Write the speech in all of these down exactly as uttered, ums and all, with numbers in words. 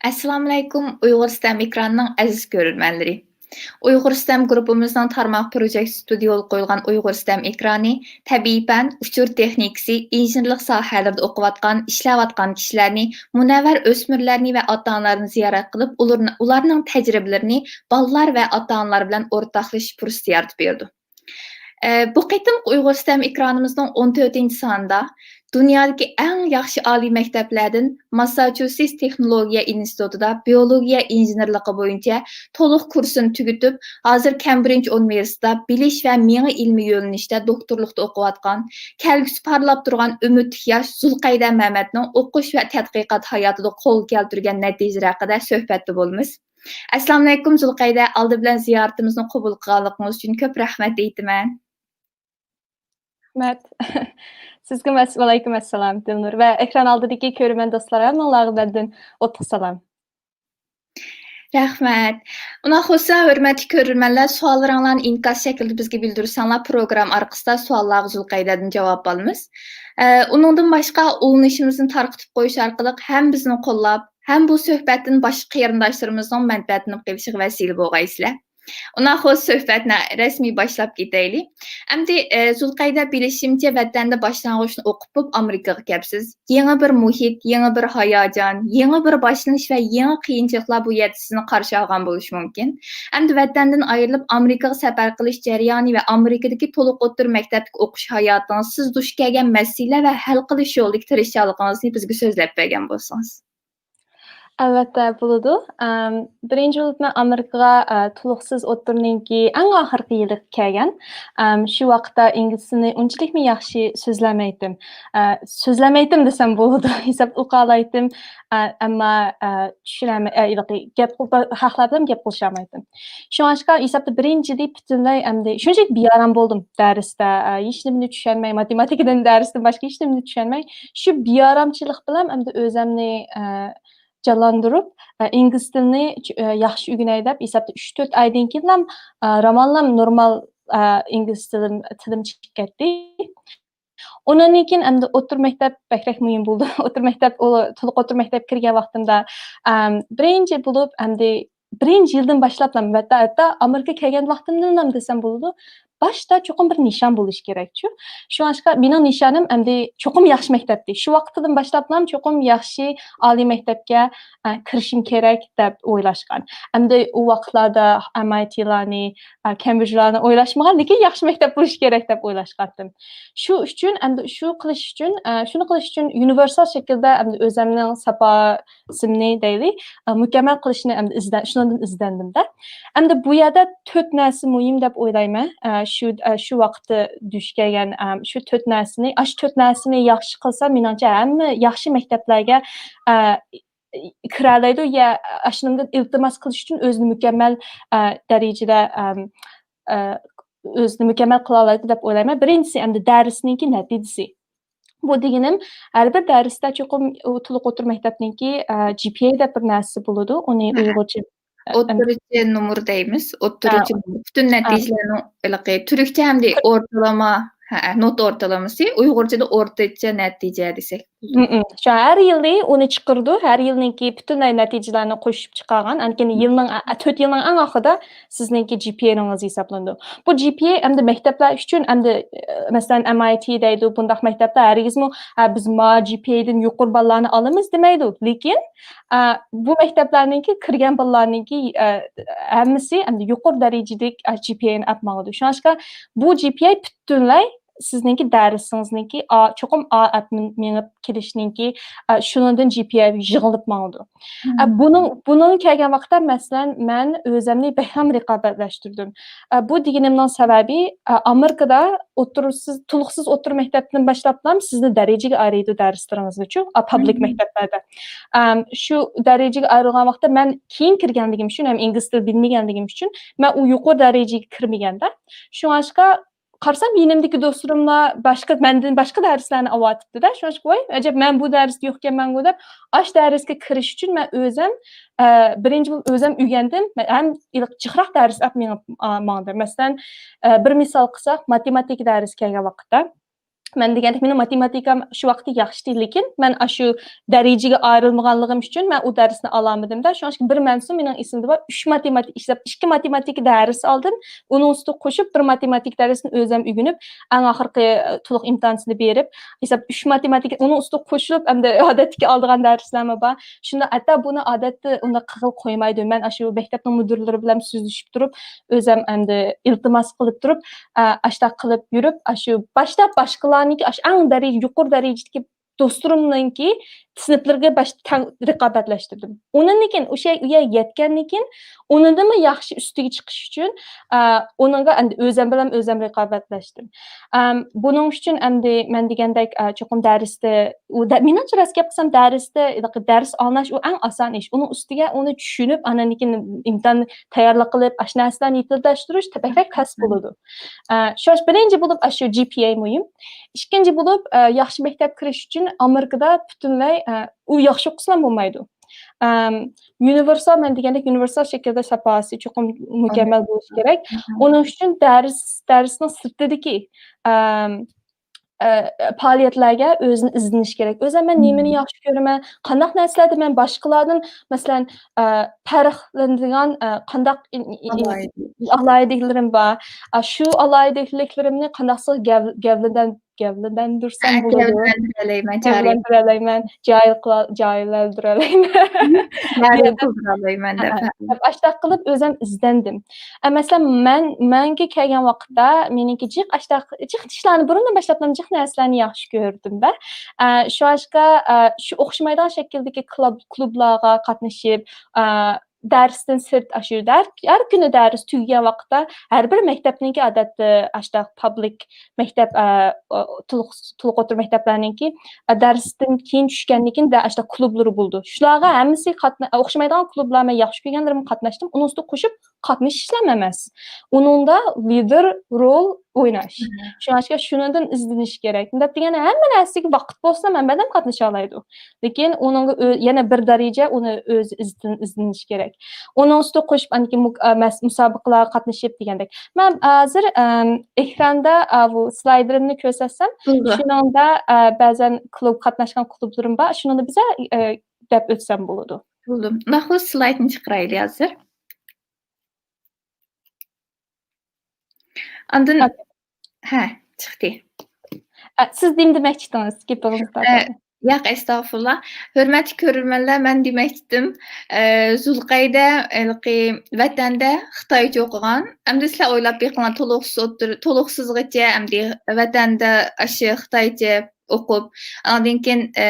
ئەسسالامۇئەلەيكۇم، ئۇيغۇر ستەم ئېكرانىنىڭ ئەزىز كۆرۈرمەنلىرى. ئۇيغۇر ستەم گۇرۇپپىمىزنىڭ تارماق پروجېكت ستۇدىيە يولغا قويۇلغان ئۇيغۇر ستەم ئېكرانى تەبىئىي پەن، ئۇچۇر تېخنىكىسى، ئىنژېنېرلىق ساھەلىرىدە ئوقۇۋاتقان، ئىشلەۋاتقان كىشىلەرنى، مۇنەۋۋەر ئۆسمۈرلەرنى ۋە ئاتا-ئانىلارنى زىيارەت قىلىپ، ئۇلارنى، ئۇلارنىڭ تەجرىبىلىرىنى بالىلار ۋە ئاتا-ئانىلار بىلەن ئورتاقلىشىش پۇرسىتى يارىتىپ بېرىدۇ. ئە، بۇ قېتىمقى ئۇيغۇر ستەم ئېكرانىمىزنىڭ ئون تۆتىنچى سانىدا دۇنيادىكى ئەڭ ياخشى ئالىي مەكتەپلەردىن ماسساچۇسېتس تېخنولوگىيە ئىنستىتۇتىدا بىيولوگىيە ئىنژېنېرلىقى بويىچە تولۇق كۇرسىنى تۈگىتىپ، ھازىر كەمبرىج ئۇنىۋېرسىتېتىدا بىلىش ۋە مېڭە ئىلمىي يۆنىلىشىدە دوكتورلۇقتا ئوقۇۋاتقان، كەلگۈسى پارلاپ تۇرغان ئۈمىدلىك ياش زۇلقەيدە مەمەتنىڭ ئوقۇش ۋە تەتقىقات ھاياتىدا قولغا كەلتۈرگەن نەتىجىلىرى ھەققىدە سۆھبەتتە بولىمىز. ئەسسالامۇئەلەيكۇم زۇلقەيدە، ئالدى بىلەن زىيارىتىمىزنى قوبۇل قىلغانلىقىڭىز ئۈچۈن كۆپ رەھمەت ئېيتىمەن. رەھمەت. سىزگىمۇ ئەس-، ۋەئەلەيكۇم ئەسسالام، دىلنۇر. ۋە ئېكران ئالدىدىكى كۆرۈرمەن دوستلار ھەممىڭلارغا مەندىن ئوتلۇق سالام. رەھمەت. ئۇنداق بولسا، ھۆرمەتلىك كۆرۈرمەنلەر، سوئاللىرىڭلارنى ئىنكاس شەكلىدە بىزگە بىلدۈرسەڭلار، پروگرامما ئارقىسىدا سوئاللارغا زۇلقەيدەدىن جاۋاب ئالىمىز. ئە، ئۇنىڭدىن باشقا، ئۇلىنىشىمىزنى تارقىتىپ قويۇش ئارقىلىق ھەم بىزنى قوللاپ، ھەم بۇ سۆھبەتتىن باشقا قېرىنداشلىرىمىزنىڭ مەنپەئەتلىنىپ قېلىشىغا ۋەسىلە بولغايسىلەر. ئۇنداق بولسا سۆھبەتنى رەسمىي باشلاپ كېتەيلى. ئەمدى، ئە، زۇلقەيدە، بىلىشىمچە، ۋەتەندە باشلانغۇچنى ئوقۇپ بولۇپ ئامېرىكىغا كەپسىز. يېڭى بىر مۇھىت، يېڭى بىر ھاياجان، يېڭى بىر باشلىنىش ۋە يېڭى قىيىنچىلىقلار بۇ يەردە سىزنى قارشى ئالغان بولۇشى مۇمكىن. ئەمدى ۋەتەندىن ئايرىلىپ ئامېرىكىغا سەپەر قىلىش جەريانى ۋە ئامېرىكىدىكى تولۇق ئوتتۇرا مەكتەپتىكى ئوقۇش ھاياتىڭىز، سىز دۇچ كەلگەن مەسىلە ۋە ھەل قىلىش يولىدىكى تىرىشچانلىقىڭىزنى بىزگە سۆزلەپ بەرگەن بولسىڭىز. ئەلۋەتتە، بولىدۇ. ئەم، بىرىنچى بولۇپ مەن ئامېرىكىغا، ئە، تولۇقسىز ئوتتۇرىنىڭكى ئەڭ ئاخىرقى يىلىغا كەلگەن. ئەم، شۇ ۋاقىتتا ئىنگلىز تىلىنى ئۇنچىلىكمۇ ياخشى سۆزلەمەيتتىم. ئە، سۆزلەمەيتتىم دېسەم بولىدۇ، ھېسابتا ئوقۇالايتتىم. ئە، ئەمما، ئە، چۈشىنەلمەي، ئە، ھېلىقى گەپ قىل-، خەقلەر بىلەن گەپ قىلىشالمايتتىم. شۇڭلاشقا ھېسابتا بىرىنچى يىلى پۈتۈنلەي ئەمدى شۇنچىلىك بىئارام بولدۇم دەرستە. ئە، ھېچنېمىنى چۈشەنمەي، ماتېماتىكىدىن، دەرستىن باشقا ھېچنېمىنى چۈشەنمەي، شۇ بىئارامچىلىق بىلەن ئەمدى ئۆزەمنى، ئە، جانلاندۇرۇپ، ئە، ئىنگلىز تىلىنى چ-، ئە، ياخشى ئۆگىنەي دەپ ھېسابتا ئۈچ تۆت ئايدىن كېيىنلا، ئە، رامانلام نورمال، ئە، ئىنگلىز تىلىم، تىلىم چىقىپ كەتتى. ئۇنىڭدىن كېيىن ئەمدى ئوتتۇرا مەكتەپ بەكرەك مۇھىم بولدى. ئوتتۇرا مەكتەپ، ئۇ تولۇق ئوتتۇرا مەكتەپكە كىرگەن ۋاقتىمدا، ئەم، بىرىنچى بولۇپ ئەمدى بىرىنچى يىلدىن باشلاپلا، ھەتتا، ھەتتا ئامېرىكا كەلگەن ۋاقتىمدىنلا دېسەم بولىدۇ، باشتا چوقۇم بىر نىشان بولۇشى كېرەكچۇ. شۇڭلاشقا مېنىڭ نىشانىم ئەمدى چوقۇم ياخشى مەكتەپتى. شۇ ۋاقىتتىن باشلاپلا چوقۇم ياخشى ئالىي مەكتەپكە، ئە، كىرىشىم كېرەك دەپ ئويلاشقان. ئەمدى ئۇ ۋاقىتلاردا ئەم ئاي تىلارنى، ئە، كەمبرىجلارنى ئويلاشمىغان، لېكىن ياخشى مەكتەپ بولۇشى كېرەك دەپ ئويلاشقانتىم. شۇ ئۈچۈن ئەمدى شۇ قىلىش ئۈچۈن، ئە، شۇنى قىلىش ئۈچۈن ئۇنىۋېرسال شەكىلدە ئەمدى ئۆزەمنىڭ ساپا سىمنى دەيلى، ئە، مۇكەممەل قىلىشنى ئەمدى ئىزدە-، شۇنىڭدىن ئىزدەندىم-دە. ئەمدى بۇ يەردە تۆت نەرسە مۇھىم دەپ ئويلايمەن. ئە، شۇ، ئە، شۇ ۋاقىتتا دۇچ كەلگەن، ئە، شۇ تۆت نەرسىنى، ئاشۇ تۆت نەرسىنى ياخشى قىلسا، مېنىڭچە ھەممە ياخشى مەكتەپلەرگە، ئە، كىرەلەيدۇ يا ئاشۇنىڭدىن ئىلتىماس قىلىش ئۈچۈن ئۆزىنى مۇكەممەل، ئە، دەرىجىدە، ئەم، ئە، ئۆزىنى مۇكەممەل قىلالايدۇ دەپ ئويلايمەن. بىرىنچىسى ئەمدى دەرسنىڭكى نەتىجىسى. بۇ دېگىنىم، ھەر بىر دەرستە چوقۇم ئۇ تولۇق ئوتتۇرا مەكتەپنىڭكى، ئە، جى پى ئەي دەپ بىر نەرسە بولىدۇ. ئۇنى ھە. ئۇيغۇرچە، ئە، ئەم، ئوتتۇرىچە نومۇر دەيمىز. ھە. ئوتتۇرىچە نومۇر. پۈتۈن ھە. نەتىجىلەرنىڭ ھېلىقى تۈركچە ئەمدى ئورتىلىما، ھە، نوتا ئورتىلىمىسى، ئۇيغۇرچىدا ئورتىچە نەتىجە دېسەك. مم. شۇ ھەر يىلى ئۇنى چىقىرىدۇ. ھەر يىلنىڭكى پۈتۈنلەي نەتىجىلەرنى قوشۇپ چىقارغان. ئاندىن كېيىن يىلنىڭ، ئە، تۆت يىلنىڭ ئەڭ ئاخىرىدا سىزنىڭكى جى پى ئەيىڭىز ھېسابلىنىدۇ. بۇ جى پى ئەي ئەمدى مەكتەپلەر ئۈچۈن ئەمدى، ئە، مەسىلەن، ئەم ئاي تى دەيدۇ، بۇنداق مەكتەپلەر ھەرگىزمۇ، ئە، بىز ما جى پى ئەيدىن يۇقىرى باللارنى ئالىمىز دېمەيدۇ. لېكىن، ئە، بۇ مەكتەپلەرنىڭكى كىرگەن بالىلارنىڭكى، ئە، ھەممىسى ئەمدى يۇقىرى دەرىجىلىك، ئە، جى پى ئەينى ئاپ ماڭىدۇ. شۇڭلاشقا بۇ جى پى ئەي پۈتۈنلەي سىزنىڭكى دەرسىڭىزنىڭكى ئا-، چوقۇم ئا ئەپ مېڭىپ كېلىشنىڭكى، ئە، شۇنىڭدىن جى پى ئەي يىغىلىپ ماڭىدۇ. ئە، مم. بۇنىڭ، بۇنىڭغا كەلگەن ۋاقىتتا، مەسىلەن، مەن ئۆزەمنى بەكرەك رىقابەتلەشتۈردۈم. ئە، بۇ دېگىنىمنىڭ سەۋەبى، ئە، ئامېرىكىدا ئوتتۇرىسىز، تولۇقسىز ئوتتۇرا مەكتەپتىن باشلاپلا سىزنى دەرىجىگە ئايرىيدۇ دەرسلىرىڭىزنىچۇ، ئە، پابلىك مم. مەكتەپلەردە. ئەم، شۇ دەرىجىگە ئايرىلغان ۋاقىتتا مەن كېيىن كىرگەنلىكىم ئۈچۈن ھەم ئىنگلىز تىلى بىلمىگەنلىكىم ئۈچۈن مەن ئۇ يۇقىرى دەرىجىگە كىرمىگەندە. شۇڭلاشقا قارىسام، يېنىمدىكى دوستلىرىملا باشقا، مەندىن باشقا دەرسلەرنى ئاۋاتىپتۇ-دە. شۇڭلاشقا، ۋاي، ئەجەب، مەن بۇ دەرستە يوقكەنمەنغۇ دەپ، ئاشۇ دەرسكە كىرىش ئۈچۈن مەن ئۆزۈم، ئە، بىرىنچى بولۇپ ئۆزۈم ئۆگەندىم. مەن ھەم ئىلىق جىقراق دەرس ئەپ مېڭىپ، ئا، ماڭدىم. مەسىلەن، ئە، بىر مىسال قىلساق، ماتېماتىكا دەرسى كەلگەن ۋاقىتتا، مەن دېگەندەك، مېنىڭ ماتېماتىكام شۇ ۋاقىتتا ياخشى ئىدى، لېكىن مەن ئاشۇ دەرىجىگە ئايرىلمىغانلىقىم ئۈچۈن مەن ئۇ دەرسنى ئالالمىدىم-دە. شۇڭا بىر مەزمۇن مېنىڭ ئېسىمدە بار، ئۈچ ماتېماتىك، ئىككى ماتېماتىكا دەرس ئالدىم. ئۇنىڭ ئۈستىگە قوشۇپ بىر ماتېماتىكا دەرسىنى ئۆزۈم ئۆگىنىپ، ئەڭ ئاخىرقى، ئە، تولۇق ئىمتىھانىسىنى بېرىپ، ھېساب ئۈچ ماتېماتىكا، ئۇنىڭ ئۈستىگە قوشۇلۇپ، ئەمدى ئادەتتىكى ئالىدىغان دەرسلەرمۇ بار. شۇنداق، ھەتتا بۇنى ئادەتتە ئۇنداق قىلغىلى قويمايدۇ. مەن ئاشۇ مەكتەپنىڭ مۇدىرلىرى بىلەن سۆزلىشىپ تۇرۇپ، ئۆزۈم ئەمدى ئىلتىماس قىلىپ تۇرۇپ، ئە، ئاشۇنداق قىلىپ يۈرۈپ، ئاشۇ باشتا باشقىلارنىڭكى، ئاشۇ ئەڭ دەرىجە، يۇقىرى دەرىجىدىكى دوستلىرىمنىڭكى سىنىپلىرىگە باشتا تەڭ رىقابەتلەشتۈردۈم. ئۇنىڭدىن كېيىن، ئۇ شەي-، ئۇ يەرگە يەتكەندىن كېيىن، ئۇنىڭدىنمۇ ياخشى ئۈستىگە چىقىش ئۈچۈن، ئە، ئۇنىڭغا ئەمدى ئۆزۈم بىلەن ئۆزۈم رىقابەتلەشتىم. ئەم، بۇنىڭ ئۈچۈن ئەمدى مەن دېگەندەك، ئە، چوقۇم دەرستە، ئۇ دە-، مېنىڭچە راست گەپ قىلسام، دەرستە، دەرس ئالماش ئۇ ئەڭ ئاسان ئىش. ئۇنىڭ ئۈستىگە ئۇنى چۈشىنىپ، ئاندىن كېيىن ئىمتىھان تەييارلىق قىلىپ، ئاشۇ نەرسىلەرنى يېتىلداشتۇرۇش بەكرەك تەس بولىدۇ. ئە، شۇ، بىرىنچى بولۇپ ئاشۇ جى پى ئەي مۇھىم. ئىككىنچى بولۇپ، ئە، ياخشى مەكتەپكە كىرىش ئۈچۈن ئامېرىكىدا پۈتۈنلەي، ئە، ئۇ ياخشى ئوقۇسىلا بولمايدۇ. ئەم، ئۇنىۋېرسال، مەن دېگەندەك، ئۇنىۋېرسال شەكىلدە ساپاسى چوقۇم مۇكەممەل بولۇشى كېرەك. ئۇنىڭ ئۈچۈن دەرس، دەرسنىڭ سىرتىدىكى، ئەم، ئە، پائالىيەتلەرگە ئۆزىنى ئىزدىنىش كېرەك. ئۆزۈم مەن نېمىنى ياخشى كۆرىمەن، قانداق نەرسىلەردە مەن باشقىلاردىن، مەسىلەن، ئە، پەرقلىنىدىغان، ئە، قانداق ئىن-، ئىن-، ئىن-، ئالاھىدىلىك. ئالاھىدىلىكلىرىم بار. ئە، شۇ ئالاھىدىلىكلىرىمنى قانداقسىغا گەۋ-، گەۋلىدەن-، گەۋلىدەندۈرسەم ھە، بولىدۇ. گەۋلىدەندۈرەلەيمەن، جارى. گەۋلىدەندۈرەلەيمەن، جاھىل قىلا-، جاھىللەندۈرەلەيمەن. جارى قىلدۇرالىمەن دەپ. ھە، ھە. دەپ ئاشۇنداق قىلىپ ئۆزۈم ئىزدەندىم. ئە، مەسىلەن، مەن، مەنگە كەلگەن ۋاقىتتا مېنىڭكى جىق ئاشۇنداق، جىق ئىشلارنى بۇرۇندىن باشلاپلا جىق نەرسىلەرنى ياخشى كۆردۈم-دە. ئە، شۇ ئاشقا، ئە، شۇ ئوخشىمايدىغان شەكىلدىكى كلۇب-، كلۇبلارغا قاتنىشىپ، ئە، دەرستىن سىرت ئاشۇ ھەر، ھەر كۈنى دەرس تۈگىگەن ۋاقىتتا ھەر بىر مەكتەپنىڭكى ئادەتتە ئاشۇنداق پابلىك مەكتەپ، ئە، تولۇق، تولۇق ئوتتۇرا مەكتەپلەرنىڭكى، ئە، دەرستىن كېيىن چۈشكەندىن كېيىن دە-، ئاشۇنداق كلۇبلىرى بولىدۇ. شۇلارغا ھەممىسى قاتنا-، ئوخشىمايدىغان كلۇبلار مەن ياخشى كۆرگەنلىرىمنى قاتناشتىم. ئۇنىڭ ئۈستىگە قوشۇپ قاتنىشىشلام ئەمەس. ئۇنىڭدا لىدېر رول ئويناش. شۇڭلاشقا شۇنىڭدىن ئىزدىنىش كېرەك. دەپ دېگەندە ھەممە نەرسىگە ۋاقىت بولسا، مەن بەدەم قاتنىشالايدۇ. لېكىن ئۇنىڭغا ئۆ-، يەنە بىر دەرىجە ئۇنى ئۆزى ئىزدىن-، ئىزدىنىش كېرەك. ئۇنىڭ ئۈستىگە قوشۇپ، ئانىكى مۇك-، ئە، مەس-، مۇسابىقىلەرگە قاتنىشىپ دېگەندەك. مەن ھازىر، ئەم، ئېكراندا، ئا، بۇ سلايدلىرىمنى كۆرسەتسەم، شۇنىڭدا، ئە، بەزەن كلۇب، قاتناشقان كلۇبلىرىم بار. شۇنىڭدا بىزە، ئە، دەپ ئۆتسەم بولىدۇ. بولدى. ئۇنداقلا سلايدنى چىقىرايلى ھازىر. ئاندىن، ھە، چىقتى. ئە، سىز نېمە دېمەكچى ئىدىڭىز؟ گېپىڭىزنى ئە، تارتىۋالدىم. ياق، ئەستەغپۇرۇللا. ھۆرمەتلىك كۆرۈرمەنلەر، مەن دېمەكچىدىم، ئە، زۇلقەيدە ھېلىقى ۋەتەندە خىتايچە ئوقۇغان. ئەمدى سىلەر ئويلاپ بېقىڭلار، تولۇقسىز ئوتتۇرا-، تولۇقسىزغىچە ئەمدى ۋەتەندە ئاشۇ خىتايچە ئوقۇپ، ئاندىن كېيىن، ئە،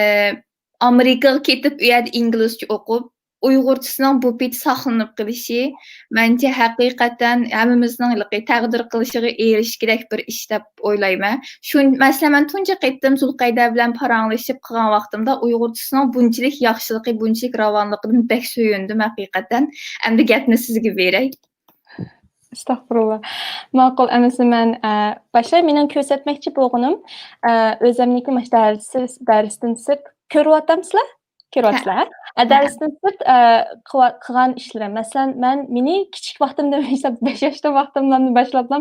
ئامېرىكىغا كېتىپ، ئۇ يەردە ئىنگلىزچە ئوقۇپ، ئۇيغۇرچىسىنىڭ بۇ پېتى ساقلىنىپ قېلىشى، مەنچە، ھەقىقەتەن ھەممىمىزنىڭ ھېلىقى تەقدىر قىلىشىغا ئېرىشكۈدەك بىر ئىش دەپ ئويلايمەن. شۇ، مەسىلەن، مەن تۇنجى قېتىم زۇلقەيدە بىلەن پاراڭلىشىپ قىلغان ۋاقتىمدا ئۇيغۇرچىسىنىڭ بۇنچىلىك ياخشىلىقى، بۇنچىلىك راۋانلىقىدىن بەك سۆيۈندۈم ھەقىقەتەن. ئەمدى گەپنى سىزگە بېرەي. ئەستەغپۇرۇللا. ماقۇل، ئەمىسە مەن، ئە، باشلاي. مېنىڭ كۆرسەتمەكچى بولغىنىم، ئە، ئۆزۈمنىڭكى مۇشۇ دەرس-، دەرستىن سىرت كۆرۈۋاتامسىلەر؟ كۆرۈۋاتىسىلەر، ھە؟ ھە. ئە، دەرستىن سىرت، ئە، قىلىۋا-، قىلغان ئىشلىرىم. مەسىلەن، مەن، مېنى كىچىك ۋاقتىمدىن باشلاپ، بەش ياشلىق ۋاقتىمدىن باشلاپلا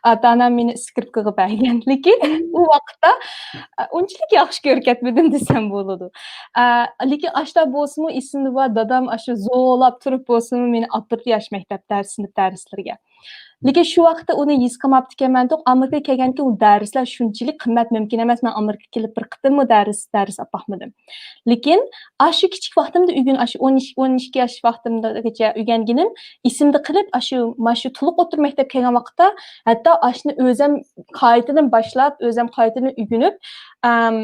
ئاتا-ئانام مېنى ئىسكىرىپكىغا بەرگەن. لېكىن ئۇ ۋاقىتتا، ئە، ئۇنچىلىك ياخشى كۆرۈپ كەتمىدىم دېسەم بولىدۇ. ئە، لېكىن ئاشۇنداق بولسىمۇ ئېسىمدە بار، دادام ئاشۇ زورلاپ تۇرۇپ بولسىمۇ مېنى ئاپىرىدۇ ياش مەكتەپ دەرس-، سىنىپ دەرسلىرىگە. لېكىن شۇ ۋاقىتتا ئۇنى ھېس قىلماپتىكەنمەن، ئامېرىكىغا كەلگەندىن كېيىن ئۇ دەرسلەر شۇنچىلىك قىممەت، مۇمكىن ئەمەس، مەن ئامېرىكىغا كېلىپ بىر قېتىممۇ دەرس، دەرس ئاپاقمىدىم. لېكىن ئاشۇ كىچىك ۋاقتىمدا ئۆگەن-، ئاشۇ ئون ئىككى، ئون ئىككى ياش ۋاقتىمدىغىچە ئۆگەنگىنىم ئېسىمدە قېلىپ، ئاشۇ، مانا شۇ تولۇق ئوتتۇرا مەكتەپكە كەلگەن ۋاقىتتا ھەتتا ئاشۇنى ئۆزۈم قايتىدىن باشلاپ، ئۆزۈم قايتىدىن ئۆگىنىپ، ئەم،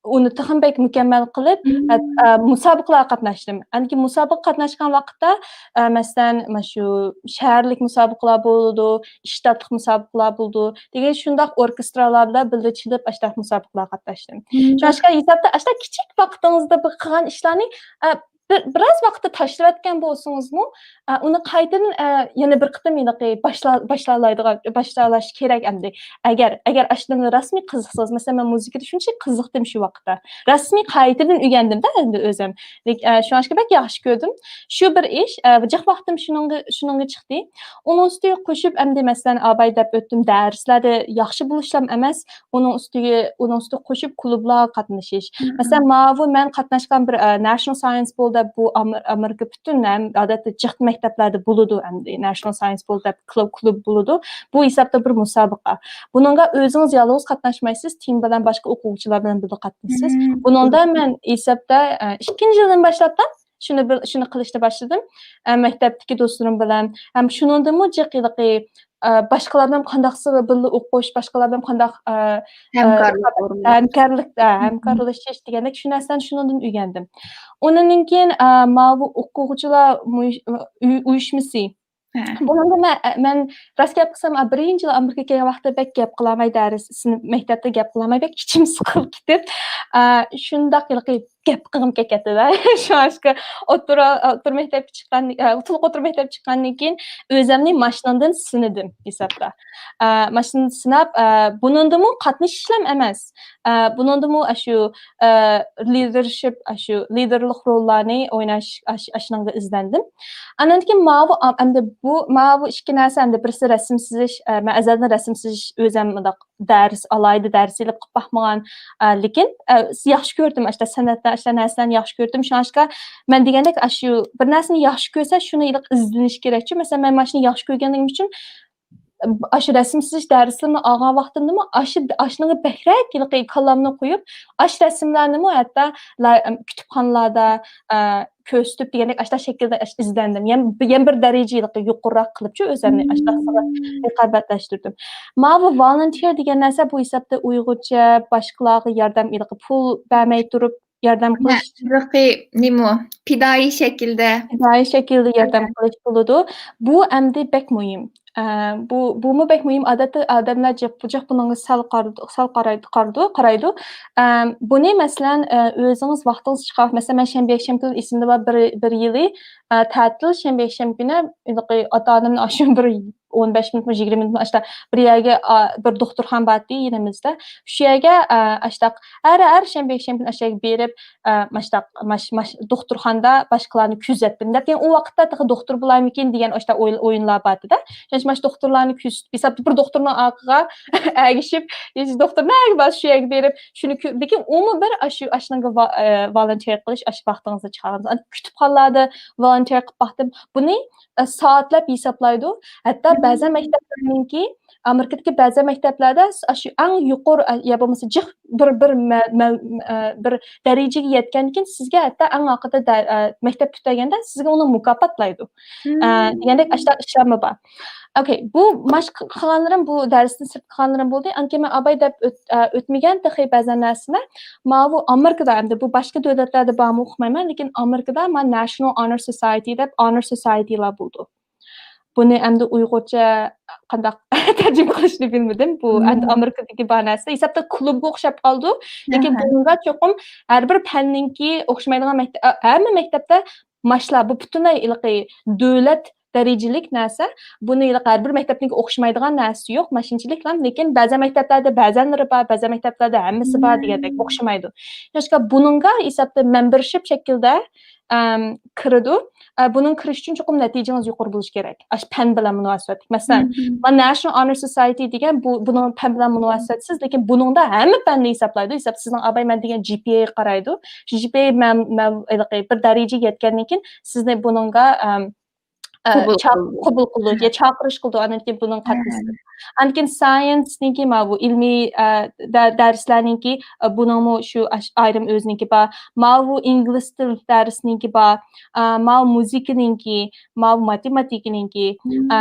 ئۇنى تېخىمۇ بەك مۇكەممەل قىلىپ، مم. ئە، ئە، مۇسابىقىلەرگە قاتناشتىم. ئاندىن كېيىن مۇسابىقە قاتناشقان ۋاقىتتا، ئە، مەسىلەن، مانا شۇ شەھەرلىك مۇسابىقىلار بولىدۇ، ئىشتاتلىق مۇسابىقىلار بولىدۇ دېگەن شۇنداق ئوركېسترالار بىلەن بىللە چېلىپ، ئاشۇنداق مۇسابىقىلەرگە قاتناشتىم. مم. شۇڭلاشقا ھېسابتا ئاشۇنداق كىچىك ۋاقتىڭىزدا بىر قىلغان ئىشلارنى، ئە، بىر، بىراز ۋاقىتتا تاشلىۋەتكەن بولسىڭىزمۇ، ئە، ئۇنى قايتىدىن، ئە، يەنە بىر قېتىم ھېلىقى باشلا-، باشلالايدىغان، باشلالاش كېرەك ئەمدى. ئەگەر، ئەگەر ئاشۇنىڭغا رەسمىي قىزىقسىڭىز، مەسىلەن، مەن مۇزىكىدا شۇنچىلىك قىزىقتىم شۇ ۋاقىتتا. رەسمىي قايتىدىن ئۆگەندىم-دە ئەمدى ئۆزۈم. لېك-، ئە، شۇڭلاشقا بەك ياخشى كۆردۈم. شۇ بىر ئىش، ئە، جىق ۋاقتىم شۇنىڭغا، شۇنىڭغا چىقتى. ئۇنىڭ ئۈستىگە قوشۇپ ئەمدى، مەسىلەن، ئاباي دەپ ئۆتتۈم، دەرسلەردە ياخشى بولۇشلام ئەمەس، ئۇنىڭ ئۈستىگە، ئۇنىڭ ئۈستىگە قوشۇپ كۇلۇبلارغا قاتنىشىش. مم. مەسىلەن، ماۋۇ مەن قاتناشقان بىر، ئە، National Science Bowl دەپ بۇ ئامېر-، ئامېرىكا پۈتۈن ھەم ئادەتتە جىق مەكتەپلەردە بولىدۇ ئەمدى National Science Bowl دەپ كۇلۇب، كۇلۇب بولىدۇ. بۇ ھېسابتا بىر مۇسابىقە. بۇنىڭغا ئۆزىڭىز يالغۇز قاتناشمايسىز، تىم بىلەن باشقا ئوقۇغۇچىلار بىلەن بىللە قاتنىشىسىز. مم. بۇنىڭدا مەن ھېسابتا، ئە، ئىككىنچى يىلدىن باشلاپلا شۇنى بىر، شۇنى قىلىشنى باشلىدىم. ئە، مەكتەپتىكى دوستلىرىم بىلەن ھەم شۇنىڭدىنمۇ جىق ھېلىقى، ئە، باشقىلار بىلەن قانداق سىلى بىللە ئوقۇش، باشقىلار بىلەن قانداق، ئە، ئە، ھەمكارلىق ئورنىتىش. ھەمكارلىق، ئە، مم. ھەمكارلىشىش دېگەندەك شۇ نەرسىلەرنى شۇنىڭدىن ئۆگەندىم. ئۇنىڭدىن كېيىن، ئە، ماۋۇ ئوقۇغۇچىلار مۇ-، ئۇي-، ئۇيۇشمىسى. ھە. بۇنىڭدا مەن، مەن راست گەپ قىلسام، ئا، بىرىنچى يىل ئامېرىكىغا كەلگەن ۋاقىتتا بەك گەپ قىلالماي، دەرس، سىنىپ، مەكتەپتە گەپ قىلالماي، بەك ئىچىم سىقىلىپ كېتىپ، ئا، شۇنداق ھېلىقى گەپ قىلغۇم كېلىپ كەتتى-دە. شۇڭلاشقا ئوتتۇرا، ئوتتۇرا مەكتەپكە چىققان، ئا، تولۇق ئوتتۇرا مەكتەپكە چىققاندىن كېيىن ئۆزۈمنى ماشىنىدىن سىنىدىم ھېسابتا. ئا، ماشىنىدىن سىناپ، ئا، بۇنىڭدىمۇ قاتنىشىشلام ئەمەس. ئا، بۇنىڭدىمۇ ئاشۇ، ئا، لىدېرشىپ، ئاشۇ لىدېرلىق روللارنى ئويناش، ئاش-، ئاشۇنىڭغا ئىزدەندىم. ئاندىن كېيىن ماۋۇ، ئا، ئەمدى بۇ، ماۋۇ ئىككى نەرسە، ئەمدى بىرسى رەسىم سىزىش، ئە، مەن ئەزەلدىن رەسىم سىزىش ئۆزۈم مۇنداق دەرس، ئالاھىدە دەرس ئېلىپ قىلىپ باقمىغان. ئە، لېكىن، ئە، ياخشى كۆردۈم، ئاشۇنداق سەنئەتلەر، ئاشۇنداق نەرسىلەرنى ياخشى كۆردۈم. شۇڭلاشقا مەن دېگەندەك، ئاشۇ بىر نەرسىنى ياخشى كۆرسە، شۇنى ئېلىپ ئىزدىنىش كېرەكچۇ. مەسىلەن، مەن مانا شۇنى ياخشى كۆرگەنلىكىم ئۈچۈن، ئاشۇ رەسىم سىزىش دەرسلىرىنى ئالغان ۋاقتىمدىمۇ ئاشۇ، ئاشۇنىڭغا بەكرەك ھېلىقى كاللامنى قويۇپ، ئاشۇ رەسىملەرنىمۇ ھەتتا لا-، كۇتۇپخانىلاردا، ئە، كۆرسىتىپ دېگەندەك ئاشۇنداق شەكىلدە ئاش-، ئىزدەندىم. يەنە، يەنە بىر دەرىجە ھېلىقى يۇقىرىراق قىلىپچۇ ئۆزۈمنى ئاشۇنداق رىقابەتلەشتۈردۈم. ماۋۇ ۋولونتېر دېگەن نەرسە بۇ ھېسابتا ئۇيغۇرچە باشقىلارغا ياردەم، ھېلىقى پۇل بەرمەي تۇرۇپ ياردەم قىلىش. ھېلىقى نېمە؟ پىدائىي شەكىلدە. پىدائىي شەكىلدە ياردەم قىلىش بولىدۇ. بۇ ئەمدى بەك مۇھىم. ئە، بۇ، بۇمۇ بەك مۇھىم. ئادەتتە ئادەملەر جىق، جىق بۇنىڭغا سەل قارىدۇ، سەل قارايدۇ، قارىدۇ، قارايدۇ. ئەم، بۇنى مەسىلەن، ئە، ئۆزىڭىز ۋاقتىڭىز چىقارىپ، مەسىلەن، مەن شەنبە، يەكشەنبە كۈنى ئېسىمدە بار بىر، بىر يىلى، ئە، تەتىل شەنبە، يەكشەنبە كۈنى ھېلىقى ئاتا-ئانامنى ئاشۇ بىر ئون بەش مىنۇتمۇ، يىگىرمە مىنۇتمۇ ئاشۇنداق بىر يەرگە، ئا، بىر دوختۇرخانا بارتى يېنىمىزدا. شۇ يەرگە، ئا، ئاشۇنداق ھەر، ھەر شەنبە، يەكشەنبە كۈنى ئاشۇ يەرگە بېرىپ، ئە، ماشتاق، ماش-، ماش-، دوختۇرخانىدا باشقىلارنى كۆزەتتىم دەپ، يەنى ئۇ ۋاقىتتا تېخى دوختۇر بولايمىكىن دېگەن ئاشۇنداق ئوي-، ئويۇنلار بار ئىدى-دە. شۇنىڭ ئۈچۈن ماش دوختۇرلارنى كۆزىتىپ، ھېسابتا بىر دوختۇرنىڭ ئارقىغا ئەگىشىپ، ھېچ دوختۇر نەگە بارسا شۇ يەرگە بېرىپ، شۇنى كۆ-، لېكىن ئۇمۇ بىر ئاشۇ، ئاشۇنىڭغا ۋا-، ئە، ۋولونتېر قىلىش، ئاشۇ ۋاقتىڭىزنى چىقارغىنىڭىز. كۇتۇپخانىلاردا ۋولونتېر قىلىپ باقتىم. بۇنى، ئە، سائەتلەپ ھېسابلايدۇ. ھەتتا بەزەن مەكتەپلەرنىڭكى ئامېرىكىدىكى بەزى مەكتەپلەردە ئاشۇ ئەڭ يۇقىرى، يا بولمىسا جىق بىر، بىر مە-، مە-، ئە، بىر دەرىجىگە يەتكەندىن كېيىن سىزگە ھەتتا ئەڭ ئاخىرىدا دە-، ئە، مەكتەپ پۈتتۈرگەندە سىزگە ئۇنى مۇكاپاتلايدۇ. ئە، دېگەندەك ئاشۇنداق ئىشلارمۇ بار. ئوكەي، بۇ ماش قىلغانلىرىم، بۇ دەرستىن سىرت قىلغانلىرىم بولدى. ئاندىن كېيىن مەن ئاباي دەپ ئۆت-، ئە، ئۆتمىگەن تېخى بەزەن نەرسىلەر. ماۋۇ ئامېرىكىدا، ئەمدى بۇ باشقا دۆلەتلەردە بارمۇ ئۇقمايمەن، لېكىن ئامېرىكىدا ما National Honor Society دەپ honor societyلار بولىدۇ. بۇنى ئەمدى ئۇيغۇرچە قانداق تەرجىمە قىلىشنى بىلمىدىم. بۇ ئەمدى ئامېرىكىدىكى بار نەرسە. ھېسابتا كۇلۇبقا ئوخشاپ قالىدۇ. لېكىن بۇنىڭغا چوقۇم ھەر بىر پەننىڭكى ئوخشىمايدىغان مەكتە-، ئە، ھەممە مەكتەپتە ماشلا، بۇ پۈتۈنلەي ھېلىقى دۆلەت دەرىجىلىك نەرسە. بۇنى ھېلىقى ھەر بىر مەكتەپنىڭكى ئوخشىمايدىغان نەرسىسى يوق، ماشىنىچىلىكلا. لېكىن بەزى مەكتەپلەردە بەزەنلىرى بار، بەزى مەكتەپلەردە ھەممىسى بار دېگەندەك ئوخشىمايدۇ. شۇڭلاشقا بۇنىڭغا ھېسابتا مەمبېرشىپ شەكلىدە ئەم، كىرىدۇ. ئە، بۇنىڭ كىرىش ئۈچۈن چوقۇم نەتىجىڭىز يۇقىرى بولۇشى كېرەك. ئاشۇ پەن بىلەن مۇناسىۋەتلىك. مەسىلەن، مانا National Honor Society دېگەن بۇ، بۇنىڭ پەن بىلەن مۇناسىۋەتسىز، لېكىن بۇنىڭدا ھەممە پەننى ھېسابلايدۇ. ھېساب سىزنىڭ ئاباي مەن دېگەن جى پى ئەي قارايدۇ. شۇ جى پى ئەي مەن، مەن ھېلىقى بىر دەرىجىگە يەتكەندىن كېيىن سىزنى بۇنىڭغا، ئەم، ئە، قوبۇل چاق-، قىلىدۇ. قوبۇل قىلىدۇ. يا چاقىرىش قىلىدۇ، ئاندىن كېيىن بۇنىڭ قاتنىشىدۇ. ئاندىن كېيىن سايېنسنىڭكى ماۋۇ ئىلمىي، ئە، دە-، دەرسلەرنىڭكى، ئە، بۇنىڭمۇ شۇ ئاش-، ئايرىم ئۆزىنىڭكى بار. ماۋۇ ئىنگلىز تىل دەرسنىڭكى بار. ئە، ماۋۇ مۇزىكىنىڭكى، ماۋۇ ماتېماتىكىنىڭكى. ئە،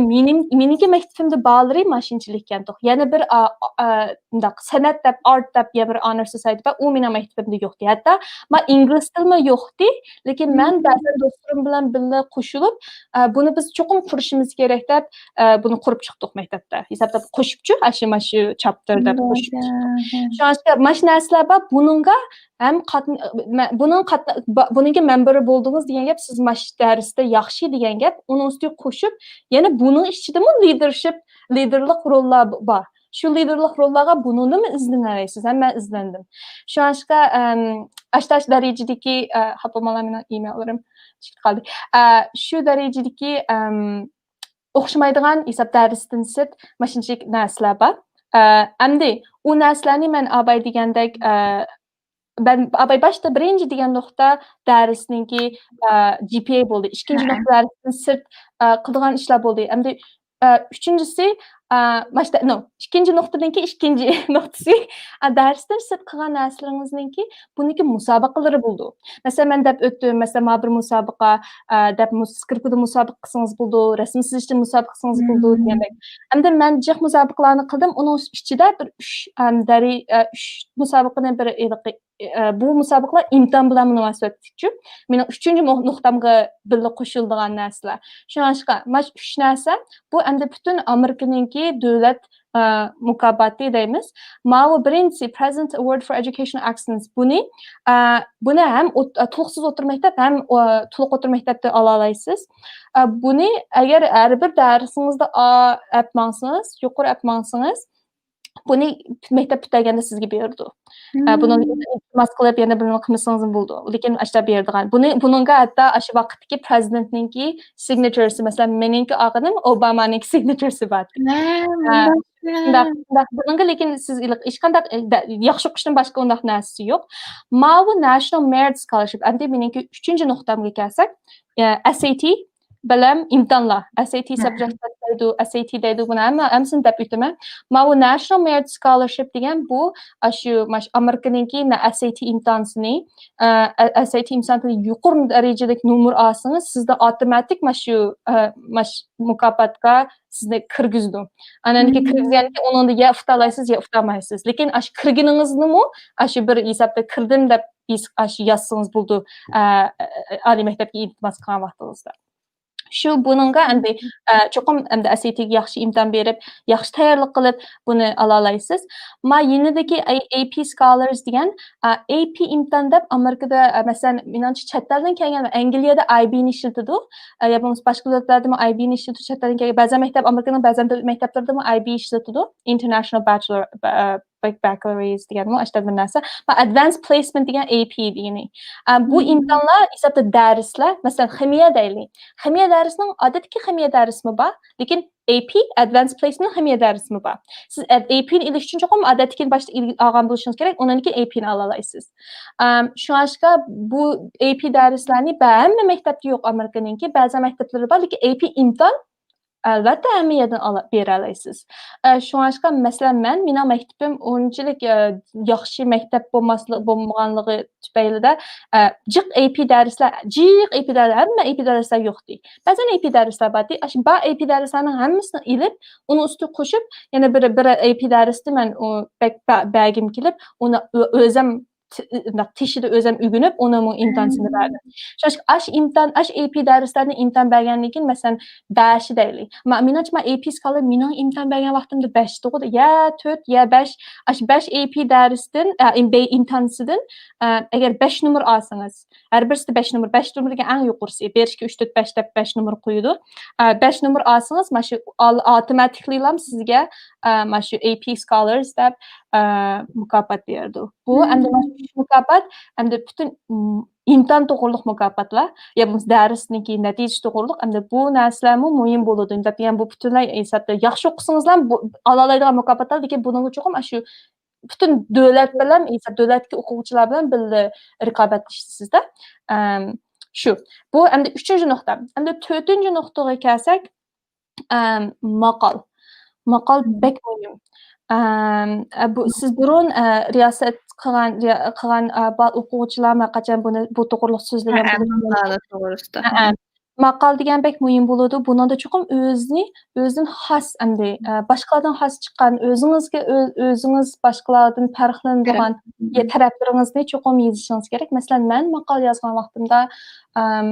مېنىڭ، مېنىڭكى مەكتىپىمدە بالىلىرى ماشىنىچىلىككەنتۇق. يەنە بىر، ئا، ئا، مۇنداق سەنئەت دەپ، ئارت دەپ يەنە بىر ئانېر سوسايتى بار، ئۇ مېنىڭ مەكتىپىمدە يوقتى. ھەتتا ما ئىنگلىز تىلمۇ يوقتى، لېكىن مەن بەزەن دوستلىرىم بىلەن بىللە قوشۇلۇپ، ئە، بۇنى بىز چوقۇم قۇرۇشىمىز كېرەك دەپ، ئە، بۇنى قۇرۇپ چىقتۇق مەكتەپتە. ھېسابلاپ قوشۇپچۇ، ئاشۇ ماشۇ چاپتۇر دەپ قوشۇپ چىقتۇق. شۇڭلاشقا ماش نەرسىلەر بار. بۇنىڭغا ھەم قاتن-، مە-، بۇنىڭ قاتن-، با-، بۇنىڭكى مەمبىرى بولدىڭىز دېگەن گەپ، سىز ماش دەرستە ياخشى دېگەن گەپ. ئۇنىڭ ئۈستىگە قوشۇپ، يەنە بۇنىڭ ئىچىدىمۇ لىدېرشىپ، لىدېرلىق روللار ب-، بار. شۇ لىدېرلىق روللارغا بۇنىڭدىنمۇ ئىزدىنەلەيسىز. ھەم مەن ئىزدەندىم. شۇڭلاشقا، ئەم، ئاشتاش دەرىجىدىكى، ئە، خاپا بولماڭلار، مېنىڭ ئىمېيللىرىم چىقىپ قالدى. ئە، شۇ دەرىجىدىكى، ئەم، ئوخشىمايدىغان ھېساب دەرستىن سىرت ماشىنىچىلىك نەرسىلەر بار. ئە، ئەمدى ئۇ نەرسىلەرنى مەن ئاباي دېگەندەك، ئە، مەن ئاباي باشتا بىرىنچى دېگەن نۇقتا دەرسنىڭكى، ئە، جى پى ئەي بولدى. ئىككىنچى نۇقتا دەرستىن سىرت، ئە، قىلىدىغان ئىشلار بولدى. ئەمدى، ئە، ئۈچىنچىسى، ئە، ماشتا-، نو، ئىككىنچى نۇقتىنىڭكى ئىككىنچى نۇقتىسى، ئە، دەرستىن سىرت قىلغان نەرسىلىرىڭىزنىڭكى بۇنىڭكى مۇسابىقىلىرى بولىدۇ. مەسىلەن، مەن دەپ ئۆتتۈم، مەسىلەن، ما بىر مۇسابىقە، ئە، دەپ مۇس-، سكرىپكىدا مۇسابىقە قىلسىڭىز بولىدۇ، رەسىم سىزىشتا مۇسابىقە قىلسىڭىز بولىدۇ دېگەندەك. ئەمدى مەن جىق مۇسابىقىلارنى قىلدىم، ئۇنىڭ ئىچىدە بىر ئۈچ، ئەم، دەرى-، ئە، ئۈچ مۇسابىقىنى بىر ھېلىقى، ئە، بۇ مۇسابىقىلەر ئىمتىھان بىلەن مۇناسىۋەتلىكچۇ. مېنىڭ ئۈچىنچى مۇ-، نۇقتامغا بىللە قوشۇلىدىغان نەرسىلەر. شۇڭلاشقا، ماش ئۈچ نەرسە، بۇ ئەمدى پۈتۈن ئامېرىكىنىڭكى دۆلەت، ئە، مۇكاپاتى دەيمىز. ماۋۇ بىرىنچىسى President Award for Educational Excellence. بۇنى، ئە، بۇنى ھەم ئوت-، ئە، تولۇقسىز ئوتتۇرا مەكتەپ، ھەم، ئە، تولۇق ئوتتۇرا مەكتەپتە ئالالايسىز. ئە، بۇنى ئەگەر ھەر بىر دەرسىڭىزدە ئا ئەپ ماڭسىڭىز، يۇقىرى ئەپ ماڭسىڭىز، بۇنى مەكتەپ پۈتتۈرگەندە سىزگە بېرىدۇ. ئە، بۇنىڭ ئىلتىماس قىلىپ يەنە بىر نېمە قىلمىسىڭىزمۇ بولىدۇ. لېكىن ئاشۇنداق بېرىدىغان. بۇنى، بۇنىڭغا ھەتتا ئاشۇ ۋاقىتتىكى پرېزىدېنتنىڭكى سىگنىچۇرسى، مەسىلەن، مېنىڭكى ئاغىنىم ئوبامانىڭكى سىگنىچۇرسى بار. ھە، ھە، مۇنداق. شۇنداق، شۇنداق. بۇنىڭغا لېكىن سىز ئىلىق-، ھېچقانداق، ئە، دە-، ياخشى ئوقۇشتىن باشقا ئۇنداق نەرسىسى يوق. ماۋۇ National Merit Scholarship. ئەمدى مېنىڭكى ئۈچىنچى نۇقتامغا كەلسەك، ئە، ئەس ئەي تى بىلەن ئىمتىھانلار، ئەس ئەي تى سابجېكتلار دەيدۇ، ئەس ئەي تى دەيدۇ، بۇنى ھەممە، ھەممىسىنى دەپ ئۆتىمەن. ماۋۇ National Merit Scholarship دېگەن بۇ، ئاشۇ، ماش-، ئامېرىكىنىڭكى نە-، ئەس ئەي تى ئىمتىھانىنى، ئە، ئە، ئەس ئەي تى ئىمتىھانىنى يۇقىرى دەرىجىلىك نومۇر ئالسىڭىز، سىزدە ئاپتوماتىك ماش-، شۇ، ئە، ماش-، مۇكاپاتقا سىزنى كىرگۈزىدۇ. ئاندىن كېيىن كىرگۈزگەندىن كېيىن ئۇنىڭدا يا ئۇتالايسىز، يا ئۇتالمايسىز. لېكىن ئاشۇ كىرگىنىڭىزنىمۇ ئاشۇ بىر ھېسابتا كىردىم دەپ ئاشۇ يازسىڭىز بولىدۇ، ئە، ئە، ئالىي مەكتەپكە ئىلتىماس قىلغان ۋاقتىڭىزدا. شۇ بۇنىڭغا ئەمدى، ئە، چوقۇم ئەمدى ئەس ئەي تىگە ياخشى ئىمتىھان بېرىپ، ياخشى تەييارلىق قىلىپ بۇنى ئالالايسىز. ما يېنىدىكى ئەي-، ئەي پى Scholars دېگەن، ئە، ئەي پى ئىمتىھان دەپ ئامېرىكىدا، ئە، مەسىلەن، مېنىڭچە چەت ئەلدىن كەلگەن ئەنگلىيەدە ئاي بىنى ئىشلىتىدۇ. ئە، يا بولمىسا باشقا دۆلەتلەردىمۇ ئاي بىنى ئىشلىتىدۇ، چەت ئەلدىن كەلگەن بەزى مەكتەپ، ئامېرىكىنىڭ بەزى دۆلەت مەكتەپلىرىدىمۇ ئاي بى ئىشلىتىدۇ. International Bachelor، ئە، بەك-، Baccalaureate دېگەنمۇ ئاشۇنداق بىر نەرسە. ۋە Advanced Placement دېگەن ئەي پى دېگىنى. ئە، بۇ ئىمتىھانلار ھېسابتا دەرسلەر، مەسىلەن، خىمىيە دەيلى. خىمىيە دەرسىنىڭ ئادەتتىكى خىمىيە دەرسىمۇ بار، لېكىن ئەي پى، Advanced Placement خىمىيە دەرسىمۇ بار. سىز ئەد-، ئەي پىنى ئېلىش ئۈچۈن چوقۇم ئادەتتىكىنى باشتا ئېل-، ئالغان بولۇشىڭىز كېرەك، ئۇنىڭدىن كېيىن ئەي پىنى ئالالايسىز. ئەم، شۇڭلاشقا بۇ ئەي پى دەرسلەرنى بە-، ھەممە مەكتەپتە يوق ئامېرىكىنىڭكى، بەزى مەكتەپلىرى بار، لېكىن ئەي پى ئىمتىھان ئەلۋەتتە، ھەممە يەردىن ئالا-، بېرەلەيسىز. ئە، شۇڭلاشقا، مەسىلەن، مەن، مېنىڭ مەكتىپىم ئۇنچىلىك، ئە، ياخشى مەكتەپ بولماسلىق-، بولمىغانلىقى تۈپەيلىدە، ئە، جىق ئەي پى دەرسلەر، جىق ئەي پى دەرس، ھەممە ئەي پى دەرسلەر يوقتى. بەزەن ئەي پى دەرسلەر باردى. ئاشۇ بار ئەي پى دەرسلەرنىڭ ھەممىسىنى ئېلىپ، ئۇنىڭ ئۈستىگە قوشۇپ، يەنە بىر، بىر ئەي پى دەرستى مەن ئۇ بەك بە-، بەرگۈم كېلىپ، ئۇنى ئۆ-، ئۆزەم ت-، ئۇنداق تېشىدا ئۆزۈم ئۆگىنىپ، ئۇنىڭمۇ ئىمتىھانىنى بەردىم. شۇڭلاشقا ئاش ئىمتىھان، ئاش ئەي پى دەرسلەرنى ئىمتىھان بەرگەندىن كېيىن، مەسىلەن، بەشى دەيلى. ما-، مېنىڭچە، ما ئەي پى سكالىر مېنىڭ ئىمتىھان بەرگەن ۋاقتىمدا بەش ئىدىغۇ، يا تۆت، يا بەش. ئاش بەش ئەي پى دەرستىن، ئە، ئىم-، بەي-، ئىمتىھانسىدىن، ئە، ئەگەر بەش نومۇر ئالسىڭىز، ھەر بىرسىدە بەش نومۇر، بەش نومۇر دېگەن ئەڭ يۇقىرىسى. بىر، ئىككى، ئۈچ، تۆت، بەش دەپ بەش نومۇر قويىدۇ. ئە، بەش نومۇر ئالسىڭىز، مانا شۇ ئال-، ئاپتوماتىكلىلا سىزگە، ئە، مانا شۇ ئەي پى سكالىرس دەپ، ئە، مۇكاپات بېرىدۇ. بۇ ئەمدى مانا شۇ مۇكاپات، ئەمدى پۈتۈن، ئىم-، ئىمتىھان توغرۇلۇق مۇكاپاتلار، يا بولمىسا دەرسنىڭكى نەتىجىسى توغرۇلۇق، ئەمدى بۇ نەرسىلەرمۇ مۇھىم بولىدۇ. دەپ دېگەن بۇ پۈتۈنلەي ھېسابتا ياخشى ئوقۇسىڭىزلا، بۇ ئالالايدىغان مۇكاپاتلار، لېكىن بۇنىڭغا چوقۇم ئاشۇ پۈتۈن دۆلەت بىلەن، ھېساب، دۆلەتتىكى ئوقۇغۇچىلار بىلەن بىللە رىقابەتلىشىسىز-دە. ئەم، شۇ. بۇ ئەمدى ئۈچىنچى نۇقتا. ئەمدى تۆتىنچى نۇقتىغا كەلسەك، ئەم، ماقال. ماقال بەك مۇھىم. ئەم، ئە، بۇ سىز بۇرۇن، ئە، رىياسەت قىلغان، رىيا-، قىلغان، ئە، بار ئوقۇغۇچىلار ما قاچان بۇنى، بۇ توغرۇلۇق سۆزلىگەن ھە، بولۇشى مۇمكىن. ماقالە توغرىسىدا. ھە، ھە. ماقال دېگەن بەك مۇھىم بولىدۇ. بۇنىڭدا چوقۇم ئۆزىنى، ئۆزىدىن خاس ئەمدى، ئە، باشقىلاردىن خاس چىققان، ئۆزىڭىزگە ئۆ-، ئۆزىڭىز باشقىلاردىن پەرقلىنىدىغان تەرەپ. يە تەرەپلىرىڭىزنى چوقۇم يېزىشىڭىز كېرەك. مەسىلەن، مەن ماقالە يازغان ۋاقتىمدا، ئەم،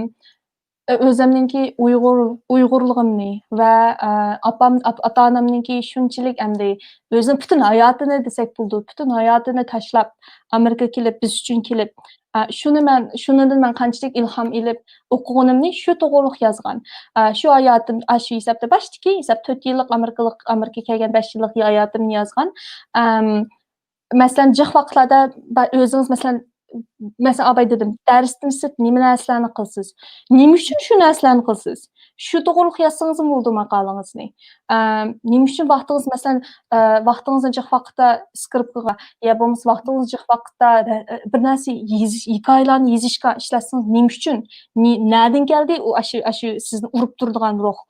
ئۆزۈمنىڭكى ئۇيغۇر، ئۇيغۇرلۇقۇمنى ۋە، ئە، ئاپام، ئاپ-، ئاتا-ئانامنىڭكى شۇنچىلىك ئەمدى ئۆزىنىڭ پۈتۈن ھاياتىنى دېسەك بولىدۇ، پۈتۈن ھاياتىنى تاشلاپ ئامېرىكىغا كېلىپ، بىز ئۈچۈن كېلىپ، ئە، شۇنى مەن، شۇنىڭدىن مەن قانچىلىك ئىلھام ئېلىپ ئوقۇغىنىمنى شۇ توغرۇلۇق يازغان. ئە، شۇ ھاياتىم، ئە، شۇ ھېسابتا باشتىكى ھېساب تۆت يىللىق ئامېرىكىلىق، ئامېرىكىغا كەلگەن بەش يىللىق ھاياتىمنى يازغان. ئەم، مەسىلەن، جىق ۋاقىتلاردا با-، ئۆزىڭىز، مەسىلەن، مەسىلەن، ئاباي دېدىم، دەرستىن سىرت نېمە نەرسىلەرنى قىلىسىز؟ نېمە ئۈچۈن شۇ نەرسىلەرنى قىلىسىز؟ شۇ توغرۇلۇق يازسىڭىزمۇ بولىدۇ ماقالىڭىزنى. ئەم، نېمە ئۈچۈن ۋاقتىڭىز، مەسىلەن، ئە، ۋاقتىڭىزنى جىق ۋاقىتتا سكرىپكىغا يا بولمىسا ۋاقتىڭىزنى جىق ۋاقىتتا، ئە، بىر نەرسە يېزىش، ھېكايىلەرنى يېزىشقا ئىشلەتسىڭىز نېمە ئۈچۈن؟ نى-، نەدىن كەلدى ئۇ ئاشۇ، ئاشۇ سىزنى ئۇرۇپ تۇرىدىغان روھ؟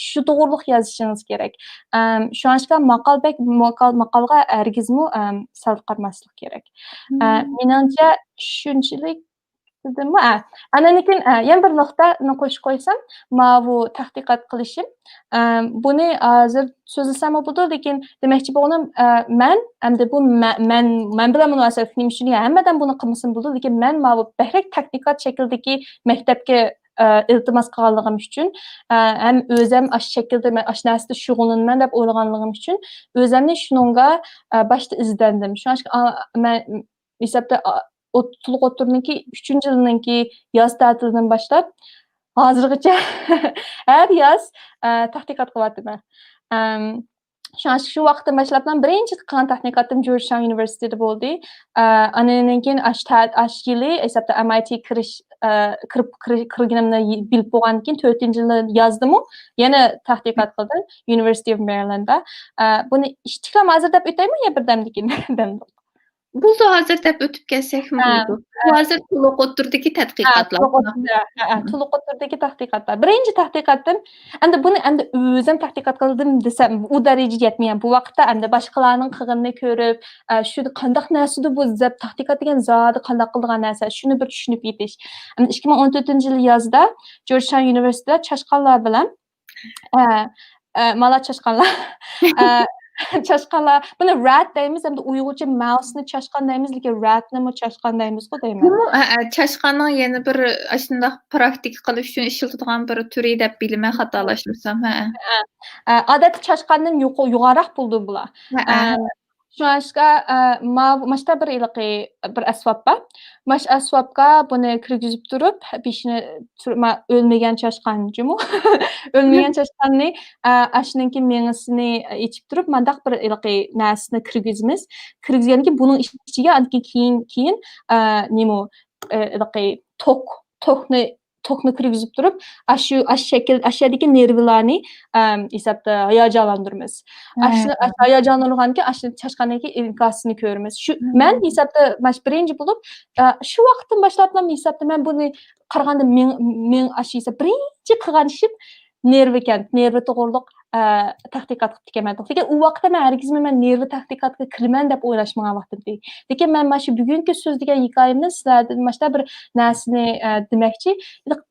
شۇ توغرۇلۇق يازىشىڭىز كېرەك. ئەم، شۇڭلاشقا ماقال بەك، ماقال، ماقالغا ھەرگىزمۇ، ئەم، سەل قارىماسلىق كېرەك. ئە، مېنىڭچە شۇنچىلىك دېدىممۇ؟ ئە، ئاندىن كېيىن، ئە، يەنە بىر نۇقتانى قوشۇپ قويسام، ماۋۇ تەتقىقات قىلىشىم. ئەم، بۇنى ھازىر سۆزلىسەممۇ بولىدۇ، لېكىن دېمەكچى بولغىنىم، ئە، مەن، ئەمدى بۇ مە-، مەن، مەن بىلەن مۇناسىۋەتلىك نېمە ئۈچۈن دېگەن، ھەممە ئادەم بۇنى قىلمىسىمۇ بولىدۇ، لېكىن مەن ماۋۇ بەكرەك تەتقىقات شەكلىدىكى مەكتەپكە، ئە، ئىلتىماس قىلغانلىقىم ئۈچۈن، ئە، ھەم ئۆزۈم ئاشۇ شەكىلدە، مەن ئاشۇ نەرسىدە شۇغۇللىنىمەن دەپ ئويلىغانلىقىم ئۈچۈن ئۆزۈمنى شۇنىڭغا، ئە، باشتا ئىزدەندىم. شۇڭلاشقا، ئا، مەن ھېسابتا، ئا، ئوت-، تولۇق ئوتتۇرىنىڭكى ئۈچىنچى يىلىنىڭكى ياز تەتىلىدىن باشلاپ ھازىرغىچە ھەر ياز، ئە، تەتقىقات قىلىۋاتىمەن. ئەم، شۇڭا شۇ ۋاقىتتىن باشلاپلا بىرىنچى قىلغان تەتقىقاتىم جورجتاون ئۇنىۋېرسىتېتىدا بولدى. ئە، ئاندىن كېيىن ئاش تە-، ئاش يىلى ھېسابتا ئەم ئاي تى كىرىش، ئە، كىرىپ، كىرى-، كىرگىنىمنى يى-، بىلىپ بولغاندىن كېيىن تۆتىنچى يىلى يازدىمۇ يەنە تەتقىقات قىلدىم. University of Maryland-دا. ئە، بۇنى ئىككىلام ھازىر دەپ ئۆتەيمۇ يا بىردەمدىكىن؟ بىردەمدە. بولدى، ھازىر دەپ ئۆتۈپ كەتسەكمۇ ھە، بولىدۇ. بۇ ھە. ھازىر تولۇق ئوتتۇرىدىكى ھە، تەتقىقاتلار. تولۇق ئوتتۇرا، ھە، ھە، تولۇق ئوتتۇرىدىكى تەتقىقاتلار. بىرىنچى تەتقىقاتتىن، ئەمدى بۇنى ئەمدى ئۆزۈم تەتقىقات قىلدىم دېسەم، ئۇ دەرىجىگە يەتمىگەن. بۇ ۋاقىتتا ئەمدى باشقىلارنىڭ قىلغىنىنى كۆرۈپ، ئە، شۇ قانداق نەرسىدۇ بۇ دەپ تەتقىقات دېگەن زادى قانداق قىلىدىغان نەرسە، شۇنى بىر چۈشىنىپ يېتىش. ئەمدى ئىككى مىڭ ئون تۆتىنچى يىلى يازدا جورجتاون ئۇنىۋېرسىتېتىدا چاشقانلار بىلەن ئە، ئە، مالا چاشقانلار. ئە، چاشقانلار. بۇنى رات دەيمىز، ئەمدى ئۇيغۇرچە ماۋسنى چاشقان دەيمىز، لېكىن راتنىمۇ چاشقان دەيمىزغۇ دەيمەن. بۇمۇ، ئە، ئە، چاشقاننىڭ يەنە بىر ئاشۇنداق پراكتىكا قىلىش ئۈچۈن ئىشلىتىدىغان بىر تۈرى دەپ بىلىمەن، خاتالاشمىسام. ھە، ھە. ھە، ئە، ئادەتتە چاشقاندىن يۇقا-، يوغانراق بولىدۇ بۇلار. ھە، ھە. ئە، شۇڭلاشقا، ئە، ماۋۇ، ماشتا بىر ھېلىقى بىر ئەسۋاب بار. ماش ئەسۋابقا بۇنى كىرگۈزۈپ تۇرۇپ، بېشىنى تۇر-، ما-، ئۆلمىگەن چاشقان جۇمۇ. ئۆلمىگەن چاشقاننى، ئە، ئاشۇنىڭكى مېڭىسىنى ئېچىپ تۇرۇپ، مانداق بىر ھېلىقى نەرسىنى كىرگۈزىمىز. كىرگۈزگەندىن كېيىن بۇنىڭ ئىچىگە ئاندىن كېيىن، كېيىن، ئە، نېمە، ئە، ھېلىقى توك، توكنى توكنى كىرگۈزۈپ تۇرۇپ، ئاشۇ، ئاشۇ شەكىل، ئاشۇ يەردىكى نېرۋىلارنى، ئەم، ھېسابتا ھاياجانلاندۇرىمىز. ئاشۇ، ھە. ئاشۇ ھاياجانلانغاندىكىن ئاشۇ چاشقاندىكى ئىنكاسىنى كۆرىمىز. شۇ، ھە. مەن ھېسابتا ماش بىرىنچى بولۇپ، ئە، شۇ ۋاقىتتىن باشلاپلا ھېسابتا مەن بۇنى قارىغاندا مېڭ-، مېڭ-، ئاشۇ ھېساب بىرىنچى قىلغان ئىشىم نېرۋىكەن، نېرۋا توغرۇلۇق، ئە، تەتقىقات قىپتىكەن مەن. لېكىن ئۇ ۋاقىتتا مەن ھەرگىزمۇ مەن نېرۋا تەتقىقاتىغا كىرىمەن دەپ ئويلاشمىغان ۋاقتىم ئىدى. لېكىن مەن مانا شۇ بۈگۈنكى سۆزلىگەن ھېكايەمدىن سىلەردىن مانا شۇنداق بىر نەرسىنى، ئە، دېمەكچى.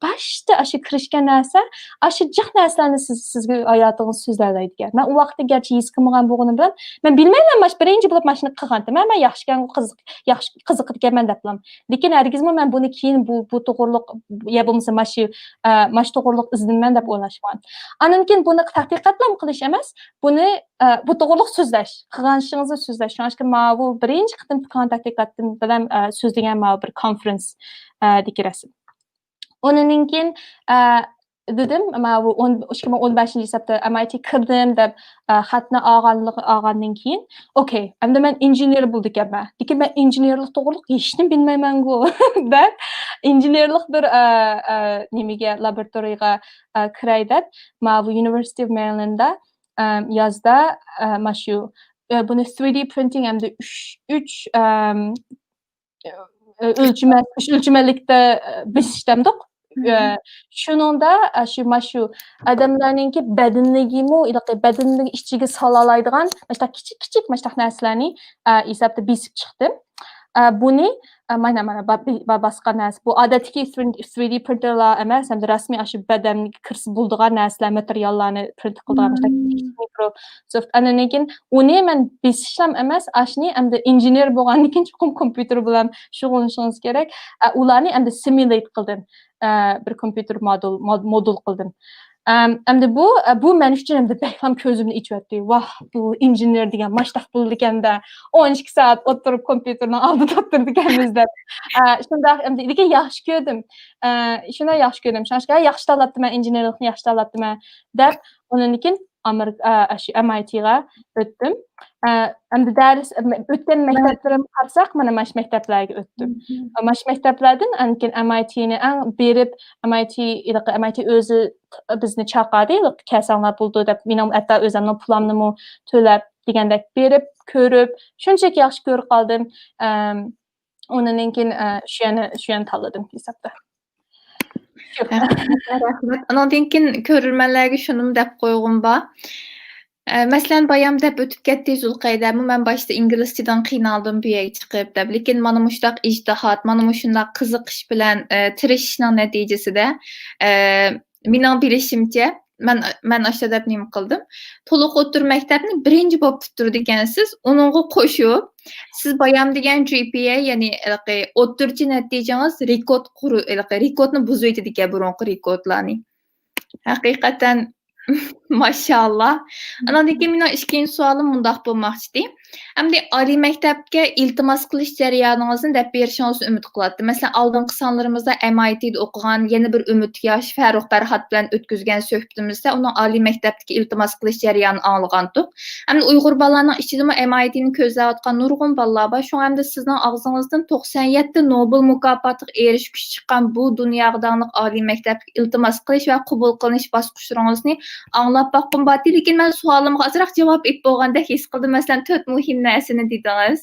باشتا ئاشۇ كىرىشكەن نەرسە، ئاشۇ جىق نەرسىلەرنى سىز، سىزگە ھاياتىڭىز سۆزلەۋېرىدىكەن. مەن ئۇ ۋاقىتتا گەرچە ھېس قىلمىغان بولغىنىم بىلەن، مەن بىلمەيمەن، مانا شۇ بىرىنچى بولۇپ مانا شۇنى قىلغانتىم. مەن، مەن ياخشىكەنغۇ، قىزىق، ياخشى، قىزىقىدىكەنمەن دەپلا. لېكىن ھەرگىزمۇ مەن بۇنى كېيىن بۇ، بۇ توغرۇلۇق يا بولمىسا مانا شۇ، ئە، مانا شۇ توغرۇلۇق ئىزدىنىمەن دەپ ئويلاشمىغان. ئاندىن كېيىن بۇنى تەتقىقاتلام قىلىش ئەمەس، بۇنى، ئە، بۇ توغرۇلۇق سۆزلەش، قىلغان ئىشىڭىزنى سۆزلەش. شۇڭلاشقا ماۋۇ بىرىنچى قېتىم قىلغان تەتقىقاتتىن بىلەن، ئە، سۆزلىگەن ماۋۇ بىر كونفرانس، ئە، دىكى رەسىم. ئۇنىڭدىن كېيىن، ئە، دېدىم، ماۋۇ ئون، ئىككى مىڭ ئون بەشىنچى ھېسابتا ئەم ئاي تى كىردىم دەپ، ئە، خەتنى ئالغانلىق-، ئالغاندىن كېيىن، ئوكەي، ئەمدى مەن ئىنژېنېر بولىدىكەنمەن. لېكىن مەن ئىنژېنېرلىق توغرۇلۇق ھېچنېمە بىلمەيمەنغۇ دەپ، ئىنژېنېرلىق بىر، ئە، ئە، نېمىگە، لابوراتورىيىغا، ئە، كىرەي دەپ، ماۋۇ University of Maryland-دا، ئە، يازدا، ئە، مانا شۇ، ئە، بۇنى ثرىدى پرىنتىڭ ئەمدى ئۈچ، ئۈچ، ئەم، ئۆلچىمە-، ئۈچ ئۆلچىمەلىكتە، ئە، بېسىش دەمدۇق. مم. ئە، شۇنىڭدا، ئە، شۇ، مانا شۇ ئادەملەرنىڭكى بەدىنىگىمۇ، ھېلىقى بەدىنىنىڭ ئىچىگە سالالايدىغان مانا شۇنداق كىچىك، كىچىك مانا شۇنداق نەرسىلەرنى، ئە، ھېسابتا بېسىپ چىقتىم. ئە، بۇنى، ئە، مانا، مانا، با-، با-، باسقان نەرسە. بۇ ئادەتتىكى ثرىدى پرىنتېرلار ئەمەس، ھەمدە رەسمىي ئاشۇ بەدەنگە كىرسە بولىدىغان نەرسىلەر، ماتېرىياللارنى پرىنت قىلىدىغان مانا شۇنداق مم. كىچىك مىكرو سوفت. ئاندىن كېيىن ئۇنى مەن بېسىشلام ئەمەس، ئاشۇنى ئەمدى ئىنژېنېر بولغاندىن كېيىن چوقۇم كومپيۇتېر بىلەن شۇغۇللىنىشىڭىز كېرەك. ئە، ئۇلارنى ئەمدى سىمۇلېيت قىلدىم. ئە، بىر كومپيۇتېر مودېل، مود-، مودېل قىلدىم. ئەم، ئەمدى بۇ، ئە، بۇ مەن ئۈچۈن ئەمدى بەكلا كۆزۈمنى ئېچىۋەتتى. ۋاھ، بۇ ئىنژېنېر دېگەن ماشتاق بولىدىكەن-دە. ئون ئىككى سائەت ئولتۇرۇپ كومپيۇتېرنىڭ ئالدىدا ئولتۇرىدىكەنمىز دەپ. ئە، شۇنداق ئەمدى، لېكىن ياخشى كۆردۈم. ئە، شۇنداق ياخشى كۆردۈم. شۇڭا ياخشى تاللاپتىمەن، ئىنژېنېرلىقنى ياخشى تاللاپتىمەن دەپ، ئۇنىڭدىن كېيىن ئامېرىكا، ئە، شۇ ئەم ئاي تىغا ئۆتتۈم. ئە، ئەمدى دەرس، ئۆتكەن مەكتەپلىرىمگە قارىساق، مانا ماش مەكتەپلەرگە ئۆتتۈم. ماش مەكتەپلەردىن ئاندىن كېيىن ئەم ئاي تىنى ئەڭ بېرىپ، ئەم ئاي تى، ھېلىقى ئەم ئاي تى ئۆزى بىزنى چاقىردى، ھېلىقى كەلسەڭلار بولىدۇ دەپ، مېنىڭ ھەتتا ئۆزۈمنىڭ پۇلامنىمۇ تۆلەپ دېگەندەك بېرىپ، كۆرۈپ، شۇنچىلىك ياخشى كۆرۈپ قالدىم. ئەم، ئۇنىڭدىن كېيىن، ئە، شۇ يەرنى، شۇ يەرنى تاللىدىم ھېسابتا. شۇ. رەھمەت، رەھمەت. ئۇنىڭدىن كېيىن كۆرۈرمەنلەرگە شۇنىمۇ دەپ قويغۇم بار. ئە، مەسىلەن، بايام دەپ ئۆتۈپ كەتتى زۇلقەيدەمۇ، مەن باشتا ئىنگلىزچىدىن قىينالدىم بۇ يەرگە چىقىپ دەپ. لېكىن مانا مۇشۇنداق ئىجتىھات، مانا مۇشۇنداق قىزىقىش بىلەن، ئە، تىرىشىشنىڭ نەتىجىسىدە، ئە، مېنىڭ بىلىشىمچە، مەن، مەن ئاشۇ دەپ نېمە قىلدىم؟ تولۇق ئوتتۇرا مەكتەپنى بىرىنچى بولۇپ پۈتتۈرىدىكەنسىز، ئۇنىڭغا قوشۇپ، سىز بايام دېگەن جى پى ئەي، يەنى ھېلىقى ئوتتۇرىچە نەتىجىڭىز رېكورت قۇرۇ-، ھېلىقى رېكورتنى بۇزۇۋېتىدىكەن، بۇرۇنقى رېكورتلارنى. ھەقىقەتەن ماشائاللا. ئاناندىن كېيىن مېنىڭ ئىككىنچى سوئالىم مۇنداق بولماقچىدى. ئەمدى ئالىي مەكتەپكە ئىلتىماس قىلىش جەريانىڭىزنى دەپ بېرىشىڭىزنى ئۈمىد قىلاتتىم. مەسىلەن، ئالدىنقى سانلىرىمىزدا ئەم ئاي تىدا ئوقۇغان يەنە بىر ئۈمىد ياش فەرۇق پەرھات بىلەن ئۆتكۈزگەن سۆھبىتىمىزدە ئۇنىڭ ئالىي مەكتەپتىكى ئىلتىماس قىلىش جەريانىنى ئاڭلىغانتۇق. ئەمدى ئۇيغۇر بالىلارنىڭ ئىچىدىمۇ ئەم ئاي تىنى كۆزلەۋاتقان نۇرغۇن بالىلار بار. شۇڭا ئەمدى سىزنىڭ ئاغزىڭىزدىن توقسان يەتتە نوبېل مۇكاپاتىغا ئېرىشكۈچە چىققان بۇ دۇنياغا داڭلىق ئالىي مەكتەپكە ئىلتىماس قىلىش ۋە قوبۇل قىلىنىش باسقۇچلىرىڭىزنى ئاڭلاپ باققۇم بارتى، لېكىن مەن سوئالىمغا ئازراق جاۋاب ئېيتىپ بولغاندەك ھېس قىلدىم. مەسىلەن، تۆت مۇھىم نەرسىنى دېدىڭىز.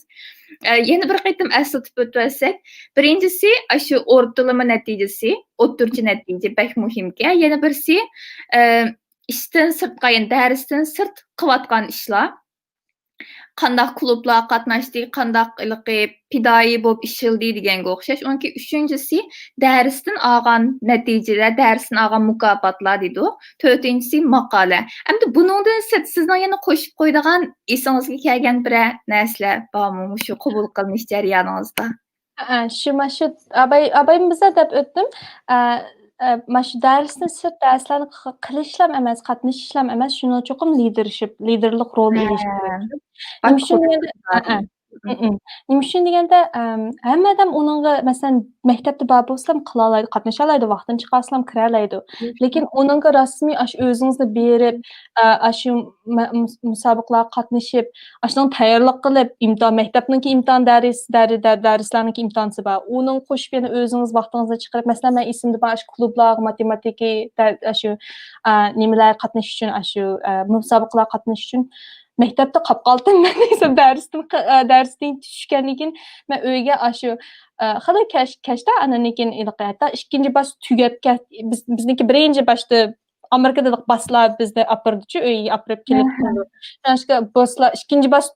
ئە، يەنە بىر قېتىم ئەسلىتىپ ئۆتۈۋەتسەك، بىرىنچىسى، ئاشۇ ئورتىلىما نەتىجىسى، ئوتتۇرىچە نەتىجە بەك مۇھىمكەن. يەنە بىرسى، ئە، ئىشتىن سىرتقا، يەنى دەرستىن سىرت قىلىۋاتقان ئىشلار. قانداق كۇلۇبلارغا قاتناشتى، قانداق ھېلىقى پىدائىي بولۇپ ئىشلىدى دېگەنگە ئوخشاش. ئۇنىڭ كېيىن ئۈچىنچىسى، دەرستىن ئالغان نەتىجىلەر، دەرستىن ئالغان مۇكاپاتلار دەيدۇ. تۆتىنچىسى، ماقالە. ئەمدى بۇنىڭدىن سىرت سىزنىڭ يەنە قوشۇپ قويىدىغان ئېسىڭىزگە كەلگەن بىرەر نەرسىلەر بارمۇ مۇشۇ قوبۇل قىلىنىش جەريانىڭىزدا؟ ھە، شۇ، مانا شۇ ئاباي-، ئابايىم بىزدە دەپ ئۆتتۈم. ئە، ئە، مانا شۇ دەرستىن سىرت دەرسلەرنى ق-، قىلىشلام ئەمەس، قاتنىشىشلام ئەمەس، شۇنىڭ چوقۇم لىدېرشىپ، لىدېرلىق رول ھە. ئېلىش كېرەك. نېمە ئۈچۈن دېگەندە، ھە، ھە. نېمە ئۈچۈن دېگەندە، ئەم، ھەممە ئادەم ئۇنىڭغا، مەسىلەن، مەكتەپتە بار بولسىلام قىلالايدۇ، قاتنىشالايدۇ، ۋاقتىنى چىقارسىلام كىرەلەيدۇ. لېكىن ئۇنىڭغا رەسمىي ئاشۇ ئۆزىڭىزلا بېرىپ، ئە، ئاشۇ مە-، مۇس-، مۇسابىقىلەرگە قاتنىشىپ، ئاشۇنىڭ تەييارلىق قىلىپ، ئىمتىھان، مەكتەپنىڭكى ئىمتىھان دەرس-، دەر-، دەر-، دەرسلەرنىڭكى ئىمتىھانسى بار. ئۇنىڭغا قوشۇپ يەنە ئۆزىڭىز ۋاقتىڭىزنى چىقىرىپ، مەسىلەن، مەن ئېسىمدە بار، ئاشۇ كۇلۇبلارغا، ماتېماتىكا، دە-، ئاشۇ، ئە، نېمىلەرگە قاتنىشىش ئۈچۈن، ئاشۇ، ئە، مۇسابىقىلەرگە قاتنىشىش ئۈچۈن مەكتەپتە قاپ قالدىم. مەن ئېسىم دەرستىن ق-، ئە، دەرستىن چۈشكەندىن كېيىن مەن ئۆيگە ئاشۇ، ئە، خېلى كەچ، كەچتە ئانىڭدىن كېيىن ھېلىقى ھەتتا ئىككىنچى باس تۈگەپ كەت-، بىز، بىزنىڭكى بىرىنچى باشتا ئامېرىكىدا باسلار بىزنى ئاپىرىدىچۇ، ئۆيگە ئاپىرىپ كېلىپ تۇرىدۇ. شۇڭلاشقا باسلار ئىككىنچى باس،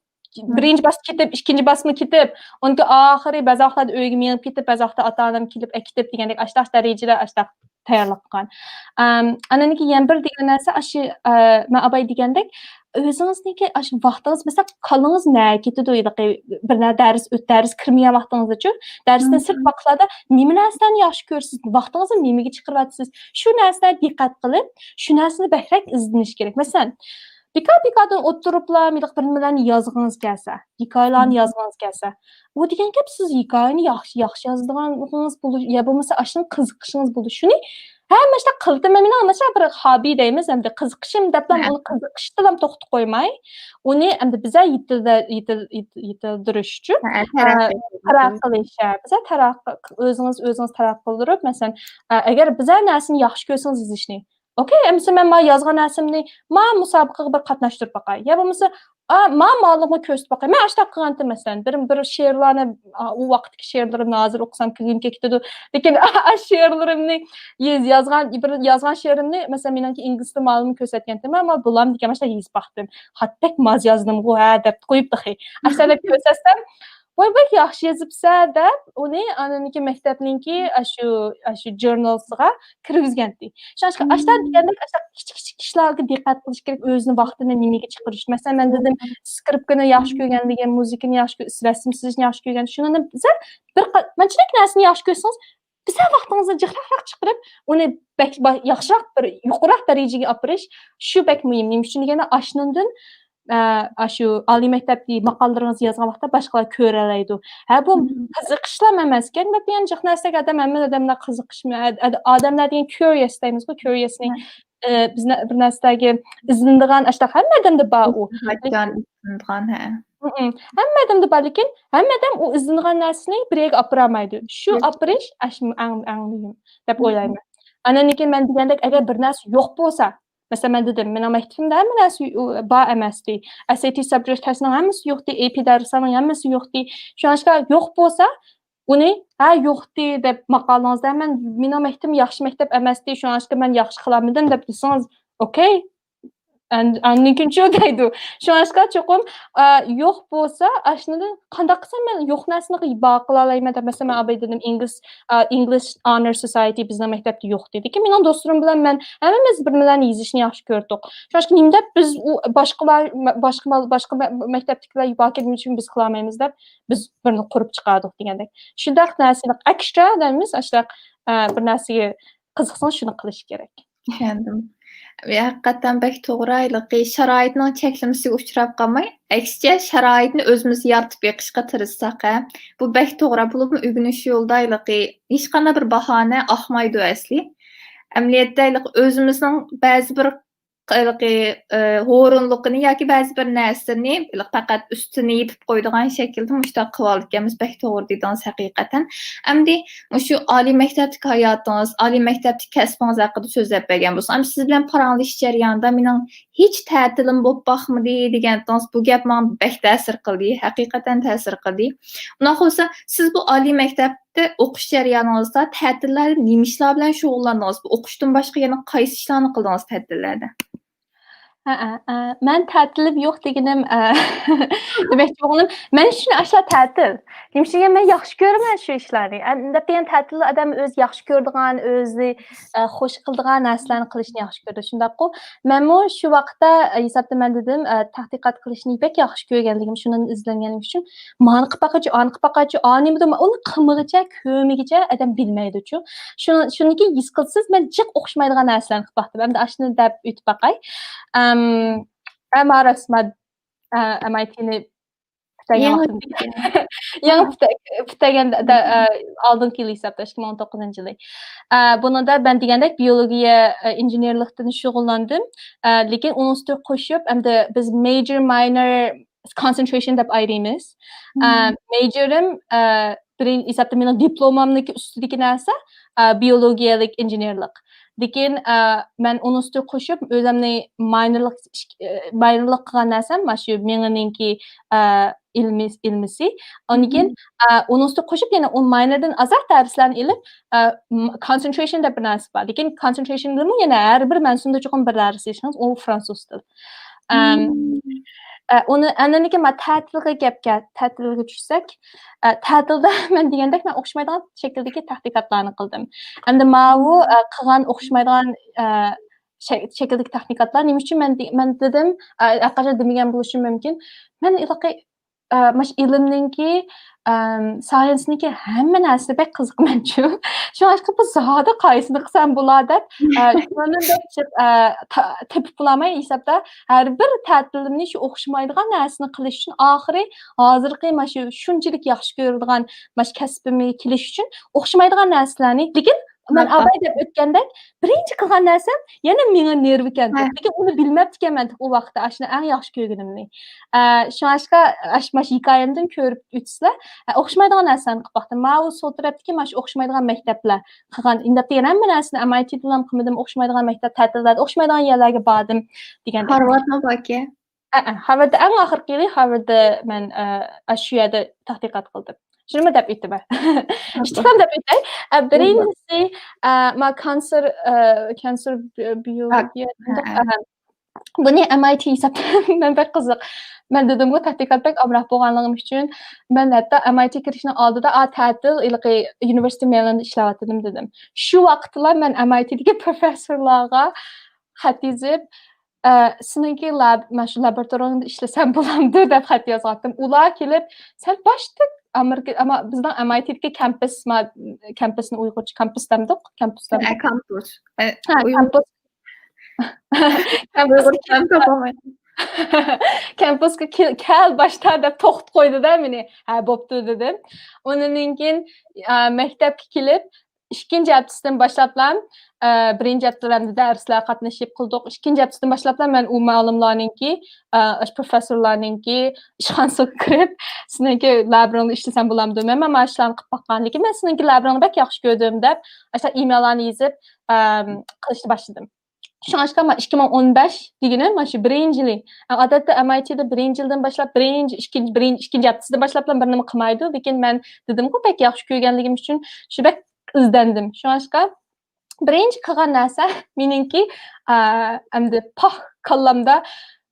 بىرىنچى باس كېتىپ، ئىككىنچى باسما كېتىپ، ئۇنىڭكى ئاخىرى بەزى ۋاقىتلاردا ئۆيگە مېڭىپ كېتىپ، بەزى ۋاقىتتا ئاتا-ئانام كېلىپ ئەكېتىپ دېگەندەك ئاشۇنداق دەرىجىدە ئاشۇنداق تەييارلىق قىلغان. ئەم، ئاندىن كېيىن يەنە بىر دېگەن نەرسە، ئاشۇ، ئە، مەن ئاباي دېگەندەك، ئۆزىڭىزنىڭكى ئاشۇ ۋاقتىڭىز، مەسىلەن، كالىڭىز نەگە كېتىدۇ، ھېلىقى بىر نەرسە دەرس ئۆت-، دەرس كىرمىگەن ۋاقتىڭىزدىچۇ، دەرستىن سىرت ۋاقىتلاردا نېمە نەرسىلەرنى ياخشى كۆرىسىز، ۋاقتىڭىزنى نېمىگە چىقىرىۋاتىسىز، شۇ نەرسىلەرگە دىققەت قىلىپ، شۇ نەرسىنى بەكرەك ئىزدىنىش كېرەك. مەسىلەن، بىكار-بىكاردىن ئولتۇرۇپلا مۇنداق بىر نېمىلەرنى يازغىڭىز كەلسە، ھېكايىلەرنى يازغىڭىز كەلسە، ئۇ دېگەن گەپ سىز ھېكايىنى ياخشى، ياخشى يازىدىغانلىقىڭىز بولۇش، يا بولمىسا ئاشۇنى قىزىقىشىڭىز بولۇش. شۇنى ھەممە ئىشتا قىلدىم. مەن مېنىڭ ماشۇ بىر خاببى دەيمىز، ئەمدى قىزىقىشىم دەپلا ئۇنى قىزىقىشتىنلا توختىتىپ قويماي، ئۇنى ئەمدى بىزە يېتىلدە-، يېتىل-، يېتىل-، يېتىلدۈرۈش ئۈچۈن، ھە، تەرەققىي ئە، قىلىش. تەرەققىي قىلىش، ھە، بىزە تەرەققىي، ئۆزىڭىز، ئۆزىڭىز تەرەققىي قىلدۇرۇپ، مەسىلەن، ئە، ئەگەر بىزە نەرسىنى ياخشى كۆرسىڭىز يېزىشنى، ئوكەي، ئەمىسە مەن مانا يازغان نەرسەمنى، مانا مۇسابىقىگە بىر قاتناشتۇرۇپ باقاي. يا بولمىسا، ئا، مانا مالىمغا كۆرسىتىپ باقاي. مەن ئاشۇنداق قىلغانتىم، مەسىلەن، بىر، بىر شېئىرلارنى، ئا، ئۇ ۋاقىتتىكى شېئىرلىرىمنى ھازىر ئوقۇسام كۈلگۈم كېلىپ كېتىدۇ. لېكىن، ئا، شېئىرلىرىمنى يېز-، يازغان، بىر يازغان شېئىرىمنى، مەسىلەن، مېنىڭكى ئىنگلىز تىلى مۇئەللىمىم كۆرسەتكەنتى. مەن مانا بولامدىكەن، ماشۇنداق يېزىپ باقتىم. خاتتەك ماز يازدىمغۇ، ھە، دەپ قويۇپ تېخى. ئاشۇنداق دەپ كۆرسەتسەم، ۋاي، بەك ياخشى يېزىپسەن دەپ، ئۇنى ئانىڭكى مەكتەپنىڭكى ئاشۇ، ئاشۇ ژۇرنالىسىغا كىرگۈزگەنتى. شۇڭلاشقا ئاشتا دېگەندەك، ئاشتا كىچىك، كىچىك ئىشلارغا دىققەت قىلىش كېرەك، ئۆزىنىڭ ۋاقتىنى نېمىگە چىقىرىش. مەسىلەن، مەن دېدىم، سكرىپكىنى ياخشى كۆرگەن دېگەن، مۇزىكىنى ياخشى كۆ-، رەسىم سىزىشنى ياخشى كۆرگەن. شۇنىڭدىن بىزە بىر قا-، مانچىلىك نەرسىنى ياخشى كۆرسىڭىز، بىزنىڭ ۋاقتىمىزنى جىقراقراق چىقىرىپ، ئۇنى بەك، با-، ياخشىراق بىر يۇقىرىراق دەرىجىگە ئاپىرىش، شۇ بەك مۇھىم. نېمە ئۈچۈن دېگەندە، ئاشۇنىڭدىن، ئە، ئاشۇ ئالىي مەكتەپتە ماقالىلىرىڭىزنى يازغان ۋاقىتتا باشقىلار كۆرەلەيدۇ. ھە، بۇ قىزىقىشلا ئەمەسكەن، بەك يانچۇق نەرسىگە ئادەم، ھەممە ئادەملەر قىزىقىش، ئادەملەر دېگەن كيۇرىيەس دەيمىزغۇ، كيۇرىيەسنى، ئە، بىزنى بىر نەرسىلەرگە ئىزدىنىدىغان، ئاشۇنداق ھەممە ئادەمدە بار ئۇ. قاچان ئىزدىنىدىغان، ھە. ھەممە ئادەمدە بار، لېكىن ھەممە ئادەم ئۇ ئىزدىنىدىغان نەرسىنى بىر يەرگە ئاپىرالمايدۇ. شۇ ئاپىرىش ئەش-، ئەڭ، ئەڭ مۇھىم دەپ ئويلايمەن. ئاندىن كېيىن مەن دېگەندەك، ئەگەر بىر نەرسە يوق بولسا، مەسىلەن، مەن دېدىم، مېنىڭ مەكتىپىمدە ھەممە نەرسە بار ئەمەستى. ئەس ئەي تى سابجېكت تېستىنىڭ ھەممىسى يوقتى، ئەي پى دەرسلەرنىڭ ھەممىسى يوقتى. شۇڭلاشقا يوق بولسا، ئۇنى، ھە، يوقتى دەپ ماقالىڭىزدا، مەن، مېنىڭ مەكتىپىم ياخشى مەكتەپ ئەمەستى، شۇڭلاشقا مەن ياخشى قىلالمىدىم دەپ دېسىڭىز، ئوكەي. ئان-، ئاندىن كېيىنچۇ دەيدۇ. شۇڭلاشقا چوقۇم، ئا، يوق بولسا، ئاشۇنىڭدىن قانداق قىلسام مەن يوق نەرسىنى بار قىلالايمەن دەپ، مەسىلەن، مەن ئاباي دېدىم، ئىنگلىز، ئا، ئىنگلىش ئانېر سوسايتى بىزنىڭ مەكتەپتە يوق دېدىكى، مېنىڭ دوستلىرىم بىلەن مەن ھەممىمىز بىر بىلەن يېزىشنى ياخشى كۆردۇق. شۇڭلاشقا نېمە دەپ بىز ئۇ باشقىلار، باشقا، باشقا مەكتەپتىكىلەر بار ئىكەن، نېمە ئۈچۈن بىز قىلالمايمىز دەپ، بىز بىرنى قۇرۇپ چىقاردۇق دېگەندەك. شۇنداق نەرسىنى ئەكسترا دەيمىز، ئاشۇنداق، ئە، بىر نەرسىگە قىزىقسىڭىز، شۇنى قىلىش كېرەك. چۈشەندىم. ھەقىقەتەن بەك توغرا، ھېلىقى شارائىتنىڭ چەكلىمىسىگە ئۇچراپ قالماي، ئەكسىچە شارائىتنى ئۆزىمىز يارىتىپ بېقىشقا تىرىشساق، ھە، بۇ بەك توغرا. بولۇپمۇ ئۆگىنىش يولىدا ھېلىقى ھېچقانداق بىر باھانە ئاقمايدۇ ئەسلى. ئەمەلىيەتتە ھېلىقى ئۆزىمىزنىڭ بەزى بىر ھېلىقى، ئە، ھۇرۇنلۇقىنى ياكى بەزى بىر نەرسىلىرىنى ھېلىقى پەقەت ئۈستىنى يېپىپ قويىدىغان شەكىلدە مۇشۇنداق قىلىۋالىدىكەنمىز. بەك توغرا دېدىڭىز ھەقىقەتەن. ئەمدى مۇشۇ ئالىي مەكتەپتىكى ھاياتىڭىز، ئالىي مەكتەپتىكى كەسپىڭىز ھەققىدە سۆزلەپ بەرگەن بولساڭ، ئەمدى سىز بىلەن پاراڭلىشىش جەريانىدا مېنىڭ ھېچ تەتىلىم بولۇپ باقمىدى دېگەنتىڭىز، بۇ گەپ ماڭا بەك تەسىر قىلدى، ھەقىقەتەن تەسىر قىلدى. ئۇنداق بولسا، سىز بۇ ئالىي مەكتەپتە ئوقۇش جەريانىڭىزدا تەتىللەردە نېمە ئىشلار بىلەن شۇغۇللاندىڭىز؟ بۇ ئوقۇشتىن باشقا يەنە قايسى ئىشلارنى قىلدىڭىز تەتىللەردە؟ ھەئە، ئە، مەن تەتىلىم يوق دېگىنىم، ئە، دېمەكچى بولغىنىم، مەن ئۈچۈن ئاشۇلار تەتىل. نېمە ئۈچۈن دېگەن، مەن ياخشى كۆرىمەن شۇ ئىشلارنى. ئە، دەپ دېگەن تەتىل ئادەم ئۆزى ياخشى كۆرىدىغان، ئۆزى، ئە، خوش قىلىدىغان نەرسىلەرنى قىلىشنى ياخشى كۆرىدۇ. شۇنداققۇ، مەنمۇ شۇ ۋاقىتتا، ئە، ھېسابتا مەن دېدىم، ئە، تەتقىقات قىلىشنى بەك ياخشى كۆرگەنلىكىم، شۇنىڭدىن ئىزدەنگەنلىكىم ئۈچۈن مانى قىلىپ باققاچۇ، ئانى قىلىپ باققاچۇ، ئانى بۇنى ئۇنى قىلمىغىچە، كۆرمىگىچە ئادەم بىلمەيدۇچۇ. شۇ-، شۇنىڭكى ھېس قىلسىز، مەن جىق ئوخشىمايدىغان نەرسىلەرنى قىلىپ باقتىم. ئەمدى ئاشۇنى دەپ ئۆتۈپ باقاي. ئەم، ئەمما راست، مەن، ئە، ئەم ئاي تىنى پۈتتۈرگەن يېڭى ۋاقتىم. پۈتتۈرگەن. يېڭى پۈتتە-، پۈتتۈرگەن دە-، دە-، ئە، ئالدىنقى يىل ھېسابتا، ئىككى مىڭ ئون توققۇزىنچى يىلى. ئە، بۇنىڭدا مەن دېگەندەك بىيولوگىيە، ئە، ئىنژېنېرلىقتىن شۇغۇللاندىم. ئە، لېكىن ئۇنىڭ ئۈستىگە قوشۇپ، ئەمدى بىز مەيجور، ماينور، كونسېنترېيشن دەپ ئايرىيمىز. ئە، مم. مەيجورىم، ئە، بىرىنچى ھېسابتا مېنىڭ دىپلومامنىڭكى ئۈستىدىكى نەرسە، ئە، بىيولوگىيەلىك ئىنژېنېرلىق. لېكىن، ئە، مەن ئۇنىڭ ئۈستىگە قوشۇپ، ئۆزۈمنى ماينورلىق ئىش-، ئە، ماينورلىق قىلغان نەرسەم مانا شۇ مېڭىنىڭكى، ئە، ئىلمى-، ئىلمىسى. ئاندىن كېيىن، مم. ئە، ئۇنىڭ ئۈستىگە قوشۇپ يەنە ئۇ ماينوردىن ئازراق دەرسلەرنى ئېلىپ، ئە، م-، كونسېنترېيشن دەپ بىر نەرسە بار. لېكىن كونسېنترېيشندىمۇ يەنە ھەر بىر مەن سۇندا چوقۇم بىر دەرس ئېلىشىڭىز، ئۇ فرانسۇز تىل. ئەم، مم. ئە، ئۇنى، ئاندىن كېيىن مانا تەتىلگە گەپكە، تەتىلگە چۈشسەك، ئە، تەتىلدە مەن دېگەندەك، مەن ئوخشىمايدىغان شەكىلدىكى تەتقىقاتلارنى قىلدىم. ئەمدى ماۋۇ، ئە، قىلغان ئوخشىمايدىغان، ئە، شە-، شەكىلدىكى تەتقىقاتلار نېمە ئۈچۈن مەن دې-، مەن دېدىم، ئە، ھەرقاچان دېمىگەن بولۇشۇم مۇمكىن. مەن ھېلىقى، ئە، مانا شۇ ئىلىمنىڭكى، ئەم، ساينسنىڭكى ھەممە نەرسىسىگە بەك قىزىقىمەنچۇ. شۇڭلاشقا بۇ زادى قايسىنى قىلسام بولا دەپ، ئە، شۇنىڭدىن بەك جىق، ئە، تا-، تېپىپ بولالماي ھېسابتا ھەر بىر تەتىلىمنى شۇ ئوخشىمايدىغان نەرسىنى قىلىش ئۈچۈن ئاخىرى ھازىرقى مانا شۇ شۇنچىلىك ياخشى كۆرىدىغان مانا شۇ كەسپىمگە كېلىش ئۈچۈن ئوخشىمايدىغان نەرسىلەرنى، لېكىن مەن ئاۋۋال دەپ ئۆتكەندەك، بىرىنچى قىلغان نەرسەم يەنە مېڭە نېرۋىكەن. ھە. لېكىن ئۇنى بىلمەپتىكەنمەن ئۇ ۋاقىتتا، ئاشۇنى ئەڭ ياخشى كۆرگىنىمنى. ئە، شۇڭلاشقا ئاش-، مانا شۇ ھېكايەمدىن كۆرۈپ ئۆتىسىلەر. ئە، ئوخشىمايدىغان نەرسىلەرنى قىلىپ باقتىم. ماۋۇ سول تەرەپتىكى مانا شۇ ئوخشىمايدىغان مەكتەپلەر قىلغان. ئىنداق دېگەن ھەممە نەرسىنى ئەم ئاي تىدىلا قىلمىدىم، ئوخشىمايدىغان مەكتەپ، تەتىللەردە ئوخشىمايدىغان يەرلەرگە باردىم دېگەندەك. ھارۋاردمۇ باركەن؟ ئەئە، ھارۋارددا ئەڭ ئاخىرقى يىلى ھارۋارددا مەن، ئە، ئاشۇ يەردە تەتقىقات قىلدىم. شۇنىمۇ دەپ ئۆتىمەن. ئىككى خىل دەپ ئۆتەي. ئە، بىرىنچىسى، ئە، ما كانسېر، ئە، كانسېر بىيولوگىيە، ئە، بۇنى ئەم ئاي تى ھېسابتا مەن بەك قىزىق. مەن دېدىمغۇ، تەتقىقات بەك ئامراق بولغانلىقىم ئۈچۈن، مەن ھەتتا ئەم ئاي تى كىرىشنىڭ ئالدىدا، ئا، تەتىل، ھېلىقى يۇنىۋېرسىتېت مېلىندا ئىشلەۋاتىدىم دېدىم. شۇ ۋاقىتتىلا مەن ئەم ئاي تىدىكى پروفېسسورلارغا خەت يېزىپ، ئە، سېنىڭكى لاب-، مانا شۇ لابوراتورىيەڭدە ئىشلىسەم بولامدۇ دەپ خەت يازغانتىم. ئۇلار كېلىپ، سەن باشتا ئامېرىكا، ئەمما بىزنىڭ ئەم ئاي تىدىكى كەمپۇس، ما-، كەمپۇسنى ئۇيغۇرچە كەمپۇس دەمدۇق، كەمپۇس دەمدۇق. كامپۇس. ھە، كامپۇس. كامپۇس. كامپۇسقا كېل-، كەل باشتا دەپ توختىتىپ قويدى-دە مېنى. ھە، بوپتۇ دېدىم. ئۇنىڭدىن كېيىن، ئا، مەكتەپكە كېلىپ، ئىككىنچى ھەپتىسىدىن باشلاپلا، ئە، بىرىنچى ھەپتىلەردە دەرسلەرگە قاتنىشىپ قىلدۇق. ئىككىنچى ھەپتىسىدىن باشلاپلا مەن ئۇ مۇئەللىملارنىڭكى، ئە، ئاشۇ پروفېسسورلارنىڭكى ئىشخانىسىغا كىرىپ، سېنىڭكى لابىرىڭدا ئىشلىسەم بولامدۇ؟ مەن مانا شۇلارنى قىلىپ باققان، لېكىن مەن سېنىڭكى لابىرىڭنى بەك ياخشى كۆردۈم دەپ، ئاشۇنداق ئىمېيللارنى يېزىپ، ئەم، قىلىشنى باشلىدىم. شۇڭلاشقا مانا ئىككى مىڭ ئون بەش دېگىنىم مانا شۇ بىرىنچى يىلى. ئادەتتە ئەم ئاي تىدا بىرىنچى يىلدىن باشلاپ، بىرىنچى، ئىككىنچى، بىرىنچى، ئىككىنچى ھەپتىسىدىن باشلاپلا بىر نېمە قىلمايدۇ. لېكىن مەن دېدىمغۇ، بەك ياخشى كۆرگەنلىكىم ئۈچۈن شۇ بەك ئىزدەندىم. شۇڭلاشقا بىرىنچى قىلغان نەرسە مېنىڭكى، ئا، ئەمدى پاھ كاللامدا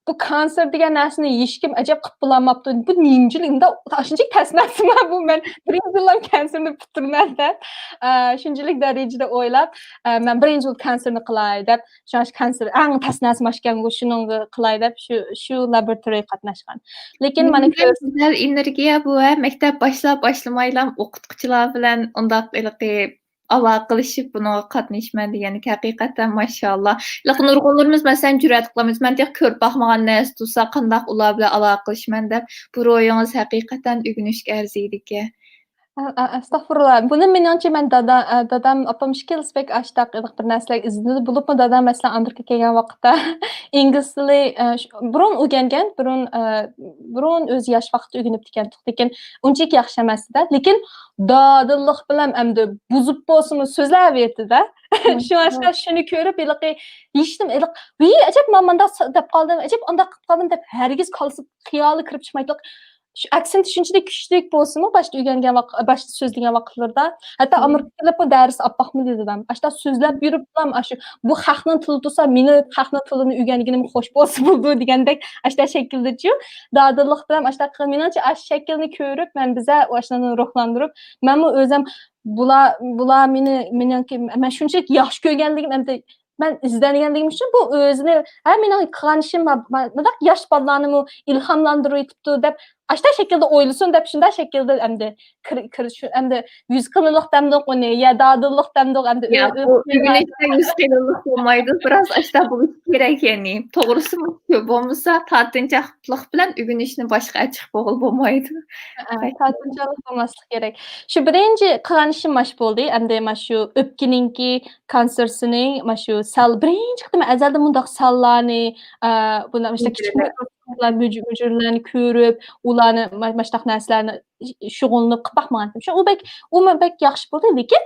بۇ كانسېر دېگەن نەرسىنى ھېچكىم ئەجەب قىلىپ بولالماپتۇ. بۇ نېمىچىلىك، مۇنداق ئاشۇنچىلىك تەس نەرسىما بۇ؟ مەن بىرىنچى يىللام كانسېرنى پۈتتۈرىمەن دەپ، ئا، شۇنچىلىك دەرىجىدە ئويلاپ، ئا، مەن بىرىنچى يىل كانسېرنى قىلاي دەپ، شۇڭا كانسېر ئەڭ تەس نەرسە ماشكەنغۇ، شۇنىڭغا قىلاي دەپ شۇ، شۇ لابوراتورىيەگە قاتناشقان. لېكىن مانا كۆر- سىلەر ئېنېرگىيە بۇ ھە، مەكتەپ باشلاپ باشلىمايلا ئوقۇتقۇچىلار بىلەن ئۇنداق ھېلىقى ئالاقىلىشىپ بۇنىڭغا قاتنىشىمەن دېگەنلىك ھەقىقەتەن ماشائاللا. ھېلىقى نۇرغۇنلىرىمىز مەسىلەن جۈرئەت قىلالمايمىز. مەن تېخى كۆرۈپ باقمىغان نەرسە تۇرسا قانداق ئۇلار بىلەن ئالاقىلىشىمەن دەپ، بۇ روھىڭىز ھەقىقەتەن ئۆگىنىشكە ئەرزىيدىكەن. ئە-، ئە-، ئەستەغپۇرۇللا. بۇنى مېنىڭچە مەن دادا-، ئە، دادام، ئاپام ئىككىلىسى بەك ئاشتاق بىر نەرسىلەرگە ئىزدىنىدۇ. بولۇپمۇ دادام مەسىلەن ئامېرىكىغا كەلگەن ۋاقىتتا ئىنگلىز تىلى، ئە، شۇ، بۇرۇن ئۆگەنگەن، بۇرۇن، ئە، بۇرۇن ئۆزى ياش ۋاقىتتا ئۆگىنىپتىكەن، لېكىن ئۇنچىلىك ياخشى ئەمەستى-دە. لېكىن دادىللىق بىلەن ئەمدى بۇزۇپ بولسىمۇ سۆزلەۋېتىدۇ-دە. شۇڭلاشقا شۇنى كۆرۈپ ھېلىقى ھېچنېمە، ھېلىقى، ۋىي، ئەجەب مەن مۇنداق دەپ قالدىم، ئەجەب ئانداق قىلىپ قالدىم دەپ ھەرگىز كاللىسى، خىيالى كىرىپ چىقمايدۇ. شۇ ئاكسېنتى شۇنچىلىك كۈچلۈك بولسىمۇ، باشتا ئۆگەنگەن ۋاق-، باشتا سۆزلىگەن ۋاقىتلىرىدا، ھەتتا ئامېرىكىغا كېلىپمۇ دەرس ئاپپاقمۇ دېدىم. ئاشۇنداق سۆزلەپ يۈرۈپلا، ئاشۇ، بۇ خەقنىڭ تىلى تۇرسا، مېنى خەقنىڭ تىلىنى ئۆگەنگىنىم خوش بولسا بولىدۇ دېگەندەك، ئاشۇنداق شەكىلدىچۇ، دادىللىق بىلەن ئاشۇنداق قىلىپ، مېنىڭچە ئاشۇ شەكىلنى كۆرۈپ، مەن بىزە ئاشۇنى روھلاندۇرۇپ، مەنمۇ ئۆزۈم بۇلار، بۇلار مېنى، مېنىڭكى، مەن شۇنچىلىك ياخشى كۆرگەنلىكىم، ئەمدى مەن ئىزدەنگەنلىكىم ئۈچۈن بۇ ئۆزىنى، ھە، مېنىڭ قىلغان ئىشىم ما-، ما-، مۇنداق ياش بالىلارنىمۇ ئىلھاملاندۇرۇۋېتىپتۇ دەپ، ئاشۇنداق شەكىلدە ئويلىسۇن دەپ، شۇنداق شەكىلدە ئەمدى كىر-، كىر-، شۇ ئەمدى يۈز قېلىنلىق دەمدۇق ئۇنى، يا دادىللىق دەمدۇق ئەمدى. يا، ئۆ-، ئۆ-، بۇ ئۆگىنىشتە يۈز قېلىنلىق بولمايدۇ، بىراز ئاشۇنداق بولۇشى كېرەك، يەنى. توغرىسىمۇ شۇ، بولمىسا تارتىنچاقلىق بىلەن ئۆگىنىشنى باشقا ئاچىقىپ بولغىلى بولمايدۇ. ھە، تارتىنچاقلىق بولماسلىق كېرەك. شۇ بىرىنچى قىلغان ئىشىم ماش بولدى. ئەمدى مانا شۇ ئۆپكىنىڭكى كانسېرسىنى، مانا شۇ سەل، بىرىنچى قېتىم ئەزەلدىن مۇنداق سەللارنى، ئە، بۇنداق مۇشۇنداق كىچىك مۇجىرىلەر. مۇجىرىلەرنى كۆرۈپ، ئۇلارنى ما-، ماشۇنداق نەرسىلەرنى شۇغۇللىنىپ قىلىپ باقمىغانتىم. شۇ، ئۇ بەك، ئۇمۇ بەك ياخشى بولدى، لېكىن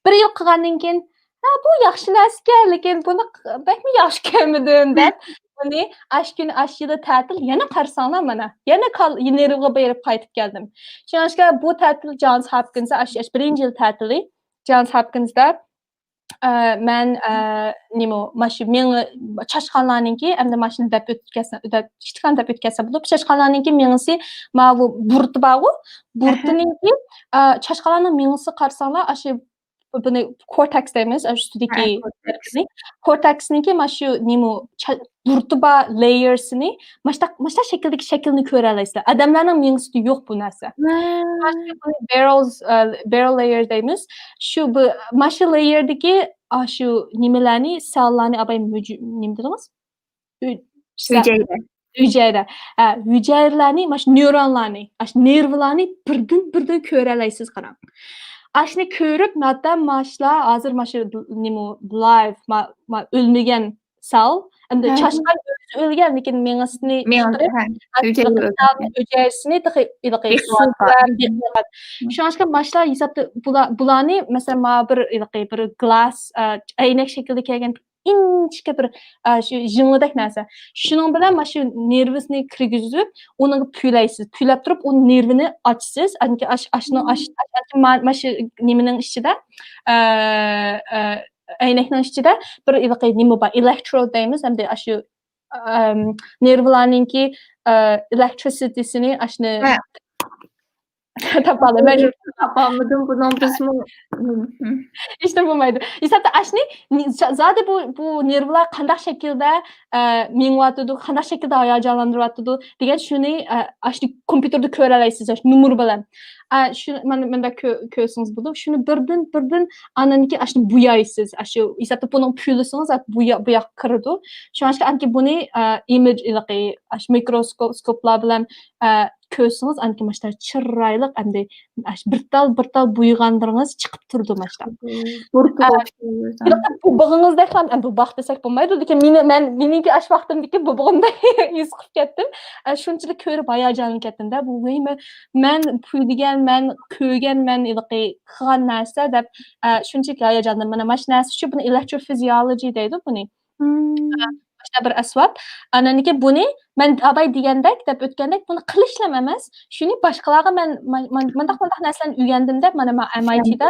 بىر يىل قىلغاندىن كېيىن، ھە، بۇ ياخشى نەرسىكەن، لېكىن بۇنى ق-، بەكمۇ ياخشى كۆرمىدىم دەپ، بۇنى ئاشۇ كۈنى، ئاشۇ يىلى تەتىل يەنە قارىساڭلار مانا، يەنە كال-، نېرۋىغا بېرىپ قايتىپ كەلدىم. شۇڭلاشقا بۇ تەتىل جانس ھاپكىنسدا، ئاشۇ، ئاشۇ بىرىنچى يىل تەتىلى جانس ھاپكىنسدا، ئە، مەن، ئە، نېمە، ماشۇ مېڭە، چاشقانلارنىڭكى، ئەمدى ماشۇنى دەپ ئۆتكەزسە، دەپ، ئىشتىكان دەپ ئۆتكەزسە بولۇپ، چاشقانلارنىڭكى مېڭىسى، ماۋۇ بۇرۇتى بارغۇ، بۇرۇتىنىڭكى، ئە، چاشقانلارنىڭ مېڭىسى قارىساڭلار، ئاشۇ بۇنى كورتېكس دەيمىز، ئاشۇ ئۈستىدىكى ھە، كورتېكس. كورتېكسنى. كورتېكسنىڭكى مانا شۇ نېمە، چا-، بۇرۇتى بار لايېرسىنى ماشۇنداق، ماشۇنداق شەكىلدىكى شەكىلنى كۆرەلەيسىلەر. ئادەملەرنىڭ مېڭىسىدە يوق بۇ نەرسە. ھە. بۇنى بېرلز، ئە، بېرل لايېر دەيمىز. شۇ بۇ، مانا شۇ لايېردىكى، ئاشۇ نېمىلەرنى، سېللارنى ئاپاي مۆجۈ-، نېمە دېدىڭىز؟ ھۈ-، ھۈجەيرە. ھۈجەيرە. ھە، ھۈجەيرىلەرنى، مانا شۇ نېيرونلارنى، مانا شۇ نېرۋىلارنى بىردىن-بىردىن كۆرەلەيسىز، قاراڭ. ئاشۇنى كۆرۈپ، ناتەن ماشۇلار ھازىر مانا شۇ نېمە، لايف، ما-، ما-، ئۆلمىگەن سال، ئەمدى ھە. چاشقان ئۆزى ئۆلگەن، لېكىن مېڭىسىنى مېڭە-، چىقىرىپ، ھە، ھە، ھۈجەيرە ئۆلگەن. ھۈجەيرىسىنى تېخى ھېلىقى بېقىۋاتقان. بېقىۋاتقان. شۇڭلاشقا ماشۇلار ھېسابتا بۇلار، بۇلارنى، مەسىلەن، مانا بىر ھېلىقى بىر گىلاس، ئە، ئەينەك شەكلىدە كەلگەن ئىنچىكە بىر، ئە، شۇ ژىڭلىدەك نەرسە. شۇنىڭ بىلەن مانا شۇ نېرۋىسىنى كىرگۈزۈپ، ئۇنىڭغا پۈۋلەيسىز. پۈۋلەپ تۇرۇپ، ئۇ نېرۋىنى ئاچىسىز. ئاش-، ئاشنىڭ، ئاش-، ئاش-، ئاش-، ما-، مانا شۇ نېمىنىڭ ئىچىدە، ئە، ئە، ئەينەكنىڭ ئىچىدە بىر ھېلىقى نېمە بار، ئېلېكترود دەيمىز، ئەمدى ئاشۇ، ئەم، نېرۋىلارنىڭكى، ئە، ئېلېكترىسىتىسىنى ئاشنى ھە. تاپالمىدىم. تاپالمىدىم بۇنىڭ بىزمۇ. ھېچنېمە بولمايدۇ. ھېسابتا ئاشنى زادى بۇ بۇ نېرۋىلار قانداق شەكىلدە مېڭىۋاتىدۇ، قانداق شەكىلدە ھاياجانلاندۇرۇۋاتىدۇ دېگەن شۇنى ئاشنى كومپيۇتېردا كۆرەلەيسىز، نومۇر بىلەن. شۇ مانا مۇنداق كۆرسىڭىز بولىدۇ. شۇنى بىردىن بىردىن ئاندىن كېيىن ئاشنى بويايسىز. ئاشۇ ھېسابتا بۇنىڭ پۈۋلىسىڭىز بۇ ياققا كىرىدۇ. شۇڭلاشقا ئاندىن كېيىن بۇنى ئىمىج ئىلقى ئاشۇ مىكروسكوپلار بىلەن كۆرسىڭىز ئاندىن كېيىن ماشۇنداق چىرايلىق ئەمدى بىر تال بىر تال بويىغانلىرىڭىز چىقىپ تۇرىدۇ ماشۇنداق. بوبۇغىڭىزدەك ئەمدى بوباق دېسەك بولمايدۇ، لېكىن مېنى مەن مېنىڭكى ئاش ۋاقتىمدىكى بوبۇغۇمدەك ھېس قىلىپ كەتتىم. شۇنچىلىك كۆرۈپ ھاياجانلىنىپ كەتتىمدە، بۇ ۋەي مەن پۈۋلىگەن، مەن كۆرگەن، مەن ھېلىقى قىلغان نەرسە دەپ شۇنچىلىك ھاياجانلىنىمەن. مانا ماش نەرسە شۇ، بۇنى ئېلېكتروفىزىيولوجى دەيدۇ بۇنى. ماشۇنداق بىر ئەسۋاب. ئاندىن كېيىن بۇنى مەن ئاباي دېگەندەك دەپ ئۆتكەندەك بۇنى قىلىشلام ئەمەس. شۇنى باشقىلارغا مەن مانداق مانداق نەرسىلەرنى ئۆگەندىم دەپ مانا ئەم ئاي تىدا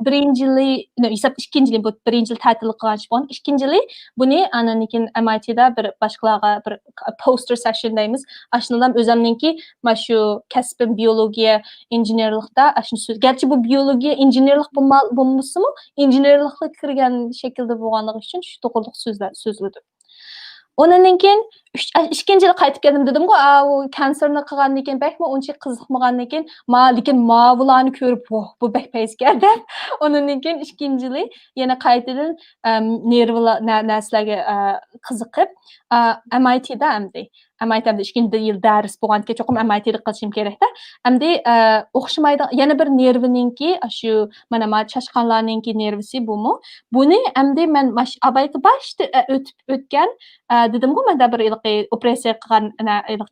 بىرىنچى يىلى، ھېساب ئىككىنچى يىلى، بۇ بىرىنچى يىل تەتىل قىلغان ئىش بولغان. ئىككىنچى يىلى بۇنى ئاندىن كېيىن ئەم ئاي تىدا بىر باشقىلارغا بىر پوستېر سېشن دەيمىز. ئاشۇندىلا ئۆزۈمنىڭكى مانا شۇ كەسپىم بىيولوگىيە ئىنژېنېرلىقتا ئاشۇنى سۆز. گەرچە بۇ بىيولوگىيە ئىنژېنېرلىق بولمىسىمۇ، ئىنژېنېرلىققا كىرگەن شەكىلدە بولغانلىقى ئۈچۈن شۇ توغرىلىق سۆزلەر سۆزلىدىم. ئۇنىڭدىن كېيىن ئۈچ ئىككىنچى يىلى قايتىپ كەلدىم دېدىمغۇ، ئا، ئۇ كانسېرنى قىلغاندىن كېيىن بەكمۇ ئۇنچە قىزىقمىغاندىن كېيىن، ما، لېكىن ماۋۇلارنى كۆرۈپ، ۋوھ، بۇ بەك پەيزى كەلدى. ئۇنىڭدىن كېيىن ئىككىنچى يىلى يەنە قايتىدىن نېرۋىلار نەرسىلەرگە قىزىقىپ، ئەم ئاي تىدا ئەمدى. ئەم ئاي تىدا ئىككىنچى يىل دەرس بولغاندىكىن چوقۇم ئەم ئاي تىدا قىلىشىم كېرەكتە. ئەمدى ئوخشىمايدىغان يەنە بىر نېرۋىنىڭكى، شۇ مانا ما چاشقانلارنىڭكى نېرۋىسى بۇمۇ. بۇنى ئەمدى مەن ئابايغا باشتا ئۆتۈپ ئۆتكەن، دېدىمغۇ، مەندە بىر ھېلىقى ئوپېراتسىيە قىلغان،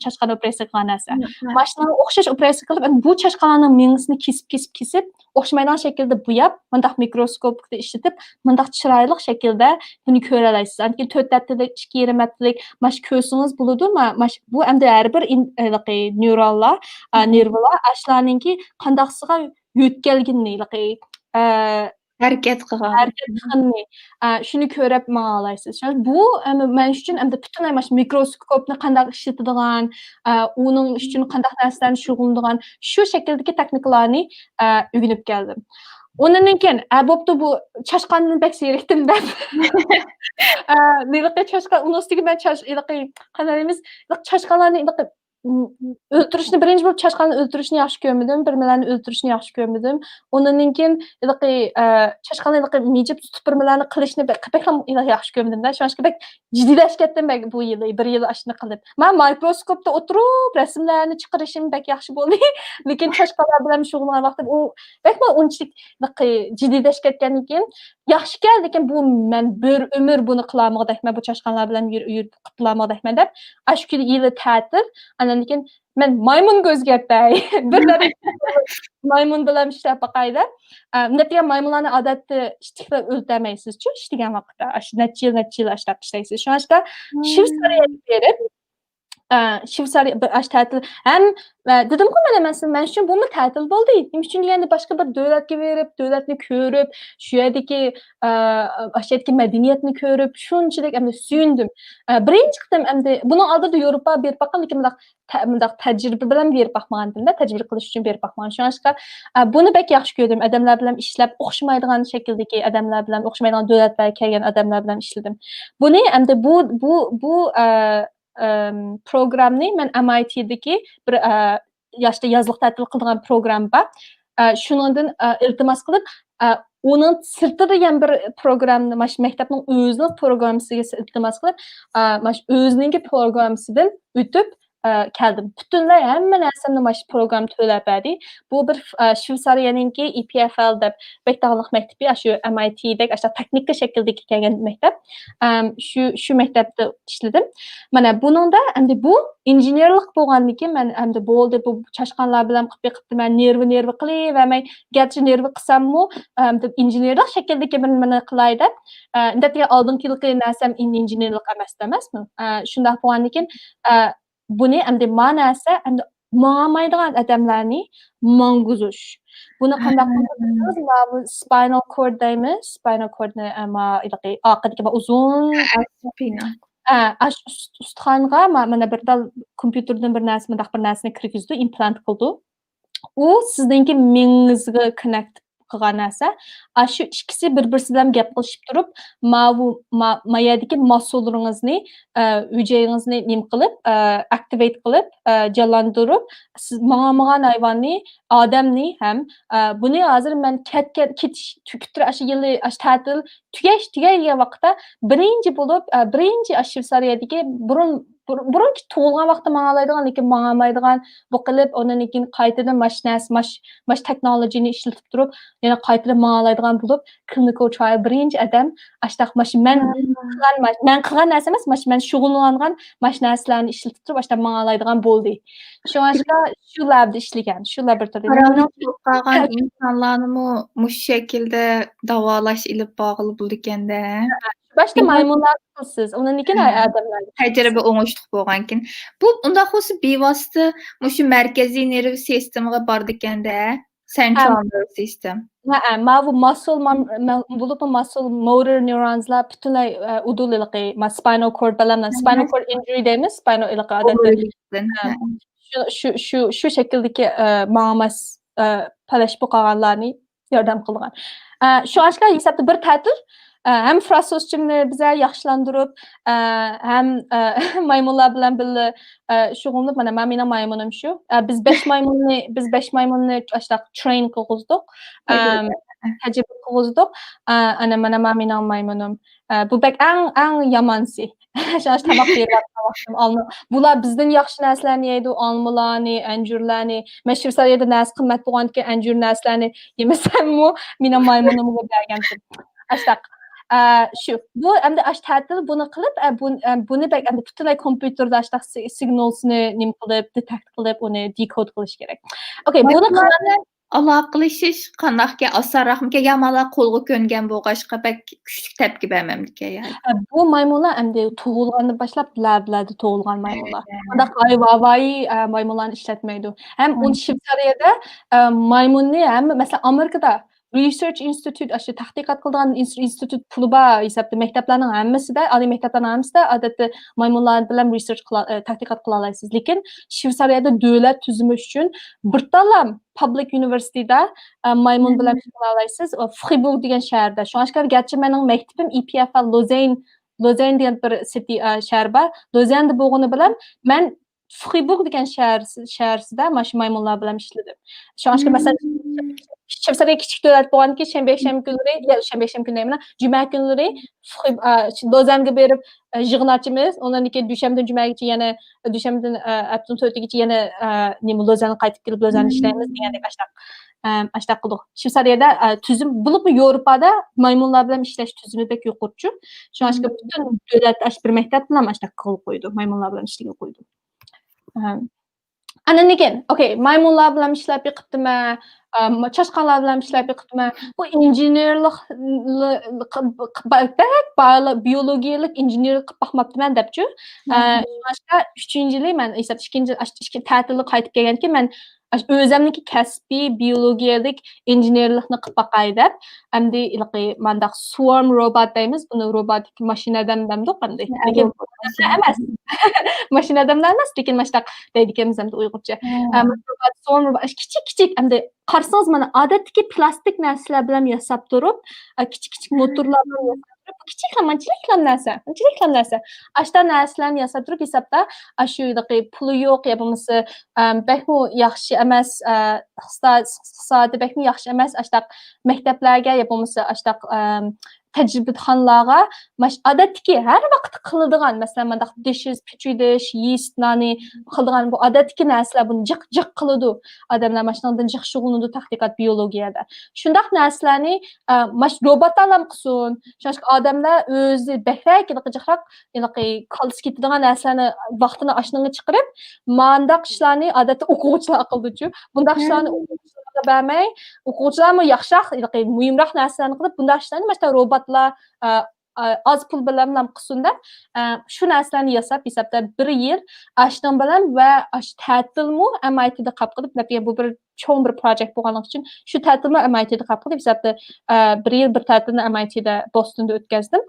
چاشقان ئوپېراتسىيە قىلغان نەرسە. ماشۇنىڭغا ئوخشاش ئوپېراتسىيە قىلىپ، بۇ چاشقانلارنىڭ مېڭىسىنى كېسىپ، كېسىپ، كېسىپ، ئوخشىمايدىغان شەكىلدە بوياپ، مۇنداق مىكروسكوپتا ئىشلىتىپ، مۇنداق چىرايلىق شەكىلدە بۇنى كۆرەلەيسىز. ئاندىن كېيىن تۆت ھەپتىلىك، ئىككى يېرىم ھەپتىلىك، ماش كۆرسىڭىز بولىدۇ. بۇ ئەمدى ھەر بىر نېرۋىلار، نېرۋىلار، ئاشۇلارنىڭكى قانداقسىغا يۆتكەلگىنىنى، ھەرىكەت قىلغان. ھەرىكەت قىلغىنىنى، شۇنى كۆرۈپ ماڭالايسىز. بۇ مەن ئۈچۈن ئەمدى پۈتۈنلەي ماش مىكروسكوپنى قانداق ئىشلىتىدىغان، ئۇنىڭ ئۈچۈن قانداق نەرسىلەرنى شۇغۇللىنىدىغان، شۇ شەكىلدىكى تېخنىكىلارنى ئۆگىنىپ كەلدىم. ئۇنىڭدىن كېيىن، ئە، بوپتۇ، بۇ چاشقاندىن بەك زېرىكتىم دەپ. ئە، ھېلىقى چاشقان، ئۇنىڭ ئۈستىگە مەن چاش-، ھېلىقى، قانداق دەيمىز، ھېلىقى چاشقانلارنى ھېلىقى، م، ئۆلتۈرۈشنى، بىرىنچى بولۇپ چاشقاننى ئۆلتۈرۈشنى ياخشى كۆرمىدىم، بىرمىلەرنى ئۆلتۈرۈشنى ياخشى كۆرمىدىم. ئۇنىڭدىن كېيىن ھېلىقى، ئە، چاشقاننى ھېلىقى مىجىپ تۇتۇپ بىرمىلەرنى قىلىشنى بەك، بەكلا ياخشى كۆرمىدىم-دە. شۇڭلاشقا بەك جىددىيلەشكەن بەك بۇ يىلى، بىر يىل ئاشۇنى قىلىپ. مەن مايكروسكوپتا ئولتۇرۇپ رەسىملەرنى چىقىرىشىم بەك ياخشى بولدى. لېكىن چاشقانلار بىلەن شۇغۇللانغان ۋاقتىم ئۇ بەكمۇ ئۇنچىلىك جىددىيلەشكەن ئىكەن. ياخشىكەن، لېكىن بۇ مەن بىر ئۆمۈر بۇنى قىلالمىغۇدەكمەن، بۇ چاشقانلار بىلەن يۈر-، يۈرۈپ قۇتۇلالمىغۇدەكمەن دەپ، ئاشۇ كۈنى يىلى تەتىل. ئاندىن كېيىن مەن مايمۇنغا ئۆزگەرتەي. بىر دەرىجە مايمۇن بىلەن ئىشلەپ باقاي دەپ. ئە، مۇنداق دېگەن مايمۇنلارنى ئادەتتە ئىتتىكلەپ ئۆلتۈرەلمەيسىزچۇ، ئىش دېگەن ۋاقىتتا. ئاشۇ نەچچە يىل، نەچچە يىل ئاشۇنداق ئىشلەيسىز. شۇڭلاشقا شىۋېتسارىيەگە بېرىپ، ئە، شىۋېتسارىيە بىر ئاشۇ تەتىل. ھەم، ئە، دېدىمغۇ مەن، مەسىلەن، مەن ئۈچۈن بۇمۇ تەتىل بولدى. نېمە ئۈچۈن دېگەندە باشقا بىر دۆلەتكە بېرىپ، دۆلەتنى كۆرۈپ، شۇ يەردىكى، ئە، ئاشۇ يەردىكى مەدەنىيەتنى كۆرۈپ، شۇنچىلىك ئەمدى سۆيۈندۈم. ئە، بىرىنچى قېتىم ئەمدى، بۇنىڭ ئالدىدا ياۋروپا بېرىپ باققان، لېكىن مۇنداق تە-، مۇنداق تەجرىبە بىلەن بېرىپ باقمىغانىدىم-دە، تەجرىبە قىلىش ئۈچۈن بېرىپ باقمىغان. شۇڭلاشقا، ئە، بۇنى بەك ياخشى كۆردۈم. ئادەملەر بىلەن ئىشلەپ، ئوخشىمايدىغان شەكىلدىكى ئادەملەر بىلەن، ئوخشىمايدىغان دۆلەتلەرگە كەلگەن ئادەملەر بىلەن ئىشلىدىم. بۇنى ئەمدى بۇ، بۇ، بۇ، ئە، ئەم، پروگرامنى مەن ئەم ئاي تىدىكى بىر، ئە، ياشتا يازلىق تەتىل قىلىدىغان پروگرامما بار. ئە، شۇنىڭدىن، ئە، ئىلتىماس قىلىپ، ئە، ئۇنىڭ سىرتىدا يەنە بىر پروگراممىنى، ماش-، مەكتەپنىڭ ئۆزىنىڭ پروگراممىسىگە ئىلتىماس قىلىپ، ئە، ماش-، ئۆزىنىڭكى پروگراممىسىدىن ئۆتۈپ، ئە، كەلدىم. پۈتۈنلەي ھەممە نەرسەمنى ماش پروگرامما تۆلەپ بەردى. بۇ بىر، ئە، شۋېتسارىيەنىڭكى ئى پى ئېف ئەل دەپ بەك داڭلىق مەكتىپى، ئاشۇ ئەم ئاي تى دەك، ئاشۇ تېخنىكا شەكلىدىكى كەلگەن مەكتەپ. ئەم، شۇ، شۇ مەكتەپتە ئىشلىدىم. مانا بۇنىڭدا ئەمدى بۇ ئىنژېنېرلىق بولغاندىن كېيىن مەن ئەمدى بولدى، بۇ چاشقانلار بىلەن قىلىپ بېقىپتىمەن، نېرۋا، نېرۋا قىلىۋەرمەي، گەرچە نېرۋا قىلساممۇ، ئەمدى ئىنژېنېرلىق شەكلىدىكى بىر نېمىنى قىلاي دەپ، ئە، دەپ ئالدىنقى يىلقى نەرسەم ئىن-، ئىنژېنېرلىق ئەمەس، ئەمەسمۇ؟ ئە، شۇنداق بولغاندىن كېيىن، ئە، بۇنى ئەمدى ما نەرسە، ئەمدى ماڭالمايدىغان ئادەملەرنى ماڭغۇزۇش. بۇنى قانداق قىلىمىز؟ ماۋۇ spinal cord دەيمىز، spinal cordنى، ئە، ما، ھېلىقى ئارقىدىكى ما ئۇزۇن، ئە، ئاش ئۈست-، ئۇستىخانغا ما-، مانا بىر تال كومپيۇتېردىن بىر نەرسە، مۇنداق بىر نەرسىنى كىرگۈزىدۇ، ئىمپلانت قىلىدۇ. ئۇ سىزنىڭكى مېڭىڭىزگە كوننېكت قىلغان نەرسە. ئاشۇ ئىككىسى بىر-بىرسى بىلەن گەپ قىلىشىپ تۇرۇپ، ماۋۇ، ما-، ما يەردىكى ماسولىرىڭىزنى، ئە، ھۈجەيرىڭىزنى نېمە قىلىپ، ئە، ئاكتىۋېيت قىلىپ، ئە، جانلاندۇرۇپ، سىز ماڭالمىغان ھايۋاننى، ئادەمنى ھەم، ئە، بۇنى ھازىر مەن كەتكەن، كېتىش، كۈتتۈرە ئاشۇ يىلى، ئاشۇ تەتىل تۈگەش، تۈگەيدىگەن ۋاقىتتا بىرىنچى بولۇپ، ئە، بىرىنچى ئاشۇ شۋېتسارىيەدىكى بۇرۇن، بۇر-، بۇرۇنكى تۇغۇلغان ۋاقتى ماڭالايدىغان، لېكىن ماڭالمايدىغان، بۇ قىلىپ، ئۇنىڭدىن كېيىن قايتىدىن ماش نەرسە، ماش، ماش تېخنولوگىيەنى ئىشلىتىپ تۇرۇپ، يەنە قايتىدىن ماڭالايدىغان بولۇپ، كلىنىكال ترايال بىرىنچى ئادەم ئاشتاق ماش مەن قىلغان ماش، مەن قىلغان نەرسە ئەمەس، ماش مەن شۇغۇللانغان ماش نەرسىلەرنى ئىشلىتىپ تۇرۇپ، ئاشتاق ماڭالايدىغان بولدى. شۇڭلاشقا شۇ لەبدە ئىشلىگەن، شۇ لابوراتورىيەدە. قالغان ئىنسانلارنىمۇ مۇشۇ شەكىلدە داۋالاش ئېلىپ بارغىلى بولىدىكەندە. باشتا مايمۇنلار قىلسىز، ئۇنىڭدىن كېيىن ئادەملەرگە. تەجرىبە ئوڭۇشلۇق بولغانكىن. بۇ ئۇنداق بولسا بىۋاسىتە مۇشۇ مەركىزىي نېرۋا سىستېمىغا بارىدىكەندە، سەنترال نېرۋا سىستېم. ھە، ماۋۇ ماسل مام-، ما-، بولۇپمۇ ماسل موتور نېرونلار پۈتۈنلەي، ئە، ئۇدۇللىقى، ما-، سپاينال كورد بىلەن، سپاينال كورد ئىنجۇرى دەيمىز، سپاينال ئىلىقى ئادەتتە. ھە. شۇ، شۇ، شۇ، شۇ شەكىلدىكى، ئە، ماڭالماس، ئە، پەلەش بولۇپ قالغانلارنى ياردەم قىلغان. ئە، شۇ ئاشكارا ھېسابتا بىر تەتۈر، ئە، ھەم فىرانسۇزچىمنى بىزە ياخشىلاندۇرۇپ، ئە، ھەم، ئە، مايمۇنلار بىلەن بىللە، ئە، شۇغۇللىنىپ، مانا، مانا مېنىڭ مايمۇنۇم شۇ. ئە، بىز بەش مايمۇننى، بىز بەش مايمۇننى ئاشتاق ترېين قىلغۇزدۇق. ئەم، تەجرىبە قىلغۇزدۇق. ئە، ئەنە، مانا، مانا مېنىڭ مايمۇنۇم. ئە، بۇ بەك ئەڭ، ئەڭ يامانسى. شۇڭا تاماق بېرىۋاتقان ۋاقتىم ئالما. بۇلار بىزدىن ياخشى نەرسىلەرنى يەيدۇ، ئالمىلارنى، ئەنجۈرلەرنى. مەن شۋېتسارىيەدە نەرسە قىممەت بولغاندىكىن ئەنجۈر نەرسىلەرنى يېمىسەممۇ، مېنىڭ مايمۇنۇمغا بەرگەنتىم. ئاشتاق. ئە، شۇ. بۇ ئەمدى ئاش تەتىل بۇنى قىلىپ، ئە، بۇ، ئە، بۇنى بەك ئەمدى پۈتۈنلەي كومپيۇتېردا ئاشتاق سى-، سىگنالسىنى نېمە قىلىپ، دېتېكت قىلىپ، ئۇنى دېكود قىلىش كېرەك. ئوكەي، بۇنى قىلغاندىن ئالاقىلىشىش قانداقكەن؟ ئاسانراقمىكەن؟ يا مانا قولغا كۆنگەن بولغاچقا بەك كۈچلۈك تەپكە بەرمەمدىكەن يا؟ ھە، بۇ مايمۇنلار ئەمدى تۇغۇلغاندىن باشلاپ لەبلەردە تۇغۇلغان مايمۇنلار. ھە. ئانداق ھاۋايى، ئە، مايمۇنلارنى ئىشلەتمەيدۇ. ھەم ھە. ئۇنى شۋېتسارىيەدە، ئە، مايمۇننى ھەممە، مەسىلەن، ئامېرىكىدا رىسېرچ ئىنستىتۇت، ئاشۇ تەتقىقات قىلىدىغان ئىنس-، ئىنستىتۇت پۇلى بار ھېسابتا مەكتەپلەرنىڭ ھەممىسىدە، ئالىي مەكتەپلەرنىڭ ھەممىسىدە ئادەتتە مايمۇنلار بىلەن رىسېرچ قىلا-، ئە، تەتقىقات قىلالايسىز. لېكىن شۋېتسارىيەدە دۆلەت تۈزۈمى ئۈچۈن بىر تالام پابلىك ئۇنىۋېرسىتېتتا، ئە، مايمۇن بىلەن ئىش قىلالايسىز. ئە، فخىبۇرگ دېگەن شەھەردە. شۇڭلاشقا گەرچە مېنىڭ مەكتىپىم ئى پى ئېف ئېل لوزەن، لوزەن دېگەن بىر سىتى، ئە، شەھەر بار. لوزەندە بولغىنى بىلەن مەن فخىبۇرگ دېگەن شەھەر، شەھەرسىدە مانا شۇ مايمۇنلار بىلەن ئىشلىدىم. شۇڭلاشقا، مەسىلەن، شىۋېتسارىيە كىچىك دۆلەت بولغاندىكىن شەنبە، يەكشەنبە كۈنلىرى، يا، شەنبە، يەكشەنبە كۈنلىرى ئەمەس، جۈمە كۈنلىرى فخىب-، ئە، شۇ لوزەنگە بېرىپ، ئە، يىغىن ئاچىمىز. ئۇنىڭدىن كېيىن دۈشەنبىدىن جۈمەگىچە يەنە، دۈشەنبىدىن، ئە، ئاپتونوم سوۋېتىگىچە يەنە، ئە، نېمە، لوزەنگە قايتىپ كېلىپ، لوزەندە ئىشلەيمىز دېگەندەك ئاشتاق، ئە، ئاشتاق قىلدۇق. شۋېتسارىيەدە، ئە، تۈزۈم، بولۇپمۇ ياۋروپادا مايمۇنلار بىلەن ئىشلەش تۈزۈمى بەك يۇقىرىچۇ. شۇڭلاشقا پۈتۈن دۆلەت ئاشۇ بىر مەكتەپ بىلەن ئاشتاق قىلغىلى قويىدۇ. مايمۇنلار بىلەن ئىشلىگىلى قويىدۇ. ئەم، ئاندىن كېيىن، ئوكەي، مايمۇنلار بىلەن ئىشلەپ بېقىپتىمەن، ئەم، چاشقانلار بىلەن ئىشلەپ بېقىپتىمەن. بۇ ئىنژېنېرلىق، بەك بىيولوگىيەلىك ئىنژېنېرلىق قىلىپ باقماپتىمەن دەپچۇ. ئە، شۇڭلاشقا ئۈچىنچى يىلى مەن ھېساب ئىككىنچى، ئىككى تەتىللىك قايتىپ كەلگەندىكىن مەن ئاشۇ ئۆزەمنىڭكى كەسپىي بىيولوگىيەلىك ئىنژېنېرلىقنى قىلىپ باقاي دەپ، ئەمدى ھېلىقى مانداق سوئارم روبوت دەيمىز، بۇنى روبوتىك ماشىنا ئادەم دەمدۇق ئەمدى. ھە، لېكىن روبوت ماشىنا ئەمەس. ماشىنا ئادەملەر ئەمەس، لېكىن ماشۇنداق دەيدىكەنمىز ئەمدى ئۇيغۇرچە. ھە. ئە، ماشىنا روبوت، سوئارم روبوت، ئاشۇ كىچىك، كىچىك، ئەمدى قارىسىڭىز مانا ئادەتتىكى پىلاستىك نەرسىلەر بىلەن ياساپ تۇرۇپ، ئە، كىچىك، كىچىك موتورلار بىلەن ياساپ تۇرۇپ، كىچىك، مانچىلىكلا نەرسە، مانچىلىكلا نەرسە. ئاشۇنداق نەرسىلەرنى ياساپ تۇرۇپ ھېسابتا، ئاشۇ ھېلىقى پۇلى يوق يا بولمىسا، ئەم، بەكمۇ ياخشى ئەمەس، ئە، ئىقتىساد-، ئىقتىسادى بەكمۇ ياخشى ئەمەس، ئاشتاق مەكتەپلەرگە يا بولمىسا ئاشتاق، ئەم، تەجرىبىخانىلارغا ماش-، ئادەتتىكى ھەر ۋاقىت قىلىدىغان، مەسىلەن، مانداق دىشىز، پېترى دىش، يىست نانى قىلىدىغان بۇ ئادەتتىكى نەرسىلەر، بۇنى جىق، جىق قىلىدۇ. ئادەملەر ماشۇنىڭدىن جىق شۇغۇللىنىدۇ تەتقىقات بىيولوگىيەدە. شۇنداق نەرسىلەرنى، ئە، ماش-، روبوتلارمۇ قىلسۇن. شۇڭلاشقا ئادەملەر ئۆزى بەكرەك ھېلىقى جىقراق، ھېلىقى كاللىسى كېتىدىغان نەرسىلەرنى ۋاقتىنى ئاشۇنىڭغا چىقىرىپ، مانداق ئىشلارنى ئادەتتە ئوقۇغۇچىلار قىلىدۇچۇ. بۇنداق ئىشلارنى ئوقۇغۇچىلارغا بەرمەي، ئوقۇغۇچىلارمۇ ياخشىراق، ھېلىقى مۇھىمراق نەرسىلەرنى قىلىپ، بۇنداق ئىشلارنى ماشۇنداق روبوتلار، ئە، ئە، ئاز پۇل بىلەنلا قىلسۇن دەپ، ئە، شۇ نەرسىلەرنى ياساپ، ھېسابتا بىر يىل ئاشنىڭ بىلەن ۋە ئاش تەتىلمۇ ئەم ئاي تىدا قاپ قىلىپ، نەتىجە بۇ بىر چوڭ بىر پروجېكت بولغانلىقى ئۈچۈن، شۇ تەتىلمۇ ئەم ئاي تىدا قاپ قىلىپ، ھېسابتا، ئە، بىر يىل بىر تەتىلنى ئەم ئاي تىدا بوستوندا ئۆتكەزدىم.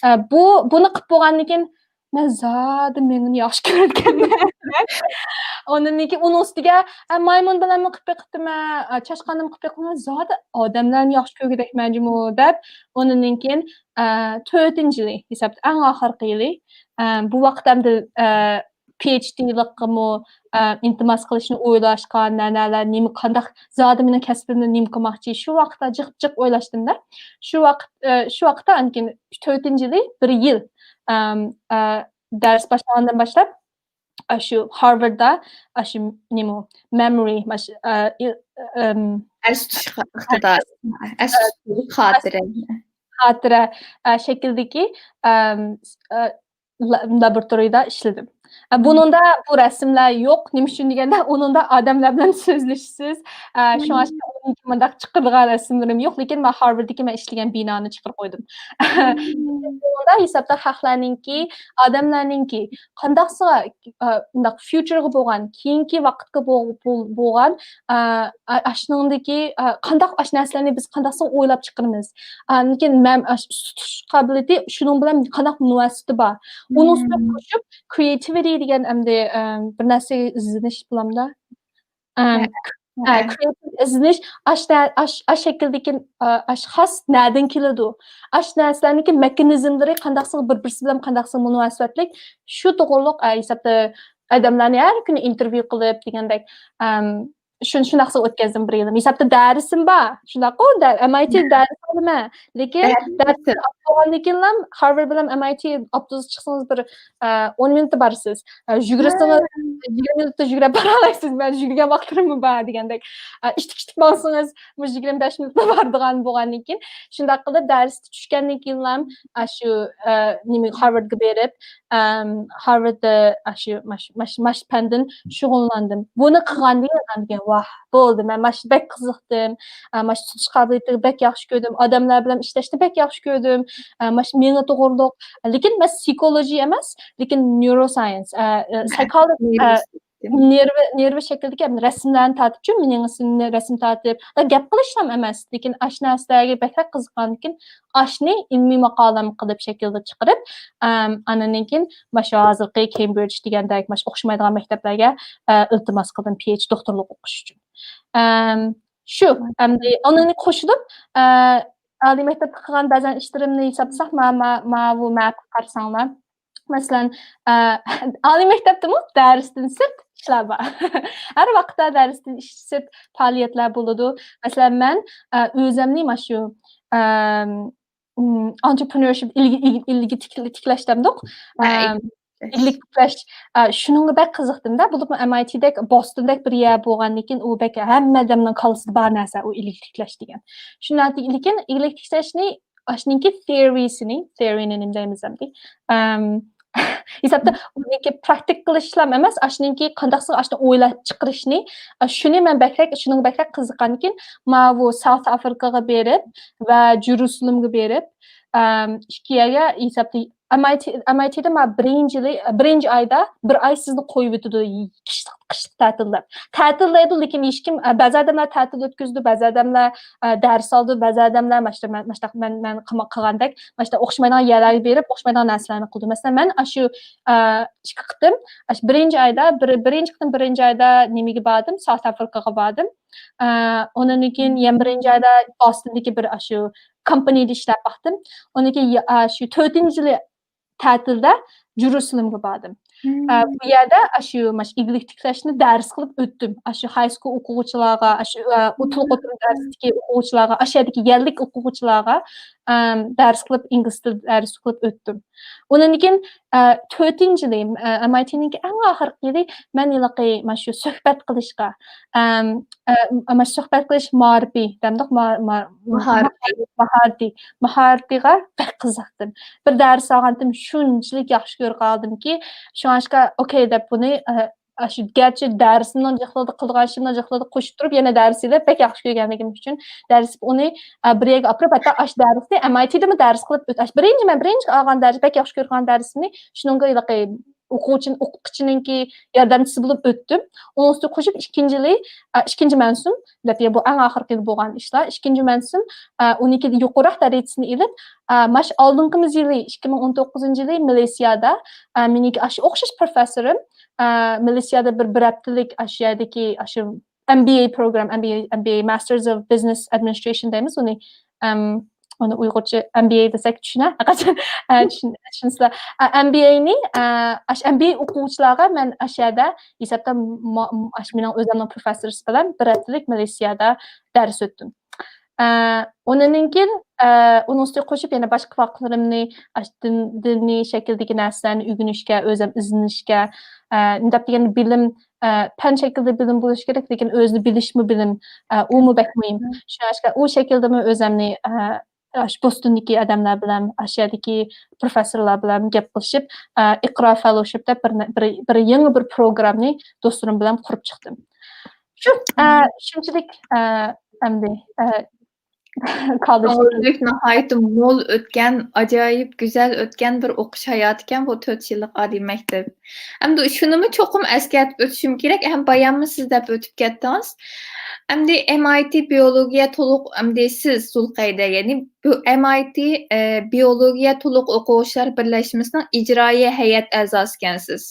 ئە، بۇ، بۇنى قىلىپ بولغاندىن كېيىن، مەن زادى مېڭىنى ياخشى كۆرىدىكەنمەن. ئۇنىڭدىن كېيىن ئۇنىڭ ئۈستىگە، ئە، مايمۇن بىلەنمۇ قىلىپ بېقىپتىمەن، ئە، چاشقاننىمۇ قىلىپ بېقىپتىمەن. زادى ئادەملەرنى ياخشى كۆرگۈدەكمەن جۇمۇ دەپ، ئۇنىڭدىن كېيىن، ئە، تۆتىنچى يىلى ھېسابتا ئەڭ ئاخىرقى يىلى، ئە، بۇ ۋاقىت ئەمدى، ئە، پىئېچدىلىققىمۇ، ئە، ئىلتىماس قىلىشنى ئويلاشقان، نە-، نەلەر، نېمە، قانداق، زادى مېنىڭ كەسپىمنى نېمە قىلماقچى، شۇ ۋاقىتتا جىق، جىق ئويلاشتىم-دە. شۇ ۋاقىت، ئە، شۇ ۋاقىتتا ئاندىن كېيىن تۆتىنچى يىلى بىر يىل، ئەم، ئە، دەرس باشلىغاندىن باشلاپ، ئاشۇ ھارۋارددا، ئاشۇ نېمە، مېمورى، ماش-، ئە، ئىل-، ئەم، ئەستە تۇتۇش ئىقتىدارى، ئەستە تۇتۇش خاتىرە. خاتىرە، ئە، شەكلىدىكى، ئەم، ئە، لا-، لابوراتورىيىدا ئىشلىدىم. ئە، بۇنىڭدا بۇ رەسىملەر يوق. نېمە ئۈچۈن دېگەندە، ئۇنىڭدا ئادەملەر بىلەن سۆزلىشىسىز. ئە، شۇڭا مۇنداق چىقىدىغان رەسىملىرىم يوق. لېكىن مەن ھارۋارددىكى مەن ئىشلىگەن بىنانى چىقىرىپ قويدۇم. بۇنىڭدا ھېسابتا خەقلەرنىڭكى، ئادەملەرنىڭكى قانداقسىغا، ئە، مۇنداق فيۇچېرغا بولغان، كېيىنكى ۋاقىتقا بول-، بول-، بولغان، ئە، ئا-، ئاشۇنىڭدىكى، ئە، قانداق ئاشۇ نەرسىلەرنى بىز قانداقسىغا ئويلاپ چىقىرىمىز؟ ئاندىن كېيىن مەن ئاشۇ تۇتۇش قابىلىيىتى شۇنىڭ بىلەن قانداق مۇناسىۋىتى بار؟ ئۇنىڭ ئۈستىگە قوشۇپ، كرېئاتىۋىتى دېگەن ئەمدى، ئە، بىر نەرسىگە ئىزدىنىش بولامدا؟ ئەم، ھە، كرېئاتىپ ئىزدىنىش، ئاش نە-، ئاش، ئاش شەكىلدىكى، ئا، ئاش خاس نەدىن كېلىدۇ؟ ئاش نەرسىلەرنىڭكى مېخانىزملىرى قانداقسىغا بىر-، بىرسى بىلەن قانداقسىغا مۇناسىۋەتلىك؟ شۇ توغرۇلۇق، ئە، ھېسابتا ئادەملەرنى ھەر كۈنى ئىنتېرۋيۇ قىلىپ دېگەندەك، ئەم، شۇن-، شۇنداقسىغا ئۆتكەزدىم بىر يىلىم. ھېسابتا دەرسىم بار. شۇنداققۇ، دە-، ئەم ئاي تى دەرس ئالىمەن. لېكىن دەرس ئاپ بولغاندىن كېيىنلا ھارۋارد بىلەن ئەم ئاي تى ئاپتوبۇسقا چىقسىڭىز بىر، ئە، ئون مىنۇتتا بارىسىز. ئە، يۈگۈرسىڭىز، يىگىرمە مىنۇتتا يۈگۈرۈپ بارالايسىز. مەن يۈگۈرگەن ۋاقىتلىرىممۇ بار دېگەندەك. ئە، ئىتتىك-ئىتتىك ماڭسىڭىز، مۇشۇ يىگىرمە بەش مىنۇتتا بارىدىغان بولغاندىن كېيىن، شۇنداق قىلىپ دەرستە چۈشكەندىن كېيىنلا، ئە، شۇ، ئە، نېمە، ھارۋاردقا بېرىپ، ئەم، ھارۋارددا ئاشۇ ماش-، ماش-، ماش پەندىن شۇغۇللاندىم. بۇنى قىلغاندىن كېيىن، ئاندىن كېيىن، ۋاھ، بولدى، مەن ماش بەك قىزىقتىم. ئە، ماش تۇتۇش قابىلىيىتىنى بەك ياخشى كۆردۈم. ئادەملەر بىلەن ئىشلەشنى بەك ياخشى كۆردۈم. ئە، ماش مېڭە توغرۇلۇق. لېكىن مەن پسىخولوگىيە ئەمەس، لېكىن نيۇروساينس، ئە، ئە، سايكولوگىيە، ئە، نېرۋا، نېرۋا شەكلىدىكى رەسىملەرنى تارتىپچۇ، مېڭىسىنى رەسىم تارتىپ، ھە، گەپ قىلىشلام ئەمەس، لېكىن ئاشۇ نەرسىلەرگە بەكرەك قىزىققاندىكىن، ئاشنى ئىلمىي ماقالەم قىلىپ شەكىلدە چىقىرىپ، ئەم، ئاندىن كېيىن مانا شۇ ھازىرقى كېمبرىدژ دېگەندەك، مانا شۇ ئوخشىمايدىغان مەكتەپلەرگە، ئە، ئىلتىماس قىلدىم، پى ئېچ دى دوكتورلۇق ئوقۇش ئۈچۈن. ئەم، شۇ، ئەمدى ئۇنى قوشۇلۇپ، ئە، ئالىي مەكتەپتە قىلغان بەزەن ئىشلىرىمنى ھېسابلىساق، ما-، ما-، ماۋۇ مەپكە قارىساڭلار. مەسىلەن، ئە، ئالىي مەكتەپتىمۇ دەرستىن سىرت ئىشلار بار. ھەر ۋاقىتتا دەرستىن سىرت پائالىيەتلەر بولىدۇ. مەسىلەن، مەن، ئە، ئۆزۈمنى مانا شۇ، ئەم، ئىم، ئانترېپرېنيۇرشىپ، ئىلگە، ئىلگە، ئىلگە تىك-، تىكلەشتەمدۇق. ئەم، ئىلگە تىكلەش، ئە، شۇنىڭغا بەك قىزىقتىم-دە. بولۇپمۇ ئەم ئاي تىدەك، بوستوندەك بىر يەر بولغاندىن كېيىن، ئۇ بەك ھەممە ئادەمنىڭ كاللىسىدا بار نەرسە، ئۇ ئىلگە تىكلەش دېگەن. شۇنداق، لېكىن ئىلگە تىكلەشنى ئاشنىڭكى تېئورىيىسىنى، تېئورىيىنى نېمە دەيمىز ئەمدى؟ ئەم، ھېسابتا ئۇنىڭكى پراكتىك قىلىشلام ئەمەس، ئاشنىڭكى قانداقسىغا ئاشنى ئويلاپ چىقىرىشنى، ئا، شۇنى مەن بەكرەك، شۇنىڭغا بەكرەك قىزىققاندىكىن، ماۋۇ ساوت ئافرىكىغا بېرىپ ۋە جېرۇسالېمغا بېرىپ، ئەم، ئىككى يەرگە ھېسابتا ئەم ئاي تى، ئەم ئاي تىدا ما بىرىنچى يىلى، بىرىنچى ئايدا بىر ئاي سىزنى قويۇۋېتىدۇ، قىشلىق، قىشلىق تەتىل دەپ. تەتىل دەيدۇ، لېكىن ھېچكىم، ئە، بەزى ئادەملەر تەتىل ئۆتكۈزىدۇ، بەزى ئادەملەر، ئە، دەرس ئالىدۇ، بەزى ئادەملەر ماشتا مەن، ماشتا مەن، مەن قىلما-، قىلغاندەك، ماشتا ئوخشىمايدىغان يەرلەرگە بېرىپ، ئوخشىمايدىغان نەرسىلەرنى قىلىدۇ. مەسىلەن، مەن ئاشۇ، ئە، ئىككى قېتىم، ئاشۇ بىرىنچى ئايدا، بىر، بىرىنچى قېتىم بىرىنچى ئايدا نېمىگە باردىم؟ ساوت ئافرىكىغا باردىم. ئە، ئۇنىڭدىن كېيىن يەنە بىرىنچى ئايدا بوستوندىكى بىر ئاشۇ كومپانىيەدە ئىشلەپ باقتىم. ئۇنىڭدىن كېيىن يا-، ئاشۇ تۆتىنچى يىلى تەتىلدە جېرۇسالېمغا باردىم. ئە، بۇ يەردە ئاشۇ، ماش-، ئىگىلىك تىكلەشنى دەرس قىلىپ ئۆتتۈم. ئاشۇ ھاي سكۇل ئوقۇغۇچىلارغا، ئاشۇ، ئە، ئوتتۇرىلىق ئوتتۇرا دەرستىكى ئوقۇغۇچىلارغا، ئاشۇ يەردىكى يەرلىك ئوقۇغۇچىلارغا، ئەم، دەرس قىلىپ، ئىنگلىز تىلى دەرس قىلىپ ئۆتتۈم. ئۇنىڭدىن كېيىن، ئە، تۆتىنچى يىلى، ئە، ئەم ئاي تىنىڭكى ئەڭ ئاخىرقى يىلى مەن ھېلىقى مانا شۇ سۆھبەت قىلىشقا، ئەم، ئە، مانا شۇ سۆھبەت قىلىش مائارىپى دەمدۇق، ما-، ما-، ماھارىتى. ماھارىتى، ماھارىتىغا بەك قىزىقتىم. بىر دەرس ئالغانتىم، شۇنچىلىك ياخشى كۆرۈپ قالدىمكى، شۇڭلاشقا ئوكەي دەپ بۇنى، ئە، ئاشۇ گەرچە دەرسنىڭ جىقلىرىدا قىلىدىغان ئىشىمنىڭ جىقلىرىدا قوشۇپ تۇرۇپ، يەنە دەرس ئېلىپ، بەك ياخشى كۆرگەنلىكىم ئۈچۈن دەرس ئۇنى، ئە، بىر يەرگە ئاپىرىپ، ھەتتا ئاشۇ دەرسنى ئەم ئاي تىدىمۇ دەرس قىلىپ ئۆت-، ئاشۇ بىرىنچى، مەن بىرىنچى ئالغان دەرس، بەك ياخشى كۆرگەن دەرسىمنى شۇنىڭغا ھېلىقى ئوقۇغۇچىنى، ئوقۇتقۇچىنىڭكى ياردەمچىسى بولۇپ ئۆتتۈم. ئۇنىڭ ئۈستىگە قوشۇپ ئىككىنچى يىلى، ئە، ئىككىنچى مەۋسۇم، دەپ، بۇ ئەڭ ئاخىرقى يىل بولغان ئىشلار. ئىككىنچى مەۋسۇم، ئە، ئۇنىڭكى يۇقىرىراق دەرىجىسىنى ئېلىپ، ئە، ماش ئالدىنقىمىز يىلى، ئىككى مىڭ ئون توققۇزىنچى يىلى مىلېسىيادا، ئە، مېنىڭكى ئاشۇ ئوخشاش پروفېسسورۇم، ئە، مىلېسىيادا بىر، بىر ھەپتىلىك ئاشۇ يەردىكى، ئاشۇ ئەم بى ئەي پروگرام، ئەم بى ئەي، ئەم بى ئەي، Masters of Business Administration دەيمىز ئۇنى. ئەم، ئۇنى ئۇيغۇرچە ئەم بى ئەي دېسەك چۈشىنە-، چۈشىنىسىلەر. ئە، ئەم بى ئەينى، ئە، ئاشۇ ئەم بى ئەي ئوقۇغۇچىلارغا مەن ئاشۇ يەردە ھېسابتا ما-، ئاشۇ مېنىڭ ئۆزۈمنىڭ پروفېسسورى بىلەن بىر ھەپتىلىك مىلېسىيادا دەرس ئۆتتۈم. ئە، ئۇنىڭدىن كېيىن، ئە، ئۇنىڭ ئۈستىگە قوشۇپ يەنە باشقا ۋاقىتلىرىمنى ئاشۇ دىن-، دىنىي شەكىلدىكى نەرسىلەرنى ئۆگىنىشكە، ئۆزۈم ئىزدىنىشكە، ئە، مۇنداق دېگەندە بىلىم، ئە، پەن شەكلىدە بىلىم بولۇشى كېرەك، لېكىن ئۆزىنى بىلىشمۇ بىلىم، ئە، ئۇمۇ بەك مۇھىم. شۇڭلاشقا ئۇ شەكىلدىمۇ ئۆزۈمنى، ئە، ئاشۇ بوستوندىكى ئادەملەر بىلەن، ئاشۇ يەردىكى پروفېسسورلار بىلەن گەپ قىلىشىپ، ئە، ئىقرا فېلوشىپ دەپ بىر، بىر، بىر يېڭى بىر پروگرامنى دوستلىرىم بىلەن قۇرۇپ چىقتىم. شۇ، ئە، شۇنچىلىك، ئە، ئەمدى، ئە، كالىج. كۆڭۈللۈك، ناھايىتى مول ئۆتكەن، ئاجايىپ گۈزەل ئۆتكەن بىر ئوقۇش ھاياتىكەن بۇ تۆت يىللىق ئالىي مەكتەپ. ئەمدى شۇنىمۇ چوقۇم ئەسكەرتىپ ئۆتۈشۈم كېرەك، ھەم باياممۇ سىز دەپ ئۆتۈپ كەتتىڭىز. ئەمدى ئەم ئاي تى بىيولوگىيە تولۇق، ئەمدى سىز زۇلقەيدە، يەنى بۇ ئەم ئاي تى، ئە، بىيولوگىيە تولۇق ئوقۇغۇچىلار بىرلەشمىسىنىڭ ئىجرائىيە ھەيئەت ئەزاسىكەنسىز.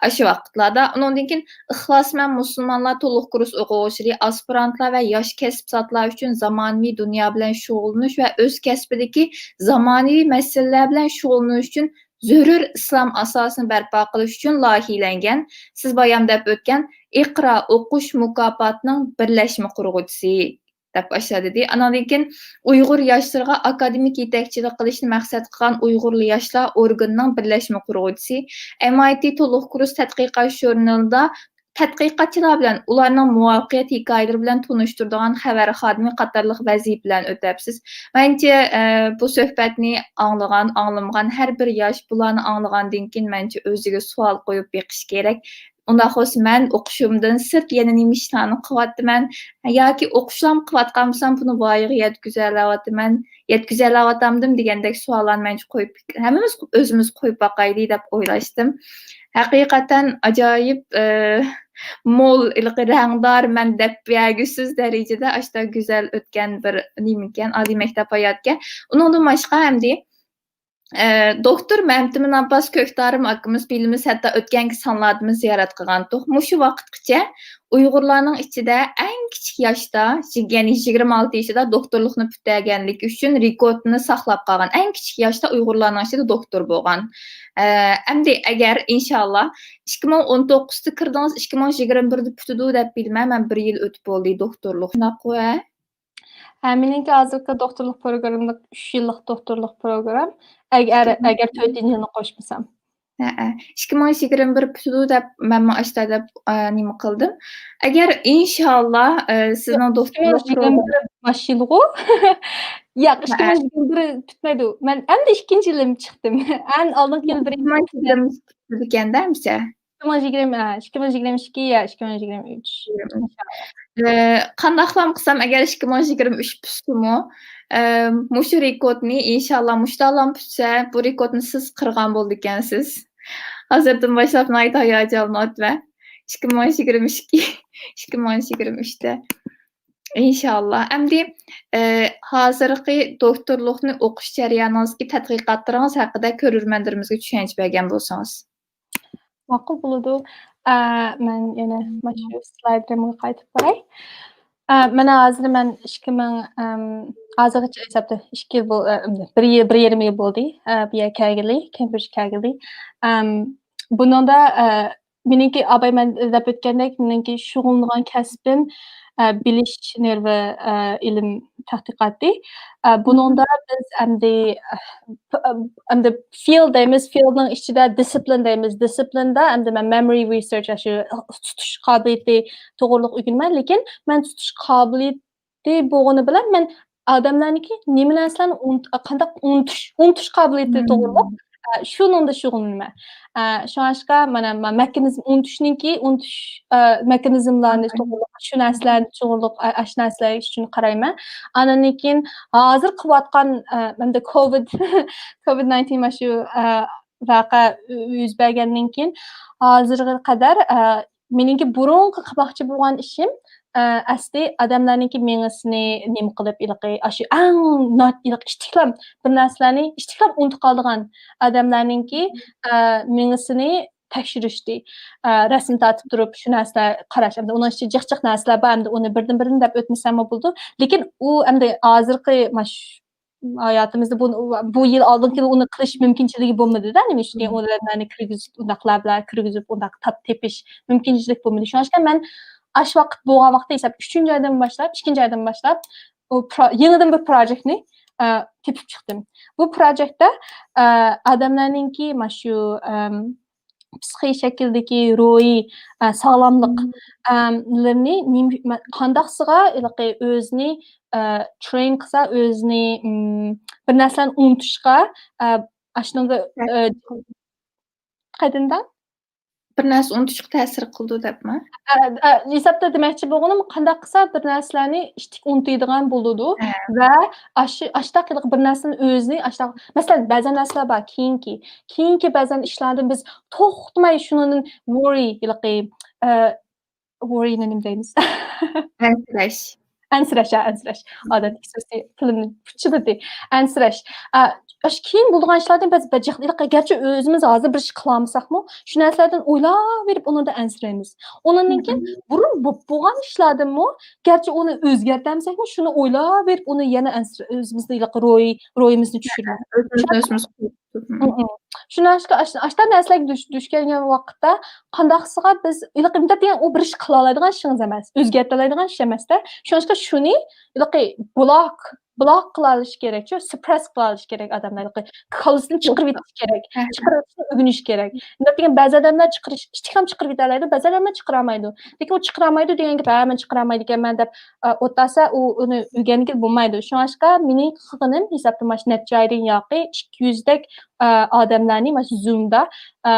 ئاشۇ ۋاقىتلاردا، ئۇنىڭدىن كېيىن ئىخلاسمەن مۇسۇلمانلار تولۇق كۇرس ئوقۇغۇچىلىرى، ئاسپىرانتلار ۋە ياش كەسىپزادلار ئۈچۈن زامانىۋى دۇنيا بىلەن شۇغۇللىنىش ۋە ئۆز كەسپىدىكى زامانىۋى مەسىلىلەر بىلەن شۇغۇللىنىش ئۈچۈن زۆرۈر ئىسلام ئاساسىنى بەرپا قىلىش ئۈچۈن لايىھىلەنگەن، سىز بايام دەپ ئۆتكەن ئىقرا ئوقۇش مۇكاپاتىنىڭ بىرلەشمە قۇرغۇچىسى. دەپ ئاشۇ دېدى. ئاناندىن كېيىن ئۇيغۇر ياشلىرىغا ئاكادېمىك يېتەكچىلىك قىلىشنى مەقسەت قىلغان ئۇيغۇر ياشلار ئورگىنىنىڭ بىرلەشمە قۇرغۇچىسى، ئەم ئاي تى تولۇق كۇرس تەتقىقات ژۇرنىلىدا تەتقىقاتچىلار بىلەن ئۇلارنىڭ مۇۋەپپەقىيەت ھېكايىلىرى بىلەن تونۇشتۇرىدىغان خەۋەر خادىمى قاتارلىق ۋەزىپىلەرنى ئۆتەپسىز. مەنچە، ئە، بۇ سۆھبەتنى ئاڭلىغان، ئاڭلىمىغان ھەر بىر ياش بۇلارنى ئاڭلىغاندىن كېيىن مەنچە ئۆزىگە سوئال قويۇپ بېقىشى كېرەك. ئۇنداق بولسا مەن ئوقۇشۇمدىن سىرت يەنە نېمە ئىشلارنى قىلىۋاتىمەن؟ ياكى ئوقۇشلارمۇ قىلىۋاتقان بولسام، بۇنى ۋايىغا يەتكۈزەلەۋاتىمەن، يەتكۈزەلەۋاتامدىم دېگەندەك سوئاللارنى مەنچە قويۇپ، ھەممىمىز ئۆزىمىز قويۇپ باقايلى دەپ ئويلاشتىم. ھەقىقەتەن ئاجايىپ، ئى، مول، ھېلىقى رەڭدار، مەن دەپ بەرگۈسىز دەرىجىدە ئاشتا گۈزەل ئۆتكەن بىر نېمىكەن، ئالىي مەكتەپ ھاياتىكەن. ئۇنىڭدىن باشقا ئەمدى ئە، دوكتور مەمتىمىن ئابباس كۆكتارىم ئاكىمىز بىلىمىز، ھەتتا ئۆتكەنكى سانلاردىمۇ زىيارەت قىلغانتۇق. مۇشۇ ۋاقىتقىچە ئۇيغۇرلارنىڭ ئىچىدە ئەڭ كىچىك ياشتا، يەنى يىگىرمە ئالتە يېشىدا دوكتورلۇقنى پۈتتۈرگەنلىكى ئۈچۈن رېكورتنى ساقلاپ قالغان. ئەڭ كىچىك ياشتا ئۇيغۇرلارنىڭ ئىچىدە دوكتور بولغان. ئە، ئەمدى ئەگەر ئىنشاللا ئىككى مىڭ ئون توققۇزدا كىردىڭىز، ئىككى مىڭ يىگىرمە بىردە پۈتىدۇ دەپ بىلىمەن، مەن بىر يىل ئۆتۈپ بولدى دوكتورلۇق. شۇنداققۇ، ھە؟ ھە، مېنىڭكى ھازىرقى دوكتورلۇق پروگراممىلىق ئۈچ يىللىق دوكتورلۇق پروگرام. ئەگەر، ئەگەر تۆتىنچى يىلنى قوشمىسام. ھەئە. ئىككى مىڭ يىگىرمە بىر پۈتىدۇ دەپ مەنمۇ ئاشتا دەپ، ئە، نېمە قىلدىم. ئەگەر ئىنشاللا، ئە، سىزنىڭ دوكتورلۇق پروگرامى باش يىلغۇ. ياق، ھەئە. ئىككى مىڭ يىگىرمە بىر پۈتمەيدۇ. مەن ئەمدى ئىككىنچى يىلىم چىقتىم. ئەن ئالدىنقى يىل بىرىنچى يىلىم. پۈتىدىكەن-دە، ئەمسە. ئىككى مىڭ يىگىرمە، ئىككى مىڭ يىگىرمە ئىككى يا ئىككى مىڭ يىگىرمە ئۈچ. ئىنشاللا. ئە، قانداقلام قىلسام، ئەگەر ئىككى مىڭ يىگىرمە ئۈچ پۈتسىمۇ، ئە، مۇشۇ رېكورتنى، ئىنشاللا، مۇشۇنداقلام پۈتسە، بۇ رېكورتنى سىز قىرغان بولىدىكەنسىز. ھازىردىن باشلاپ ناھايىتى ھاياجانلىنىۋاتىمەن. ئىككى مىڭ يىگىرمە ئىككى، ئىككى مىڭ يىگىرمە ئۈچتە. ئىنشاللا. ئەمدى، ئە، ھازىرقى دوكتورلۇقنى ئوقۇش جەريانىڭىزدىكى تەتقىقاتلىرىڭىز ھەققىدە كۆرۈرمەنلىرىمىزگە چۈشەنچە بەرگەن بولسىڭىز. ماقۇل بولىدۇ. ئە، مەن يەنە ماشۇ سلايدلىرىمغا قايتىپ باراي. ئە، مانا ھازىر مەن ئىككى مىڭ، ئەم، ھازىرغىچە ھېسابتا ئىككى يىل بول-، ئە، بىر يىل، بىر يېرىم يىل بولدى، ئە، بۇ يەرگە كەلگىلى، كېمبرىجگە كەلگىلى. ئەم، بۇنىڭدا، ئە، مېنىڭكى ئاباي مەن دەپ ئۆتكەندەك، مېنىڭكى شۇغۇللىنىدىغان كەسپىم، ئە، بىلىش نېرۋا، ئە، ئىلىم تەتقىقاتى. ئە، بۇنىڭدا بىز ئەمدى، ئە، ئەمدى فىلد دەيمىز، فىلدنىڭ ئىچىدە دىسسىپلىن دەيمىز. دىسسىپلىندا ئەمدى مەن مېمورى رىسېرچ، ئاشۇ تۇتۇش قابىلىيىتى توغرۇلۇق ئۆگىنىمەن، لېكىن مەن تۇتۇش قابىلىيىتى بولغىنى بىلەن مەن ئادەملەرنىڭكى نېمە نەرسىلەرنى ئۇنت-، قانداق ئۇنتۇش، ئۇنتۇش قابىلىيىتى توغرۇلۇق، ئە، شۇنىڭدا شۇغۇللىنىمەن. ئە، شۇڭلاشقا مانا، ما-، مېخانىزم، ئۇنتۇشنىڭكى، ئۇنتۇش، ئە، مېخانىزملارنى توغرۇلۇق، شۇ نەرسىلەرنى توغرۇلۇق، ئە، ئاشۇ نەرسىلەر ئۈچۈن قارايمەن. ئاندىن كېيىن ھازىر قىلىۋاتقان، ئە، ئەمدى كوۋىد، كوۋىد ناينتىن مانا شۇ، ئە، ۋەقە يۈز بەرگەندىن كېيىن، ھازىرغا قەدەر، ئە، مېنىڭكى بۇرۇنقى قىلماقچى بولغان ئىشىم، ئە، ئەسلى ئادەملەرنىڭكى مېڭىسىنى نېمە قىلىپ، ھېلىقى، ئاشۇ ئەڭ نات-، ھېلىقى ئىتتىكلام بىر نەرسىلەرنى ئىتتىكلام ئۇنتۇپ قالىدىغان ئادەملەرنىڭكى، ئە، مېڭىسىنى تەكشۈرۈشتى. ئە، رەسىم تارتىپ تۇرۇپ، شۇ نەرسىلەر قاراش، ئەمدى ئۇنىڭ ئىچىدە جىق-جىق نەرسىلەر بار، ئەمدى ئۇنى بىردىن-بىردىن دەپ ئۆتمىسەممۇ بولىدۇ. لېكىن ئۇ ئەمدى ھازىرقى ماش-، ھاياتىمىزدا بۇ، بۇ يىل، ئالدىنقى يىل ئۇنى قىلىش مۇمكىنچىلىكى بولمىدى-دە، نېمە ئۈچۈن ئۇ ئادەملەرنى كىرگۈزۈپ، ئۇنداقلار بىلەن كىرگۈزۈپ، ئۇنداق تاپ تېپىش مۇمكىنچىلىك بولمىدى. شۇڭلاشقا مەن ئاشۇ ۋاقىت بولغان ۋاقىتتا ھېساب ئۈچىنچى ئايدىن باشلاپ، ئىككىنچى ئايدىن باشلاپ، ئۇ پرو-، يېڭىدىن بىر پروجېكتنى، ئە، تېپىپ چىقتىم. بۇ پروجېكتتا، ئە، ئادەملەرنىڭكى مانا شۇ، ئەم، پسىخىي شەكىلدىكى روھىي، ئە، ساغلاملىق، ئەم، لىرىنى نېمە-، مە-، قانداقسىغا ھېلىقى ئۆزىنى، ئە، ترېين قىلسا، ئۆزىنى، ئىم، بىر نەرسىلەرنى ئۇنتۇشقا، ئە، ئاشۇنىڭدا، ئە، قەدىمدە؟ بىر نەرسە ئۇنتۇشقا تەسىر قىلىدۇ دەپمۇ؟ ئە، ئە، ھېسابتا دېمەكچى بولغىنىم، قانداق قىلسا بىر نەرسىلەرنى ئىتتىك ئۇنتۇيدىغان بولىدۇ ھە. ۋە ئاشۇ، ئاشتاق ھېلىقى بىر نەرسىنى ئۆزىنى ئاشتاق، مەسىلەن، بەزەن نەرسىلەر بار، كېيىنكى، كېيىنكى بەزەن ئىشلاردىن بىز توختىماي شۇنىڭدىن ۋوررى، ھېلىقى، ئە، ۋوررىنى نېمە دەيمىز؟ ئەنسىرەش. ئەنسىرەش، ھە، ئەنسىرەش. ئادەتتىكى سۆزى تىلىمنى پۇچىلىدى. ئەنسىرەش. ئا، ئاشۇ كېيىن بولىدىغان ئىشلاردىن بەز-، بەجىق-، ھېلىقى، گەرچە ئۆزىمىز ھازىر بىر ئىش قىلالمىساقمۇ، شۇ نەرسىلەردىن ئويلاۋېرىپ ئۇنىڭدا ئەنسىرەيمىز. ئۇنىڭدىن كېيىن بۇرۇن بولۇپ بولغان ئىشلاردىنمۇ، گەرچە ئۇنى ئۆزگەرتەلمىسەكمۇ، شۇنى ئويلاۋېرىپ ئۇنى يەنە ئەنسىرە-، ئۆزىمىزنى ھېلىقى روھىي، روھىمىزنى چۈشۈرىمىز. ئۆزىمىزنى ئۆزىمىز مم. شۇنداق ئاشتا نەرسىلەرگە دۇچ، دۇچ كەلگەن ۋاقىتتا قانداقسىغا بىز ھېلىقى مۇنداق دېگەن ئۇ بىر ئىش قىلالايدىغان ئىشىڭىز ئەمەس، ئۆزگەرتەلەيدىغان ئىش ئەمەس-دە. شۇڭلاشقا شۇنى ھېلىقى بلاك، بلاك قىلالىشى كېرەك، شۇ سۇپرېس قىلالىشى كېرەك ئادەملەر. ھېلىقى كاللىسىدىن چىقىرىۋېتىشى كېرەك، ھە، ھە. چىقىرىۋېتىشنى ئۆگىنىشى كېرەك. مۇنداق دېگەن بەزى ئادەملەر چىقىرىش، ئىشتىكام چىقىرىۋېتەلەيدۇ، بەزى ئادەملەر چىقىرالمايدۇ. لېكىن ئۇ چىقىرالمايدۇ دېگەن گەپ، ھە، مەن چىقىرالمايدىكەنمەن دەپ، ئە، ئولتۇرسا، ئۇ، ئۇنى ئۆگەنگىلى بولمايدۇ. شۇڭلاشقا مېنىڭ قىلغىنىم ھېسابتا مانا شۇ نەچچە ئايدىن ياقى ئىككى يۈزدەك، ئە، ئادەملەرنى مانا شۇ زۇمدا، ئە،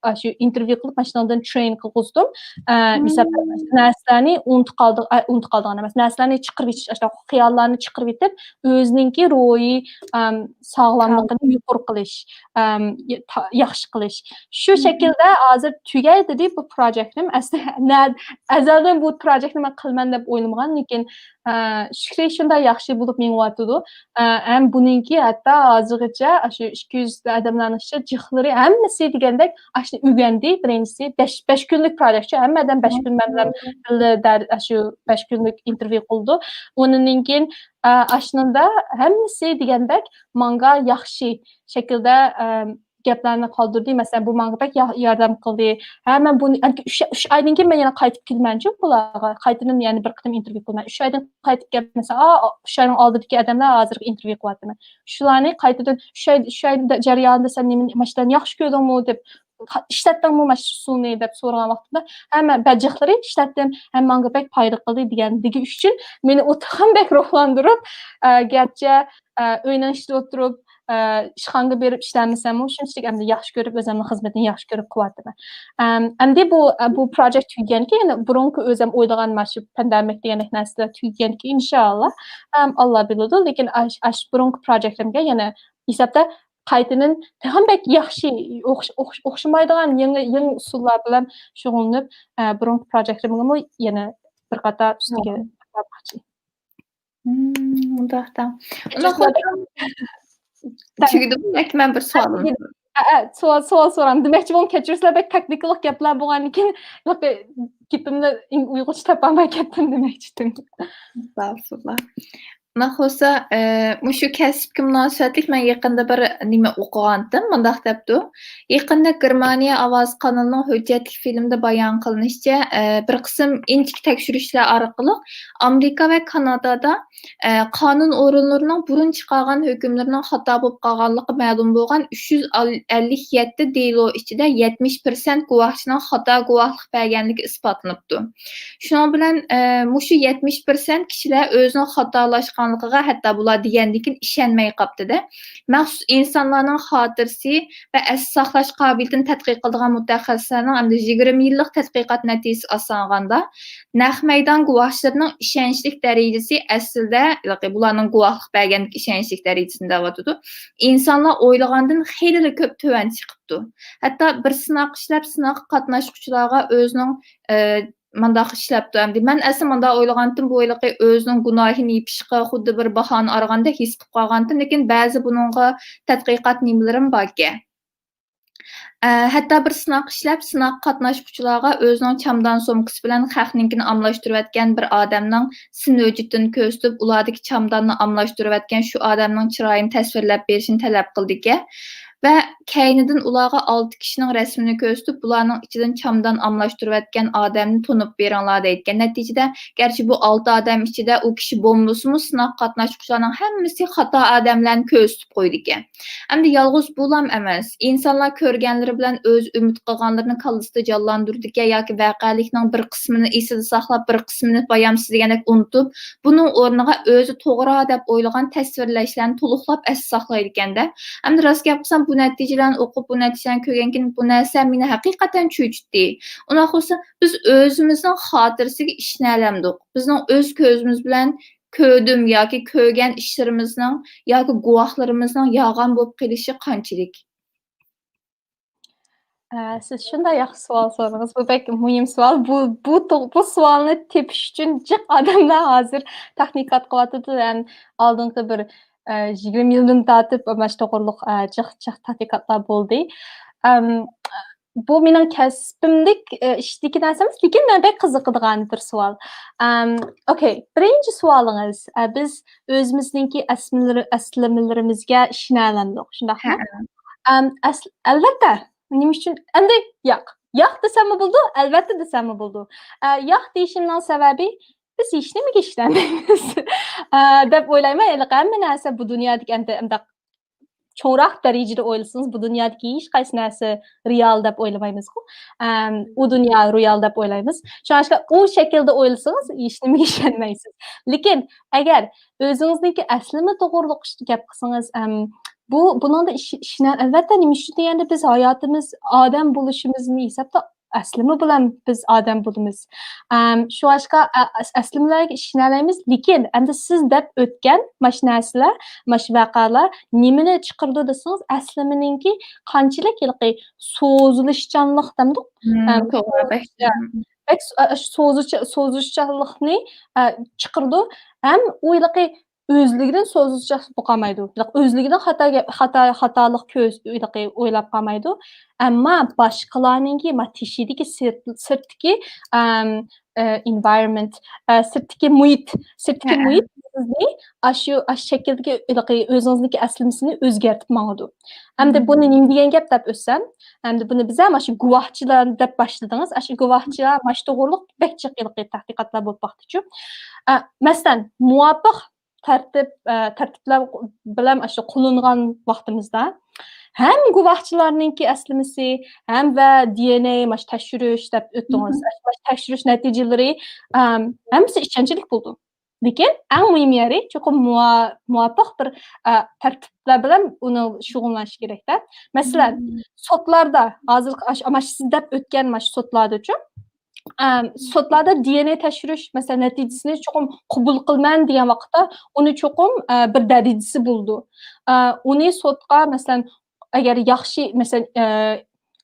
ئاشۇ ئىنتېرۋيۇ قىلىپ، مانا شۇنىڭدىن ترېين قىلغۇزدۇم. ئە، مم. ھېسابتا نەرسىلەرنى ئۇنتۇپ قالدى-، ئە، ئۇنتۇپ قالىدىغان ئەمەس، نەرسىلەرنى چىقىرىۋېتىش، ئاشۇنداق خىياللارنى چىقىرىۋېتىپ، ئۆزىنىڭكى روھىي، ئەم، ساغلاملىقىنى يۇقىرى قىلىش، ئەم، ي-، تا-، ياخشى قىلىش. شۇ مم. شەكىلدە ھازىر تۈگەي دېدى بۇ پروجېكتىم. ئەسلى نە-، ئەزەلدىن بۇ پروجېكتنى مەن قىلىمەن دەپ ئويلىمىغان، لېكىن، ئە، شۈكرى شۇنداق ياخشى بولۇپ مېڭىۋاتىدۇ. ئە، ھەم بۇنىڭكى ھەتتا ھازىرغىچە ئاشۇ ئىككى يۈز ئادەملەرنىڭ ئىچىدە جىقلىرى ھەممىسى دېگەندەك ئاشۇنى ئۆگەندى. بىرىنچىسى بەش، بەش كۈنلۈك پروجېكتچۇ، ھەممە ئادەم بەش كۈن مەن بىلەن بىللە دەر-، ئاشۇ بەش كۈنلۈك ئىنتېرۋيۇ قىلدى. ئۇنىڭدىن كېيىن، ئە، ئاشۇنىڭدا ھەممىسى دېگەندەك ماڭا ياخشى شەكىلدە، ئە، گەپلەرنى قالدۇردى. مەسىلەن، بۇ ماڭا بەك يا-، ياردەم قىلدى. ھە، مەن بۇنى، ئەنكى ئۈچ، ئۈچ ئايدىن كېيىن مەن يەنە قايتىپ كېلىمەنچۇ بۇلارغا. قايتىدىن يەنە بىر قېتىم ئىنتېرۋيۇ قىلىمەن. ئۈچ ئايدىن قايتىپ كەلمىسە، ئا، ئۈچ ئاينىڭ ئالدىدىكى ئادەملەر ھازىرغا ئىنتېرۋيۇ قىلىۋاتىمەن. شۇلارنى قايتىدىن ئۈچ ئاي، ئۈچ ئاي جەريانىدا سەن نېمىنى، ماشىنىلارنى ياخشى كۆردۈڭمۇ دەپ، ئىشلەتتىڭمۇ مانا شۇ ئۇسۇلنى دەپ سورىغان ۋاقتىمدا، ھە، مەن بەجىقلىرى ئىشلەتتىم، ھەم ماڭا بەك پايدا قىلدى دېگەندىكى ئۈچۈن مېنى ئۇ تېخىمۇ بەك روھلاندۇرۇپ، ئە، گەرچە، ئە، ئۆينىڭ ئىچىدە ئولتۇرۇپ، ئە، ئىشخانىغا بېرىپ ئىشلەمىسەممۇ، شۇنچىلىك ئەمدى ياخشى كۆرۈپ، ئۆزۈمنىڭ خىزمىتىنى ياخشى كۆرۈپ قىلىۋاتىمەن. ئەم، ئەمدى بۇ، ئە، بۇ پروجېكت تۈگىگەنكى، يەنە بۇرۇنقى ئۆزۈم ئويلىغان مانا شۇ پەندەرمەك دېگەندەك نەرسىلەر تۈگىگەنكى، ئىنشائاللا، ئەم، ئاللا بىلىدۇ. لېكىن ئاش-، ئاش بۇرۇنقى پروجېكتىمگە يەنە ھېسابتا قايتىدىن تېخىمۇ بەك ياخشى، ئوخش-، ئوخش-، ئوخشىمايدىغان يېڭى، يېڭى ئۇسۇللار بىلەن شۇغۇللىنىپ، ئە، بۇرۇنقى پروجېكتىمگىمۇ يەنە بىر قاتار ئۈستىگە تارتماقچى. مم، مۇنداق دەڭ. ئۇنداق چۈشۈندۈم. بولسا، تۈگىدىمۇ ياكى مەن بىر سوئالىم؟ ئە، ئە، سوئال، سوئال سوراڭ. دېمەكچى بولغىنىم، كەچۈرۈڭلار، بەك تېخنىكىلىق گەپلەر بولغاندىكىن، ياقى، گېپىمنى ئۇيغۇرچە تاپالماي كەتتىم دېمەكچىدىم. ئەستەغپۇرۇللا. ئۇنداق بولسا، ئە، مۇشۇ كەسىپكە مۇناسىۋەتلىك مەن يېقىندا بىر نېمە ئوقۇغانتىم، مۇنداق دەپتۇ. يېقىندا گېرمانىيە ئاۋازى قانىلىنىڭ ھۆججەتلىك فىلىمىدا بايان قىلىنىشىچە، ئە، بىر قىسىم ئىنچىكە تەكشۈرۈشلەر ئارقىلىق ئامېرىكا ۋە كانادادا، ئە، قانۇن ئورۇنلىرىنىڭ بۇرۇن چىقارغان ھۆكۈملىرىنىڭ خاتا بولۇپ قالغانلىقى مەلۇم بولغان ئۈچ يۈز ئەللىك يەتتە دېلو ئىچىدە يەتمىش پىرسەنت گۇۋاھچىنىڭ خاتا گۇۋاھلىق بەرگەنلىكى ئىسپاتلىنىپتۇ. شۇنىڭ بىلەن، ئە، مۇشۇ يەتمىش پىرسەنت كىشىلەر ئۆزىنىڭ خاتالاشقان ئىشلەنگەنلىكىگە ھەتتا بۇلار دېگەندىن كېيىن ئىشەنمەي قاپتۇ-دە. مەخسۇس ئىنسانلارنىڭ خاتىرىسى ۋە ئەستە ساقلاش قابىلىيىتىنى تەتقىق قىلىدىغان مۇتەخەسسىسلەرنىڭ ئەمدى يىگىرمە يىللىق تەتقىقات نەتىجىسى ئاساسلانغاندا، نەق مەيدان گۇۋاھچىلىرىنىڭ ئىشەنچلىك دەرىجىسى ئەسلىدە، ياكى بۇلارنىڭ گۇۋاھلىق بەرگەندىكى ئىشەنچلىك دەرىجىسىنى دەۋاتىدۇ، ئىنسانلار ئويلىغاندىن خېلىلا كۆپ تۆۋەن چىقىپتۇ. ھەتتا بىر سىناق ئىشلەپ، سىناققا قاتناشقۇچىلارغا ئۆزىنىڭ، ئە، مانداق ئىشلەپتۇ ئەمدى. مەن ئەسلى مانداق ئويلىغانتىم، بۇ ھېلىقى ئۆزىنىڭ گۇناھىنى يېپىشقا خۇددى بىر باھانە ئارىغاندەك ھېس قىلىپ قالغانتىم، لېكىن بەزى بۇنىڭغا تەتقىقات نېمىلىرىم باركەن. ئە، ھەتتا بىر سىناق ئىشلەپ، سىناققا قاتناشقۇچىلارغا ئۆزىنىڭ چامدان سومكىسى بىلەن خەقنىڭكىنى ئاملاشتۇرۇۋەتكەن بىر ئادەمنىڭ سىن ھۆججىتىنى كۆرسىتىپ، ئۇلاردىكى چامداننى ئاملاشتۇرۇۋەتكەن شۇ ئادەمنىڭ چىرايىنى تەسۋىرلەپ بېرىشنى تەلەپ قىلىدىكەن. ۋە كەينىدىن ئۇلارغا ئالتە كىشىنىڭ رەسىمىنى كۆرسىتىپ، بۇلارنىڭ ئىچىدىن چامدان ئاملاشتۇرۇۋەتكەن ئادەمنى تونۇپ بېرىڭلار دەيدىكەن. نەتىجىدە، گەرچە بۇ ئالتە ئادەم ئىچىدە ئۇ كىشى بولمىسىمۇ، سىناق قاتناشقۇچىلارنىڭ ھەممىسى خاتا ئادەملەرنى كۆرسىتىپ قويىدىكەن. ئەمدى يالغۇز بۇلام ئەمەس، ئىنسانلار كۆرگەنلىرى بىلەن ئۆزى ئۈمىد قىلغانلىرىنى كاللىسىدا جانلاندۇرىدىكەن ياكى ۋەقەلىكنىڭ بىر قىسمىنى ئېسىدە ساقلاپ، بىر قىسمىنى بايامسىز دېگەندەك ئۇنتۇپ، بۇنىڭ ئورنىغا ئۆزى توغرا دەپ ئويلىغان تەسۋىرلەشلەرنى تولۇقلاپ ئەستە ساقلايدىكەن-دە. ئەمدى راست گەپ قىلسام، بۇ نەتىجىلەرنى ئوقۇپ، بۇ نەتىجىلەرنى كۆرگەندىن كېيىن بۇ نەرسە مېنى ھەقىقەتەن چۆچۈتتى. ئۇنداق بولسا، بىز ئۆزىمىزنىڭ خاتىرىسىگە ئىشىنەلەمدۇق؟ بىزنىڭ ئۆز كۆزىمىز بىلەن كۆردۈم ياكى كۆرگەن ئىشلىرىمىزنىڭ ياكى گۇۋاھلىرىمىزنىڭ يالغان بولۇپ قېلىشى قانچىلىك؟ ئە، سىز شۇنداق ياخشى سوئال سورىدىڭىز. بۇ بەك مۇھىم سوئال. بۇ، بۇ توغ-، بۇ سوئالنى تېپىش ئۈچۈن جىق ئادەملەر ھازىر تەتقىقات قىلىۋاتىدۇ. ھەم ئالدىنقى بىر، ئە، يىگىرمە يىلدىن تارتىپ مانا شۇ توغرۇلۇق، ئە، جىق، جىق تەتقىقاتلار بولدى. ئەم، بۇ مېنىڭ كەسپىمدىك، ئە، ئىشتىكى نەرسە ئەمەس، لېكىن مەن بەك قىزىقىدىغان بىر سوئال. ئەم، ئوكەي، بىرىنچى سوئالىڭىز، ئە، بىز ئۆزىمىزنىڭكى ئەسلىمىلىرى-، ئەسلىمىلىرىمىزگە ئىشىنەلەمدۇق، شۇنداقمۇ؟ ھەئە. ئەم، ئەسل-، ئەلۋەتتە. نېمە ئۈچۈن؟ ئەمدى ياق. ياق دېسەممۇ بولىدۇ، ئەلۋەتتە دېسەممۇ بولىدۇ. ئە، ياق دېيىشىمنىڭ سەۋەبى، بىز ھېچنېمىگە ئىشىنەلمەيمىز، ئە، دەپ ئويلايمەن. ھېلىقى ھەممە نەرسە بۇ دۇنيادىكى ئەمدى ئۇنداق چوڭراق دەرىجىدە ئويلىسىڭىز، بۇ دۇنيادىكى ھېچقايسى نەرسە رېئال دەپ ئويلىمايمىزغۇ. ئەم، ئۇ دۇنيا رېئال دەپ ئويلايمىز. شۇڭلاشقا ئۇ شەكىلدە ئويلىسىڭىز، ھېچنېمىگە ئىشەنمەيسىز. لېكىن ئەگەر ئۆزىڭىزنىڭكى ئەسلىمە توغرۇلۇق گەپ قىلسىڭىز، ئەم، بۇ، بۇنىڭدا ئىش-، ئىشىنە-، ئەلۋەتتە، نېمە ئۈچۈن دېگەندە، بىز ھاياتىمىز ئادەم بولۇشىمىزنى ھېسابتا ئەسلىمە بىلەن بىز ئادەم بولىمىز. ئەم، شۇڭلاشقا ئە-، ئەس-، ئەسلىمىلەرگە ئىشىنەلەيمىز، لېكىن ئەمدى سىز دەپ ئۆتكەن ماش نەرسىلەر، ماش ۋەقەلەر نېمىنى چىقىرىدۇ دېسىڭىز، ئەسلىمىنىڭكى قانچىلىك ھېلىقى سوزۇلۇشچانلىق دەمدۇق؟ مم، ئەم، توغرا، بەك. بەك سو-، ئە، ئە، سوزۇچ-، سوزۇلۇشچانلىقنى، ئە، چىقىرىدۇ. ھەم ئۇ ھېلىقى ئۆزلۈكىدىن سوزۇلۇشچانلىق بولۇپ قالمايدۇ. ھېلىقى ئۆزلۈكىدىن خاتا گەپ، خاتا، خاتالىق كۆز-، ھېلىقى ئويلاپ قالمايدۇ. ئەمما باشقىلارنىڭكى ما تېشىدىكى سىرت-، سىرتتىكى، ئەم، ئە، ئېنۋايرونمېنت، ئە، سىرتتىكى مۇھىت، سىرتتىكى ھەئە. مۇھىت سىزنى ئاشۇ، ئاشۇ شەكىلدىكى ھېلىقى ئۆزىڭىزنىڭكى ئەسلىمىسىنى ئۆزگەرتىپ ماڭىدۇ. ئەمدى مم. بۇنى نېمە دېگەن گەپ دەپ ئۆتسەم، ئەمدى بۇنى بىزە مانا شۇ گۇۋاھچىلار دەپ باشلىدىڭىز. ئاشۇ گۇۋاھچىلار مانا شۇ توغرۇلۇق بەك جىق ھېلىقى تەتقىقاتلار بولۇپ باقتىچۇ. ئە، مەسىلەن، مۇۋاپىق تەرتىپ، ئە، تەرتىپلەر بىلەن ئاشۇ قوللانغان ۋاقتىمىزدا ھەم گۇۋاھچىلارنىڭكى ئەسلىمىسى، ھەم ۋە دى ئېن ئەي ماش تەكشۈرۈش دەپ ئۆتتىڭىز. مم. ماش تەكشۈرۈش نەتىجىلىرى، ئەم، ھەممىسى ئىشەنچلىك بولىدۇ. لېكىن ئەڭ مۇھىم يېرى چوقۇم مۇۋا-، مۇۋاپىق بىر، ئە، تەرتىپلەر بىلەن ئۇنى شۇغۇللىنىش كېرەكتە. مەسىلەن، مم. سوتلاردا ھازىرقى ئاش-، ماش سىز دەپ ئۆتكەن ماش سوتلاردىچۇ، ئەم، سوتلاردا دى ئېن ئەي تەكشۈرۈش، مەسىلەن، نەتىجىسىنى چوقۇم قوبۇل قىلىمەن دېگەن ۋاقىتتا، ئۇنى چوقۇم، ئە، بىر دەرىجىسى بولىدۇ. ئە، ئۇنى سوتقا، مەسىلەن، ئەگەر ياخشى، مەسىلەن، ئە،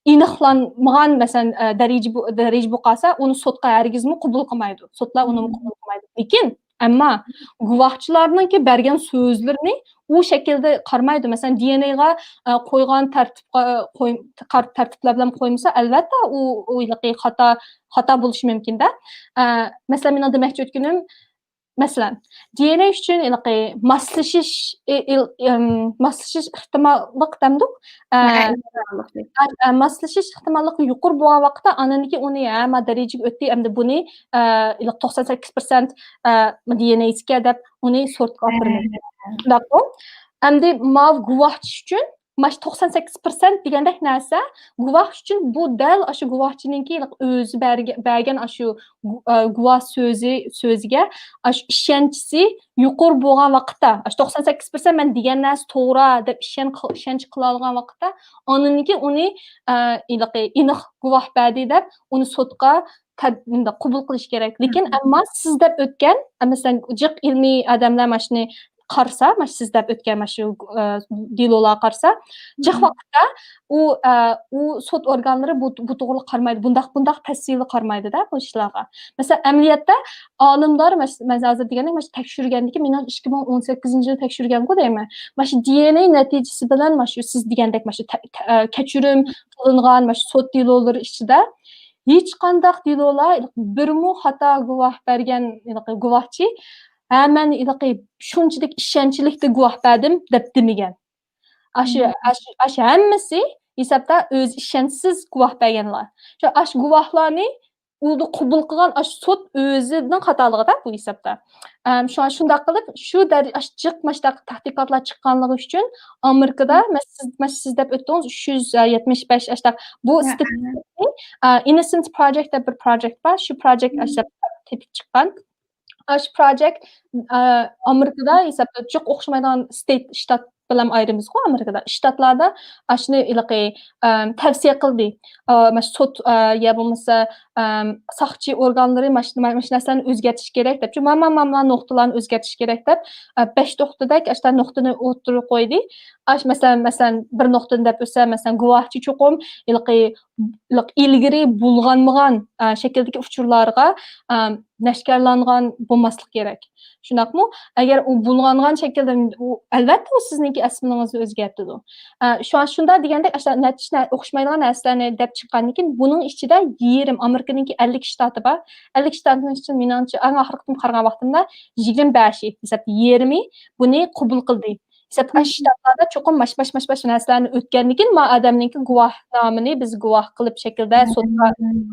ئېنىقلانمىغان، مەسىلەن، ئە، دەرىجە بو-، دەرىجە بولۇپ قالسا، ئۇنى سوتقا ھەرگىزمۇ قوبۇل قىلمايدۇ. سوتلار ئۇنىمۇ مم. قوبۇل قىلمايدۇ. لېكىن، ئەمما گۇۋاھچىلارنىڭكى بەرگەن سۆزلىرىنى ئۇ شەكىلدە قارىمايدۇ. مەسىلەن، دى ئېن ئەيغا، ئە، قويغان تەرتىپقا، قوي-، قار-، تەرتىپلەر بىلەن قويمىسا، ئەلۋەتتە، ئۇ، ئۇ ھېلىقى خاتا، خاتا بولۇشى مۇمكىن-دە. ئە، مەسىلەن، مېنىڭ دېمەكچى ئۆتكىنىم، مەسىلەن، دى ئېن ئەي ئۈچۈن ھېلىقى ماسلىشىش، ئى-، ئىل-، ئىم، ماسلىشىش ئېھتىماللىق دەمدۇق؟ ئە، ھە، ئە، ئە، ماسلىشىش ئېھتىماللىقى يۇقىرى بولغان ۋاقىتتا، ئاندىن كېيىن ئۇنى، ھە، ما دەرىجىگە ئۆتتى، ئەمدى بۇنى، ئە، ھېلىقى توقسان سەككىز پىرسەنت، ئە، دى ئېن ئەيسىكەن دەپ ئۇنى سوتقا ئاپىرىمىز. ھە. شۇنداقمۇ؟ ئەمدى ماۋۇ گۇۋاھچى ئۈچۈن ماش توقسان سەككىز پىرسەنت دېگەندەك نەرسە، گۇۋاھ ئۈچۈن بۇ دەل ئاشۇ گۇۋاھچىنىڭكى ئۆزى بەرگە-، بەرگەن ئاشۇ گۇ-، ئە، گۇۋاھ سۆزى، سۆزىگە ئاشۇ ئىشەنچىسى يۇقىرى بولغان ۋاقىتتا، ئاشۇ توقسان سەككىز پىرسەنت مەن دېگەن نەرسە توغرا دەپ ئىشەن-، ئىشەنچ قىلالىغان ۋاقىتتا، ئاندىن كېيىن ئۇنى، ئە، ھېلىقى ئېنىق گۇۋاھ بەردى دەپ ئۇنى سوتقا تەد-، مۇنداق قوبۇل قىلىش كېرەك. لېكىن ئەمما سىز دەپ ئۆتكەن، مەسىلەن، جىق ئىلمىي ئادەملەر مانا شۇنى قارىسا، مانا شۇ سىز دەپ ئۆتكەن مانا شۇ، ئە، دېلولارغا قارىسا، جىق ۋاقىتتا ئۇ، ئە، ئۇ سوت ئورگانلىرى بۇ، بۇ توغرىلىق قارىمايدۇ، بۇنداق، بۇنداق تەپسىلىي قارىمايدۇ-دە بۇ ئىشلارغا. مەسىلەن، ئەمەلىيەتتە ئالىملار، مەس-، مەن ھازىر دېگەندەك، مانا شۇ تەكشۈرگەندىكى، مېنىڭ ئىككى مىڭ ئون سەككىزىنچى يىلى تەكشۈرگەنغۇ دەيمەن. مانا شۇ دى ئېن ئەي نەتىجىسى بىلەن مانا شۇ سىز دېگەندەك، مانا شۇ تە-، تە-، ئە، كەچۈرۈم قىلىنغان مانا شۇ سوت دېلولىرى ئىچىدە ھېچقانداق دېلولا بىرمۇ خاتا گۇۋاھ بەرگەن، ھېلىقى گۇۋاھچى، ھە، مەن ھېلىقى شۇنچىلىك ئىشەنچلىكتە گۇۋاھ بەردىم دەپ دېمىگەن. ئاشۇ، ئاشۇ، ئاشۇ ھەممىسى ھېسابتا ئۆزى ئىشەنچسىز گۇۋاھ بەرگەنلەر. شۇ ئاشۇ گۇۋاھلارنى ئۇدا قوبۇل قىلغان ئاشۇ سوت ئۆزىنىڭ خاتالىقىدا بۇ ھېسابتا. ئەم، شۇڭا شۇنداق قىلىپ، شۇ دەرىجە ئاشۇ جىق ماشۇنداق تەتقىقاتلار چىققانلىقى ئۈچۈن ئامېرىكىدا، مەسىلەن، سىز، مەسىلەن، سىز دەپ ئۆتتىڭىز، ئۈچ يۈز يەتمىش بەش ئاشۇنداق. بۇ ستاتىستىكىنى، ئە، Innocence Project دەپ بىر پروجېكت بار. شۇ پروجېكت ئاشۇنداق تېپىپ چىققان. ئاشۇ پروجېكت، ئە، ئامېرىكىدا ھېسابتا جىق ئوخشىمايدىغان ستېيت، شتات بىلەن ئايرىمىزغۇ ئامېرىكىدا. شتاتلاردا ئاشۇنى ھېلىقى، ئەم، تەۋسىيە قىلدى. ئە، مانا سوت، ئە، يا بولمىسا، ئەم، ساقچى ئورگانلىرى ماش-، مانا شۇ نەرسىلەرنى ئۆزگەرتىش كېرەك دەپ. شۇ مانا، مانا، مانا نۇقتىلارنى ئۆزگەرتىش كېرەك دەپ، ئە، بەش نۇقتىدەك ئاشۇنداق نۇقتىنى ئوتتۇرىغا قويدى. ئاش-، مەسىلەن، مەسىلەن، بىر نۇقتىنى دەپ ئۆتسە، مەسىلەن، گۇۋاھچى چوقۇم ھېلىقى، ھېلىقى ئىلگىرى بۇلغانمىغان، ئە، شەكىلدىكى ئۇچۇرلارغا، ئە، نەشكارلانغان بولماسلىق كېرەك. شۇنداقمۇ؟ ئەگەر ئۇ بۇلغانغان شەكىلدە، ئۇ، ئەلۋەتتە، ئۇ سىزنىڭكى ئەسلىمىڭىزنى ئۆزگەرتىدۇ. ئە، شۇڭا شۇنداق دېگەندەك، ئاشۇنداق نەچچە نە-، ئوخشىمايدىغان نەرسىلەرنى دەپ چىققاندىن كېيىن، بۇنىڭ ئىچىدە يېرىم، ئامېرىكىنىڭكى ئەللىك شتاتى بار. ئەللىك شتاتنىڭ ئىچىدە مېنىڭچە، ئەڭ ئاخىرقى قېتىم قارىغان ۋاقتىمدا يىگىرمە بەشى، ھېسابتا يېرىمى بۇنى قوبۇل قىلدى. ھېسابتا شتاتلاردا چوقۇم ماش، ماش، ماش، ماش نەرسىلەرنى ئۆتكەندىن كېيىن، ما ئادەمنىڭكى گۇۋاھنامىنى بىز گۇۋاھ قىلىپ شەكىلدە سوتقا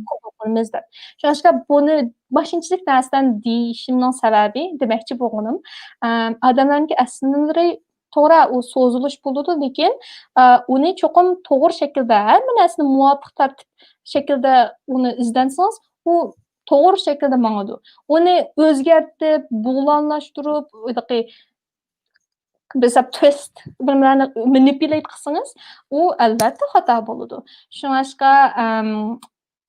قوبۇل قىلىمىز دەپ. شۇڭلاشقا بۇنى ماشىنىچىلىك نەرسىلەرنى دېيىشىمنىڭ سەۋەبى، دېمەكچى بولغىنىم، ئەم، ئادەملەرنىڭكى ئەسلىمىلىرى توغرا، ئۇ سوزۇلۇش بولىدۇ، لېكىن، ئە، ئۇنى چوقۇم توغرا شەكىلدە، ھەممە نەرسىنى مۇۋاپىق تەرتىپ شەكىلدە ئۇنى ئىزدەنسىڭىز، ئۇ توغرا شەكىلدە ماڭىدۇ. ئۇنى ئۆزگەرتىپ، بۇغلانلاشتۇرۇپ، ھېلىقى بىز twist، بىر نېمىلەرنى manipulate قىلسىڭىز، ئۇ ئەلۋەتتە خاتا بولىدۇ. شۇڭلاشقا، ئەم،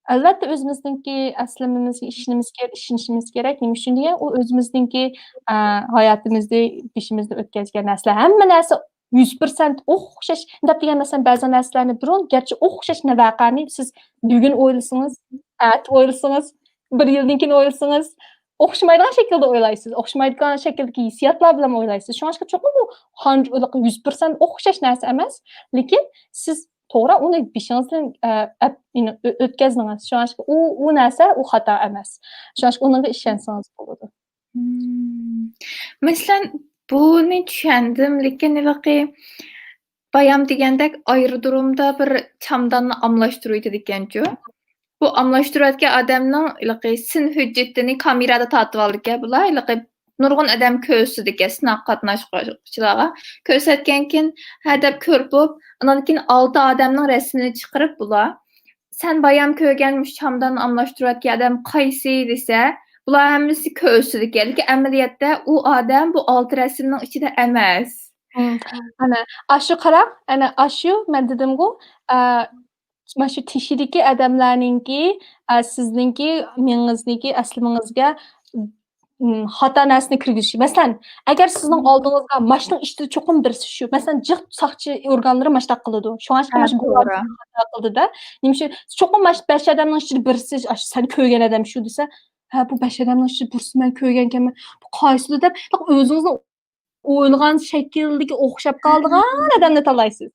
ئەلۋەتتە ئۆزىمىزنىڭكى ئەسلىمىمىزگە ئىشىنىمىز كېرەك، ئىشىنىشىمىز كېرەك. نېمە ئۈچۈن دېگەن، ئۇ ئۆزىمىزنىڭكى، ئە، ھاياتىمىزدا بېشىمىزدىن ئۆتكەزگەن نەرسىلەر. ھەممە نەرسە يۈز پىرسەنت ئوخشاش. دەپ دېگەن، مەسىلەن، بەزى نەرسىلەرنى بۇرۇن، گەرچە ئوخشاش ۋەقەنى سىز بۈگۈن ئويلىسىڭىز، ئەتە ئويلىسىڭىز، بىر يىلدىن كېيىن ئويلىسىڭىز، ئوخشىمايدىغان شەكىلدە ئويلايسىز. ئوخشىمايدىغان شەكىلدىكى ھېسسىياتلار بىلەن ئويلايسىز. شۇڭلاشقا چوقۇم بۇ يۈز پىرسەنت ئوخشاش نەرسە ئەمەس، لېكىن سىز توغرا ئۇنى بېشىڭىزدىن، ئە، ئەپ-، يەنى ئۆ-، ئۆتكەزدىڭىز. شۇڭلاشقا ئۇ، ئۇ نەرسە ئۇ خاتا ئەمەس. شۇڭلاشقا ئۇنىڭغا ئىشەنسىڭىز بولىدۇ. مم. مەسىلەن، بۇنى چۈشەندىم، لېكىن ھېلىقى بايام دېگەندەك ئايرودرومدا بىر چامداننى ئاملاشتۇرۇۋېتىدىكەنچۇ. بۇ ئاملاشتۇرۇۋەتكەن ئادەمنىڭ ھېلىقى سىن ھۆججىتىنى كامېرادا تارتىۋالىدىكەن بۇلار. ھېلىقى نۇرغۇن ئادەم كۆرسىتىدىكەن سىناق قاتناشقۇچىلارغا. كۆرسەتكەنكىن، ھە دەپ كۆرۈپ بولۇپ، ئاندىن كېيىن ئالتە ئادەمنىڭ رەسىمىنى چىقىرىپ بۇلار، سەن بايام كۆرگەن مۇشۇ چامداننى ئاملاشتۇرۇۋەتكەن ئادەم قايسى دېسە، بۇلار ھەممىسى كۆرسىتىدىكەن. لېكىن ئەمەلىيەتتە ئۇ ئادەم بۇ ئالتە رەسىمنىڭ ئىچىدە ئەمەس. مم. ئەنە ئاشۇ قاراڭ، ئەنە ئاشۇ مەن دېدىمغۇ، ئە، مانا شۇ تېشىدىكى ئادەملەرنىڭكى، ئە، سىزنىڭكى مېڭىڭىزنىڭكى ئەسلىمىڭىزگە، مم، خاتا نەرسىنى كىرگۈزۈشى. مەسىلەن، ئەگەر سىزنىڭ ئالدىڭىزغا ماشىنىڭ ئىچىدە چوقۇم بىرسى شۇ، مەسىلەن، جىق ساقچى ئورگانلىرى ماشۇنداق قىلىدۇ. شۇڭا ماشۇ خاتا قىلدىدا. نېمە ئۈچۈن؟ چوقۇم ماش-، بەش ئادەمنىڭ ئىچىدە بىرسى، ئاشۇ سەن كۆرگەن ئادەم شۇ دېسە، ھە، بۇ بەش ئادەمنىڭ ئىچىدە بىرسى مەن كۆرگەنكەنمەن. بۇ قايسىدۇ دەپ، ئۆزىڭىزنىڭ ئويلىغان شەكىلدىكى ئوخشاپ قالىدىغان ئادەمنى تاللايسىز.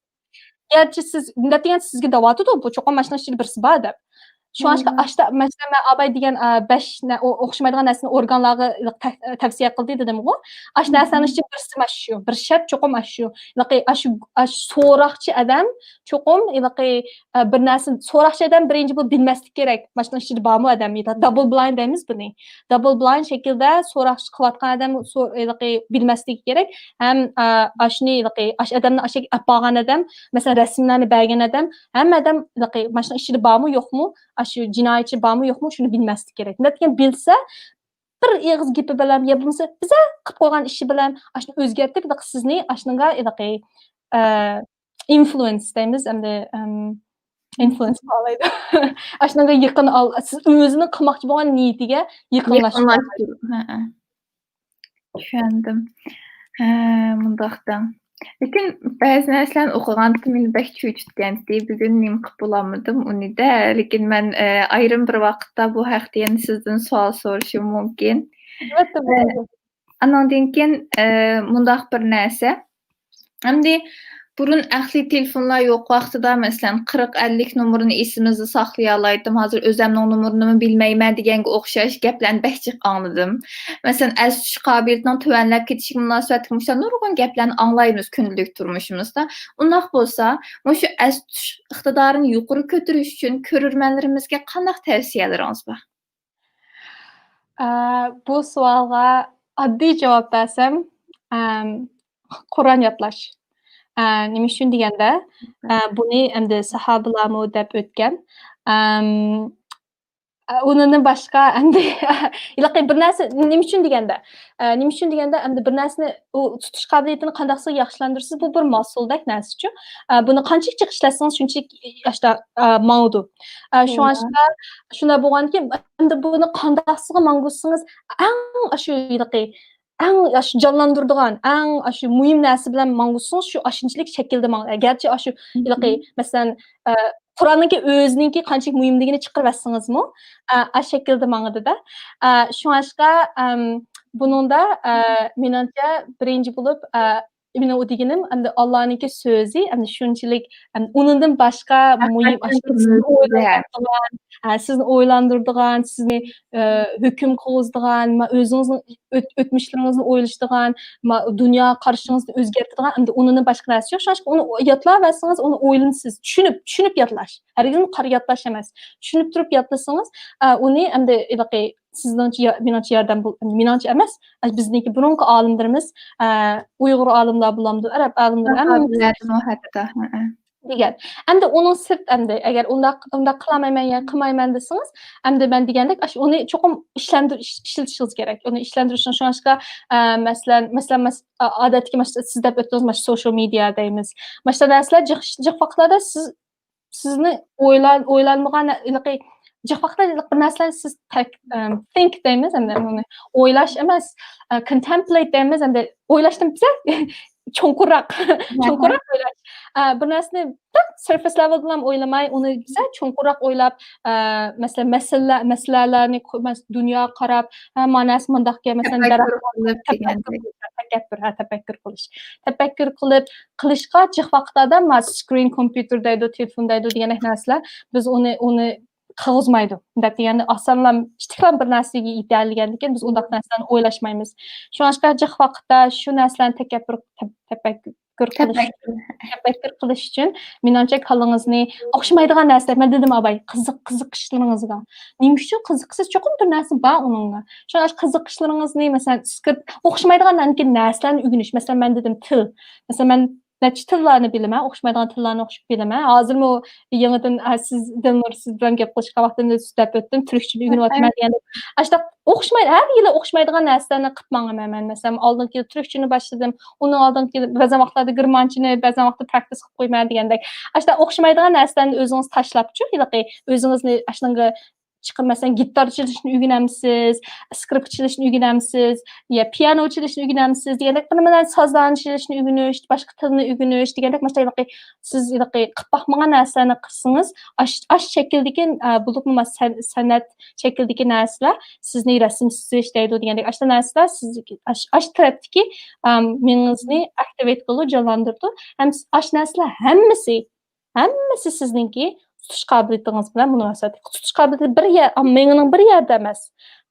گەرچە سىز، دەپ دېگەن سىزگە دەۋاتىدۇ، بۇ چوقۇم ماشىنىنىڭ ئىچىدە بىرسى بار دەپ. شۇڭلاشقا ئاشتا، مەسىلەن، مەن ئاباي دېگەن، ئە، بەش نە-، ئو-، ئوخشىمايدىغان نەرسىنى ئورگانلارغا تە-، تەۋسىيە قىلدى دېدىمغۇ. ئاشۇ نەرسىلەرنىڭ ئىچىدە بىرسى مانا شۇ، بىر شەرت چوقۇم ئاشۇ. ھېلىقى ئاشۇ، ئاشۇ سوراقچى ئادەم چوقۇم ھېلىقى، ئە، بىر نەرسە سوراقچى ئادەم بىرىنچى بولۇپ بىلمەسلىكى كېرەك. مانا شۇنىڭ ئىچىدە بارمۇ ئادەم؟ يا دابل بلايند دەيمىز بۇنى. دابل بلايند شەكىلدە سوراق قىلىۋاتقان ئادەم سو-، ھېلىقى بىلمەسلىكى كېرەك. ھەم، ئە، ئاشۇنى ھېلىقى ئاشۇ ئادەمنى ئاشۇ ئەپ بارغان ئادەم، مەسىلەن، رەسىملەرنى بەرگەن ئادەم، ھەممە ئادەم ھېلىقى مانا شۇنىڭ ئىچىدە بارمۇ، يوقمۇ؟ ئاشۇ جىنايەتچى بارمۇ يوقمۇ، شۇنى بىلمەسلىك كېرەك. نېمە دېگەن بىلسە، بىر ئېغىز گېپى بىلەن يا بولمىسا بىزە قىلىپ قويغان ئىشى بىلەن ئاشۇنى ئۆزگەرتىپ، سىزنى ئاشۇنىڭغا ھېلىقى، ئە، ئىنفلۇئېنس دەيمىز، ئەمدى، ئەم، ئىنفلۇئېنس قىلالايدۇ. ئاشۇنىڭغا يېقىن ئال-، سىز ئۆزىنىڭ قىلماقچى بولغان نىيىتىگە يېقىنلاشتۇرۇش. يېقىنلاشتۇرۇش، ھەئە. چۈشەندىم. ھە، مۇنداق دەڭ. لېكىن بەزى نەرسىلەرنى ئوقۇغاندا مېنى بەك چۆچۈتكەنتى. بۈگۈن نېمە قىلىپ بولالمىدىم ئۇنى-دە. لېكىن مەن، ئە، ئايرىم بىر ۋاقىتتا بۇ ھەقتە يەنە سىزدىن سوئال سورىشىم مۇمكىن. ئەلۋەتتە، ئە، بولىدۇ. ئانىڭدىن كېيىن، ئە، مۇنداق بىر نەرسە. ئەمدى بۇرۇن ئەقلىي تېلېفونلار يوق ۋاقتىدا، مەسىلەن، قىرىق، ئەللىك نومۇرىنى ئېسىمىزدە ساقلىيالايتتىم. ھازىر ئۆزەمنىڭ نومۇرىنىمۇ بىلمەيمەن دېگەنگە ئوخشاش گەپلەرنى بەك جىق ئاڭلىدىم. مەسىلەن، ئەستە تۇتۇش قابىلىيىتىنىڭ تۆۋەنلەپ كېتىشىگە مۇناسىۋەتلىك مۇشۇنداق نۇرغۇن گەپلەرنى ئاڭلايمىز كۈندىلىك تۇرمۇشىمىزدا. ئۇنداق بولسا، مۇشۇ ئەستە تۇتۇش ئىقتىدارىنى يۇقىرى كۆتۈرۈش ئۈچۈن كۆرۈرمەنلىرىمىزگە قانداق تەۋسىيەلىرىڭىز بار؟ ئە، بۇ سوئالغا ئاددىي جاۋاب بەرسەم، ئەم، قۇرئان يادلاش. ئە، نېمە ئۈچۈن دېگەندە، ئە، بۇنى ئەمدى ساھابىلارمۇ دەپ ئۆتكەن. ئەم، ئە، ئۇنىڭدىن باشقا ئەمدى ھېلىقى بىر نەرسە، نېمە ئۈچۈن دېگەندە، ئە، نېمە ئۈچۈن دېگەندە، ئەمدى بىر نەرسىنى، ئۇ تۇتۇش قابىلىيىتىنى قانداقسىغا ياخشىلاندۇرىسىز، بۇ بىر ماسۇلدەك نەرسىچۇ. ئە، بۇنى قانچىلىك جىق ئىشلەتسىڭىز، شۇنچىلىك ياشتا، ئە، ماڭىدۇ. ئە، شۇڭلاشقا شۇنداق بولغاندىكىن، ئەمدى بۇنى قانداقسىغا ماڭغۇزسىڭىز، ئەڭ ئاشۇ ھېلىقى، ئەڭ ئاشۇ جانلاندۇرىدىغان، ئەڭ ئاشۇ مۇھىم نەرسە بىلەن ماڭغۇزسىڭىز، شۇ ئاشۇنچىلىك شەكىلدە ماڭ-، گەرچە ئاشۇ ھېلىقى، مەسىلەن، ئە، قۇرئاننىڭكى ئۆزىنىڭكى قانچىلىك مۇھىملىكىنى چىقىرىۋەتسىڭىزمۇ، ئە، ئاشۇ شەكىلدە ماڭىدۇ-دە. ئە، شۇڭلاشقا، ئەم، بۇنىڭدا، ئە، مېنىڭچە بىرىنچى بولۇپ، ئە، مېنىڭ ئۇ دېگىنىم، ئەمدى ئاللانىڭكى سۆزى، ئەمدى شۇنچىلىك، ئەمدى ئۇنىڭدىن باشقا مۇھىم ئاشۇ سىزنى ئويلاندۇرىدىغان، ئە، سىزنى ئويلاندۇرىدىغان، سىزنى، ئە، ھۆكۈم قىلغۇزىدىغان، ما-، ئۆزىڭىزنىڭ ئۆت-، ئۆتمۈشلىرىڭىزنى ئويلىشىدىغان، ما-، دۇنيا قارىشىڭىزنى ئۆزگەرتىدىغان، ئەمدى ئۇنىڭدىن باشقا نەرسە يوق. شۇڭلاشقا ئۇنى يادلاۋەرسىڭىز، ئۇنى ئويلىنىسىز، چۈشىنىپ، چۈشىنىپ يادلاش. ھەرگىزمۇ قارا يادلاش ئەمەس. چۈشىنىپ تۇرۇپ يادلىسىڭىز، ئە، ئۇنى ئەمدى ھېلىقى سىزنىڭچە يا-، مېنىڭچە ياردەم بول-، مېنىڭچە ئەمەس، ئە، بىزنىڭكى بۇرۇنقى ئالىملىرىمىز، ئە، ئۇيغۇر ئالىملار بولامدۇ، ئەرەب ئالىملىرى، ھەممىمىز ساھابىلەردىمۇ ھەتتا، ھەئە. دېگەن. ئەمدى ئۇنىڭ سىرت ئەمدى، ئەگەر ئۇنداق، ئۇنداق قىلالمايمەن، يەنى قىلمايمەن دېسىڭىز، ئەمدى مەن دېگەندەك، ئاشۇ ئۇنى چوقۇم ئىشلەندۈر-، ئىش-، ئىشلىتىشىڭىز كېرەك. ئۇنى ئىشلەندۈرۈشنىڭ شۇڭلاشقا، ئە، مەسىلەن، مەسىلەن، مەس-، ئا-، ئادەتتىكى مانا سىز دەپ ئۆتتىڭىز، مانا سوشيال مېدىيا دەيمىز. مانا شۇ نەرسىلەر جىق، جىق ۋاقىتلاردا سىز سىزنى ئويلان-، ئويلانمىغان ھېلىقى جىق ۋاقىتتا ھېلىقى بىر نەرسىلەرنى سىز تەك-، ئەم، think دەيمىز، ئەمدى ئۇنى ئويلاش ئەمەس، ئە، contemplate دەيمىز، ئەمدى ئويلاشتىن بىزە چوڭقۇرراق، چوڭقۇرراق ئويلاش. ئە، بىر نەرسىنى بىر surface level دىلا ئويلىماي، ئۇنى بىزە چوڭقۇرراق ئويلاپ، ئە، مەسىلەن، مەسىلە-، مەسىلەلەرنى قو-، مەس-، دۇنياغا قاراپ، ھە، مانا نەرسە مۇنداق ئىكەن، مەسىلەن، تەپەككۇر دەرەخ قىلىپ دېگەندەك. تەپەككۇر، ھە، تەپەككۇر قىلىش. تەپەككۇر قىلىپ، قىلىشقا جىق ۋاقىتلاردا ما screen، كومپيۇتېر دەيدۇ، تېلېفون دەيدۇ دېگەندەك نەرسىلەر، بىز ئۇنى، ئۇنى قىلغۇزمايدۇ. دەپ دېگەندە، ئاسانلا، ئىتتىقلا بىر نەرسىگە يېتەلىگەندىكىن، بىز ئۇنداق نەرسىلەرنى ئويلاشمايمىز. شۇڭلاشقا جىق ۋاقىتتا شۇ نەرسىلەرنى تەكەببۇر، تەپ-، تەپەككۇر قىلىش، تەپەككۇر قىلىش ئۈچۈن، مېنىڭچە، كاللىڭىزنى ئوخشىمايدىغان نەرسىلەر، مەن دېدىم، ئاباي، قىزىق، قىزىقىشلىرىڭىزغا. نېمە ئۈچۈن قىزىقىسىز؟ چوقۇم بىر نەرسە بار ئۇنىڭغا. شۇڭا قىزىقىشلىرىڭىزنى، مەسىلەن، سكرىپت، ئوخشىمايدىغان نەرسىلەرنى ئۆگىنىش. مەسىلەن، مەن دېدىم، تىل. مەسىلەن، مەن نەچچە تىللارنى بىلىمەن، ئوخشىمايدىغان تىللارنى ئوخشاپ بىلىمەن. ھازىرمۇ يېڭىدىن، ھە، سىز، دىلنۇر، سىز بىلەن گەپ قىلىشقان ۋاقتىمدا سۆزلەپ ئۆتتۈم، تۈركچىنى ئۆگىنىۋاتىمەن دېگەندەك. ئاشۇنداق ئوخشىمايدۇ، ھەر يىلى ئوخشىمايدىغان نەرسىلەرنى قىلىپ ماڭىمەن مەن. مەسىلەن، ئالدىنقى يىلى تۈركچىنى باشلىدىم، ئۇنىڭ ئالدىنقى يىلى بەزەن ۋاقىتلاردا گېرمانچىنى، بەزەن ۋاقىتتا پراكتىس قىلىپ قويىمەن دېگەندەك. ئاشۇنداق ئوخشىمايدىغان نەرسىلەرنى ئۆزىڭىز تاشلاپچۇ، ھېلىقى ئۆزىڭىزنى ئاشۇنىڭغا چىقىپ، مەسىلەن، گىتار چېلىشنى ئۆگىنەمسىز، سكرىپكا چېلىشنى ئۆگىنەمسىز، يا پىيانو چېلىشنى ئۆگىنەمسىز دېگەندەك، بىر مەسىلەن، سازلارنى چېلىشنى ئۆگىنىش، باشقا تىلنى ئۆگىنىش دېگەندەك، مانا شۇنداق سىز ھېلىقى قىلىپ باقمىغان نەرسىلەرنى قىلسىڭىز، ئاش-، ئاش شەكىلدىكى، ئە، بولۇپمۇ مانا سەن-، سەنئەت شەكلىدىكى نەرسىلەر، سىزنى رەسىم سىزىش دەيدۇ دېگەندەك، ئاشۇنداق نەرسىلەر سىز ئاش-، ئاش تەرەپتىكى، ئەم، مېڭىڭىزنى ئاكتىۋېيت قىلىدۇ، جانلاندۇرىدۇ. ھەم ئاش نەرسىلەر ھەممىسى ھەممىسى سىزنىڭكى تۇتۇش قابىلىيىتىڭىز بىلەن مۇناسىۋەتلىك. تۇتۇش قابىلىيىتى بىر يەر، مېڭىنىڭ بىر يەردە ئەمەس.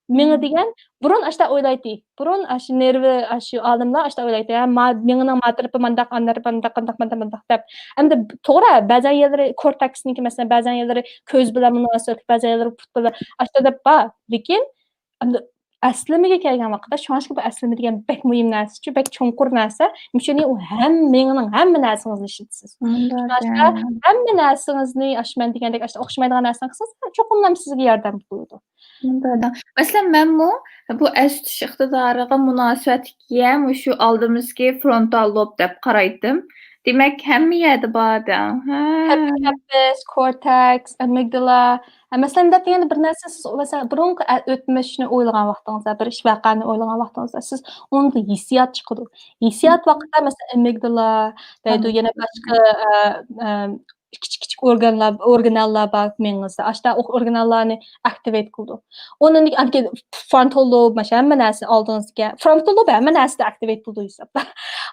مېڭە دېگەن بۇرۇن ئاشتا ئويلايتتى. بۇرۇن ئاشۇ نېرۋا، ئاشۇ ئالىملار ئاشتا ئويلايتتى. ھە، ما-، مېڭىنىڭ ما تەرىپى مانداق، ئان تەرىپى مانداق، قانداق، مانداق، مانداق دەپ. ئەمدى توغرا، بەزەن يەرلىرى كورتېكسنىڭكى، مەسىلەن، بەزەن يەرلىرى كۆز بىلەن مۇناسىۋەتلىك، بەزەن يەرلىرى پۇت بىلەن ئاشتا دەپ بار. لېكىن ئەمدى ئەسلىمىگە كەلگەن ۋاقىتتا، شۇڭلاشقا بۇ ئەسلىمە دېگەن بەك مۇھىم نەرسىچۇ، بەك چوڭقۇر نەرسە. شۇنى ئۇ ھەم مېڭىنىڭ ھەممە نەرسىڭىزنى ئىشلىتىسىز. شۇڭلاشقا ھەممە نەرسىڭىزنى، ئاشۇ مەن دېگەندەك، ئاشۇ ئوخشىمايدىغان نەرسىنى قىلسىڭىز، چوقۇملا سىزگە ياردەم قىلىدۇ. مەسىلەن، مەنمۇ بۇ ئەس تۇتۇش ئىقتىدارىغا مۇناسىۋەتلىك يە مۇشۇ ئالدىمىزدىكى فرونتال لوب دەپ قارايتتىم. دېمەك، ھەممە يەردە بار دەڭ. ھە. ھىپپوكامپۇس، كورتېكس، ئامىگدالا. ھە، مەسىلەن، دەپ دېگەندە بىر نەرسە سىز، مەسىلەن، بۇرۇنقى ئە-، ئۆتمۈشنى ئويلىغان ۋاقتىڭىزدا، بىر ئىش ۋەقەنى ئويلىغان ۋاقتىڭىزدا، سىز ئۇنىڭدا ھېسسىيات چىقىدۇ. ھېسسىيات ۋاقتىدا، مەسىلەن، ئامىگدالا دەيدۇ، يەنە باشقا، ئە، ئە، كىچىك، كىچىك ئورگانلار، ئورگانېللار بار مېڭىڭىزدا. ئاشتا ئورگانېللارنى ئاكتىۋېيت قىلىدۇ. ئۇنىڭدىن كېيىن فرونتال لوب، مانا ھەممە نەرسە ئالدىڭىزدىكى. فرونتال لوب ھەممە نەرسىدە ئاكتىۋېيت بولىدۇ ھېسابتا.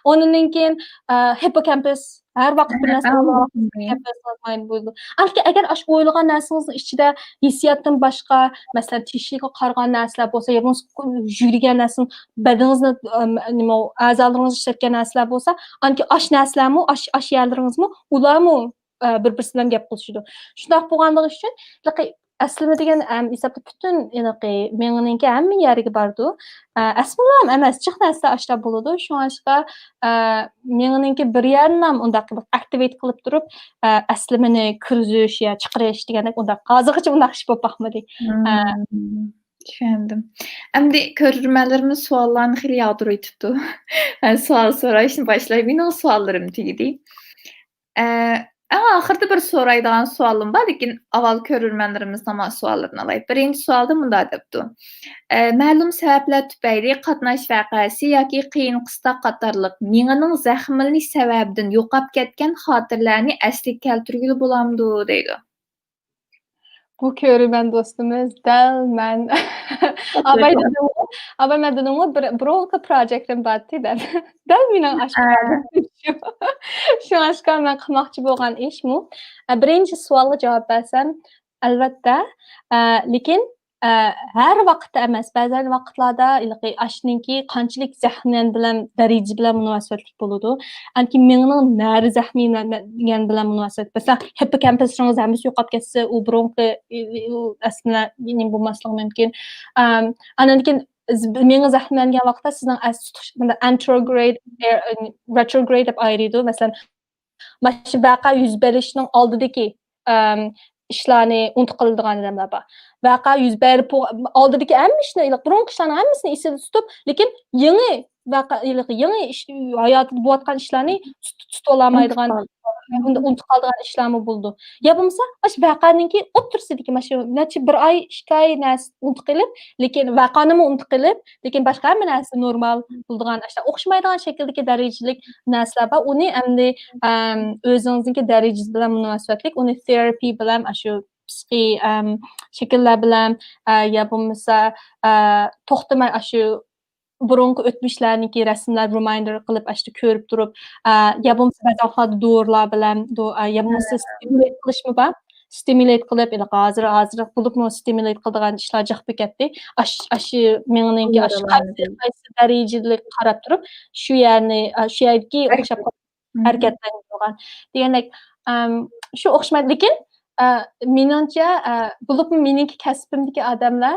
ئۇنىڭدىن كېيىن، ئە، ھىپپوكامپۇس. ھەر ۋاقىت بىر نەرسە ئويلىغان ۋاقتىڭىزدا ھىپپوكامپۇس ماينىڭ بولىدۇ. ئەمدى ئەگەر ئاشۇ ئويلىغان نەرسىڭىزنىڭ ئىچىدە ھېسسىياتتىن باشقا، مەسىلەن، تېشىغا قارىغان نەرسىلەر بولسا، يا بولمىسا يۈگۈرگەن نەرسىڭىز، بەدىنىڭىزنى، ئەم، نېمە، ئەزالىرىڭىزنى ئىشلەتكەن نەرسىلەر بولسا، ئانكى ئاش نەرسىلەرمۇ، ئاش، ئاش يەرلىرىڭىزمۇ، ئۇلارمۇ ئە، بىر-بىرسى بىلەن گەپ قىلىشىدۇ. شۇنداق بولغانلىقى ئۈچۈن، ھېلىقى ئەسلىمە دېگەن، ئەم، ھېسابتا پۈتۈن، ھېلىقى مېڭىنىڭكى ھەممە يەرگە بارىدۇ. ئە، ئەسلىمىلا ئەمەس، جىق نەرسە ئاشتا بولىدۇ. شۇڭلاشقا، ئە، مېڭىنىڭكى بىر يەرنىلا ئۇنداق قىلىپ ئاكتىۋېيت قىلىپ تۇرۇپ، ئە، ئەسلىمىنى كىرگۈزۈش يا چىقىرىش دېگەندەك ئۇنداق ھازىرغىچە ئۇنداق ئىش بولۇپ باقمىدى. ئە. مم، چۈشەندىم. ئەمدى كۆرۈرمەنلىرىمىز سوئاللارنى خېلى ياغدۇرۇۋېتىپتۇ. سوئال سورايشنى باشلاي. مېنىڭ سوئاللىرىم تۈگىدى. ئە، ئەڭ ئاخىرىدا بىر سورايدىغان سوئالىم بار، لېكىن ئاۋۋال كۆرۈرمەنلىرىمىزنىڭ مانا سوئاللىرىنى ئالاي. بىرىنچى سوئالدا مۇنداق دەپتۇ. ئە، مەلۇم سەۋەبلەر تۈپەيلى قاتناش ۋەقەسى ياكى قىيىن قىستاق قاتارلىق مېڭىنىڭ زەخىملىنىش سەۋەبىدىن يوقاپ كەتكەن خاتىرىلەرنى ئەسلىگە كەلتۈرگىلى بولامدۇ؟ دەيدۇ. بۇ كۆرۈرمەن دوستىمىز دەل مەن. ئاباي دېدىمغۇ، ئاباي مەن دېدىمغۇ، بىر، بۇرۇنقى پروجېكتىم بارتى دەپ. دەل مېنىڭ ئاشۇ. شۇڭلاشقا مەن قىلماقچى بولغان ئىشمۇ. ئە، بىرىنچى سوئالغا جاۋاب بەرسەم، ئەلۋەتتە، ئە، لېكىن، ئە، ھەر ۋاقىتتا ئەمەس، بەزەن ۋاقىتلاردا ھېلىقى ئاشنىڭكى قانچىلىك زەخىملەنگەن بىلەن، دەرىجە بىلەن مۇناسىۋەتلىك بولىدۇ. ئانكى مېڭىنىڭ نەرە زەخمى نە-، نە-، دېگەن بىلەن مۇناسىۋەت. مەسىلەن، ھىپپوكامپۇسىڭىز ھەممىسى يوقاپ كەتسە، ئۇ بۇرۇنقى، ئى، ئى، ئۇ ئەسلىمە نېمە بولماسلىقى مۇمكىن. ئام، ئاندىن كېيىن ز-، مېڭە زەخمىلەنگەن ۋاقىتتا سىزنىڭ ئەس تۇتۇش، مۇنداق ئانتروگرېد، ئېر-، رېتروگرېد دەپ ئايرىيدۇ. مەسىلەن، مانا شۇ ۋەقە يۈز بېرىشنىڭ ئالدىدىكى، ئام، ئىشلارنى ئۇنتۇپ قالىدىغان ئادەملەر بار. ۋەقە يۈز بېرىپ بو-، ئالدىدىكى ھەممە ئىشنى، ئىللىق بۇرۇنقى ئىشلارنىڭ ھەممىسىنى ئېسىدە تۇتۇپ، لېكىن يېڭى ۋەقە، ھېلىقى يېڭى ئىش، ھاياتىدا بولۇۋاتقان ئىشلارنى تۇت-، تۇتۇۋالالمايدىغان، ئۇنتۇپ قالىدىغان ئىشلارمۇ بولىدۇ. يا بولمىسا، مانا شۇ ۋەقەنىڭكى ئوتتۇرىسىدىكى، مانا شۇ نەچچە بىر ئاي، ئىككى ئاي نەرسە ئۇنتۇپ قېلىپ، لېكىن ۋەقەنىمۇ ئۇنتۇپ قېلىپ، لېكىن باشقا ھەممە نەرسە نورمال بولىدىغان، ئاشۇنداق ئوخشىمايدىغان شەكىلدىكى دەرىجىلىك نەرسىلەر بار. ئۇنى ئەمدى، ئەم، ئۆزىڭىزنىڭكى دەرىجىسى بىلەن مۇناسىۋەتلىك، ئۇنى تېرىپى بىلەن، ئاشۇ پسىخىي، ئەم، شەكىللەر بىلەن، ئە، يا بولمىسا، ئە، توختىماي ئاشۇ بۇرۇنقى ئۆتمۈشلەرنىڭكى رەسىملەر رىمايندېر قىلىپ، ئاشۇ كۆرۈپ تۇرۇپ، ئە، يا بولمىسا بەزى ۋاقىتلاردا دورىلار بىلەن، دو-، ئە، يا بولمىسا ستىمۇلېيت قىلىشمۇ بار. ستىمۇلېيت قىلىپ، ھېلىقى ھازىر، ھازىر بولۇپمۇ ستىمۇلېيت قىلىدىغان ئىشلار جىق بولۇپ كەتتى. ئاش-، ئاشۇ مېڭىنىڭكى ئاشۇ قايسى، قايسى دەرىجىلىك قاراپ تۇرۇپ، شۇ يەرنى، ئە، شۇ يەردىكى ئوخشاپ قالغان ھەرىكەتلەرنى قىلغان دېگەندەك، ئەم، شۇ ئوخشىمايدۇ. لېكىن، ئە، مېنىڭچە، ئە، بولۇپمۇ مېنىڭكى كەسپىمدىكى ئادەملەر،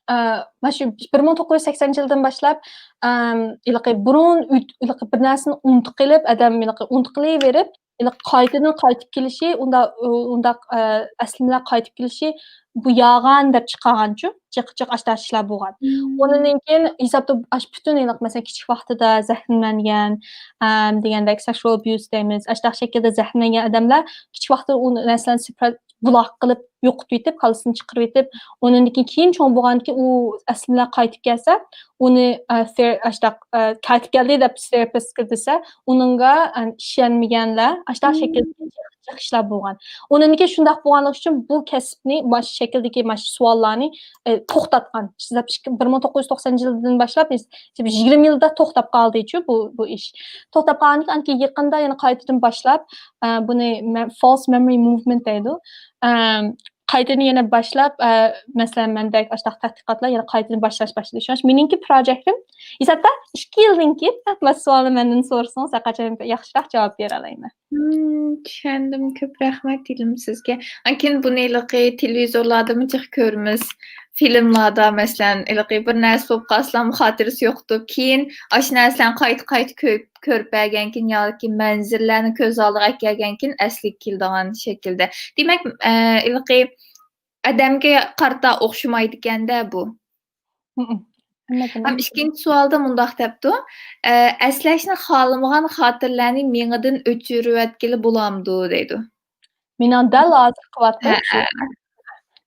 ئە، مانا شۇ بىر مىڭ توققۇز يۈز سەكسەنىنچى يىلدىن باشلاپ، ئەم، ھېلىقى بۇرۇن ئۆت-، ھېلىقى بىر نەرسىنى ئۇنتۇپ قېلىپ، ئادەم ھېلىقى ئۇنتۇپ قېلىۋېرىپ، ھېلىقى قايتىدىن قايتىپ كېلىشى، ئۇنداق، ئۇ-، ئۇنداق، ئە، ئەسلىمىلەر قايتىپ كېلىشى، بۇ يالغان دەپ چىقارغانچۇ، جىق، جىق ئاشۇنداق ئىشلار بولغان. ئۇنىڭدىن كېيىن ھېسابتا ئاشۇ پۈتۈن ھېلىقى، مەسىلەن، كىچىك ۋاقتىدا زەخىملەنگەن، ئەم، دېگەندەك سېكشۇئال ئەبيۇز دەيمىز، ئاشۇنداق شەكىلدە زەخىملەنگەن ئادەملەر كىچىك ۋاقتىدا ئۇ نەرسىلەرنى سۈپۈرۈپ، بۇلاق قىلىپ يوقىتىۋېتىپ، كاللىسىدىن چىقىرىۋېتىپ، ئۇنىڭدىن كېيىن، كېيىن چوڭ بولغاندىن كېيىن ئۇ ئەسلىمىلەر قايتىپ كەلسە، ئۇنى، ئە، تېر-، ئاشۇنداق، ئە، قايتىپ كەلدى دەپ تېرىپىستقا دېسە، ئۇنىڭغا، ئە، ئىشەنمىگەنلەر ئاشۇنداق شەكىلدە جىق، جىق ئىشلار بولغان. ئۇنىڭدىن كېيىن شۇنداق بولغانلىقى ئۈچۈن بۇ كەسىپنى، مانا شۇ شەكىلدىكى مانا شۇ سوئاللارنى، ئە، توختاتقان. ئىشلەپ چىقىپ، بىر مىڭ توققۇز يۈز توقسان يىلدىن باشلاپ، يىگىرمە يىلدا توختاپ قالدىچۇ بۇ، بۇ ئىش. توختاپ قالغاندىن كېيىن يېقىندا يەنە قايتىدىن باشلاپ، ئە، بۇنى مە-، false memory movement دەيدۇ. ئەم، قايتىدىن يەنە باشلاپ، ئە، مەسىلەن، مەندەك ئاشۇنداق تەتقىقاتلار يەنە قايتىدىن باشلاش باشلىدى. شۇڭا مېنىڭكى پروجېكتىم ھېسابتا ئىككى يىلدىن كېيىن، ھە، مانا سوئالنى مەندىن سورىسىڭىز، ھەرقاچان ياخشىراق جاۋاب بېرەلەيمەن. مم، چۈشەندىم. كۆپ رەھمەت دېدىم سىزگە. ئانكىن بۇنى ھېلىقى تېلېۋىزورلاردىمۇ جىق كۆرىمىز. فىلىملاردا، مەسىلەن، ھېلىقى بىر نەرسە بولۇپ قالسىلا، خاتىرىسى يوقىتىپ، كېيىن ئاشۇ نەرسىلەرنى قايتا، قايتا كۆرۈپ، كۆرۈپ بەرگەنكىن ياكى مەنزىرىلەرنى كۆز ئالدىغا ئەكەلگەنكىن ئەسلىگە كېلىدىغان شەكىلدە. دېمەك، ئە، ھېلىقى ئادەمگە قارىتا ئوخشىمايدىكەن-دە بۇ. مم. ھەممە ھەم ئىككىنچى سوئالدا مۇنداق دەپتۇ، ئە، «ئەسلەشنى خالىمىغان خاتىرىلەرنى مېڭىدىن ئۆچۈرۈۋەتكىلى بولامدۇ؟» دەيدۇ. مېنىڭ دەل ھازىر قىلىۋاتقىنىم شۇ. ھە.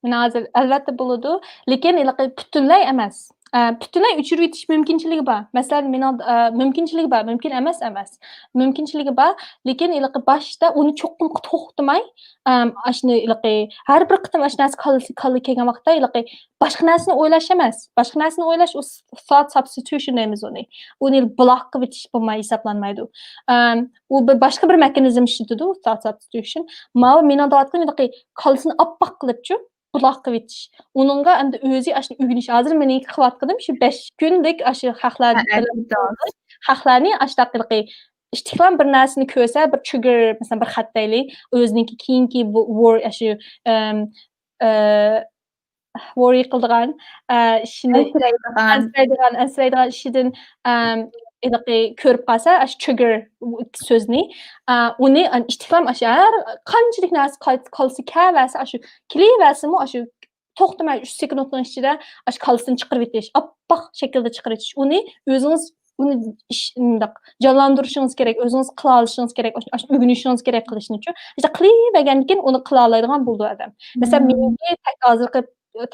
مېنىڭ ھازىر، ئەلۋەتتە بولىدۇ، لېكىن ھېلىقى پۈتۈنلەي ئەمەس. ئە، پۈتۈنلەي ئۆچۈرۈۋېتىش مۇمكىنچىلىكى بار. مەسىلەن، مېنىڭ، ئە، مۇمكىنچىلىكى بار، مۇمكىن ئەمەس ئەمەس. مۇمكىنچىلىكى بار، لېكىن ھېلىقى باشتا ئۇنى چوقۇم توختىماي، ئەم، ئاشۇنى ھېلىقى ھەر بىر قېتىم ئاشۇ نەرسە كاللىسى، كاللا كەلگەن ۋاقىتتا ھېلىقى باشقا نەرسىنى ئويلاش ئەمەس. باشقا نەرسىنى ئويلاش، ئۇ thought substitution دەيمىز ئۇنى. ئۇنى بلاك قىلىۋېتىش بولماي ھېسابلانمايدۇ. ئەم، ئۇ بىر باشقا بىر مېخانىزم ئىشلىتىدۇ، thought substitution. ماۋۇ مېنىڭ دەۋاتقىنىم ھېلىقى كاللىسىنى ئاپئاق قىلىپچۇ، بۇلاق قىلىۋېتىش. ئۇنىڭغا ئەمدى ئۆزى ئاشۇنى ئۆگىنىش. ھازىر مېنىڭكى قىلىۋاتقىنىم شۇ بەش كۈنلۈك ئاشۇ خەقلەر ھە، بىلەن ئەلۋەتتە. خەقلەرنى ئاشۇنداق ھېلىقى ئىتتىكلام بىر نەرسىنى كۆرسە، بىر trigger، مەسىلەن، بىر خەت دەيلى، ئۆزىنىڭكى كېيىنكى بۇ ۋور-، ئاشۇ، ئەم، ئە، ۋورى قىلىدىغان، ئە، ئىشىنى ئەنسىرەيدىغان. ئەنسىرەيدىغان، ئەنسىرەيدىغان ئىشىدىن، ئەم، ھېلىقى كۆرۈپ قالسا، ئاشۇ trigger سۆزنى، ئە، ئۇنى ئىتتىكلام ئاشۇ ھەر قانچىلىك نەرسە قايت-، كاللىسى كەلىۋەرسە، ئاشۇ كېلىۋەرسىمۇ، ئاشۇ توختىماي ئۈچ سېكۇنتنىڭ ئىچىدە ئاشۇ كاللىسىدىن چىقىرىۋېتىش، ئاپئاق شەكىلدە چىقىرىۋېتىش. ئۇنى ئۆزىڭىز، ئۇنى ئىش، مۇنداق جانلاندۇرۇشىڭىز كېرەك، ئۆزىڭىز قىلالىشىڭىز كېرەك، ئاشۇ، ئاشۇ ئۆگىنىشىڭىز كېرەك قىلىشنىچۇ. ئىشتە قىلىۋەرگەندىن كېيىن ئۇنى قىلالايدىغان بولىدۇ ئادەم. مەسىلەن، مم. مېنىڭكى تە-، ھازىرقى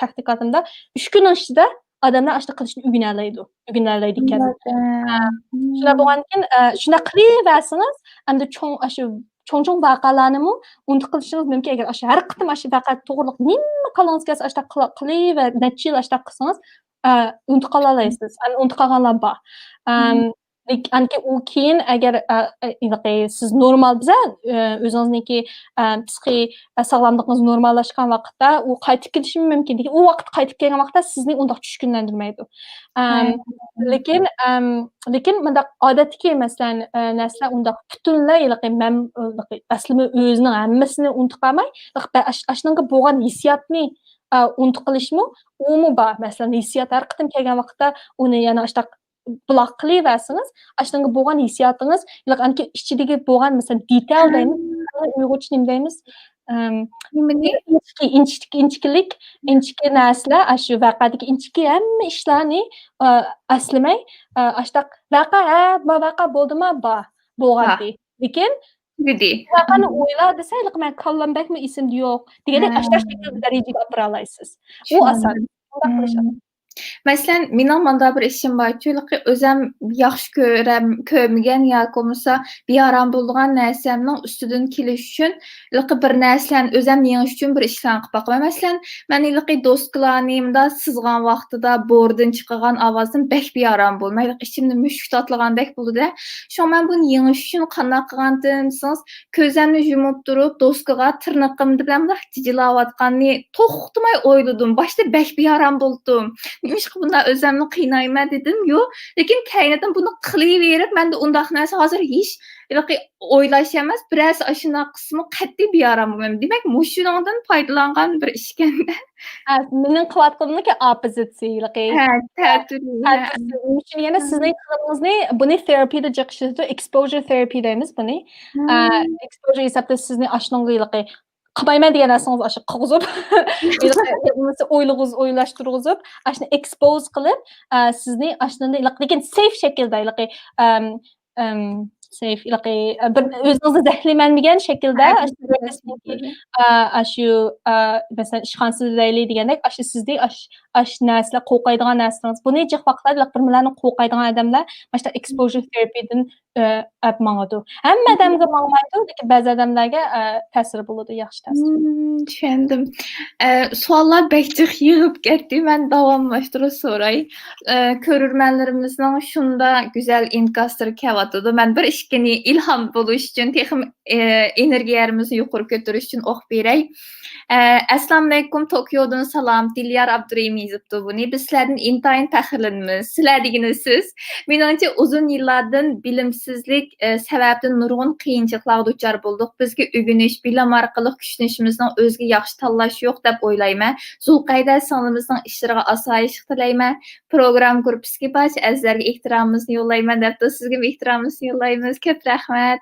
تاكتىكامدا ئۈچ كۈننىڭ ئىچىدە ئادەملەر ئاشۇنداق قىلىشنى ئۆگىنەلەيدۇ، ئۆگىنەلەيدىكەن. ئەلۋەتتە. ھە. مم. شۇنداق بولغاندىكىن، ئە، شۇنداق قىلىۋەرسىڭىز، ئەمدى چوڭ، ئاشۇ چوڭ-چوڭ ۋەقەلەرنىمۇ ئۇنتۇپ قېلىشىڭىز مۇمكىن. ئەگەر ئاشۇ ھەر قېتىم ئاشۇ ۋەقە توغرىلىق نېمە كاللىڭىزغا كەلسە، ئاشۇنداق قىلا-، قىلىۋە-، نەچچە يىل ئاشۇنداق قىلسىڭىز، ئە، ئۇنتۇپ قالالايسىز. ئەمدى ئۇنتۇپ قالغانلار بار. ئەم، مم. لېك-، ئانكى ئۇ كېيىن ئەگەر، ئە، ئە، ھېلىقى سىز نورمال بىزە، ئە، ئۆزىڭىزنىڭكى، ئە، پسىخىي، ئە، ساغلاملىقىڭىز نورماللاشقان ۋاقىتتا ئۇ قايتىپ كېلىشىمۇ مۇمكىن. لېكىن ئۇ ۋاقىت قايتىپ كەلگەن ۋاقىتتا سىزنى ئۇنداق چۈشكۈنلەندۈرمەيدۇ. ئەم، ھە. لېكىن، ئەم، لېكىن مۇنداق ئادەتتىكى مەسىلەن، ئە، نەرسىلەر ئۇنداق پۈتۈنلەي ھېلىقى مەن-، ھېلىقى ئەسلىمۇ ئۆزىنىڭ ھەممىسىنى ئۇنتۇپ قالماي، ھېلىقى بە-، ئاش-، ئاشۇنىڭغا بولغان ھېسسىياتنى، ئە، ئۇنتۇپ قېلىشمۇ، ئۇمۇ بار. مەسىلەن، ھېسسىيات ھەر قېتىم كەلگەن ۋاقىتتا ئۇنى يەنە ئاشۇنداق بلاك قىلىۋەرسىڭىز، ئاشۇنىڭغا بولغان ھېسسىياتىڭىز، ھېلىقى ئانكى ئىچىدىكى بولغان، مەسىلەن، دېتال دەيمىز، ھە. ئۇيغۇرچە نېمە دەيمىز؟ ئەم، نېمىنى؟ ئىنچىكە، ئىنچىكە، ئىنچىكىلىك، ئىنچىكە نەرسىلەر، ئاشۇ ۋەقەدىكى ئىنچىكە ھەممە ئىشلارنى، ئا، ئەسلىمەي، ئا، ئاشۇنداق ۋەقە، ھە، ما ۋەقە بولدىما؟ بار، بولغانتى. بار. لېكىن تۈگىدى. ۋەقەنى ئويلا دېسە، ھېلىقى مەن كاللام بەكمۇ ئېسىمدە يوق دېگەندەك، ھە. ئاشۇنداق شەكىلدە دەرىجىگە ئاپىرالايسىز. ئۇ ئاسان. شۇنداق قىلىش ئاسان. مەسىلەن، مېنىڭ مانداق بىر ئىشىم بار، چۈنكى ئۆزەم ياخشى كۆرەم، كۆرمىگەن ياكى بولمىسا بىئارام بولىدىغان نەرسەمنىڭ ئۈستىدىن كېلىش ئۈچۈن، ھېلىقى بىر نەرسىلەرنى ئۆزەم يېڭىش ئۈچۈن بىر ئىشلارنى قىلىپ باقىمەن. مەسىلەن، مەن ھېلىقى دوسكىلارنى مۇنداق سىزغان ۋاقتىدا بوردىن چىقىدىغان ئاۋازدىن بەك بىئارام بولىمەن. ھېلىقى ئىچىمدە مۈشۈك تاتلىغاندەك بولىدۇ. شۇڭا مەن بۇنى يېڭىش ئۈچۈن قانداق قىلغانتىم دېسىڭىز، كۆزۈمنى يۇمۇپ تۇرۇپ، دوسكىغا تىرنىقىم بىلەن مۇنداق جىجىلاۋاتقاننى توختىماي ئويلىدىم. باشتا بەك بىئارام بولدۇم. نېمىشقا بۇنداق ئۆزۈمنى قىينايمەن دېدىم. يو، لېكىن كەينىدىن بۇنى قىلىۋېرىپ، مەندە ئۇنداق نەرسە ھازىر ھېچ ھېلىقى ئويلاش ئەمەس، بىرەرسى ئاشۇنداق قىلسىمۇ قەتئىي بىئارام بولمايمەن. دېمەك، مۇشۇنىڭدىن پايدىلانغان بىر ئىشكەن. ھە، مېنىڭ قىلىۋاتقىنىمنىڭكى ئاپپوزىتسىيە ھېلىقى. ھە، تەتۈرى. تەتۈرى. شۇنىڭ ئۈچۈن يەنە سىزنىڭ قىلغىنىڭىزنى، بۇنى تېرىپىدا جىق ئىشلىتىدۇ، exposure therapy دەيمىز بۇنى. ئە، exposure ھېسابتا سىزنى ئاشۇنىڭغا ھېلىقى قىلمايمەن دېگەن نەرسىڭىزنى ئاشۇ قىلغۇزۇپ، ھېلىقى ئويلىغۇز-، ئويلاشتۇرغۇزۇپ، ئاشۇنى ئېكسپوز قىلىپ، ئە، سىزنى ئاشۇنى ھېلىقى، لېكىن سېيف شەكىلدە ھېلىقى، ئەم، ئەم، سېيف ھېلىقى، ئە، بىر ئۆزىڭىزنى زەھەرلىمەنمىگەن شەكىلدە، ئاشۇ، ئە، ئاشۇ، ئە، مەسىلەن، ئىشخانىسىدا دەيلى دېگەندەك، ئاشۇ سىزنى ئاش-، ئاش نەرسىلەر، قورقايدىغان نەرسىلىرىڭىز. بۇنى جىق ۋاقىتلاردا بىر مىللەتنى قورقايدىغان ئادەملەر ماشتا exposure therapy دىن ئە، ئەپ ماڭىدۇ. ھەممە ئادەمگە ماڭمايدۇ، لېكىن بەزى ئادەملەرگە، ئە، تەسىرى بولىدۇ، ياخشى تەسىر. مم، چۈشەندىم. ئە، سوئاللار بەك جىق يىغىپ كەتتى. مەن داۋاملاشتۇرۇپ سوراي. ئە، كۆرۈرمەنلىرىمىزنىڭ شۇنداق گۈزەل ئىنكاسلىرى كېلىۋاتىدۇ. مەن بىر ئىككىنى ئىلھام بولۇش ئۈچۈن تېخىمۇ، ئە، ئېنېرگىيەمىزنى يۇقىرى كۆتۈرۈش ئۈچۈن ئوقۇپ بېرەي. ئە، ئەسسالامۇئەلەيكۇم، توكيودىن سالام، دىليار ئابدۇرېھىم يېزىپتۇ بۇنى. بىز سىلەردىن ئىنتايىن پەخىرلىنىمىز. سىلەر دېگىنى سىز. مېنىڭچە، ئۇزۇن يىللاردىن بىلىمسىزلىك، ئە، سەۋەبىدىن نۇرغۇن قىيىنچىلىقلارغا دۇچار بولدۇق. بىزگە ئۆگىنىش، بىلىم ئارقىلىق كۈچلىنىشىمىزنىڭ ئۆزگە ياخشى تاللاش يوق دەپ ئويلايمەن. زۇلقەيدە سىڭلىمىزنىڭ ئىشلىرىغا ئاسايىشلىق تىلەيمەن. پروگرامما گۇرۇپپىسىدىكى بارچە ئەزىزلەرگە ئېھتىرامىمىزنى يوللايمەن دەپتۇ. سىزگىمۇ ئېھتىرامىمىزنى يوللايمىز. كۆپ رەھمەت.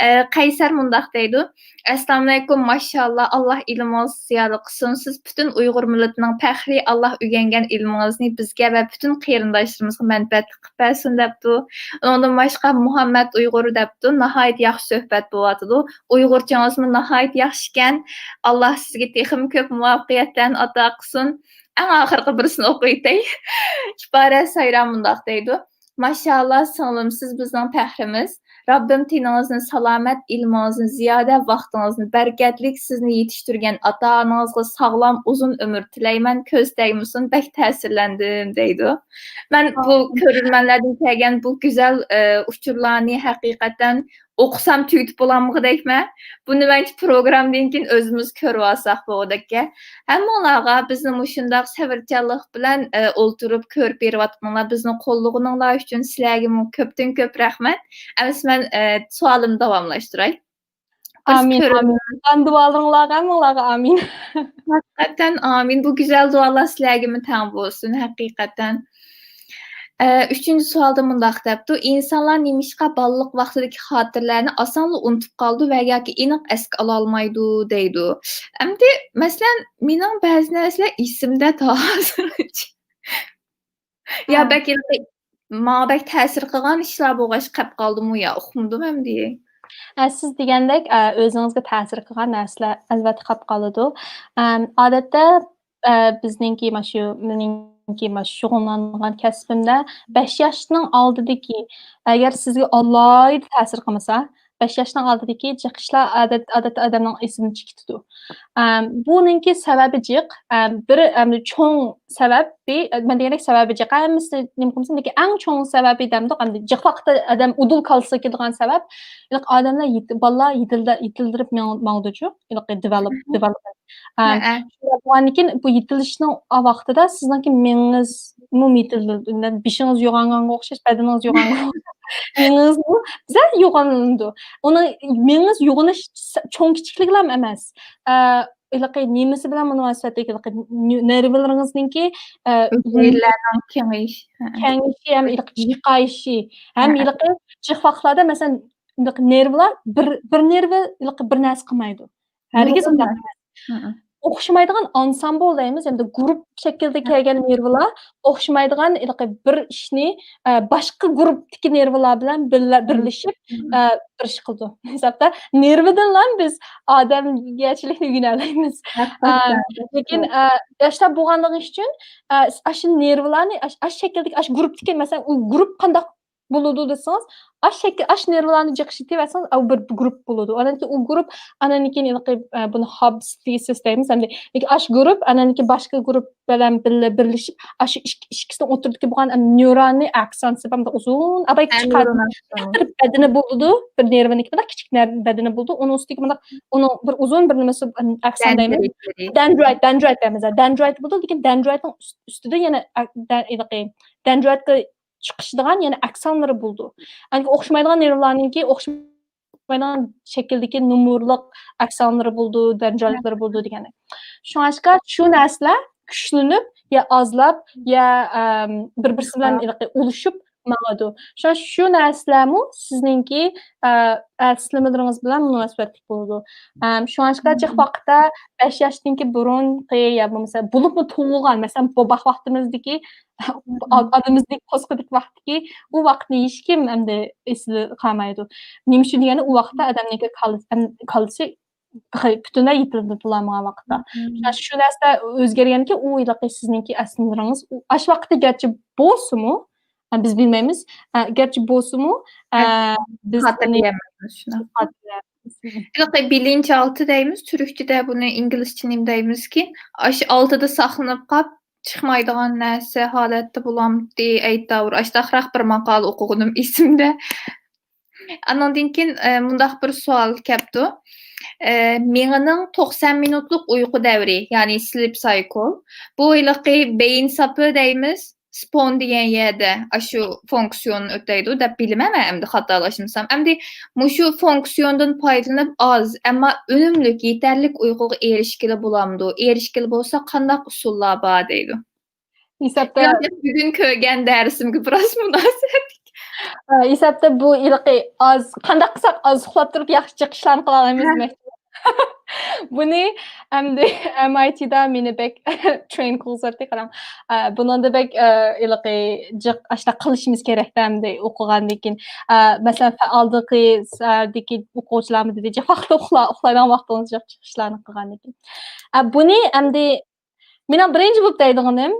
ئە، قەيسەر مۇنداق دەيدۇ. ئەسسالامۇئەلەيكۇم، ماشائاللا، ئاللا ئىلمىڭىزنى زىيادە قىلسۇن. سىز پۈتۈن ئۇيغۇر مىللىتىنىڭ پەخرى، ئاللا ئۆگەنگەن ئىلمىڭىزنى بىزگە ۋە پۈتۈن قېرىنداشلىرىمىزغا مەنپەئەتلىك قىلىپ بەرسۇن دەپتۇ. ئۇنىڭدىن باشقا مۇھەممەت ئۇيغۇر دەپتۇ، ناھايىتى ياخشى سۆھبەت بولۇۋاتىدۇ. ئۇيغۇرچىڭىزمۇ ناھايىتى ياخشىكەن. ئاللا سىزگە تېخىمۇ كۆپ مۇۋەپپەقىيەتلەرنى ئاتا قىلسۇن. ئەڭ ئاخىرقى بىرسىنى ئوقۇۋېتەي. ئىپارە سايرا مۇنداق دەيدۇ. ماشائاللا، سىڭلىم، سىز بىزنىڭ پەخرىمىز. رەببىم تېنىڭىزنى سالامەت، ئىلمىڭىزنى زىيادە، ۋاقتىڭىزنى بەرىكەتلىك، سىزنى يېتىشتۈرگەن ئاتا-ئانىڭىزغا ساغلام، ئۇزۇن ئۆمۈر تىلەيمەن. كۆز تەگمىسۇن، بەك تەسىرلەندىم، دەيدۇ. مەن بۇ كۆرۈرمەنلەردىن كەلگەن بۇ گۈزەل، ئە، ئۇچۇرلارنى ھەقىقەتەن ئوقۇسام تۈگىتىپ بولالمىغۇدەكمەن. بۇنى مەنچە پروگراممىدىن كېيىن ئۆزىمىز كۆرۈۋالساق بولغۇدەككەن. ھەممىڭلارغا بىزنى مۇشۇنداق سەۋرچانلىق بىلەن، ئە، ئولتۇرۇپ كۆرۈپ بېرىۋاتقىنىڭلار، بىزنى قوللىغىنىڭلار ئۈچۈن سىلەرگىمۇ كۆپتىن كۆپ رەھمەت. ئەمىسە مەن، ئە، سوئالىمنى داۋاملاشتۇراي. بىز ئامىن، كۆرۈپ ئامىن. قىلغان دۇئالىرىڭلارغا ھەممىڭلارغا ئامىن. ھەقىقەتەن ئامىن. بۇ گۈزەل دۇئالار سىلەرگىمۇ تەڭ بولسۇن، ھەقىقەتەن. ئە، ئۈچىنچى سوئالدا مۇنداق دەپتۇ، ئىنسانلار نېمىشقا بالىلىق ۋاقتىدىكى خاتىرىلەرنى ئاسانلا ئۇنتۇپ قالىدۇ ۋە ياكى ئېنىق ئەسكە ئالالمايدۇ دەيدۇ. ئەمدى، مەسىلەن، مېنىڭ بەزى نەرسىلەر ئېسىمدە تا ھازىرغىچە. يا ھە. بەك ھېلىقى ماڭا بەك تەسىر قىلغان ئىشلار بولغاچ قاپ قالدىمۇ يا ئۇقمىدىم ئەمدى. ئە، سىز دېگەندەك، ئە، ئۆزىڭىزگە تەسىر قىلغان نەرسىلەر ئەلۋەتتە قاپ قالىدۇ. ئەم، ئادەتتە، ئە، بىزنىڭكى ماشۇ، مېنىڭكى ماشۇ شۇغۇللانغان كەسپىمدە بەش ياشنىڭ ئالدىدىكى، ئەگەر سىزگە ئالاھىدە تەسىر قىلمىسا، بەش ياشنىڭ ئالدىدىكى جىق ئىشلار ئادەت-، ئادەتتە ئادەمنىڭ ئېسىدىن چىقىدۇ. ئەم، بۇنىڭكى سەۋەبى جىق، ئەم، بىر، ئەم، چوڭ سەۋەبى، مەن دېگەندەك سەۋەبى جىق، ھەممىسىنى نېمە قىلمىسۇن، لېكىن ئەڭ چوڭ سەۋەبى دەمدۇق، ئەمدى جىق ۋاقىتتا ئادەم ئۇدۇل كاللىسىغا كېلىدىغان سەۋەب، ھېلىقى ئادەملەر يېتى-، بالىلار يېتىلدە-، يېتىلدۈرۈپ مېڭ-، ماڭىدۇچۇ، ھېلىقى develop-، development. ئەم، ھەئە. شۇنداق بولغاندىن كېيىن بۇ يېتىلىشنىڭ ۋاقتىدا سىزنىڭكى مېڭىڭىزمۇ يېتىلدى-، بېشىڭىز يوغانغانغا ئوخشاش، بەدىنىڭىز يوغانغانغا ئوخشاش، مېڭىڭىزمۇ بىزە يوغىنىدۇ. ئۇنىڭ مېڭىڭىز يوغىنىش س-، چوڭ كىچىكلىكىلا ئەمەس. ئە، ھېلىقى نېمىسى بىلەن مۇناسىۋەتلىك، ھېلىقى نېرۋىلىرىڭىزنىڭكى، ئە، ھۈجەيرىلەرنىڭ كېڭىيىشى. ھەئە. كېڭىيىشى ھەم ھېلىقى جىقايىشى ھەم ھەئە. ھېلىقى جىق ۋاقىتلاردا، مەسىلەن، ھېلىقى نېرۋىلار بىر، بىر نېرۋا ھېلىقى بىر نەرسە قىلمايدۇ. ھەرگىز ئۇنداق ئەمەس. ئۇنداق ئەمەس. ھەئە. ئوخشىمايدىغان ئانسامبل دەيمىز، ئەمدى گۇرۇپ شەكلىدە كەلگەن نېرۋىلار ئوخشىمايدىغان ھېلىقى بىر ئىشنى، ئە، باشقا گۇرۇپتىكى نېرۋىلار بىلەن بىللە-، بىرلىشىپ، ئە، بىر ئىش قىلىدۇ. ھېسابتا نېرۋىدىنلا بىز ئادەمگەرچىلىكنى ئۆگىنەلەيمىز. ئە، ھەقىقەتەن. لېكىن، ئە، ياشلار بولغانلىقى ئۈچۈن، ئە، ئاشۇ نېرۋىلارنى ئاش-، ئاشۇ شەكىلدىكى، ئاشۇ گۇرۇپتىكى، مەسىلەن، ئۇ گۇرۇپ قانداق بولىدۇ دېسىڭىز، ئاش شەكىل، ئاش نېرۋىلارنى جىق ئىشلىتىۋەرسىڭىز، ئۇ بىر گۇرۇپ بولىدۇ. ئاندىن كېيىن ئۇ گۇرۇپ، ئاندىن كېيىن ھېلىقى، ئە، بۇنى ھابس تىسىس دەيمىز. ئەمدى لېكىن ئاش گۇرۇپ، ئاندىن كېيىن باشقا گۇرۇپ بىلەن بىللە بىرلىشىپ، ئاشۇ ئىككى، ئىككىسىنىڭ ئوتتۇرىدىكى بولغان، ئەم، نيۇروننى ئاكسون دەپ، ئۇزۇن، ئاباي كىچىك ئەمىرۇن ئادەم، ئاكسون. بىر نېرۋىنىڭكى بىر كىچىك نەر-، بەدىنى بولىدۇ. ئۇنىڭ ئۈستىگە مۇنداق، ئۇنىڭ بىر ئۇزۇن بىر نېمىسى، ئەم، ئاكسون دەيمىز. دېندرىت دېيدۇ. دېندرايت، دېندرايت دەيمىز. دېندرايت بولىدۇ، لېكىن دېندرايتنىڭ ئۈست-، ئۈستىدە يەنە ئە-، دە-، ھېلىقى دېندرايتقا چىقىشىدىغان يەنە ئاكسونلىرى بولىدۇ. يەنى ئوخشىمايدىغان نېرۋىلارنىڭكى ئوخشىمايدىغان شەكىلدىكى نومۇرلۇق ئاكسونلىرى بولىدۇ، دېندرايتلىرى بولىدۇ دېگەندەك. شۇڭلاشقا شۇ نەرسىلەر كۈچلىنىپ يا ئازلاپ يا، ئەم، بىر-بىرسى بىلەن ھېلىقى ئۇلىشىپ ماڭىدۇ. شۇڭا شۇ نەرسىلەرمۇ سىزنىڭكى، ئە، ئەسلىمىلىرىڭىز بىلەن مۇناسىۋەتلىك بولىدۇ. ئەم، شۇڭلاشقا جىق ۋاقىتتا بەش ياشتىنكى بۇرۇنقى يا بولمىسا بولۇپمۇ تۇغۇلغان، مەسىلەن، بوباق ۋاقتىمىزدىكى ئا-، ئانىمىزنىڭ قورسىقىدىكى ۋاقتىكى ئۇ ۋاقىتنى ھېچكىم ئەمدى ئېسىدە قالمايدۇ. نېمە ئۈچۈن دېگەندە، ئۇ ۋاقىتتا ئادەمنىڭكى كاللىسى، ئەم-، كاللىسى پۈتۈنلەي يېتىلدۈرۈلالمىغان ۋاقىتتا. شۇ نەرسە ئۆزگەرگەنكى، ئۇ ھېلىقى سىزنىڭكى ئەسلىمىلىرىڭىز ئاشۇ ۋاقىتتا گەرچە بولسىمۇ، بىز بىلمەيمىز، گەرچە بولسىمۇ، بىز خاتىرجەم. ھېلىقى بىلىنچ ئالتە دەيمىز، تۈركچىدە بۇنى ئىنگلىزچە نېمە دەيمىزكى؟ ئاشۇ ئالتىدا ساقلىنىپ قاپ، چىقمايدىغان نەرسە ھالەتتە بولامتى، ئەيتاۋۇر. ئاشۇنداقراق بىر ماقالە ئوقۇغىنىم ئېسىمدە. ئانىڭدىن كېيىن، ئە، مۇنداق بىر سوئال كەپتۇ. ئە، مېڭىنىڭ توقسان مىنۇتلۇق ئۇيقۇ دەۋرى، يەنى sleep cycle. بۇ ھېلىقى بېيىن ساپى دەيمىز، سپون دېگەن يەردە ئاشۇ فۇنكسىيوننى ئۆتەيدۇ دەپ بىلىمەن مەن، ئەمدى خاتالاشمىسام. ئەمدى مۇشۇ فۇنكسىيوندىن پايدىلىنىپ ئاز، ئەمما ئۈنۈملۈك، يېتەرلىك ئۇيقۇغا ئېرىشكىلى بولامدۇ؟ ئېرىشكىلى بولسا قانداق ئۇسۇللار بار دەيدۇ. ھېسابتا بۈگۈن كۆرگەن دەرسىمگە بىراز مۇناسىۋەتلىك. ھېسابتا بۇ ھېلىقى ئاز، قانداق قىلساق ئاز ئۇخلاپ تۇرۇپ ياخشى چىقىشلارنى قىلالايمىز دېمەكچى. بۇنى ئەمدى ئەم ئاي تىدا مېنى بەك ترېين قىلغۇزاتتى، قاراڭ. ئە، بۇنىڭدا بەك، ئە، ھېلىقى جىق ئاشۇنداق قىلىشىمىز كېرەكتە ئەمدى ئوقۇغاندىن كېيىن. ئە، مەسىلەن، ئالدىنقى سەھەردىكى ئوقۇغۇچىلارمۇ دېدى، جىق ۋاقىتتا ئۇخلا-، ئۇخلايدىغان ۋاقتىڭىز جىق چىقىشلارنى قىلغاندىن كېيىن. ئە، بۇنى ئەمدى مېنىڭ بىرىنچى بولۇپ دەيدىغىنىم،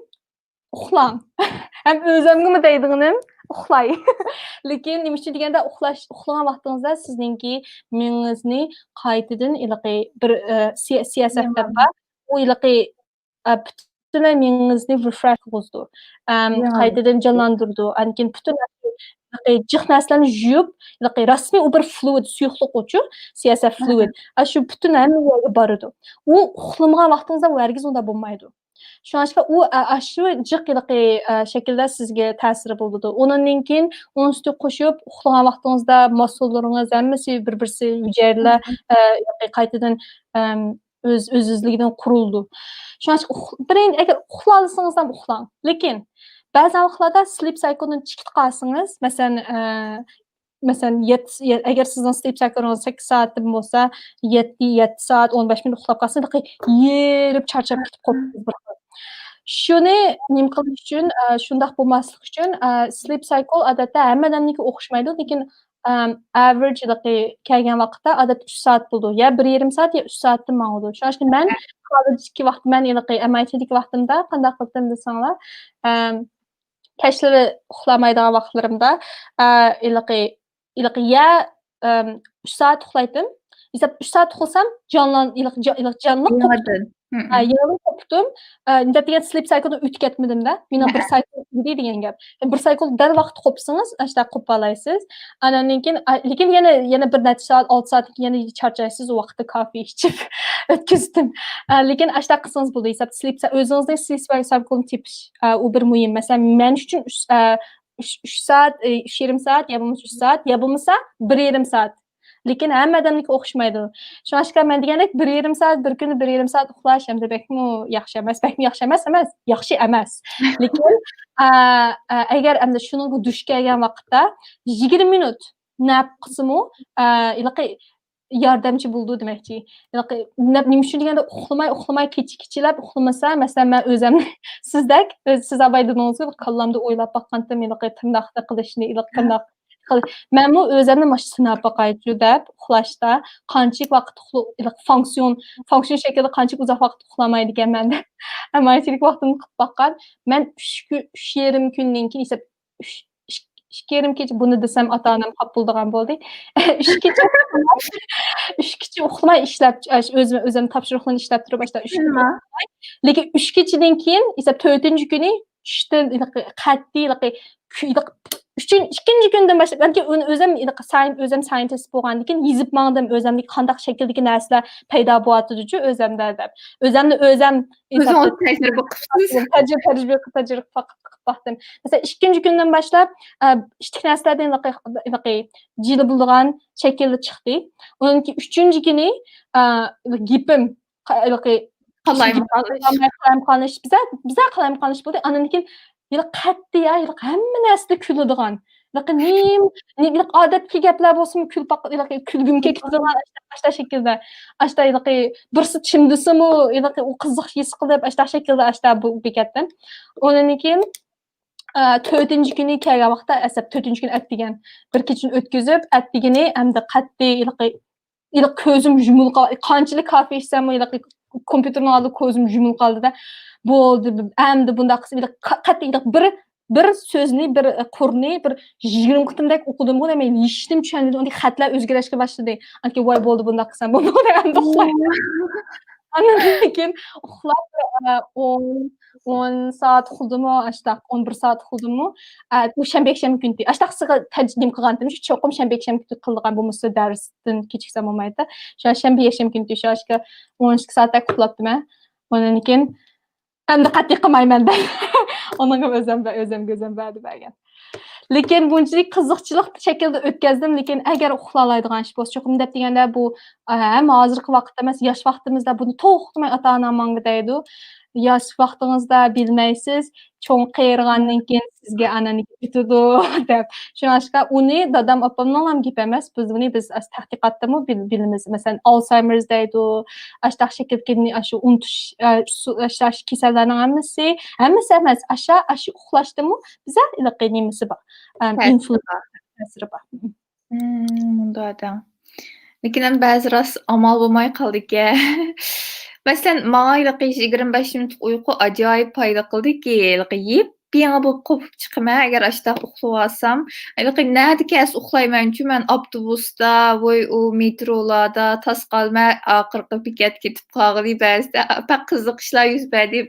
ئۇخلاڭ. ھەم ئۆزۈمگىمۇ دەيدىغىنىم، ئۇخلاي. لېكىن نېمە ئۈچۈن دېگەندە، ئۇخلاش، ئۇخلىغان ۋاقتىڭىزدا سىزنىڭكى مېڭىڭىزنى قايتىدىن ھېلىقى بىر، ئە، سى-، سىياسەت دەپ بار. ئۇ ھېلىقى، ئە، پۈتۈنلەي مېڭىڭىزنى رېفرېش قىلغۇزىدۇ. ئەم، قايتىدىن جانلاندۇرىدۇ. ئاندىن كېيىن پۈتۈن ھېلىقى جىق نەرسىلەرنى يۇيۇپ، ھېلىقى رەسمىي ئۇ بىر فلۇئىد، سۇيۇقلۇقچۇ، سىياسەت فلۇئىد. ئاشۇ پۈتۈن ھەممە يەرگە بارىدۇ. ئۇ ئۇخلىمىغان ۋاقتىڭىزدا ئۇ ھەرگىز ئۇنداق بولمايدۇ. شۇڭلاشقا ئۇ، ئە، ئاشۇ جىق ھېلىقى، ئە، شەكىلدە سىزگە تەسىرى بولىدۇ. ئۇنىڭدىن كېيىن ئۇنىڭ ئۈستىگە قوشۇپ، ئۇخلىغان ۋاقتىڭىزدا ماسلىرىڭىز ھەممىسى بىر-بىرسى ھۈجەيرىلەر، ئە، ھېلىقى قايتىدىن، ئەم، ئۆز، ئۆز-ئۆزلۈكىدىن قۇرۇلىدۇ. شۇڭلاشقا ئۇخ-، بىرىن-، ئەگەر ئۇخلىۋالسىڭىز ھەم ئۇخلاڭ. لېكىن بەزى ۋاقىتلاردا سلىپ سايكلدىن چىقىپ قالسىڭىز، مەسىلەن، ئە، مەسىلەن، يەتتە، يە-، ئەگەر سىزنىڭ سلىپ سايكلىڭىز سەككىز سائەتتىن بولسا، يەتتە، يەتتە سائەت، ئون بەش مىنۇت ئۇخلاپ قالسىڭىز، ھېلىقى يېرىپ چارچاپ كېتىپ قالىسىز بىر خىل. شۇنى نېمە قىلىش ئۈچۈن، ئە، شۇنداق بولماسلىق ئۈچۈن، ئە، سلىپ سايكل ئادەتتە ھەممە ئادەمنىڭكى ئوخشىمايدۇ، لېكىن، ئەم، ئاۋېرىج ھېلىقى كەلگەن ۋاقىتتا ئادەتتە ئۈچ سائەت بولىدۇ. يا بىر يېرىم سائەت، يا ئۈچ سائەتتىن ماڭىدۇ. شۇڭلاشقا مەن كاللېجدىكى ۋاقىت، مەن ھېلىقى ئەم ئاي تىدىكى ۋاقتىمدا قانداق قىلدىم دېسەڭلار، ئەم، كەچلىرى ئۇخلىمايدىغان ۋاقىتلىرىمدا، ئە، ھېلىقى، ھېلىقى يا، ئەم، ئۈچ سائەت ئۇخلايتتىم. ھېساب ئۈچ سائەت ئۇخلىسام، جانلان-، ھېلىقى جا-، ھېلىقى جانلىق قوپتۇم. يېڭىدىن. ھە، يېڭىدىن قوپتۇم. ئە، دەپ دېگەن سلىپ سايكلدىن ئۆتۈپ كەتمىدىم-دە. مېنىڭ بىر سايكل ئىدى دېگەن گەپ. بىر سايكل دەل ۋاقتىدا قوپسىڭىز، ئاشۇنداق قوپالايسىز. ئاناندىن كېيىن، ئا، لېكىن يەنە، يەنە بىر نەچچە سائەت، ئالتە سائەتتىن كېيىن يەنە چارچايسىز، ئۇ ۋاقىتتا كافى ئىچىپ ئۆتكۈزدۈم. ئە، لېكىن ئاشۇنداق قىلسىڭىز بولىدۇ، ھېساب سلىپ سا-، ئۆزىڭىزنى سلىپ سايكلنى تېپىش، ئە، ئۇ بىر مۇھىم. مەسىلەن، مەن ئۈچۈن ئۈچ، ئە، ئۈچ، ئۈچ سائەت، ئى، ئۈچ يېرىم سائەت، يا بولمىسا ئۈچ سائەت، يا بولمىسا بىر يېرىم سائەت. لېكىن ھەممە ئادەمنىڭكى ئوخشىمايدۇ. شۇڭلاشقا مەن دېگەندەك بىر يېرىم سائەت، بىر كۈندە بىر يېرىم سائەت ئۇخلاش ئەمدى بەكمۇ ياخشى ئەمەس، بەكمۇ ياخشى ئەمەس، ئەمەس، ياخشى ئەمەس. لېكىن، ئە، ئە، ئەگەر ئەمدى شۇنىڭغا دۇچ كەلگەن ۋاقىتتا يىگىرمە مىنۇت نەپ قىلسىمۇ، ئە، ھېلىقى ياردەمچى بولىدۇ دېمەكچى. ھېلىقى نەپ، نېمە ئۈچۈن دېگەندە، ئۇخلىماي، ئۇخلىماي، كېچە كېچىلەپ ئۇخلىمىسا، مەسىلەن، مەن ئۆزۈمنى سىزدەك، ئۆز، سىز ئاباي دېدىڭىزغۇ، كاللامدا ئويلاپ باققانتىم، ھېلىقى تىرناقنى قىلىشنى، ھېلىقى تىرناق قىل-، مەنمۇ ئۆزۈمنى مانا شۇ سىناپ باقايچۇ دەپ ئۇخلاشتا قانچىلىك ۋاقىت ئۇخلا-، ھېلىقى فۇنكسىيون، فۇنكسىيون شەكلىدە قانچىلىك ئۇزاق ۋاقىت ئۇخلىمايدىكەنمەن دەپ. ئەمما ئەمەلىيەتتىكى ۋاقتىمدا قىلىپ باققان. مەن ئۈچ كۈ-، ئۈچ يېرىم كۈندىن كېيىن ئېسەپ ئۈچ، ئىك-، ئىككى يېرىم كېچە، بۇنى دېسەم ئاتا-ئانام خاپا بولىدىغان بولدى. ئۈچ كېچە ئۇخلىماي، ئۈچ كېچە ئۇخلىماي ئىشلەپ، ئاش-، ئۆزۈم، ئۆزۈم تاپشۇرۇقلىرىنى ئىشلەپ تۇرۇپ، ئاشۇنداق ئۈچ كېچە ئۇخلىماي. لېكىن ئۈچ كېچىدىن كېيىن، ئېسەپ تۆتىنچى كۈنى چۈشتىن ھېلىقى قەتئىي ھېلىقى كۈ-، ھېلىقى ئۈچىن-، ئىككىنچى كۈندىن باشلاپ، بەلكى ئۇنى ئۆزۈم ھېلىقى ساين-، ئۆزۈم ساينتىست بولغاندىن كېيىن يېزىپ ماڭدىم، ئۆزۈمدىكى قانداق شەكىلدىكى نەرسىلەر پەيدا بولۇۋاتىدۇچۇ ئۆزۈمدە دەپ. ئۆزۈمنى ئۆزۈم ئۆزىڭىز تەجرىبە قىپسىز. تەجرىبە، تەجرىبە، تەجرىبە قىلىپ باقتىم. مەسىلەن، ئىككىنچى كۈندىن باشلاپ، ئە، ئىتتىك نەرسىلەردىن ھېلىقى، ھېلىقى جىلە بولىدىغان شەكىلدە چىقتى. ئۇنىڭ كېيىن ئۈچىنچى كۈنى، ئە، گېپىم، قا-، ھېلىقى قالايمىقانلىشىش. قالايمىقانلىشىش. بىزە، بىزە قالايمىقانلىشىش بولدى. ئاندىن كېيىن ھېلىقى قەتئىي، ھېلىقى ھەممە نەرسىدە كۈلىدىغان. ھېلىقى نېمە، نېمە، ھېلىقى ئادەتتىكى گەپلەر بولسىمۇ كۈلۈپ باق-، ھېلىقى كۈلگۈم كېلىپ كېتىدىغان ئاشتا، ئاشتا شەكىلدە. ئاشتا ھېلىقى بىرسى چىمدىسىمۇ، ھېلىقى ئۇ قىزىق ھېس قىلىپ، ئاشتا شەكىلدە ئاشتا بۇ بېكەتتىن. ئۇنىڭدىن كېيىن، ئە، تۆتىنچى كۈنى كەلگەن ۋاقىتتا، ئەسەپ تۆتىنچى كۈنى ئەتىگەن بىر كېچىنى ئۆتكۈزۈپ، ئەتىگىنى ئەمدى قەتئىي ھېلىقى ھېلىقى كۆزۈم يۇمۇلۇپ قال-، قانچىلىك كافې ئىچسەممۇ، ھېلىقى كومپيۇتېرنىڭ ئالدىدا كۆزۈم يۇمۇلۇپ قالدى-دە، بولدى، ئەمدى بۇنداق قىلسا، ھېلىقى قا-، قەتئىي ھېلىقى بىر، بىر سۆزنى، بىر قۇرنى بىر يىگىرمە قېتىمدەك ئوقۇدۇمغۇ، مەن ھېچنېمە چۈشەنمىدىم. ئاندىن خەتلەر ئۆزگىرىشكە باشلىدى. ئاندىن كېيىن، ۋاي، بولدى، بۇنداق قىلسام بولمايدۇ، ئەمدى ئۇخلايمەن. ئاندىن كېيىن ئۇخلاپ، ئە، ئون، ئون سائەت ئۇخلىدىممۇ، ئاشتاق، ئون بىر سائەت ئۇخلىدىممۇ، ئە، ئۇ شەنبە، يەكشەنبە كۈنى، ئاشتاق سىزگە تەج-، نېمە قىلغانتىم، شۇ چوقۇم شەنبە، يەكشەنبە كۈنى قىلىدىغان، بولمىسا دەرستىن كېچىكسەم بولمايدۇ. شۇ شەنبە، يەكشەنبە كۈنى شۇ ئاشكا ئون ئىككى سائەتتەك ئۇخلاپتىمەن. ئاندىن كېيىن ئەمدى قەتئىي قىلمايمەن دەپ. ئۇنىڭغا ئۆزۈم، ئۆزۈمگە ئۆزۈم ۋەدە بەرگەن. لېكىن بۇنچىلىك قىزىقچىلىق شەكلىدە ئۆتكەزدىم، لېكىن ئەگەر ئۇخلالايدىغان ئىش بولسا، چوقۇم دەپ دېگەندە، بۇ، ئە، ھەم ھازىرقى ۋاقىتتا ئەمەس، ياش ۋاقتىمىزدا بۇنى توختىماي ئاتا-ئانام ماڭا دەيدۇ. ياش ۋاقتىڭىزدا بىلمەيسىز، چوڭ قېرىغاندىن كېيىن سىزگە ئانانىڭكى ئۆتىدۇ، دەپ. شۇڭلاشقا ئۇنى دادام، ئاپامنىڭ ھەم گېپى ئەمەس، بىز بۇنى بىز ئەس-، تەتقىقاتتىمۇ بىل-، بىلىمىز. مەسىلەن، ئالزايمېرز دەيدۇ، ئاشتاق شەكىلدىكى ئاشۇ ئۇنتۇش، ئە، سۇ-، ئاشۇ كېسەللەرنىڭ ھەممىسى، ھەممىسى ئەمەس، ئاشا-، ئاشۇ ئۇخلاشتىمۇ بىزە ھېلىقى نېمىسى بار، ئەم، تەسىرى ئىنفلۇ-، بار. تەسىرى بار. مم، مۇنداق دەڭ. لېكىن ئەمدى بەزى راست ئامال بولماي قالدىكەن. مەسىلەن، ماڭا ھېلىقى يىگىرمە بەش مىنۇتلۇق ئۇيقۇ ئاجايىپ پايدا قىلدىكى، ھېلىقى يېپيېڭى بولۇپ قوپۇپ چىقىمەن، ئەگەر ئاشتاق ئۇخلىۋالسام. ھېلىقى نەدە كەلسە ئۇخلايمەنچۇ مەن، ئاپتوبۇستا، ۋوي، ئۇ مېترولاردا تاس قالماي، ئاخىرقى بېكەتكە يېتىپ قالغىلى بەزىدە، پەق قىزىق ئىشلار يۈز بەردى.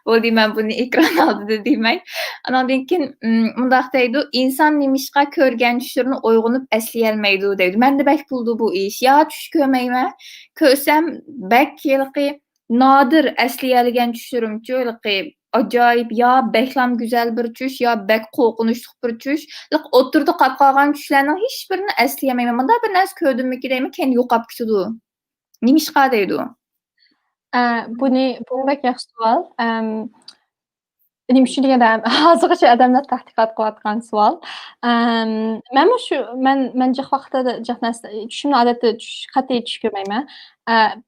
بولدى، مەن بۇنى ئېكران ئالدىدا دېمەي. ئاناندىن كېيىن، ئىم، مۇنداق دەيدۇ، «ئىنسان نېمىشقا كۆرگەن چۈشلىرىنى ئويغىنىپ ئەسلىيەلمەيدۇ؟» دەيدۇ. مەندە بەك بولىدۇ بۇ ئىش. يا چۈش كۆرمەيمەن، كۆرسەم بەك ھېلىقى نادىر ئەسلىيەلىگەن چۈشلىرىمچۇ، ھېلىقى ئاجايىپ، يا بەكلام گۈزەل بىر چۈش، يا بەك قورقۇنچلۇق بىر چۈش. ھېلىقى ئوتتۇرىدا قاپ قالغان چۈشلەرنىڭ ھېچبىرىنى ئەسلىيەلمەيمەن. مۇنداق بىر نەرسە كۆردۈممىكىن دەيمەن، كېيىن يوقاپ كېتىدۇ. نېمىشقا دەيدۇ؟ ئە، بۇنى، بۇ بەك ياخشى سوئال. ئەم، نېمە ئۈچۈن دېگەندە، ھازىرغىچە ئادەملەر تەتقىقات قىلىۋاتقان سوئال. ئەم، مەنمۇ شۇ، مەن، مەن جىق ۋاقىتتا جىق نەرسە، چۈشۈمنى ئادەتتە چۈش، قەتئىي چۈش كۆرمەيمەن. ئە،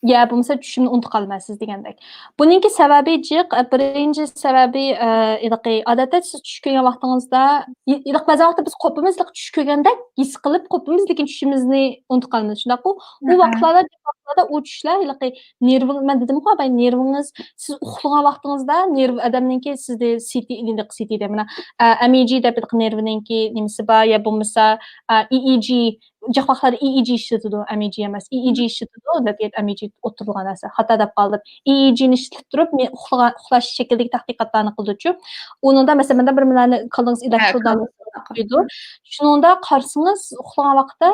يا بولمىسا چۈشۈمنى ئۇنتۇپ قالىمەن سىز دېگەندەك. بۇنىڭكى سەۋەبى جىق، ئە، بىرىنچى سەۋەبى، ئە، ھېلىقى، ئادەتتە سىز چۈش كۆرگەن ۋاقتىڭىزدا، ھېلىقى بەزى ۋاقىتتا بىز قوپىمىز، ھېلىقى چۈش كۆرگەندەك ھېس قىلىپ قوپىمىز، لېكىن چۈشىمىزنى ئۇنتۇپ قالىمىز. شۇنداققۇ؟ ئۇ ۋاقىتلاردا، جىق ۋاقىتلاردا ئۇ چۈشلەر ھېلىقى نېرۋىڭ، مەن دېدىمغۇ، بايا نېرۋىڭىز، سىز ئۇخلىغان ۋاقتىڭىزدا نېرۋا ئادەمنىڭكى سىزدە سىتى، ئېنېرگى سىتى دەيمەن، ئە، ئەم ئى جى دەپ ھېلىقى نېرۋىنىڭكى نېمىسى بار، يا بولمىسا، ئە، ئى ئى جى، جىق ۋاقىتلاردا ئى ئى جى ئىشلىتىدۇ، ئەم ئى جى ئەمەس، ئى ئى جى ئىشلىتىدۇ، دەپ ئەم ئى جى ئوتتۇرىلىغان نەرسە، خاتا دەپ قالدىم. ئى ئى جىنى ئىشلىتىپ تۇرۇپ، مەن ئۇخلىغان، ئۇخلاش شەكلىدىكى تەتقىقاتلارنى قىلىدۇچۇ. ئۇنىڭدا، مەسىلەن، مەندە بىر مەنە كاللىڭىز ئېلېكترودلارنى قويىدۇ. شۇنىڭدا قارىسىڭىز، ئۇخلىغان ۋاقىتتا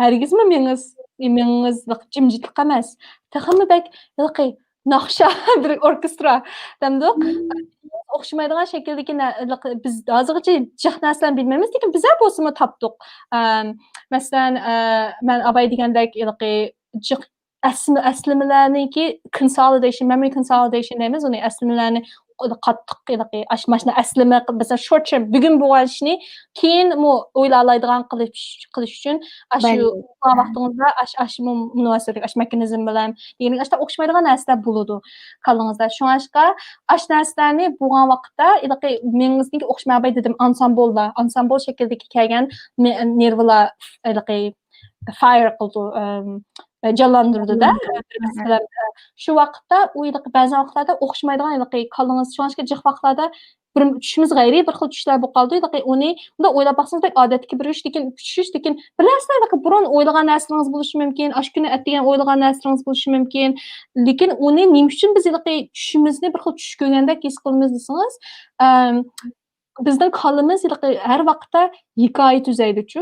ھەرگىزمۇ مېڭىز، مېڭىڭىز جىمجىتلىق ئەمەس. تېخىمۇ بەك ھېلىقى ناخشا، بىر ئوركېسترا دەمدۇق. ئوخشىمايدىغان شەكىلدىكى نە-، ھېلىقى بىز ھازىرغىچە جىق نەرسىلەرنى بىلمەيمىز، لېكىن بىزلەر بولسىمۇ تاپتۇق. ئەم، مەسىلەن، ئە، مەن ئاباي دېگەندەك ھېلىقى جىق ئەسلىمە-، ئەسلىمىلەرنىڭكى كونسولىدېيشن، مېمورى كونسولىدېيشن دەيمىز، ئۇنى ئەسلىمىلەرنى قاتتىق ھېلىقى ئاش-، ماشۇنداق ئەسلىمە قىل-، مەسىلەن، شورت تېرم، بۈگۈن بولغان ئىشنى كېيىنمۇ ئويلالايدىغان قىلىش، قىلىش ئۈچۈن، ئاشۇ ئۇخلىغان ۋاقتىڭىزدا ئاش-، ئاشۇ مۇناسىۋەتلىك ئاشۇ مېخانىزم بىلەن دېگەندەك ئاشۇنداق ئوخشىمايدىغان نەرسىلەر بولىدۇ كاللىڭىزدا. شۇڭلاشقا ئاشۇ نەرسىلەرنى بولغان ۋاقىتتا ھېلىقى مېڭىڭىزنىڭكى ئوخشىماي، بايا دېدىم، ئانسامبوللار، ئانسامبول شەكلىدىكى كەلگەن نېرۋىلار ھېلىقى فاير قىلىدۇ، ئەم، جانلاندۇرىدۇ-دە، بىر-بىرسى بىلەن. شۇ ۋاقىتتا ئۇ ھېلىقى بەزى ۋاقىتلاردا ئوخشىمايدىغان ھېلىقى كاللىڭىز، شۇڭلاشقا جىق ۋاقىتلاردا بىر چۈشىمىز غەيرىي بىر خىل چۈشلەر بولۇپ قالىدۇ. ھېلىقى ئۇنى مۇنداق ئويلاپ باقسىڭىز بەك ئادەتتىكى بىر چۈش، لېكىن چۈش، لېكىن بىر نەرسىلەر ھېلىقى بۇرۇن ئويلىغان نەرسىلىرىڭىز بولۇشى مۇمكىن، ئاشۇ كۈنى ئەتىگەن ئويلىغان نەرسىلىرىڭىز بولۇشى مۇمكىن. لېكىن ئۇنى نېمە ئۈچۈن بىز ھېلىقى چۈشىمىزنى بىر خىل چۈش كۆرگەندەك ھېس قىلىمىز دېسىڭىز، ئەم، بىزنىڭ كاللىمىز ھېلىقى ھەر ۋاقىتتا ھېكايە تۈزەيدۇچۇ.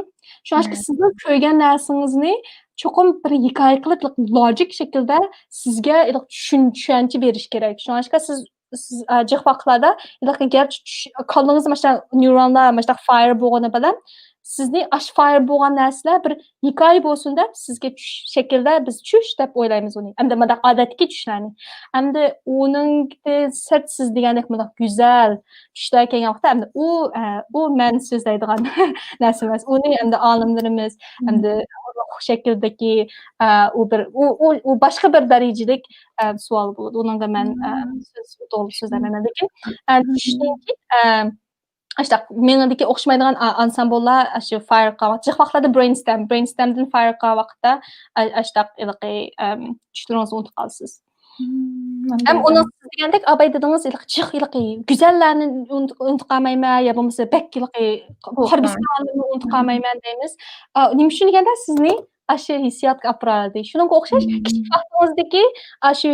شۇڭلاشقا سىزنىڭ كۆرگەن نەرسىڭىزنى چوقۇم بىر ھېكايە قىلىپ، ھېلىقى لاجىك شەكىلدە سىزگە ھېلىقى چۈشەن-، چۈشەنچە بېرىش كېرەك. شۇڭلاشقا سىز، سىز، ئە، جىق ۋاقىتلاردا ھېلىقى گەرچە چۈش-، كاللىڭىزدا ماشۇنداق نېيرونلار ماشۇنداق فاير بولغىنى بىلەن، سىزنى ئاشۇ فاير بولغان نەرسىلەر بىر ھېكايە بولسۇن دەپ، سىزگە چۈش شەكلىدە بىز چۈش دەپ ئويلايمىز ئۇنى. ئەمدى مۇنداق ئادەتتىكى چۈشلەرنى. ئەمدى ئۇنىڭدىن سىرت سىز دېگەندەك مۇنداق گۈزەل چۈشلەر كەلگەن ۋاقىتتا، ئەمدى ئۇ، ئە، ئۇ مەن سۆزلەيدىغان نەرسە ئەمەس. ئۇنى ئەمدى ئالىملىرىمىز، ئەمدى شەكىلدىكى، ئە، ئۇ بىر، ئۇ، ئۇ، ئۇ باشقا بىر دەرىجىلىك، ئە، سوئال بولىدۇ. ئۇنىڭغا مەن، ئە، سۆز، توغرا سۆزلەيمەن. لېكىن، ئە، چۈشنىڭكى، ئە، ئاشتاق مېڭىدىكى ئوخشىمايدىغان ئا-، ئانسامبللار ئاشۇ فاير قىلغان، جىق ۋاقىتلاردا برېينستام، برېينستامدىن فاير قىلغان ۋاقىتتا ئا-، ئاشتاق ھېلىقى، ئەم، چۈشلىرىڭىزنى ئۇنتۇپ قالىسىز. ھەم ئۇنىڭ سىز دېگەندەك ئاباي دېدىڭىز، ھېلىقى جىق، ھېلىقى گۈزەللەرنى ئۇنت-، ئۇنتۇپ قالمايمەن يا بولمىسا بەك ھېلىقى قارا بىسمىلەرنى ئۇنتۇپ قالمايمەن دەيمىز. ئا، نېمە ئۈچۈن دېگەندە سىزنى ئاشۇ ھېسسىياتقا ئاپىرالىدى. شۇنىڭغا ئوخشاش كىچىك ۋاقتىڭىزدىكى ئاشۇ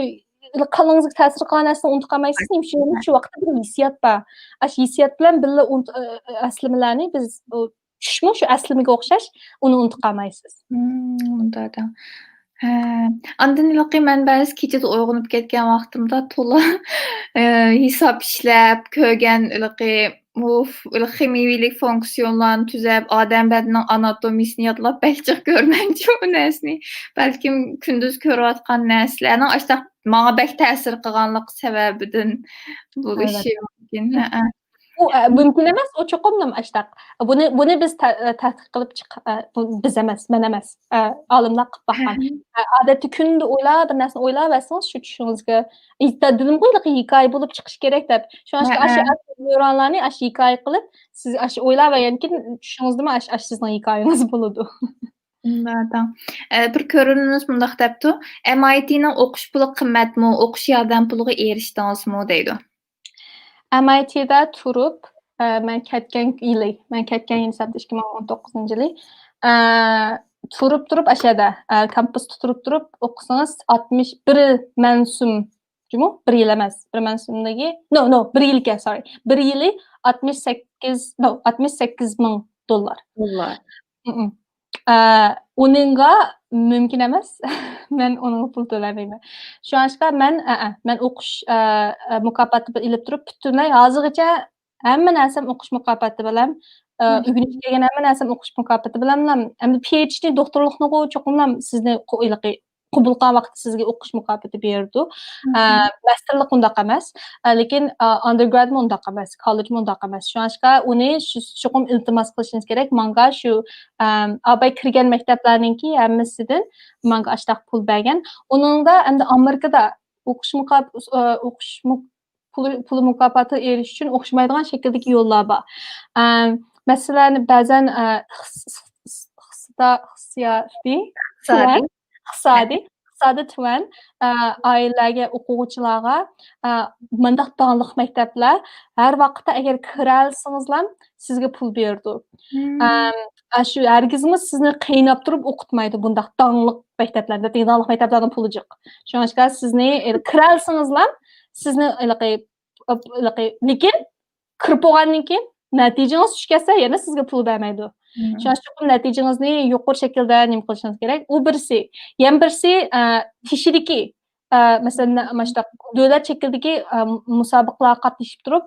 كاللىڭىزغا تەسىر قىلغان نەرسىنى ئۇنتۇپ قالمايسىز. نېمە ئۈچۈن دېگەندە شۇ ۋاقىتتا بىر ھېسسىيات بار. ئاشۇ ھېسسىيات بىلەن بىللە ئۇنت-، ئە، ئە، ئەسلىمىلەرنى بىز، ئۇ چۈشمۇ شۇ ئەسلىمىگە ئوخشاش، ئۇنى ئۇنتۇپ قالمايسىز. مم، مۇنداق. ھە. ئاندىن ھېلىقى مەن بەزى كېچىدە ئويغىنىپ كەتكەن ۋاقتىمدا تولا، ئە، ھېساب ئىشلەپ، كۆرگەن ھېلىقى، ئۇف، ھېلىقى خىمىيىۋىلىك فۇنكسىيونلارنى تۈزەپ، ئادەم بەدىنىنىڭ ئاناتومىيىسىنى يادلاپ، بەك جىق كۆرمەكچى بۇ نەرسىنى. بەلكىم كۈندۈز كۆرۈۋاتقان نەرسىلەرنىڭ ئاشۇنداق ماڭا بەك تەسىر قىلغانلىقى سەۋەبىدىن بولۇشى مۇمكىن. ھەئە. بۇ، ئە، مۇمكىن ئەمەس، ئۇ چوقۇملا ئاشتاق. بۇنى، بۇنى بىز تە-، ئە، تەتقىق قىلىپ چىق-، ئە، بۇ بىز ئەمەس، مەن ئەمەس. ئە، ئالىملار قىلىپ باققان. ئە، ئادەتتە كۈندە ئويلاپ، بىر نەرسىنى ئويلاۋەرسىڭىز، شۇ چۈشىڭىزگە، ئى، دېدىمغۇ، ھېلىقى ھېكايە بولۇپ چىقىشى كېرەك دەپ. شۇڭا ئاشۇ نېيرونلارنى ئاشۇ ھېكايە قىلىپ، سىز ئاشۇ ئويلاۋەرگەندىن كېيىن چۈشىڭىزدىمۇ ئاشۇ، ئاشۇ سىزنىڭ ھېكايىڭىز بولىدۇ. ئە، بىر كۆرۈرمىنىمىز مۇنداق دەپتۇ، ئەم ئاي تىنىڭ ئوقۇش پۇلى قىممەتمۇ، ئوقۇش ياردەم پۇلىغا ئېرىشتىڭىزمۇ دەيدۇ. ئەم ئاي تىدا تۇرۇپ، ئە، مەن كەتكەن يىلى، مەن كەتكەن يىلى ھېسابتا ئىككى مىڭ ئون توققۇزىنچى يىلى، ئە، تۇرۇپ تۇرۇپ ئاشۇ يەردە، ئە، كامپۇستا تۇرۇپ تۇرۇپ ئوقۇسىڭىز، ئاتمىش بىر مەن سۇم جۇمۇ، بىر يىل ئەمەس، بىر مەن سۇمدىكى، نو، نو، بىر يىلكەن، سوررى. بىر يىلى ئاتمىش سەككىز، نو، ئاتمىش سەككىز مىڭ دوللار. دوللار. مم. ئە، ئۇنىڭغا مۇمكىن ئەمەس. مەن ئۇنىڭغا پۇل تۆلەمەيمەن. شۇڭلاشقا مەن، ئە، ئە، مەن ئوقۇش، ئە، ئە، مۇكاپاتى ئېلىپ تۇرۇپ، پۈتۈنلەي ھازىرغىچە ھەممە نەرسەم ئوقۇش مۇكاپاتى بىلەن، ئە، ئۆگىنىش كەلگەن ھەممە نەرسەم ئوقۇش مۇكاپاتى بىلەن، ئەمدى پى ئېيچ دى دوكتورلۇقنىغۇ چوقۇملا سىزنى قو-، ھېلىقى قوبۇل قىلغان ۋاقىتتا سىزگە ئوقۇش مۇكاپاتى بېرىدۇ. ئە، ماستېرلىق ئۇنداق ئەمەس. ئە، لېكىن، ئە، ئاندېرگرادمۇ ئۇنداق ئەمەس، كوللېجمۇ ئۇنداق ئەمەس. شۇڭلاشقا ئۇنى شۇ، چوقۇم ئىلتىماس قىلىشىڭىز كېرەك. ماڭا شۇ، ئەم، ئاباي كىرگەن مەكتەپلەرنىڭكى ھەممىسىدىن ماڭا ئاشتاق پۇل بەرگەن. ئۇنىڭدا ئەمدى ئامېرىكىدا ئوقۇش مۇكاپ-، ئە، ئوقۇش مۇ-، پۇلى، پۇلى مۇكاپاتى ئېرىشىش ئۈچۈن ئوخشىمايدىغان شەكىلدىكى يوللار بار. ئەم، مەسىلەن، بەزەن، ئە، ئىقتىس-، ئىقتىسا-، ئىقتىسادىي، ئىقتىسادىي. ئىقتىسادىي، ئىقتىسادى تۆۋەن، ئە، ئائىلىلەرگە ئوقۇغۇچىلارغا، ئە، مۇنداق داڭلىق مەكتەپلەر ھەر ۋاقىتتا ئەگەر كىرەلىسىڭىزلا سىزگە پۇل بېرىدۇ. ئەم، ئە، شۇ ھەرگىزمۇ سىزنى قىيناپ تۇرۇپ ئوقۇتمايدۇ بۇنداق داڭلىق مەكتەپلەردە. داڭلىق مەكتەپلەرنىڭ پۇلى جىق. شۇڭلاشقا سىزنى، ئە، كىرەلىسىڭىزلا سىزنى ھېلىقى، ھېلىقى، لېكىن كىرىپ بولغاندىن كېيىن نەتىجىڭىز چۈشۈپ كەتسە، يەنە سىزگە پۇل بەرمەيدۇ. شۇڭا چوقۇم نەتىجىڭىزنى يۇقىرى شەكىلدە نېمە قىلىشىڭىز كېرەك. ئۇ بىرسى. يەنە بىرسى، ئە، تېشىدىكى، ئە، مەسىلەن، مانا شۇنداق دۆلەت شەكلىدىكى، ئە، مۇسابىقىلەرگە قاتنىشىپ تۇرۇپ،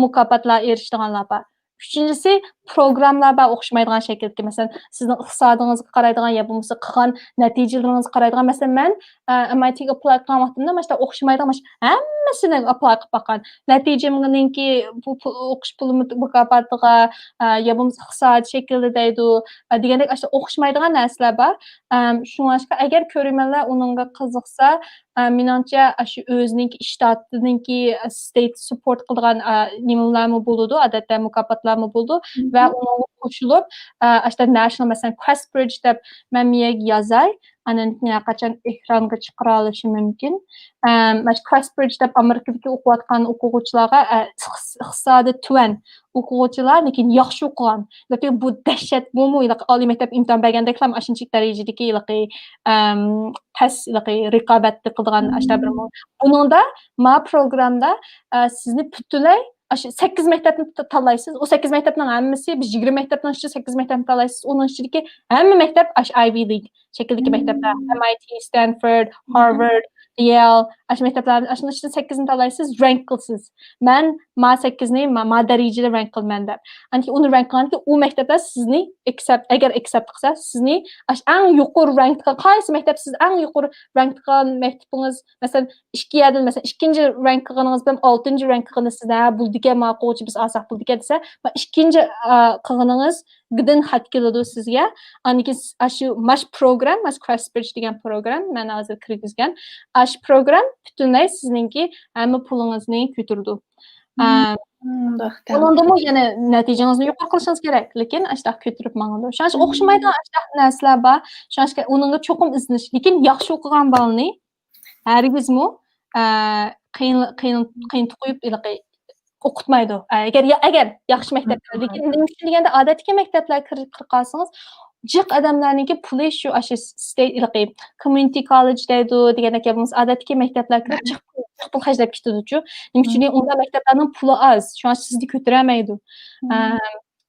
مۇكاپاتلارغا ئېرىشىدىغانلار بار. ئۈچىنچىسى، پروگراممىلار بار ئوخشىمايدىغان شەكىلدىكى. مەسىلەن، سىزنىڭ ئىقتىسادىڭىزغا قارايدىغان يا بولمىسا قىلغان نەتىجىلىرىڭىزغا قارايدىغان. مەسىلەن، مەن، ئە، ئەم ئاي تىگە ئاپلاي قىلغان ۋاقتىمدا مانا شۇنداق ئوخشىمايدىغان، مانا شۇ ھەممىسىنى ئاپلاي قىلىپ باققان. نەتىجەمنىڭكى بۇ پۇ-، ئوقۇش پۇلى مۇت-، مۇكاپاتىغا، ئە، يا بولمىسا ئىقتىسادىي شەكىلدە دەيدۇ، ئە، دېگەندەك ئاشۇنداق ئوخشىمايدىغان نەرسىلەر بار. ئەم، شۇڭلاشقا ئەگەر كۆرۈرمەنلەر ئۇنىڭغا قىزىقسا، ئە، مېنىڭچە ئاشۇ ئۆزىنىڭكى شتاتىنىڭكى، ئە، ستېيت سۇپپورت قىلىدىغان، ئە، نېمىلەرمۇ بولىدۇ، ئادەتتە مۇكاپاتلارمۇ بولىدۇ ۋە ئۇنىڭغا قوشۇلۇپ، ئە، ئاشۇنداق نېشنال، مەسىلەن، كوېست برىدج دەپ مەن مېيەگە يازاي. ئاندىن كېيىن ھەرقاچان ئېكرانغا چىقىرالىشى مۇمكىن. ئەم، مانا شۇ كوېست برىدج دەپ ئامېرىكىدىكى ئوقۇۋاتقان ئوقۇغۇچىلارغا، ئە، ئىقتىس-، ئىقتىسادى تۆۋەن ئوقۇغۇچىلار، لېكىن ياخشى ئوقۇغان، لېكىن بۇ دەھشەت، بۇمۇ ھېلىقى ئالىي مەكتەپ ئىمتىھان بەرگەندەكلا ئاشۇنچىلىك دەرىجىدىكى ھېلىقى، ئەم، پەس ھېلىقى رىقابەتتە قىلىدىغان ئاشۇنداق بىر مو-، بۇنىڭدا ما پروگرامدا، ئە، سىزنى پۈتۈنلەي ئاشۇ سەككىز مەكتەپنى تا-، تاللايسىز. ئۇ سەككىز مەكتەپنىڭ ھەممىسى، بىز يىگىرمە مەكتەپنىڭ ئىچىدە سەككىز مەكتەپنى تاللايسىز. ئۇنىڭ ئىچىدىكى ھەممە مەكتەپ ئاشۇ ئايۋى لىگ شەكىلدىكى مەكتەپلەر، ئەم ئاي تى، ستانفورد، ھارۋارد، يېل، ئاشۇ مەكتەپلەرنى، ئاشۇنىڭ ئىچىدىن سەككىزنى تاللايسىز، رەنك قىلىسىز. مەن ما سەككىزنى ما، ما دەرىجىدە رەنك قىلىمەن دەپ. ئاندىن كېيىن ئۇنى رەنك قىلغاندىن كېيىن ئۇ مەكتەپلەر سىزنى ئەكسەپت، ئەگەر ئەكسەپت قىلسا، سىزنى ئاشۇ ئەڭ يۇقىرى رەنك قىلغان، قايسى مەكتەپ سىز ئەڭ يۇقىرى رەنك قىلغان مەكتىپىڭىز، مەسىلەن، ئىككى يەردىن، مەسىلەن، ئىككىنچى رەنك قىلغىنىڭىز بىلەن ئالتىنچى رەنك قىلغىنى سىزدە، ھە، بولىدىكەن، ما قوغۇچى بىز ئالساق بولىدىكەن دېسە، ما ئىككىنچى، ئا، قىلغىنىڭىزدىن خەت كېلىدۇ سىزگە. ئاندىن كېيىن سىز ئاشۇ ماش پروگرام، ماش كوېست برىدج دېگەن پروگرام، مەن ھازىر كىرگۈزگەن. ئاشۇ پروگرام پۈتۈنلەي سىزنىڭكى ھەممە پۇلىڭىزنى كۆتۈرىدۇ. ئۇنىڭدىمۇ يەنە نەتىجىڭىزنى يۇقىرى قىلىشىڭىز كېرەك، لېكىن ئاشۇنداق كۆتۈرۈپ ماڭىدۇ. شۇڭا ئوخشىمايدىغان ئاشۇنداق نەرسىلەر بار. شۇڭا ئۇنىڭغا چوقۇم ئىزدىنىش. لېكىن ياخشى ئوقۇغان بالىنى ھەرگىزمۇ، ئە، قىيىن، قىيىن، قىيىن تۇقۇيۇپ ھېلىقى ئوقۇتمايدۇ. ئە، ئەگەر، ئەگەر ياخشى مەكتەپلەر، لېكىن نېمە ئۈچۈن دېگەندە، ئادەتتىكى مەكتەپلەر كىر-، كىرىپ قالسىڭىز، جىق ئادەملەرنىڭكى پۇلى شۇ، ئاشۇ ستېيت، ھېلىقى كوميۇنىتى كوللېج دەيدۇ دېگەندەك، يا بولمىسا ئادەتتىكى مەكتەپلەر كىرىپ جىق پۇل، جىق پۇل خەجلەپ كېتىدۇچۇ. نېمە ئۈچۈن دېگەن، ئۇنداق مەكتەپلەرنىڭ پۇلى ئاز، شۇڭا سىزنى كۆتۈرەلمەيدۇ. ئە،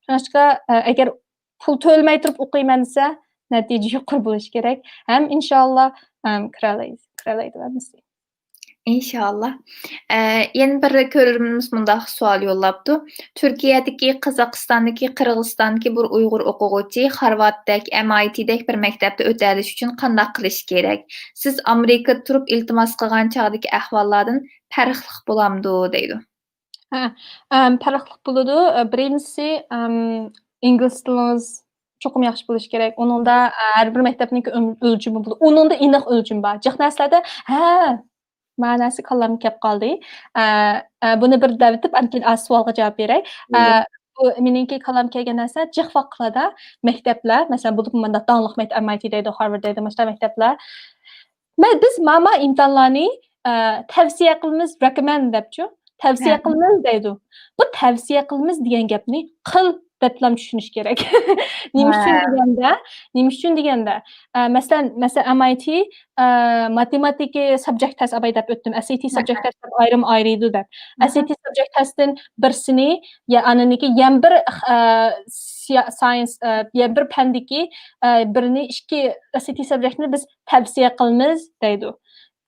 شۇڭلاشقا، ئە، ئەگەر پۇل تۆلىمەي تۇرۇپ ئوقۇيمەن دېسە، نەتىجە يۇقىرى بولۇشى كېرەك. ھەم ئىنشاللا، ئەم، كىرەلەيسىز، كىرەلەيدۇ ھەممىسى. ئىنشاللا. ئە، يەنە بىر كۆرۈرمىنىمىز مۇنداق سوئال يوللاپتۇ. تۈركىيەدىكى، قازاقىستاندىكى، قىرغىزىستاندىكى بىر ئۇيغۇر ئوقۇغۇچى خارۋاردتەك، ئەم ئاي تىدەك بىر مەكتەپتە ئۆتەلىشى ئۈچۈن قانداق قىلىشى كېرەك؟ سىز ئامېرىكىدا تۇرۇپ ئىلتىماس قىلغان چاغدىكى ئەھۋاللاردىن پەرقلىق بولامدۇ؟ دەيدۇ. ھە، ئەم، پەرقلىق بولىدۇ. ئە، بىرىنچىسى، ئەم، ئىنگلىز تىلىڭىز چوقۇم ياخشى بولۇشى كېرەك. ئۇنىڭدا، ئە، ھەر بىر مەكتەپنىڭكى ئۆم-، ئۆلچىمى بولىدۇ. ئۇنىڭدا ئېنىق ئۆلچىمى بار. جىق نەرسىلەردە، ھە، مەنىسى كاللامغا كەپ قالدى. ئە، ئە، بۇنى بىر دەۋېتىپ، ئاندىن كېيىن ئاز سوئالغا جاۋاب بېرەي. ئە، بۇ مېنىڭكى كاللام كەلگەن نەرسە، جىق ۋاقىتلاردا مەكتەپلەر، مەسىلەن، بولۇپمۇ مۇنداق داڭلىق مەكتەپ، ئەم ئاي تى دەيدۇ، خارۋارد دەيدۇ، مۇشۇنداق مەكتەپلەر. مە-، بىز ماما ئىمتىھانلارنى، ئە، تەۋسىيە قىلىمىز، رېكومېند دەپچۇ. تەۋسىيە قىلىمىز دەيدۇ. بۇ تەۋسىيە قىلىمىز دېگەن گەپنى قىل دەپلا چۈشىنىش كېرەك. نېمە ئۈچۈن دېگەندە، نېمە ئۈچۈن دېگەندە، ئە، مەسىلەن، مەسىلەن، ئەم ئاي تى، ئە، ماتېماتىكا سابجېكت تېست ئەم ئاي دەپ ئۆتتۈم. ئەس ئەي تى سابجېكت تېست دەپ ئايرىم ئايرىيدۇ دەپ. ئەس ئەي تى سابجېكت تېستتىن بىرسىنى، يا ئانىڭكى يەنە بىر، ئە، سىيا-، ساينس، ئە، يەنە بىر پەندىكى، ئە، بىرنى، ئىككى ئەس ئەي تى سابجېكتنى بىز تەۋسىيە قىلىمىز دەيدۇ.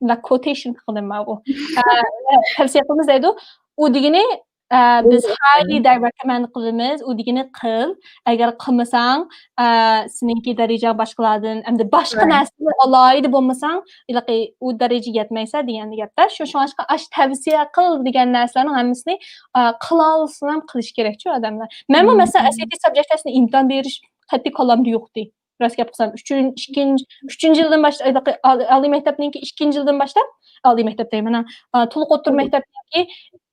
مۇنداق كوتېيشن قىلدىم مانا بۇ. ئە، تەۋسىيە قىلىمىز دەيدۇ. ئۇ دېگىنى، ئە، بىز ھايلى دەرىجىدە رېكومېند قىلىمىز. ئۇ دېگىنى قىل. ئەگەر قىلمىساڭ، ئە، سېنىڭكى دەرىجەڭ باشقىلاردىن، ئەمدى باشقا نەرسىنى ئالاھىدە بولمىساڭ، ھېلىقى ئۇ دەرىجىگە يەتمەيسەن دېگەن گەپتە. شۇ، شۇڭلاشقا ئاش تەۋسىيە قىل دېگەن نەرسىلەرنىڭ ھەممىسىنى، ئە، قىلالىسىڭ ھەم قىلىش كېرەكچۇ ئادەملەر. مەنمۇ مەسىلەن، ئەس ئەي تى سابجېكت تېستنى ئىمتىھان بېرىش قەتئىي كاللامدا يوقتى. راست گەپ قىلسام، ئۈچىنچى، ئىككىنچى، ئۈچىنچى يىلدىن باشلاپ، ئالىي مەكتەپنىڭكى ئىككىنچى يىلدىن باشلاپ، ئالىي مەكتەپ دەيمەن، ھە، تولۇق ئوتتۇرا مەكتەپنىڭكى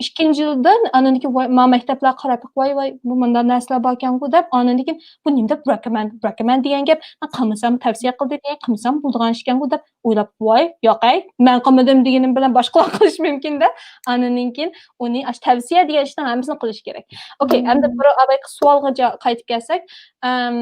ئىككىنچى يىلدىن، ئاندىن كېيىن، ۋاي، ما مەكتەپلەر قاراپ، ۋاي، ۋاي، بۇ مۇنداق نەرسىلەر باركەنغۇ دەپ، ئاندىن كېيىن، بۇ نېمە دەپ رېكومېند، رېكومېند دېگەن گەپ، ھە، قىلمىسام تەۋسىيە قىلدى دېگەن، قىلمىسام بولىدىغان ئىشكەنغۇ دەپ ئويلاپ، ۋاي، ياق ئەي، مەن قىلمىدىم دېگىنىم بىلەن باشقىلار قىلىشى مۇمكىن دەپ، ئاندىن كېيىن ئۇنى ئاشۇ تەۋسىيە دېگەن ئىشنىڭ ھەممىسىنى قىلىش كېرەك. ئوكەي، ئەمدى بىر ئاۋۋالقى سوئالغا جا-، قايتىپ كەلسەك، ئەم،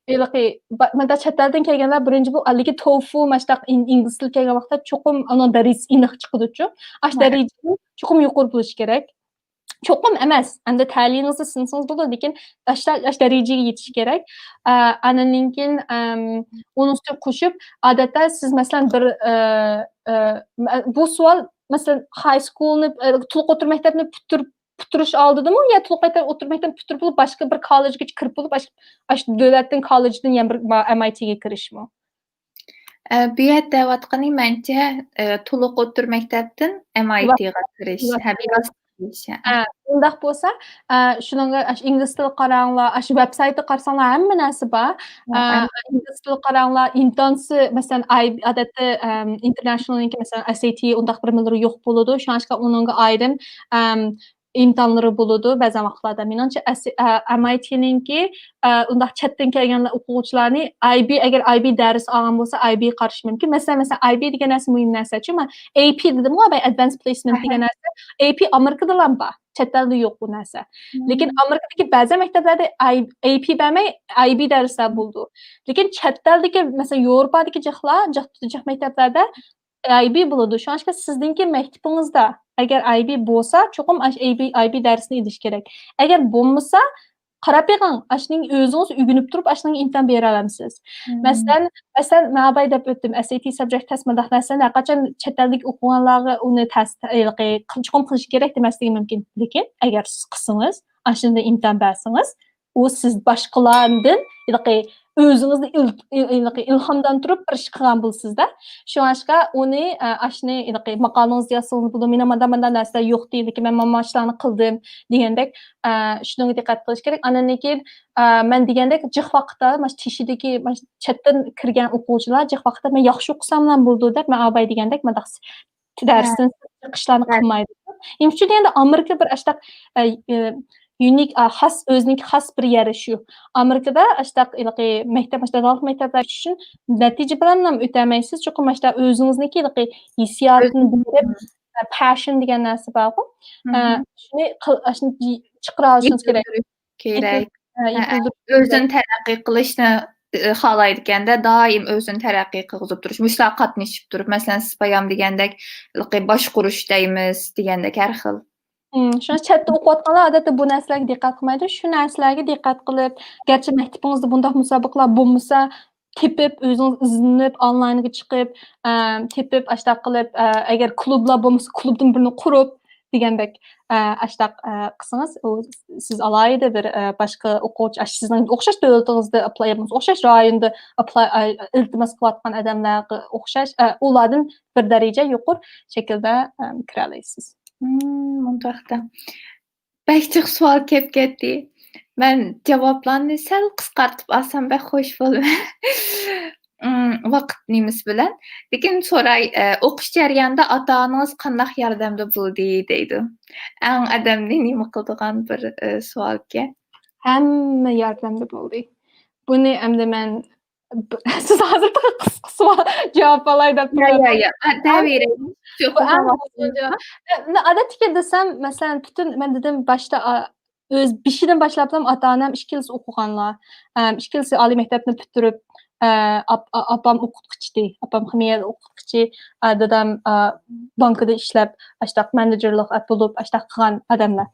ھېلىقى با-، مۇنداق چەت ئەلدىن كەلگەنلەر بىرىنچى بۇ ھېلىقى توفۇ، ماشۇنداق ئىن-، ئىنگلىز تىلى كەلگەن ۋاقىتتا چوقۇم ئۇنىڭ دەرىجىسى ئېنىق چىقىدۇچۇ. ئاشۇ دەرىجىدىن چوقۇم يۇقىرى بولۇشى كېرەك. چوقۇم ئەمەس، ئەمدى تەلىيىڭىزنى سىنىسىڭىز بولىدۇ، لېكىن ئاشۇ، ئاشۇ دەرىجىگە يېتىشى كېرەك. ئە، ئانىڭدىن كېيىن، ئەم، ئۇنىڭ ئۈستىگە قوشۇپ، ئادەتتە سىز مەسىلەن بىر، ئە، ئە، مە-، بۇ سوئال مەسىلەن ھاي سكۇلنى، ئە، تولۇق ئوتتۇرا مەكتەپنى پۈتتۈرۈپ پۈتتۈرۈش ئالدىدىمۇ يا تولۇق مەكتەپ، ئوتتۇرا مەكتەپنى پۈتتۈرۈپ بولۇپ، باشقا بىر كاللېجگىچە كىرىپ بولۇپ، ئاش-، ئاشۇ دۆلەتنىڭ كاللېجىدىن يەنە بىر ما-، ئەم ئاي تىغا كىرىشمۇ؟ ئە، بۇ يەردە دەۋاتقىنى مەنچە، ئە، تولۇق ئوتتۇرا مەكتەپتىن ئەم ئاي تىغا كىرىش، ھە، بىۋاسىتە كىرىش، ھە. ئە، ئۇنداق بولسا، ئە، شۇنىڭغا ئاشۇ ئىنگلىز تىلى قاراڭلار، ئاشۇ ۋېبسايتتا قارىساڭلار ھەممە نەرسە بار. ئە، ئە، ئىنگلىز تىلى قاراڭلار، ئىمتىھانسى، مەسىلەن، ئاي-، ئادەتتە، ئەم، ئىنتېرنېشنالنىڭكى، مەسىلەن، ئەس ئەي تى ئۇنداق بىرمىلىرى يوق بولىدۇ. شۇڭلاشقا ئۇنىڭغا ئايرىم، ئەم، ئىمتىھانلىرى بولىدۇ بەزەن ۋاقىتلاردا. مېنىڭچە، ئەس-، ئە، ئەم ئاي تىنىڭكى، ئە، ئۇنداق چەتتىن كەلگەن ئوقۇغۇچىلارنى ئاي بى، ئەگەر ئاي بى دەرس ئالغان بولسا، ئاي بى قارىشى مۇمكىن. مەسىلەن، مەسىلەن، ئاي بى دېگەن نەرسە مۇھىم نەرسە. چۈنكى مەن ئەي پى دېدىمغۇ، ئەدۋانس پلېيسمېنت دېگەن نەرسە. ئەي پى ئامېرىكىدىلا بار، چەت ئەلدە يوق بۇ نەرسە. لېكىن ئامېرىكىدىكى بەزى مەكتەپلەردە ئاي-، ئەي پى بەرمەي، ئاي بى دەرسلەر بولىدۇ. لېكىن چەت ئەلدىكى، مەسىلەن، ياۋروپادىكى جىقلار، جىق، جىق مەكتەپلەردە ئاي بى بولىدۇ. شۇڭلاشقا سىزنىڭكى مەكتىپىڭىزدە ئەگەر ئاي بى بولسا، چوقۇم ئاش-، ئاي بى، ئاي بى دەرسىنى ئېلىش كېرەك. ئەگەر بولمىسا، قاراپ بېقىڭ، ئاشۇنىڭ ئۆزىڭىز ئۆگىنىپ تۇرۇپ، ئاشۇنىڭغا ئىمتىھان بېرەلەمسىز؟ مەسىلەن، مەسىلەن، مەن بايا دەپ ئۆتتۈم، ئەس ئەي تى سابجېكت تېست مۇنداق نەرسىلەرنى ھەرقاچان چەت ئەلدىكى ئوقۇغانلارغا ئۇنى تەس-، ھېلىقى قىل-، چوقۇم قىلىش كېرەك دېمەسلىكى مۇمكىن. لېكىن ئەگەر سىز قىلسىڭىز، ئاشۇندىن ئىمتىھان بەرسىڭىز، ئۇ سىز باشقىلاردىن ھېلىقى ئۆزىڭىزنى ئىل-، ئىل-، ھېلىقى ئىلھامدان تۇرۇپ بىر ئىش قىلغان بولىسىزدە. شۇڭلاشقا ئۇنى، ئە، ئاشۇنى ھېلىقى ماقالىڭىزدا يازسىڭىز بولىدۇ، مېنىڭ مانداق، مانداق نەرسىلەر يوقتى، لېكىن مەن مانا شۇلارنى قىلدىم دېگەندەك، ئە، شۇنىڭغا دىققەت قىلىش كېرەك. ئاندىن كېيىن، ئە، مەن دېگەندەك جىق ۋاقىتتا مانا شۇ تىشىدىكى، مانا شۇ چەتتىن كىرگەن ئوقۇغۇچىلار جىق ۋاقىتتا مەن ياخشى ئوقۇساملا بولىدۇ دەپ، مەن ئاباي دېگەندەك مانداق دەرستىن چىقىشلارنى قىلمايدۇ. نېمە ئۈچۈن دېگەندە، ئامېرىكا بىر ئاشتاق، ئە، ئە، يۇنىك، ئا، خاس، ئۆزىنىڭكى خاس بىر يېرى شۇ. ئامېرىكىدا ئاشتاق ھېلىقى مەكتەپ، ئاشتاق داۋاملىق مەكتەپلەر ئۈچۈن نەتىجە بىلەنلا ئۆتەلمەيسىز، چوقۇم ئاشتاق ئۆزىڭىزنىڭكى ھېلىقى ھېسسىياتنى بىلدۈرۈپ، ئە، پاشن دېگەن نەرسە بارغۇ. ئە، شۇنى قىل-، ئاشۇنى چىقىرالىشىڭىز كېرەك. كېرەك. ئە، ھە، ئۆزىنى تەرەققىي قىلىشنى، ئى، خالايدىكەندە، دائىم ئۆزىنى تەرەققىي قىلغۇزۇپ تۇرۇش. مۇشۇلارغا قاتنىشىپ تۇرۇپ، مەسىلەن، سىز بايام دېگەندەك، ھېلىقى باشقۇرۇش دەيمىز دېگەندەك ھەر خىل. ئىم، شۇڭا چەتتە ئوقۇۋاتقانلار، ئادەتتە، بۇ نەرسىلەرگە دىققەت قىلمايدۇ. شۇ نەرسىلەرگە دىققەت قىلىپ، گەرچە مەكتىپىڭىزدە بۇنداق مۇسابىقىلەر بولمىسا، تېپىپ، ئۆزىڭىز ئىزدىنىپ، ئونلاينغا چىقىپ، ئە، تېپىپ، ئاشتاق قىلىپ، ئە، ئەگەر كۇلۇبلار بولمىسا، كۇلۇبتىن بىرنى قۇرۇپ دېگەندەك، ئە، ئاشتاق، ئە، قىلسىڭىز، ئۇ سىز ئالاھىدە بىر، ئە، باشقا ئوقۇغۇچى، ئاشۇ سىزنىڭ ئوخشاش دۆلىتىڭىزدە ئاپلاي، ئوخشاش رايوندا ئاپلاي، ئە، ئىلتىماس قىلىۋاتقان ئادەملەرگە ئوخشاش، ئە، ئۇلاردىن بىر دەرىجە يۇقىرى شەكىلدە، ئە، كىرەلەيسىز. مم، مۇنداقتا. بەك جىق سوئال كەپ كەتتى. مەن جاۋابلارنى سەل قىسقارتىپ ئالسام بەك خوش بولىمەن. ئىم، ۋاقىت نېمىسى بىلەن. لېكىن سوراي، ئە، ئوقۇش جەريانىدا ئاتا-ئانىڭىز قانداق ياردەمدە بولدى دەيدۇ. ئەڭ ئادەمنى نېمە قىلىدىغان بىر، ئە، سوئالكەن. ھەممە ياردەمدە بولدى. بۇنى ئەمدى مەن، سىز ھازىر قىسقا سوئال جاۋاب ئالاي دەپ يا، يا، يا. ئە، دەۋېرەي. بۇ ئەڭ نۇرغۇن جاۋاب. ئە، ئادەتتىكى دېسەم، مەسىلەن، پۈتۈن، مەن دېدىم، باشتا، ئا، ئۆز بېشىدىن باشلاپلا ئاتا-ئانام ئىككىلىسى ئوقۇغانلار. ئەم، ئىككىلىسى ئالىي مەكتەپنى پۈتتۈرۈپ، ئە، ئاپ-، ئا-، ئاپام ئوقۇتقۇچى ئىدى. ئاپام خىمىيە ئوقۇتقۇچى، ئا، دادام، ئا، بانكىدا ئىشلەپ، ئاشتاق مېنېجېرلىق بولۇپ، ئاشتاق قىلغان ئادەملەر.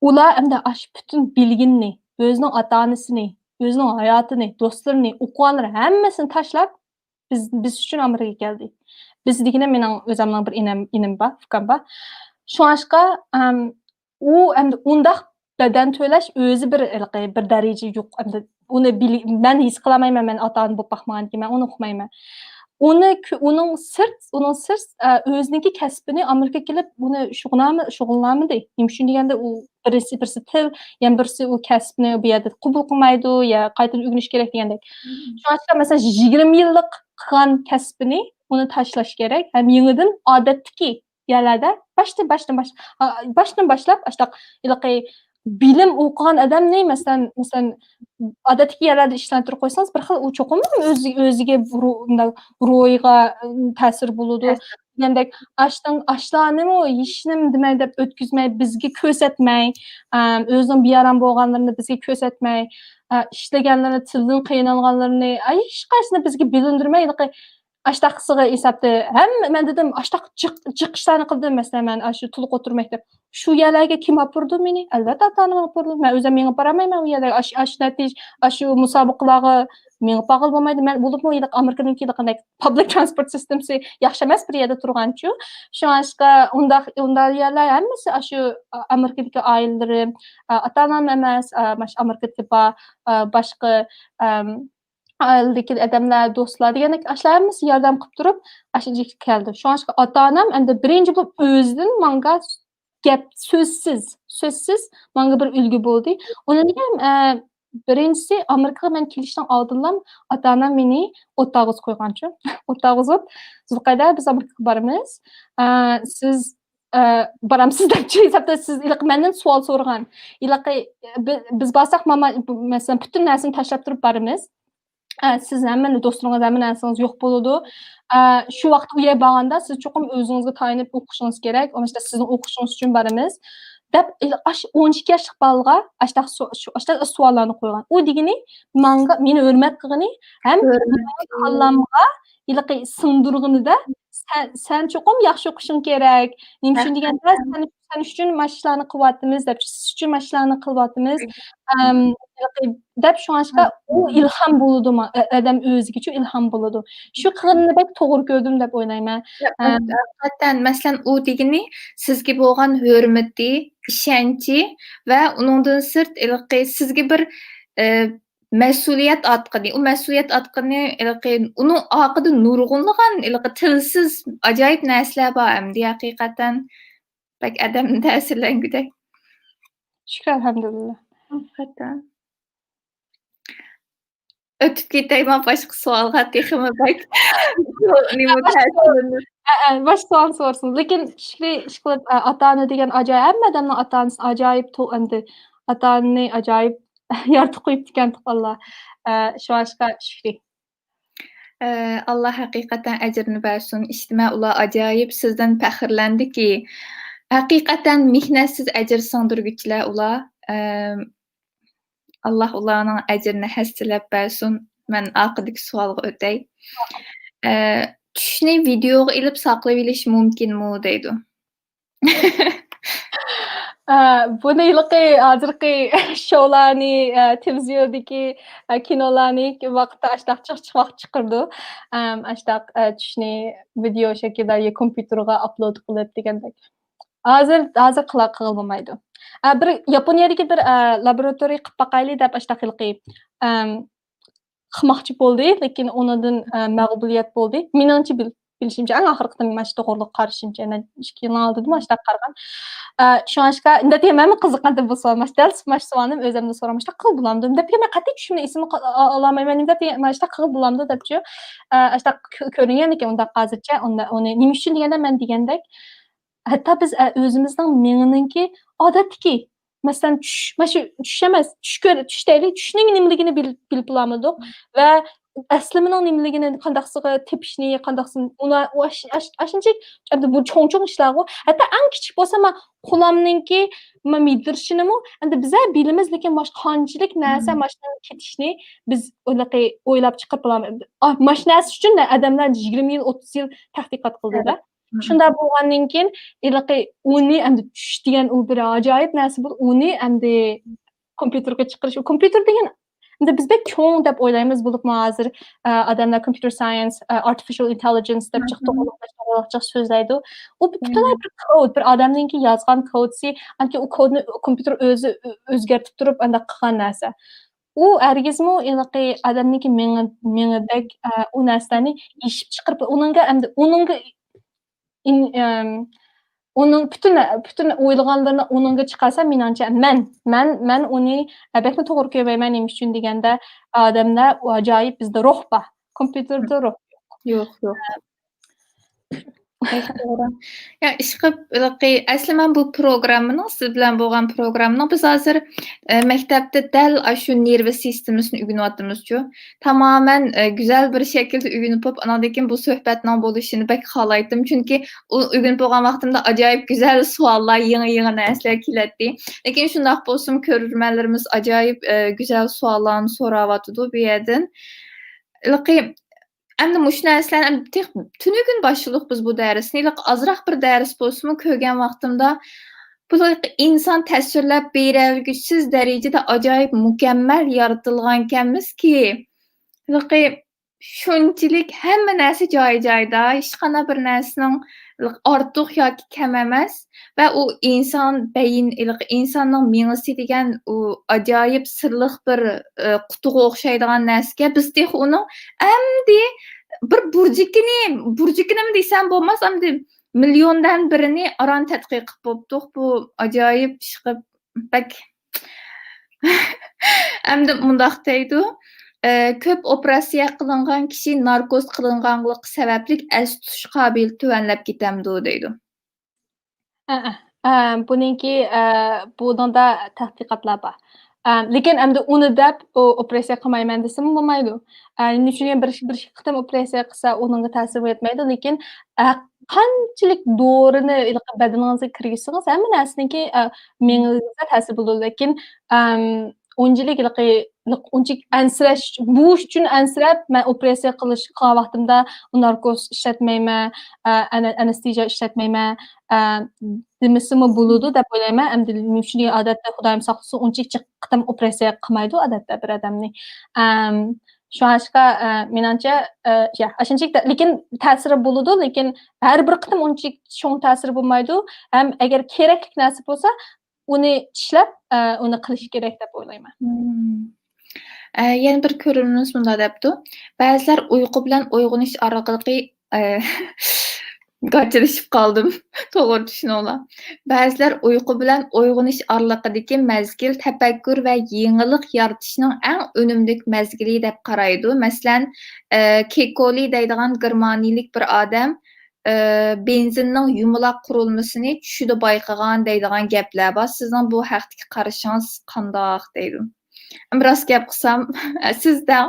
ئۇلار ئەمدى ئاشۇ پۈتۈن بىلگىنىنى، ئۆزىنىڭ ئاتا-ئانىسىنى، ئۆزىنىڭ ھاياتىنى، دوستلىرىنى، ئوقۇغانلىرى ھەممىسىنى تاشلاپ، بىز، بىز ئۈچۈن ئامېرىكىغا كەلدى. بىز دېگىنىم مېنىڭ ئۆزۈمنىڭ بىر ئىنىم، ئىنىم بار، ئۇكام بار. شۇڭلاشقا، ئەم، ئۇ ئەمدى ئۇنداق بەدەل تۆلەش ئۆزى بىر ھېلىقى بىر دەرىجە يۇق-، ئەمدى ئۇنى بىلى-، مەن ھېس قىلالمايمەن، مەن ئاتا-ئانا بولۇپ باقمىغاندىكىن مەن ئۇنى ئۇقمايمەن. ئۇنى كۆ-، ئۇنىڭ سىرت، ئۇنىڭ سىرت، ئە، ئۆزىنىڭكى كەسپىنى ئامېرىكىغا كېلىپ ئۇنى شۇغۇللانما-، شۇغۇللانمىدى. نېمە ئۈچۈن دېگەندە ئۇ بىرسى، بىرسى تىل، يەنە بىرسى ئۇ كەسپىنى بۇ يەردە قوبۇل قىلمايدۇ، يا قايتىدىن ئۆگىنىش كېرەك دېگەندەك. شۇڭلاشقا مەسىلەن يىگىرمە يىللىق قىلغان كەسپىنى ئۇنى تاشلاش كېرەك ھەم يېڭىدىن ئادەتتىكى يەرلەردە باشتىن، باشتىن باش-، ھا، باشتىن باشلاپ ئاشتاق ھېلىقى بىلىم ئوقۇغان ئادەمنى، مەسىلەن، مەسىلەن، ئادەتتىكى يەرلەردە ئىشلەندۈرۈپ قويسىڭىز، بىر خىل ئۇ چوقۇم ئۆزى، ئۆزىگە رو-، مۇنداق روھىغا، ئىم، تەسىر بولىدۇ. تەسىر. دېگەندەك، ئاشتىن-، ئاشلارنىمۇ ھېچنېمە دېمەي دەپ ئۆتكۈزمەي، بىزگە كۆرسەتمەي، ئەم، ئۆزىنىڭ بىئارام بولغانلىرىنى بىزگە كۆرسەتمەي، ئە، ئىشلىگەنلىرىنى، تىلدىن قىينالغانلىرىنى، ئە، ھېچقايسىسىنى بىزگە بىلىندۈرمەي، ھېلىقى ئاشتاقسىغا ھېسابتا ھەممە، مەن دېدىم، ئاشتاق جىق، جىق ئىشلارنى قىلدىم. مەسىلەن، مەن ئاشۇ تولۇق ئوتتۇرا مەكتەپ. شۇ يەرلەرگە كىم ئاپىرىدۇ مېنى؟ ئەلۋەتتە، ئاتا-ئانام ئاپىرىدۇ. مەن ئۆزۈم مېڭىپ بارالمايمەن ئۇ يەرلەرگە. ئاشۇ، ئاشۇ نەتىجە، ئاشۇ مۇسابىقىلارغا مېڭىپ بارغىلى بولمايدۇ. مەن بولۇپمۇ ھېلىقى ئامېرىكىنىڭكى ھېلىقىندەك پابلىك ترانسپورت سىستېمىسى ياخشى ئەمەس بىر يەردە تۇرغانچۇ. شۇڭلاشقا ئۇنداق، ئۇنداق يەرلەر ھەممىسى ئاشۇ ئامېرىكىدىكى ئائىلىلىرىم، ئاتا-ئانام ئەمەس، مانا شۇ ئامېرىكىدىكى بار، باشقا، ئائىلىدىكى ئادەملەر، دوستلار دېگەندەك، ئاشۇلار ھەممىسى ياردەم قىلىپ تۇرۇپ، ئاشۇ يەرگە كەلدى. شۇڭلاشقا ئاتا-ئانام ئەمدى بىرىنچى بولۇپ ئۆزىدىن ماڭا گەپ، سۆزسىز، سۆزسىز ماڭا بىر ئۈلگە بولدى. ئۇنىڭدىن كېيىن، ئە، بىرىنچىسى، ئامېرىكىغا مەن كېلىشنىڭ ئالدىنلا ئاتا-ئانام مېنى ئوتتاغا قويغانچۇ. ئوتتاغا، زۇلقەيدە، بىز ئامېرىكىغا بارىمىز. ئە، سىز، ئە، بارامسىز دەپچۇ ھېسابتا سىز ھېلىقى مەندىن سوئال سورىغان. ھېلىقى، بى-، بىز بارساق، ماما، مەسىلەن، پۈتۈن نەرسىنى تاشلاپ تۇرۇپ بارىمىز. ئە، سىز ھەممىنى، دوستلىرىڭىز، ھەممە نەرسىڭىز يوق بولىدۇ. ئە، شۇ ۋاقىتتا ئۇ يەرگە بارغاندا سىز چوقۇم ئۆزىڭىزگە تايىنىپ ئوقۇشىڭىز كېرەك. ئۇنىڭ ئۈستىدە سىزنىڭ ئوقۇشىڭىز ئۈچۈن بارىمىز، دەپ، ئاشۇ ئون ئىككى ياشلىق بالىغا ئاشۇنداق سو-، شۇ، ئاشۇنداق سوئاللارنى قويغان. ئۇ دېگىنى ماڭا، مېنى ھۆرمەت قىلغىنى ھەم ھۆرمەت قىلغىنى. كاللامغا ھېلىقى سىڭدۈرگىنىدە، سەن، سەن چوقۇم ياخشى ئوقۇشۇڭ كېرەك. نېمە ئۈچۈن دېگەندە، سەن، سەن ئۈچۈن مانا شۇلارنى قىلىۋاتىمىز دەپ، سىز ئۈچۈن مانا شۇلارنى قىلىۋاتىمىز. ئەم، دەپ، شۇڭلاشقا ئۇ ئىلھام بولىدۇ، ما-، ئە-، ئادەم ئۆزىگىچۇ ئىلھام بولىدۇ. شۇ قىلغىنىنى بەك توغرا كۆردۈم دەپ ئويلايمەن. ئەم، ھەقىقەتەن، مەسىلەن، ئۇ دېگىنى سىزگە بولغان ھۆرمىتى، ئىشەنچى ۋە ئۇنىڭدىن سىرت، ھېلىقى سىزگە بىر، ئە، مەسئۇلىيەت ئارتقىنى، ئۇ مەسئۇلىيەت ئارتقىنى، ھېلىقى ئۇنىڭ ئارقىدا نۇرغۇنلىغان، ھېلىقى تىلسىز ئاجايىپ نەرسىلەر بار ئەمدى ھەقىقەتەن. بەك ئادەمنى تەسىرلەنگۈدەك. شۈكۈر، ئەلھەمدۇلىللا. ھەقىقەتەن. ئۆتۈپ كېتەي مەن باشقا سوئالغا، تېخىمۇ بەك نېمە باشقا سوئال سورىسۇن. لېكىن شۈكرى، ئىشقىلىپ، ئاتا-ئانا دېگەن ئاجايىپ، ھەممە ئادەمنىڭ ئاتا-ئانىسى ئاجايىپ، ئەمدى ئاتا-ئانىنى ئاجايىپ يارىتىپ قويۇپتىكەن، ئاللا. شۇڭلاشقا شۈكرى. ئاللا ھەقىقەتەن ئەجرىنى بەرسۇن. ئىشتىمە ئۇلار ئاجايىپ سىزدىن پەخىرلەندىكى، ھەقىقەتەن مېھنەتسىز ئەجىر سىڭدۈرگۈچىلەر ئۇلار. ئاللا ئۇلارنىڭ ئەجرىنى ھەسسىلەپ بەرسۇن. مەن ئارقىدىكى سوئالغا ئۆتەي. ئە، چۈشنى ۋىدېئوغا ئېلىپ ساقلىۋېلىش مۇمكىنمۇ دەيدۇ. ئە، بۇنى ھېلىقى ھازىرقى شوۋلارنى، ئە، تېلېۋىزىيودىكى، ئە، كىنولارنى ۋاقىتتا ئاشتاق چىق-، چىق-، ۋاقىت چىقىرىدۇ. ئەم، ئاشتاق، ئە، چۈشنى ۋىدېئو شەكىلدە يا كومپيۇتېرغا ئاپلود قىلىپ دېگەندەك. ھازىر، ھازىر قىلا-، قىلغىلى بولمايدۇ. ئە، بىر ياپونىيەدىكى بىر، ئە، لابوراتورىيە قىلىپ باقايلى دەپ ئاشتاق ھېلىقى، ئەم، قىلماقچى بولدى، لېكىن ئۇنىڭدىن، ئە، مەغلۇبىيەت بولدى. مېنىڭچە بىل-، بىلىشىمچە، ئەڭ ئاخىرقى قېتىم مانا شۇ توغرىلىق قارىشىمچە، يەنە ئىككى يىلنىڭ ئالدىدا مانا شۇنداق قارىغان. ئە، شۇڭلاشقا، دەپ مەنمۇ قىزىققانتىم بۇ سوئال. مانا شۇ دەل مانا شۇ سوئالنى ئۆزۈمدىن سورىماقچى قىلغىلى بولامدۇ؟ دەپ مەن قەتئىي چۈشۈمنى ئېسىمگە ئا-، ئا-، ئالالمايمەن. دەپ مانا شۇنداق قىلغىلى بولامدۇ دەپچۇ. ئە، ئاشۇنداق كۆ-، كۆرۈنگەنىكەن ئۇنداق ھازىرچە. ئۇندا، ئۇنى نېمە ئۈچۈن دېگەندە، مەن دېگەندەك، ھەتتا بىز، ئە، ئۆزىمىزنىڭ مېڭىنىڭكى ئادەتتىكى، مەسىلەن، چۈش، مانا شۇ چۈش ئەمەس، چۈش كۆر-، چۈش دەيلى، چۈشنىڭ نېمىلىكىنى بىل-، بىلىپ بولالمىدۇق ۋە ئەسلىمىنىڭ نېمىلىكىنى، قانداقسىغا تېپىشنى، قانداقسىنى، ئۇلار، ئۇ ئاش-، ئاش-، ئاشۇنچە، ئەمدى بۇ چوڭ-چوڭ ئىشلارغۇ. ھەتتا ئەڭ كىچىك بولسا، ما قولامنىڭكى، ما مىدىرشىنىمۇ، ئەمدى بىزە بىلىمىز، لېكىن ماش-، قانچىلىك نەرسە ماشىنىڭ كېتىشىنى بىز ھېلىقى ئويلاپ چىقىرىپ بولالمايمىز. ئا، ماش نەرسە ئۈچۈن ئادەملەر يىگىرمە يىل، ئوتتۇز يىل تەتقىقات قىلدى-دە. شۇنداق بولغاندىن كېيىن، ھېلىقى ئۇنى ئەمدى چۈش دېگەن ئۇ بىر ئاجايىپ نەرسە بولۇپ، ئۇنى ئەمدى كومپيۇتېرغا چىقىرىش، ئۇ كومپيۇتېر دېگەن ئەمدى بىز بەك چوڭ دەپ ئويلايمىز، بولۇپمۇ ھازىر، ئە، ئادەملەر كومپيۇتېر ساينس، ئە، ئارتىفىشال ئىنتېللىجېنس دەپ جىق توغرىلىق، توغرىلىق جىق سۆزلەيدۇ. ئۇ پۈتۈنلەي بىر كود، بىر ئادەمنىڭكى يازغان كودسى، ئانكى ئۇ كودنى كومپيۇتېر ئۆزى ئۆ-، ئۆزگەرتىپ تۇرۇپ ئانداق قىلغان نەرسە. ئۇ ھەرگىزمۇ ھېلىقى ئادەمنىڭكى مېڭە-، مېڭىدەك، ئە، ئۇ نەرسىلەرنى يېشىپ چىقىرىپ، ئۇنىڭغا ئەمدى، ئۇنىڭغا ئىن-، ئەم، ئۇنىڭ پۈتۈن، پۈتۈن ئويلىغانلىرىنى ئۇنىڭغا چىقارسا، مېنىڭچە، مەن، مەن، مەن ئۇنى، ئە، بەكمۇ توغرا كۆرمەيمەن. نېمە ئۈچۈن دېگەندە، ئادەملەر ئاجايىپ، بىزدە روھ بار. كومپيۇتېردا روھ يوق. يوق، يوق. بەك توغرا. يا، ئىشقىلىپ، ھېلىقى، ئەسلى مەن بۇ پروگراممىنىڭ، سىز بىلەن بولغان پروگراممىنىڭ، بىز ھازىر، ئە، مەكتەپتە دەل ئاشۇ نېرۋا سىستېمىسىنى ئۆگىنىۋاتىمىزچۇ. تامامەن، ئە، گۈزەل بىر شەكىلدە ئۆگىنىپ بولۇپ، ئاناندىن كېيىن بۇ سۆھبەتنىڭ بولۇشىنى بەك خالايتتىم. چۈنكى ئۇ ئۆگىنىپ بولغان ۋاقتىمدا ئاجايىپ گۈزەل سوئاللار، يېڭى، يېڭى نەرسىلەر كېلەتتى. لېكىن شۇنداق بولسىمۇ، كۆرۈرمەنلىرىمىز ئاجايىپ، ئە، گۈزەل سوئاللارنى سوراۋاتىدۇ بۇ يەردىن. ھېلىقى ئەمدى مۇشۇ نەرسىلەرنى ئەمدى تېخى تۈنۈگۈن باشلىدۇق بىز بۇ دەرسنى. ھېلىقى ئازراق بىر دەرس بولسىمۇ كۆرگەن ۋاقتىمدا، بۇ ھېلىقى ئىنسان تەسۋىرلەپ بېرەلىگۈسىز دەرىجىدە ئاجايىپ مۇكەممەل يارىتىلغانكەنمىزكى، ھېلىقى شۇنچىلىك ھەممە نەرسە جايى-جايىدا، ھېچقانداق بىر نەرسىنىڭ ھېلىقى ئارتۇق ياكى كەم ئەمەس. ۋە ئۇ ئىنسان بەين، ھېلىقى ئىنساننىڭ مېڭىسى دېگەن ئۇ ئاجايىپ سىرلىق بىر، ئى، قۇتىغا ئوخشايدىغان نەرسىكەن. بىز تېخى ئۇنىڭ ئەمدى بىر بۇرجىكىنى، بۇرجىكىنىمۇ دېسەم بولماس، ئەمدى مىليوندىن بىرىنى ئاران تەتقىق قىلىپ بوپتۇق. بۇ ئاجايىپ ئىش قىلىپ بەك ئەمدى مۇنداق دەيدۇ، ئى، كۆپ ئوپېراتسىيە قىلىنغان كىشى ناركوز قىلىنغانلىقى سەۋەبلىك ئەستە تۇتۇش قابىلىيىتى تۆۋەنلەپ كېتەمدۇ دەيدۇ. ھەئە. ئە، بۇنىڭكى، ئە، بۇنىڭدا تەتقىقاتلار بار. ئە، لېكىن ئەمدى ئۇنى دەپ، ئۇ ئوپېراتسىيە قىلمايمەن دېسىمۇ بولمايدۇ. ئە، نېمە ئۈچۈن بىر، بىر قېتىم ئوپېراتسىيە قىلسا ئۇنىڭغا تەسىرى يەتمەيدۇ، لېكىن، ئە، قانچىلىك دورىنى ھېلىقى بەدىنىڭىزگە كىرگۈزسىڭىز، ھەممە نەرسىنىڭكى، ئە، مېڭىگە تەسىرى بولىدۇ. لېكىن، ئەم، ئۇنچىلىك ھېلىقى، ئۇنچىلىك ئەنسىرەش، بۇ ئۈچۈن ئەنسىرەپ، مەن ئوپېراتسىيە قىلىش، قىلغان ۋاقتىمدا ناركوز ئىشلەتمەيمەن، ئە، ئەنە-، ئەنستېزىيە ئىشلەتمەيمەن، ئە، دېمىسىمۇ بولىدۇ دەپ ئويلايمەن. ئەمدى نېمە ئۈچۈن ئادەتتە خۇدايىم ساقلىسۇن، ئۇنچىلىك جىق قېتىم ئوپېراتسىيە قىلمايدۇ ئادەتتە بىر ئادەمنى. ئەم، شۇڭلاشقا، ئە، مېنىڭچە، ئە، يا، ئاشۇنچىلىك تە-، لېكىن تەسىرى بولىدۇ، لېكىن ھەر بىر قېتىم ئۇنچىلىك چوڭ تەسىرى بولمايدۇ. ھەم ئەگەر كېرەكلىك نەرسە بولسا، ئۇنى چىشلەپ، ئە، ئۇنى قىلىش كېرەك دەپ ئويلايمەن. مم. ئە، يەنە بىر كۆرۈرمىنىمىز مۇنداق دەپتۇ، بەزىلەر ئۇيقۇ بىلەن ئويغىنىش ئارىلىقى، ئە، گاچىلىشىپ قالدىم. توغرا چۈشىنىڭلار. بەزىلەر ئۇيقۇ بىلەن ئويغىنىش ئارىلىقىدىكى مەزگىل تەپەككۇر ۋە يېڭىلىق يارىتىشنىڭ ئەڭ ئۈنۈملۈك مەزگىلى دەپ قارايدۇ. مەسىلەن، ئە، كېكولى دەيدىغان گېرمانىيەلىك بىر ئادەم، ئە، بېنزىننىڭ يۇمىلاق قۇرۇلمىسىنى چۈشىدە بايقىغان دەيدىغان گەپلەر بار. سىزنىڭ بۇ ھەقتىكى قارىشىڭىز قانداق دەيدۇ. ئەمما راست گەپ قىلسام، سىزدە.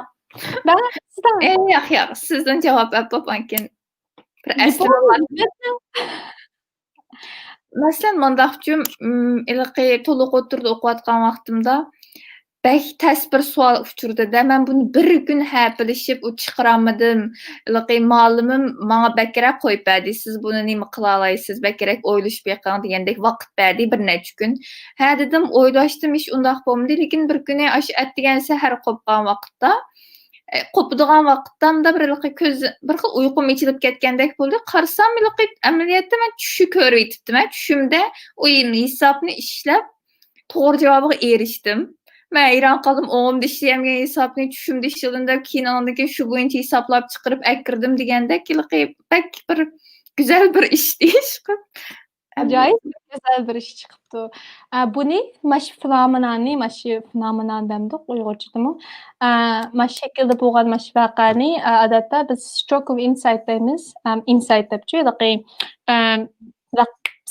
ئە، ياق، ياق، سىزدىن جاۋاب ئەپ بوپ، ئاندىن كېيىن بىر ئەسلىمە بار. مەسىلەن، مانداقچۇ، ئىم، ھېلىقى تولۇق ئوتتۇرىدا ئوقۇۋاتقان ۋاقتىمدا بەك تەس بىر سوئال ئۇچرىدى-دە، مەن بۇنى بىر كۈن ھەپىلىشىپ، ئۇ چىقىرالمىدىم. ھېلىقى مۇئەللىمىم ماڭا بەكرەك قويۇپ بەردى، سىز بۇنى نېمە قىلالايسىز، بەكرەك ئويلىشىپ بېقىڭ دېگەندەك ۋاقىت بەردى، بىر نەچچە كۈن. ھە دېدىم، ئويلاشتىم، ھېچ ئۇنداق بولمىدى، لېكىن بىر كۈنى ئاشۇ ئەتىگەن سەھەر قوپقان ۋاقىتتا، ئە، قوپىدىغان ۋاقىتتا مۇنداق بىر كۆز، بىر خىل ئۇيقۇم ئېچىلىپ كەتكەندەك بولدى. قارىسام، ھېلىقى ئەمەلىيەتتە مەن چۈشى كۆرۈۋېتىپتىمەن. چۈشۈمدە ئۇ ھېسابنى ئىشلەپ، توغرا جاۋابىغا ئېرىشتىم. مەن ھەيران قالدىم، ئوڭۇمدا ئىشلىيەلمىگەن ھېسابنى چۈشۈمدە ئىشلىدىم دەپ، كېيىن ئاندىن كېيىن شۇ بويىچە ھېسابلاپ چىقىرىپ ئەكىردىم دېگەندەك، ھېلىقى بەك بىر گۈزەل بىر ئىش دېيىشقا. ئاجايىپ بىر گۈزەل بىر ئىش چىقىپتۇ. ئە، بۇنى ماش فېنومېناننى، ماش فېنومېنان دەمدۇق ئۇيغۇرچىدىمۇ؟ ئە، ماش شەكىلدە بولغان ماش ۋەقەنى، ئە، ئادەتتە بىز stroke of insight دەيمىز. ئەم، insight دەپچۇ، ھېلىقى، ئەم،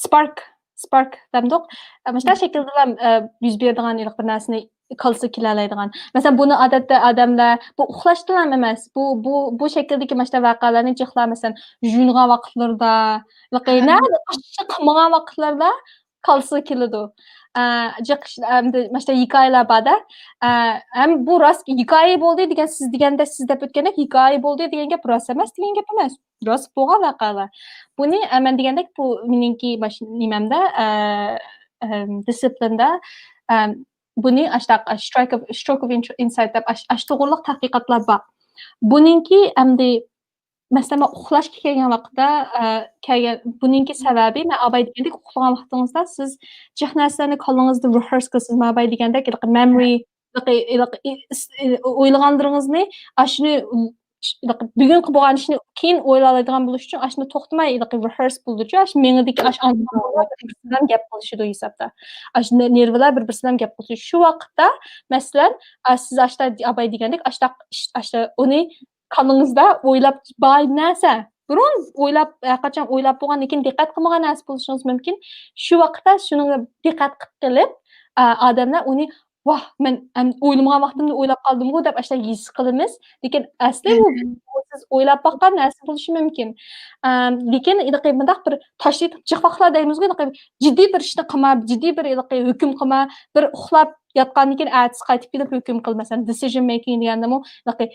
spark، spark دەمدۇق. ئە، مۇشۇنداق شەكىلدىلا، ئە، يۈز بېرىدىغان ھېلىقى بىر نەرسىنى كاللىسىغا كېلەلەيدىغان. مەسىلەن، بۇنى ئادەتتە ئادەملەر، بۇ ئۇخلاشتىلا ئەمەس، بۇ، بۇ، بۇ شەكىلدىكى مۇشۇنداق ۋەقەلەرنى جىقلار، مەسىلەن، يۇيۇنغان ۋاقىتلىرىدا، ھە. نەدە ئىش قىلمىغان ۋاقىتلىرىدا كاللىسىغا كېلىدۇ. ئە، جىق ئىش-، ئەمدى مۇشۇنداق ھېكايىلەر بار-دە. ئە، ھەم بۇ راست ھېكايە بولدى دېگەن، سىز دېگەندە، سىز دەپ ئۆتكەندەك ھېكايە بولدى دېگەن گەپ راست ئەمەس دېگەن گەپ ئەمەس. راست بولغان ۋەقەلەر. بۇنى، ئە، مەن دېگەندەك، بۇ مېنىڭكى باش نېمەمدە، ئە، ئەم، دىسسىپلىندا، ئەم، بۇنى ئاشتاق، ئاش-، strike of، stroke of insight دەپ ئاش-، ئاش توغرۇلۇق تەتقىقاتلار بار. بۇنىڭكى ئەمدى، مەسىلەن، مەن ئۇخلاشقا كەلگەن ۋاقىتتا، ئە، كەلگەن، بۇنىڭكى سەۋەبى، مەن ئاباي دېگەندەك ئۇخلىغان ۋاقتىڭىزدا سىز جىق نەرسىلەرنى كاللىڭىزدا rehearse قىلىسىز. مەن ئاباي دېگەندەك، ھېلىقى memory، ھېلىقى، ھېلىقى ئىس-، ئويلىغانلىرىڭىزنى، ئاشۇنى، ھېلىقى بۈگۈنكى بولغان ئىشنى كېيىن ئويلايدىغان بولۇش ئۈچۈن، ئاشۇنى توختىماي، ھېلىقى rehearse بولىدۇچۇ، ئاشۇ مېڭىدىكى ئاشۇ ئاڭسىزلار بىر-بىرسى بىلەن گەپ قىلىشىدۇ ھېسابتا. ئاشۇ نېرۋىلار بىر-، بىرسى بىلەن گەپ قىلىشىدۇ. شۇ ۋاقىتتا، مەسىلەن، ئا، سىز ئاشتا ئاباي دېگەندەك، ئاشتا ئىش-، ئاشتا ئۇنى كاللىڭىزدا ئويلاپ بار نەرسە، بۇرۇن ئويلاپ، ھەرقاچان ئويلاپ بولغان، لېكىن دىققەت قىلمىغان نەرسە بولۇشىڭىز مۇمكىن. شۇ ۋاقىتتا شۇنىڭغا دىققەت قىلىپ قېلىپ، ئا، ئادەملەر ئۇنى، ۋاھ، مەن ئەم-، ئويلىمىغان ۋاقتىمدا ئويلاپ قالدىمغۇ دەپ ئاشۇنداق ھېس قىلىمىز. لېكىن ئەسلى بۇ، بۇ سىز ئويلاپ باققان نەرسە بولۇشى مۇمكىن. ئەم، لېكىن ھېلىقى مۇنداق بىر تاشلىتىپ جىق ۋاقىتلار دەيمىزغۇ، ھېلىقى جىددىي بىر ئىشنى قىلما، جىددىي بىر ھېلىقى ھۆكۈم قىلما، بىر ئۇخلاپ ياتقاندىن كېيىن ئەتىسى قايتىپ كېلىپ ھۆكۈم قىل، مەسىلەن، decision making دېگەندىمۇ، ھېلىقى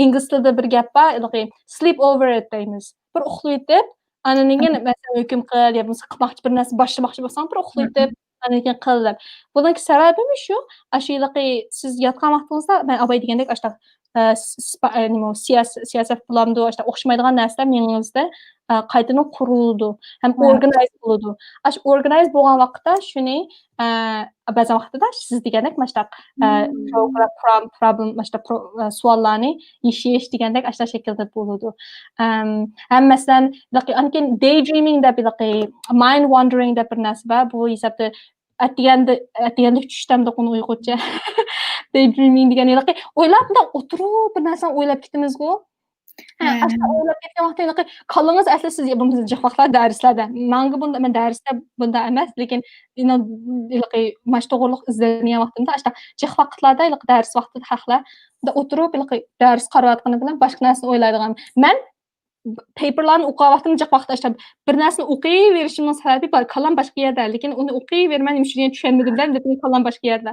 ئىنگلىز تىلىدا بىر گەپ بار، ھېلىقى sleep over it دەيمىز. بىر ئۇخلىۋېتىپ، ئاندىن كېيىن، مەسىلەن، ھۆكۈم قىل يا بولمىسا قىلماقچى بىر نەرسە باشلىماقچى بولساڭ، بىر ئۇخلىۋېتىپ، ئاندىن كېيىن قىل دەپ. بۇنىڭكى سەۋەبىمۇ شۇ، ئاشۇ ھېلىقى سىز ياتقان ۋاقتىڭىزدا، مەن ئاباي دېگەندەك، ئاشۇنداق، ئە، س-، سپا-، ئە، نېمە، سىياس-، سىياسەت بولامدۇ، ئاشۇنداق ئوخشىمايدىغان نەرسىلەر مېڭىڭىزدە، ئە، قايتىدىن قۇرۇلىدۇ ھەم ئورگانايز بولىدۇ. ئاشۇ ئورگانايز بولغان ۋاقىتتا شۇنى، ئە، بەزى ۋاقتىدا سىز دېگەندەك مانا شۇنداق، ئە، پرو-، پرام-، پروبلېم، مانا شۇنداق پرو-، ئە، سوئاللارنى يېشىش دېگەندەك ئاشۇنداق شەكىلدە بولىدۇ. ئەم، ھەم مەسىلەن، ھېلىقى، ئاندىن كېيىن daydreaming دەپ ھېلىقى mind wandering دەپ بىر نەرسە بار. بۇ ھېسابتا ئەتىگەندە، ئەتىگەندە چۈش دەمدۇق ئۇنى ئۇيغۇرچە. Daydreaming دېگەن ھېلىقى ئويلاپ، مۇنداق ئولتۇرۇپ بىر نەرسىنى ئويلاپ كېتىمىزغۇ. ھە، ئاشۇنداق ئويلاپ كەتكەن ۋاقىتتا ھېلىقى كاللىڭىز ئەسلى سىز بولمىسا جىق ۋاقىتلار دەرسلەردە. ماڭا بۇندا، مەن دەرستە بۇنداق ئەمەس، لېكىن ھېلىقى ماش توغرۇلۇق ئىزدەنگەن ۋاقتىمدا ئاشۇنداق جىق ۋاقىتلاردا ھېلىقى دەرس ۋاقتىدا ھەقلەر ئولتۇرۇپ ھېلىقى دەرس قاراۋاتقىنى بىلەن باشقا نەرسىنى ئويلايدىغان. مەن paperلارنى ئوقۇغان ۋاقتىمدا جىق ۋاقىت ئاشۇنداق بىر نەرسىنى ئوقۇيۋېرىشىمنىڭ سەۋەبى بار، كاللام باشقا يەردە، لېكىن ئۇنى ئوقۇيۋېرىمەن، نېمە ئۈچۈن دېگەن چۈشەنمىدىم دەم، لېكىن كاللام باشقا يەردە.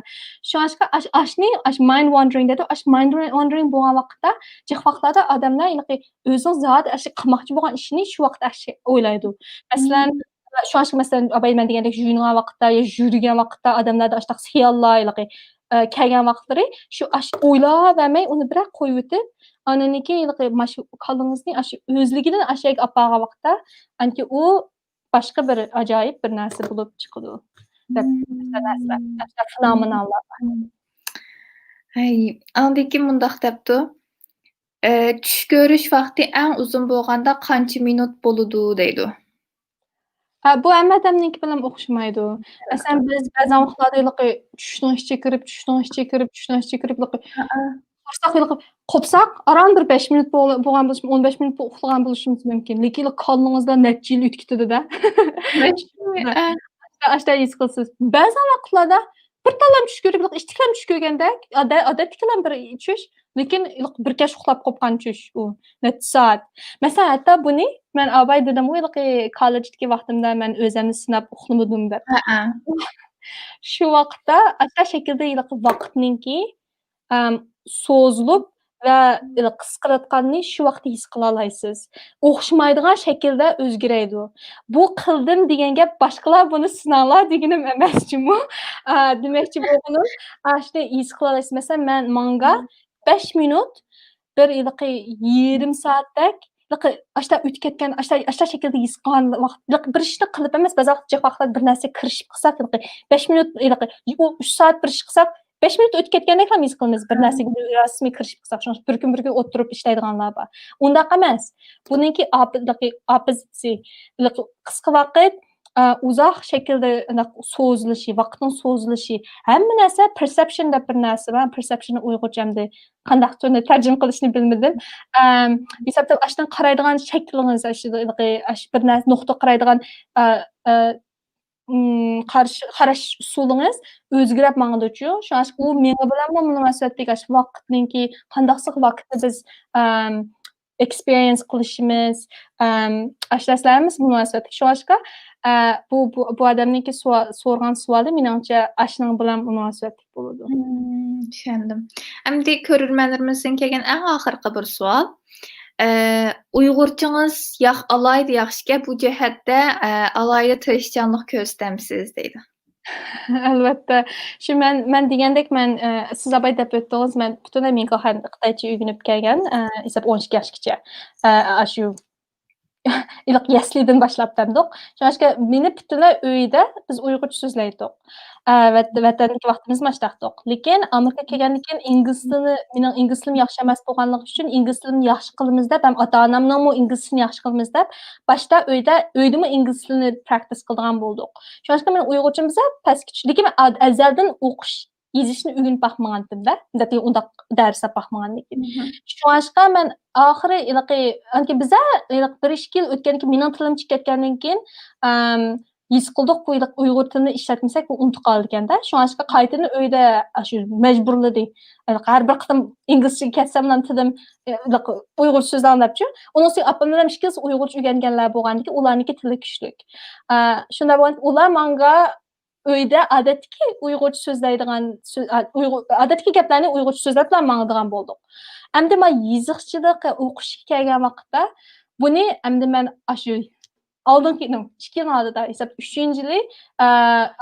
شۇڭلاشقا ئاش-، ئاشنى، ئاش mind wandering دەيدۇ، ئاش mind wandering بولغان ۋاقىتتا جىق ۋاقىتلاردا ئادەملەر ھېلىقى ئۆزىنىڭ زادى ئاشۇ قىلماقچى بولغان ئىشىنى شۇ ۋاقىت ئاشۇ ئويلايدۇ. مەسىلەن، شۇڭلاشقا مەسىلەن، ئاباي مەن دېگەندەك يۇيۇنغان ۋاقىتتا يا يۈرگەن ۋاقىتتا ئادەملەردە ئاشۇنداق خىياللار ھېلىقى، ئە، كەلگەن ۋاقىتلىرى شۇ ئاش-، ئويلاۋەرمەي ئۇنى بىراق قويۇۋېتىپ، ئاندىن كېيىن ھېلىقى ماش-، كاللىڭىزنى ئاشۇ ئۆزلۈكىدىن ئاشۇ يەرگە ئاپارغان ۋاقىتتا، ئاندىن كېيىن ئۇ باشقا بىر ئاجايىپ بىر نەرسە بولۇپ چىقىدۇ دەپ، فېنومېناللار بار. ھەي، ئاندىن كېيىن مۇنداق دەپتۇ. ئە، چۈش كۆرۈش ۋاقتى ئەڭ ئۇزۇن بولغاندا قانچە مىنۇت بولىدۇ دەيدۇ. ھە، بۇ ھەممە ئادەمنىڭكى بىلەن ئوخشىمايدۇ. مەسىلەن، بىز بەزەن ۋاقىتلاردا ھېلىقى چۈشنىڭ ئىچىگە كىرىپ، چۈشنىڭ ئىچىگە كىرىپ، چۈشنىڭ ئىچىگە كىرىپ، ھېلىقى قورساق ھېلىقى قوپساق، ئاران بىر بەش مىنۇت بول-، بولغان بولۇشى، ئون بەش مىنۇت ئۇخلىغان بولۇشىمىز مۇمكىن. لېكىن ھېلىقى كاللىڭىزدا نەچچە يىل ئۆتۈپ كېتىدۇ-دە. ئاشتا ھېس قىلىسىز. بەزەن ۋاقىتلاردا بىر تالام چۈش كۆرۈپ، ھېلىقى ئىككى تالام چۈش كۆرگەندەك، ئادە-، ئادەتتىكىلا بىر چۈش، لېكىن ھېلىقى بىر كەچ ئۇخلاپ قوپقان چۈش ئۇ، نەچچە سائەت. مەسىلەن، ھەتتا بۇنى مەن ئاباي دېدىمغۇ، ھېلىقى كاللېجدىكى ۋاقتىمدا مەن ئۆزەمنى سىناپ ئۇخلىمىدىم دەپ. شۇ ۋاقىتتا ئاشۇ شەكىلدە ھېلىقى ۋاقىتنىڭكى، ئەم، سوزۇلۇپ ۋە ھېلىقى قىسقىرىۋاتقاننى شۇ ۋاقىتتا ھېس قىلالايسىز. ئوخشىمايدىغان شەكىلدە ئۆزگىرەيدۇ. بۇ قىلدىم دېگەن گەپ، باشقىلار بۇنى سىناڭلار دېگىنىم ئەمەس جۇمۇ. ئا، دېمەكچى بولغىنىم، ئاشۇنى ھېس قىلالايسىز. مەسىلەن، مەن ماڭگا بەش مىنۇت بىر ھېلىقى يېرىم سائەتتەك ھېلىقى ئاشتا ئۆتۈپ كەتكەن، ئاشتا، ئاشتا شەكىلدە ھېس قىلغان ۋاقىت، ھېلىقى بىر ئىشنى قىلىپ ئەمەس، بەزى ۋاقىت جىق ۋاقىتلاردا بىر نەرسىگە كىرىشىپ قالساق، ھېلىقى بەش مىنۇت، ھېلىقى ئۇ ئۈچ سائەت بىر ئىش قىلساق، بەش مىنۇت ئۆتۈپ كەتكەندەكلا ھېس قىلىمىز، بىر نەرسىگە رەسمىي كىرىشىپ قالساق. شۇڭا بىر كۈن، بىر كۈن ئولتۇرۇپ ئىشلەيدىغانلار بار. ئۇنداق ئەمەس. بۇنىڭكى ئاپىزىسى، ھېلىقى قىسقا ۋاقىت، ئا، ئۇزاق شەكىلدە ئانداق سوزۇلۇشى، ۋاقىتنىڭ سوزۇلۇشى، ھەممە نەرسە perception دەپ بىر نەرسە بار. Perception نى ئۇيغۇرچە ئەمدى قانداق تۈرنى تەرجىمە قىلىشنى بىلمىدىم. ئەم، ھېسابتا ئاشۇنداق قارايدىغان شەكلىڭىز، ئاشۇ، ئاشۇ بىر نەرسە، نۇقتا قارايدىغان، ئا، ئا، ئىم، قارىش، قاراش ئۇسۇلىڭىز ئۆزگىرىپ ماڭىدۇچۇ. شۇڭا ئۇ مېڭە بىلەنمۇ مۇناسىۋەتلىك، ئاشۇ ۋاقىتنىڭكى قانداقسىغا ۋاقىتنى بىز، ئەم، experience قىلىشىمىز، ئەم، ئاشۇ نەرسىلەر ھەممىسى مۇناسىۋەتلىك. شۇڭلاشقا، ئە، بۇ، بۇ، بۇ ئادەمنىڭكى سوئا-، سورىغان سوئالى مېنىڭچە ئاشۇنىڭ بىلەن مۇناسىۋەتلىك بولىدۇ. مم، چۈشەندىم. ئەمدى كۆرۈرمەنلىرىمىزدىن كەلگەن ئەڭ ئاخىرقى بىر سوئال. ئە، ئۇيغۇرچىڭىز ياخ-، ئالاھىدە ياخشىكەن، بۇ جەھەتتە، ئە، ئالاھىدە تىرىشچانلىق كۆرسىتەمسىز دەيدۇ. ئەلۋەتتە. شۇ مەن، مەن دېگەندەك مەن، ئە، سىز ئاباي دەپ ئۆتتىڭىز، مەن پۈتۈنلەي مېڭە خىتايچە ئۆگىنىپ كەلگەن، ئە، ھېساب ئون ئىككى ياشقىچە. ئە، ئاشۇ ھېلىقى يەسلىدىن باشلاپ دەمدۇق. شۇڭلاشقا مېنى پۈتۈنلەي ئۆيدە بىز ئۇيغۇرچە سۆزلەيتتۇق. ئە، ۋەت-، ۋەتەندىكى ۋاقتىمىزمۇ ئاشتاقتۇق. لېكىن ئامېرىكا كەلگەندىن كېيىن ئىنگلىز تىلى، مېنىڭ ئىنگلىز تىلىم ياخشى ئەمەس بولغانلىقى ئۈچۈن ئىنگلىز تىلىنى ياخشى قىلىمىز دەپ، ھەم ئاتا-ئانامنىڭمۇ ئىنگلىز تىلىنى ياخشى قىلىمىز دەپ، باشتا ئۆيدە، ئۆيدىمۇ ئىنگلىز تىلىنى practice قىلىدىغان بولدۇق. شۇڭلاشقا مەن ئۇيغۇرچىمۇ بىزە پەسكىچ، لېكىن مەن ئا-، ئەزەلدىن ئوقۇش، يېزىشنى ئۆگىنىپ باقمىغانتىم-دە، ئۇنداق دەرس ئاپ باقمىغاندىن كېيىن. شۇڭلاشقا مەن ئاخىرى ھېلىقى، ئانكى بىزە ھېلىقى بىر ئىككى يىل ئۆتكەندىن كېيىن، مېنىڭ تىلىم چىقىپ كەتكەندىن كېيىن، ئەم، ھېس قىلدۇق، بۇ ھېلىقى ئۇيغۇر تىلىنى ئىشلەتمىسەك، بۇ ئۇنتۇپ قالىدىكەن-دە. شۇڭلاشقا قايتىدىن ئۆيدە ئاشۇ مەجبۇرلىدى. ھېلىقى ھەر بىر قېتىم ئىنگلىزچىگە كەتسەملا تىلىم، ھېلىقى ئۇيغۇرچە سۆزلەڭ دەپچۇ. ئۇنىڭ ئۈستىگە ئاپامنىڭ ئىككىسى ئۇيغۇرچە ئۆگەنگەنلەر بولغاندىكىن، ئۇلارنىڭكى تىلى كۈچلۈك. ئە، شۇنداق بولغاندىكىن، ئۇلار ماڭا ئۆيدە ئادەتتىكى ئۇيغۇرچە سۆزلەيدىغان سۆ-، ئا، ئۇيغۇر، ئادەتتىكى گەپلەرنى ئۇيغۇرچە سۆزلەپلا ماڭىدىغان بولدۇق. ئەمدى مەن يېزىقچىلىق ئوقۇشقا كەلگەن ۋاقىتتا بۇنى ئەمدى مەن ئاشۇ ئالدىنقى، نو، ئىككى يىل ئالدىدا ھېساب ئۈچىنچى يىلى، ئە،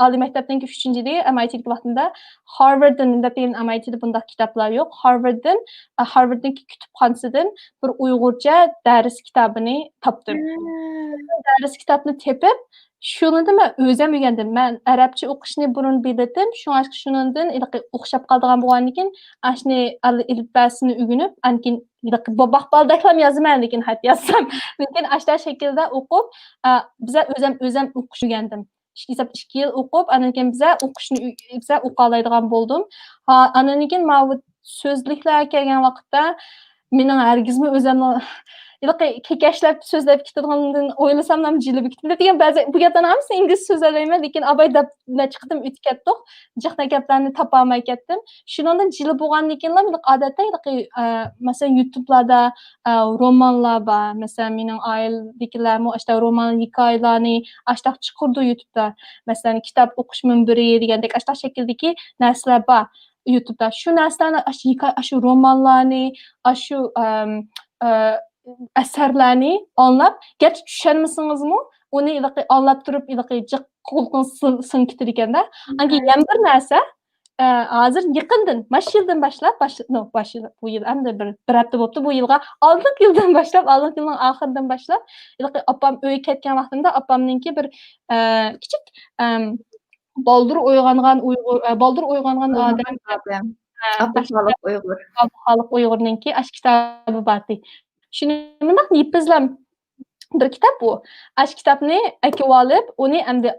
ئالىي مەكتەپنىڭكى ئۈچىنچى يىلى ئەم ئاي تىدىكى ۋاقتىمدا، ھارۋارددىن دەپ، ئەم ئاي تىدا بۇنداق كىتابلار يوق. ھارۋارددىن، ئە، ھارۋاردنىڭكى كۇتۇپخانىسىدىن بىر ئۇيغۇرچە دەرس كىتابىنى تاپتىم. دەرس كىتابنى تېپىپ، شۇنىڭدىن مەن ئۆزۈم ئۆگەندىم. مەن ئەرەبچە ئوقۇشنى بۇرۇن بىلەتتىم، شۇڭا شۇنىڭدىن ھېلىقى ئوخشاپ قالىدىغان بولغاندىكىن، ئاشۇنى ئەل-، ئېلىپبەسىنى ئۆگىنىپ، ئاندىن كېيىن ھېلىقى بوباق بالدەكلام يازىمەن، لېكىن خەت يازسام. لېكىن ئاشۇنداق شەكىلدە ئوقۇپ، ئا، بىزە ئۆزۈم، ئۆزۈم ئوقۇش ئۆگەندىم. ئىككى، ھېساب ئىككى يىل ئوقۇپ، ئاندىن كېيىن بىزە ئوقۇشنى ئۆ-، بىزە ئوقالايدىغان بولدۇم. ھا، ئاندىن كېيىن ماۋۇ سۆزلۈكلەرگە كەلگەن ۋاقىتتا، مېنىڭ ھەرگىزمۇ ئۆزۈمنىڭ ھېلىقى كېكەچلەپ سۆزلەپ كېتىدىغىنىمدىن ئويلىساملا جىلىم كېتىدۇ. دېگەن بەزى بۇ گەپلەرنىڭ ھەممىسىنى ئىنگلىزچە سۆزلەيمەن، لېكىن ئاباي دەپ نەچچە قېتىم ئۆتۈپ كەتتۇق. جىق گەپلەرنى تاپالماي كەتتىم. شۇنىڭدىن جىلى بولغاندىن كېيىنلا ھېلىقى ئادەتتە ھېلىقى، ئە، مەسىلەن، يۇتۇبلاردا، ئە، رومانلار بار. مەسىلەن، مېنىڭ ئائىلىدىكىلەرمۇ ئاشۇنداق رومان ھېكايىلەرنى ئاشۇنداق چىقىرىدۇ يۇتۇبتا. مەسىلەن، كىتاب ئوقۇش مۇنبىرى دېگەندەك ئاشۇنداق شەكىلدىكى نەرسىلەر بار. يۇتۇبتا شۇ نەرسىلەرنى، ئاشۇ ھېكايە، ئاشۇ رومانلارنى، ئاشۇ، ئەم، ئە، ئەسەرلەرنى ئاڭلاپ، گەرچە چۈشەنمىسىڭىزمۇ، ئۇنى ھېلىقى ئاڭلاپ تۇرۇپ، ھېلىقى جىق قۇلىقىڭىز سىڭ-، سىڭىپ كېتىدىكەن-دە. ئاندىن كېيىن يەنە بىر نەرسە، ئە، ھازىر يېقىندىن، مانا شۇ يىلدىن باشلاپ، باش-، نو، باش يىل، بۇ يىل ئەمدى بىر، بىر ھەپتە بوپتۇ، بۇ يىلغا، ئالدىنقى يىلدىن باشلاپ، ئالدىنقى يىلنىڭ ئاخىرىدىن باشلاپ، ھېلىقى ئاپام ئۆيگە كەتكەن ۋاقتىمدا ئاپامنىڭكى بىر، ئە، كىچىك، ئەم، بالدۇر ئويغانغان ئۇيغۇر، ئە، بالدۇر ئويغانغان ئادەم. ئابدۇخالىق ئۇيغۇر. ئابدۇخالىق ئۇيغۇرنىڭكى ئاش كىتابى بارتى. شۇنى مۇنداق يىپىزلەم بىر كىتاب بۇ. ئاش كىتابنى ئەكىۋالىپ، ئۇنى ئەمدى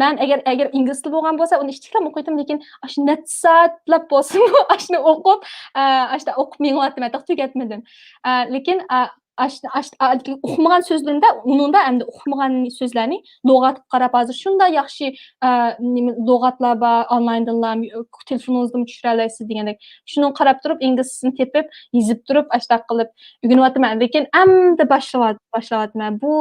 مەن ئەگەر، ئەگەر ئىنگلىز تىلى بولغان بولسا، ئۇنى ئىچىكلەپ ئوقۇيتتىم، لېكىن ئاشۇ نەچچە سائەتلەپ بولسىمۇ ئاشۇنى ئوقۇپ، ئە، ئاشۇنداق ئوقۇپ مېڭىۋاتىمەن، تېخى تۈگەتمىدىم. ئە، لېكىن، ئە، ئاش-، ئاش-، ئا-، ئۇقمىغان سۆزلىرىمدە، ئۇنىڭدا ئەمدى ئۇقمىغان سۆزلەرنى لۇغەتكە قاراپ، ھازىر شۇنداق ياخشى، ئە، نېمە، لۇغەتلار بار، ئونلايندىنلا، تېلېفونىڭىزدىمۇ چۈشۈرەلەيسىز دېگەندەك. شۇنىڭغا قاراپ تۇرۇپ، ئىنگلىزچىسىنى تېپىپ، يېزىپ تۇرۇپ، ئاشۇنداق قىلىپ ئۆگىنىۋاتىمەن. لېكىن ئەمدى باشلىۋات-، باشلاۋاتىمەن. بۇ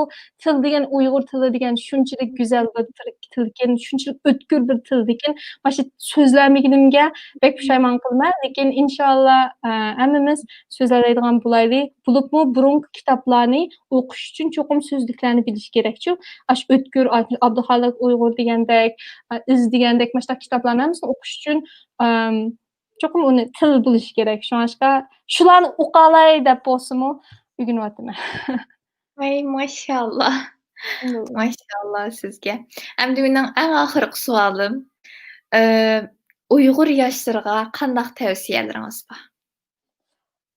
تىل دېگەن، ئۇيغۇر تىلى دېگەن شۇنچىلىك گۈزەل بىر تىل-، تىلكەن، شۇنچىلىك ئۆتكۈر بىر تىلدىكىن، ماشۇ سۆزلەمىگىنىمگە بەك پۇشايمان قىلىمەن. لېكىن ئىنشاللا، ئە، ھەممىمىز سۆزلەيدىغان بولايلى. بولۇپمۇ بۇرۇنقى كىتابلارنى ئوقۇش ئۈچۈن چوقۇم سۆزلۈكلەرنى بىلىش كېرەكچۇ. ئاشۇ ئۆتكۈر، ئابدۇخالىق ئۇيغۇر دېگەندەك، ئە، ئىز دېگەندەك، ماشۇنداق كىتابلارنى ھەممىسىنى ئوقۇش ئۈچۈن، ئەم، چوقۇم ئۇنى تىل بىلىش كېرەك. شۇڭلاشقا شۇلارنى ئوقالاي دەپ بولسىمۇ ئۆگىنىۋاتىمەن. ۋاي، ماشائاللا. ماشائاللا سىزگە. ئەمدى مېنىڭ ئەڭ ئاخىرقى سوئالىم، ئە، ئۇيغۇر ياشلىرىغا قانداق تەۋسىيەلىرىڭىز بار؟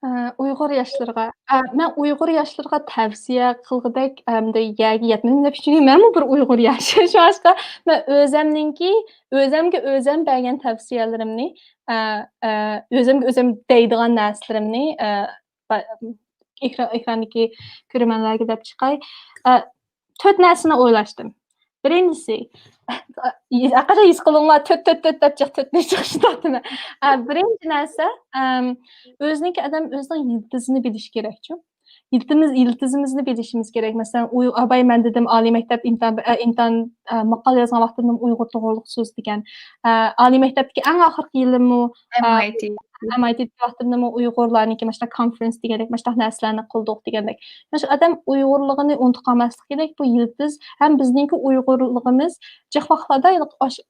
ئە، ئۇيغۇر ياشلىرىغا، ئە، مەن ئۇيغۇر ياشلىرىغا تەۋسىيە قىلغۇدەك، ئەمدى يەرگە يەتمىدىم دەپ چۈشىنىمەن. مەنمۇ بىر ئۇيغۇر ياشى. شۇڭلاشقا مەن ئۆزەمنىڭكى، ئۆزەمگە ئۆزەم بەرگەن تەۋسىيەلىرىمنى، ئە، ئە، ئۆزەمگە ئۆزەم دەيدىغان نەرسىلىرىمنى، ئە، با-، ئېكرا-، ئېكراندىكى كۆرۈرمەنلەرگە دەپ چىقاي. ئە، تۆت نەرسىنى ئويلاشتىم. بىرىنچىسى، ھەقىقەتەن ھېس قىلىڭلار، تۆت، تۆت، تۆت دەپ جىق تۆتنى چىقىشتاتىمەن. ئە، بىرىنچى نەرسە، ئەم، ئۆزىنىڭكى ئادەم ئۆزىنىڭ يىلتىزىنى بىلىشى كېرەكچۇ. يىلتىمىز-، يىلتىزىمىزنى بىلىشىمىز كېرەك. مەسىلەن، ئۇي-، ئاباي مەن دېدىم، ئالىي مەكتەپ ئىمتىھان، ئە، ئىمتىھان، ئە، ماقالە يازغان ۋاقتىمدا ئۇيغۇر توغرىلىق سۆزلىگەن. ئە، ئالىي مەكتەپتىكى ئەڭ ئاخىرقى يىلىمۇ، ئە، ئەم ئاي تى. ئەم ئاي تى ۋاقتىمدىمۇ ئۇيغۇرلارنىڭكى ماشۇنداق كونفېرېنس دېگەندەك، ماشۇنداق نەرسىلەرنى قىلدۇق دېگەندەك. ماشۇ ئادەم ئۇيغۇرلۇقىنى ئۇنتۇپ قالماسلىق كېرەك. بۇ يىلتىز ھەم بىزنىڭكى ئۇيغۇرلۇقىمىز جىق ۋاقىتلاردا ئاش-،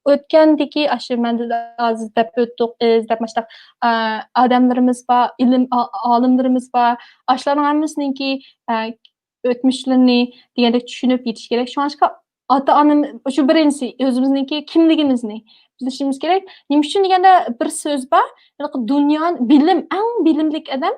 ئۆتكەندىكى ئاشۇ مەن ھازىر دەپ ئۆتتۇق، ئىز دەپ ماشۇنداق، ئا، ئادەملىرىمىز بار، ئىلىم ئا-، ئالىملىرىمىز بار. ئاشۇلارنىڭ ھەممىسىنىڭكى، ئە، ئۆتمۈشلىرىنى دېگەندەك چۈشىنىپ يېتىش كېرەك. شۇڭلاشقا ئاتا-ئانام، شۇ بىرىنچىسى، ئۆزىمىزنىڭكى كىملىكىمىزنى بىلىشىمىز كېرەك. نېمە ئۈچۈن دېگەندە، بىر سۆز بار، ھېلىقى دۇنيا، بىلىم، ئەڭ بىلىملىك ئادەم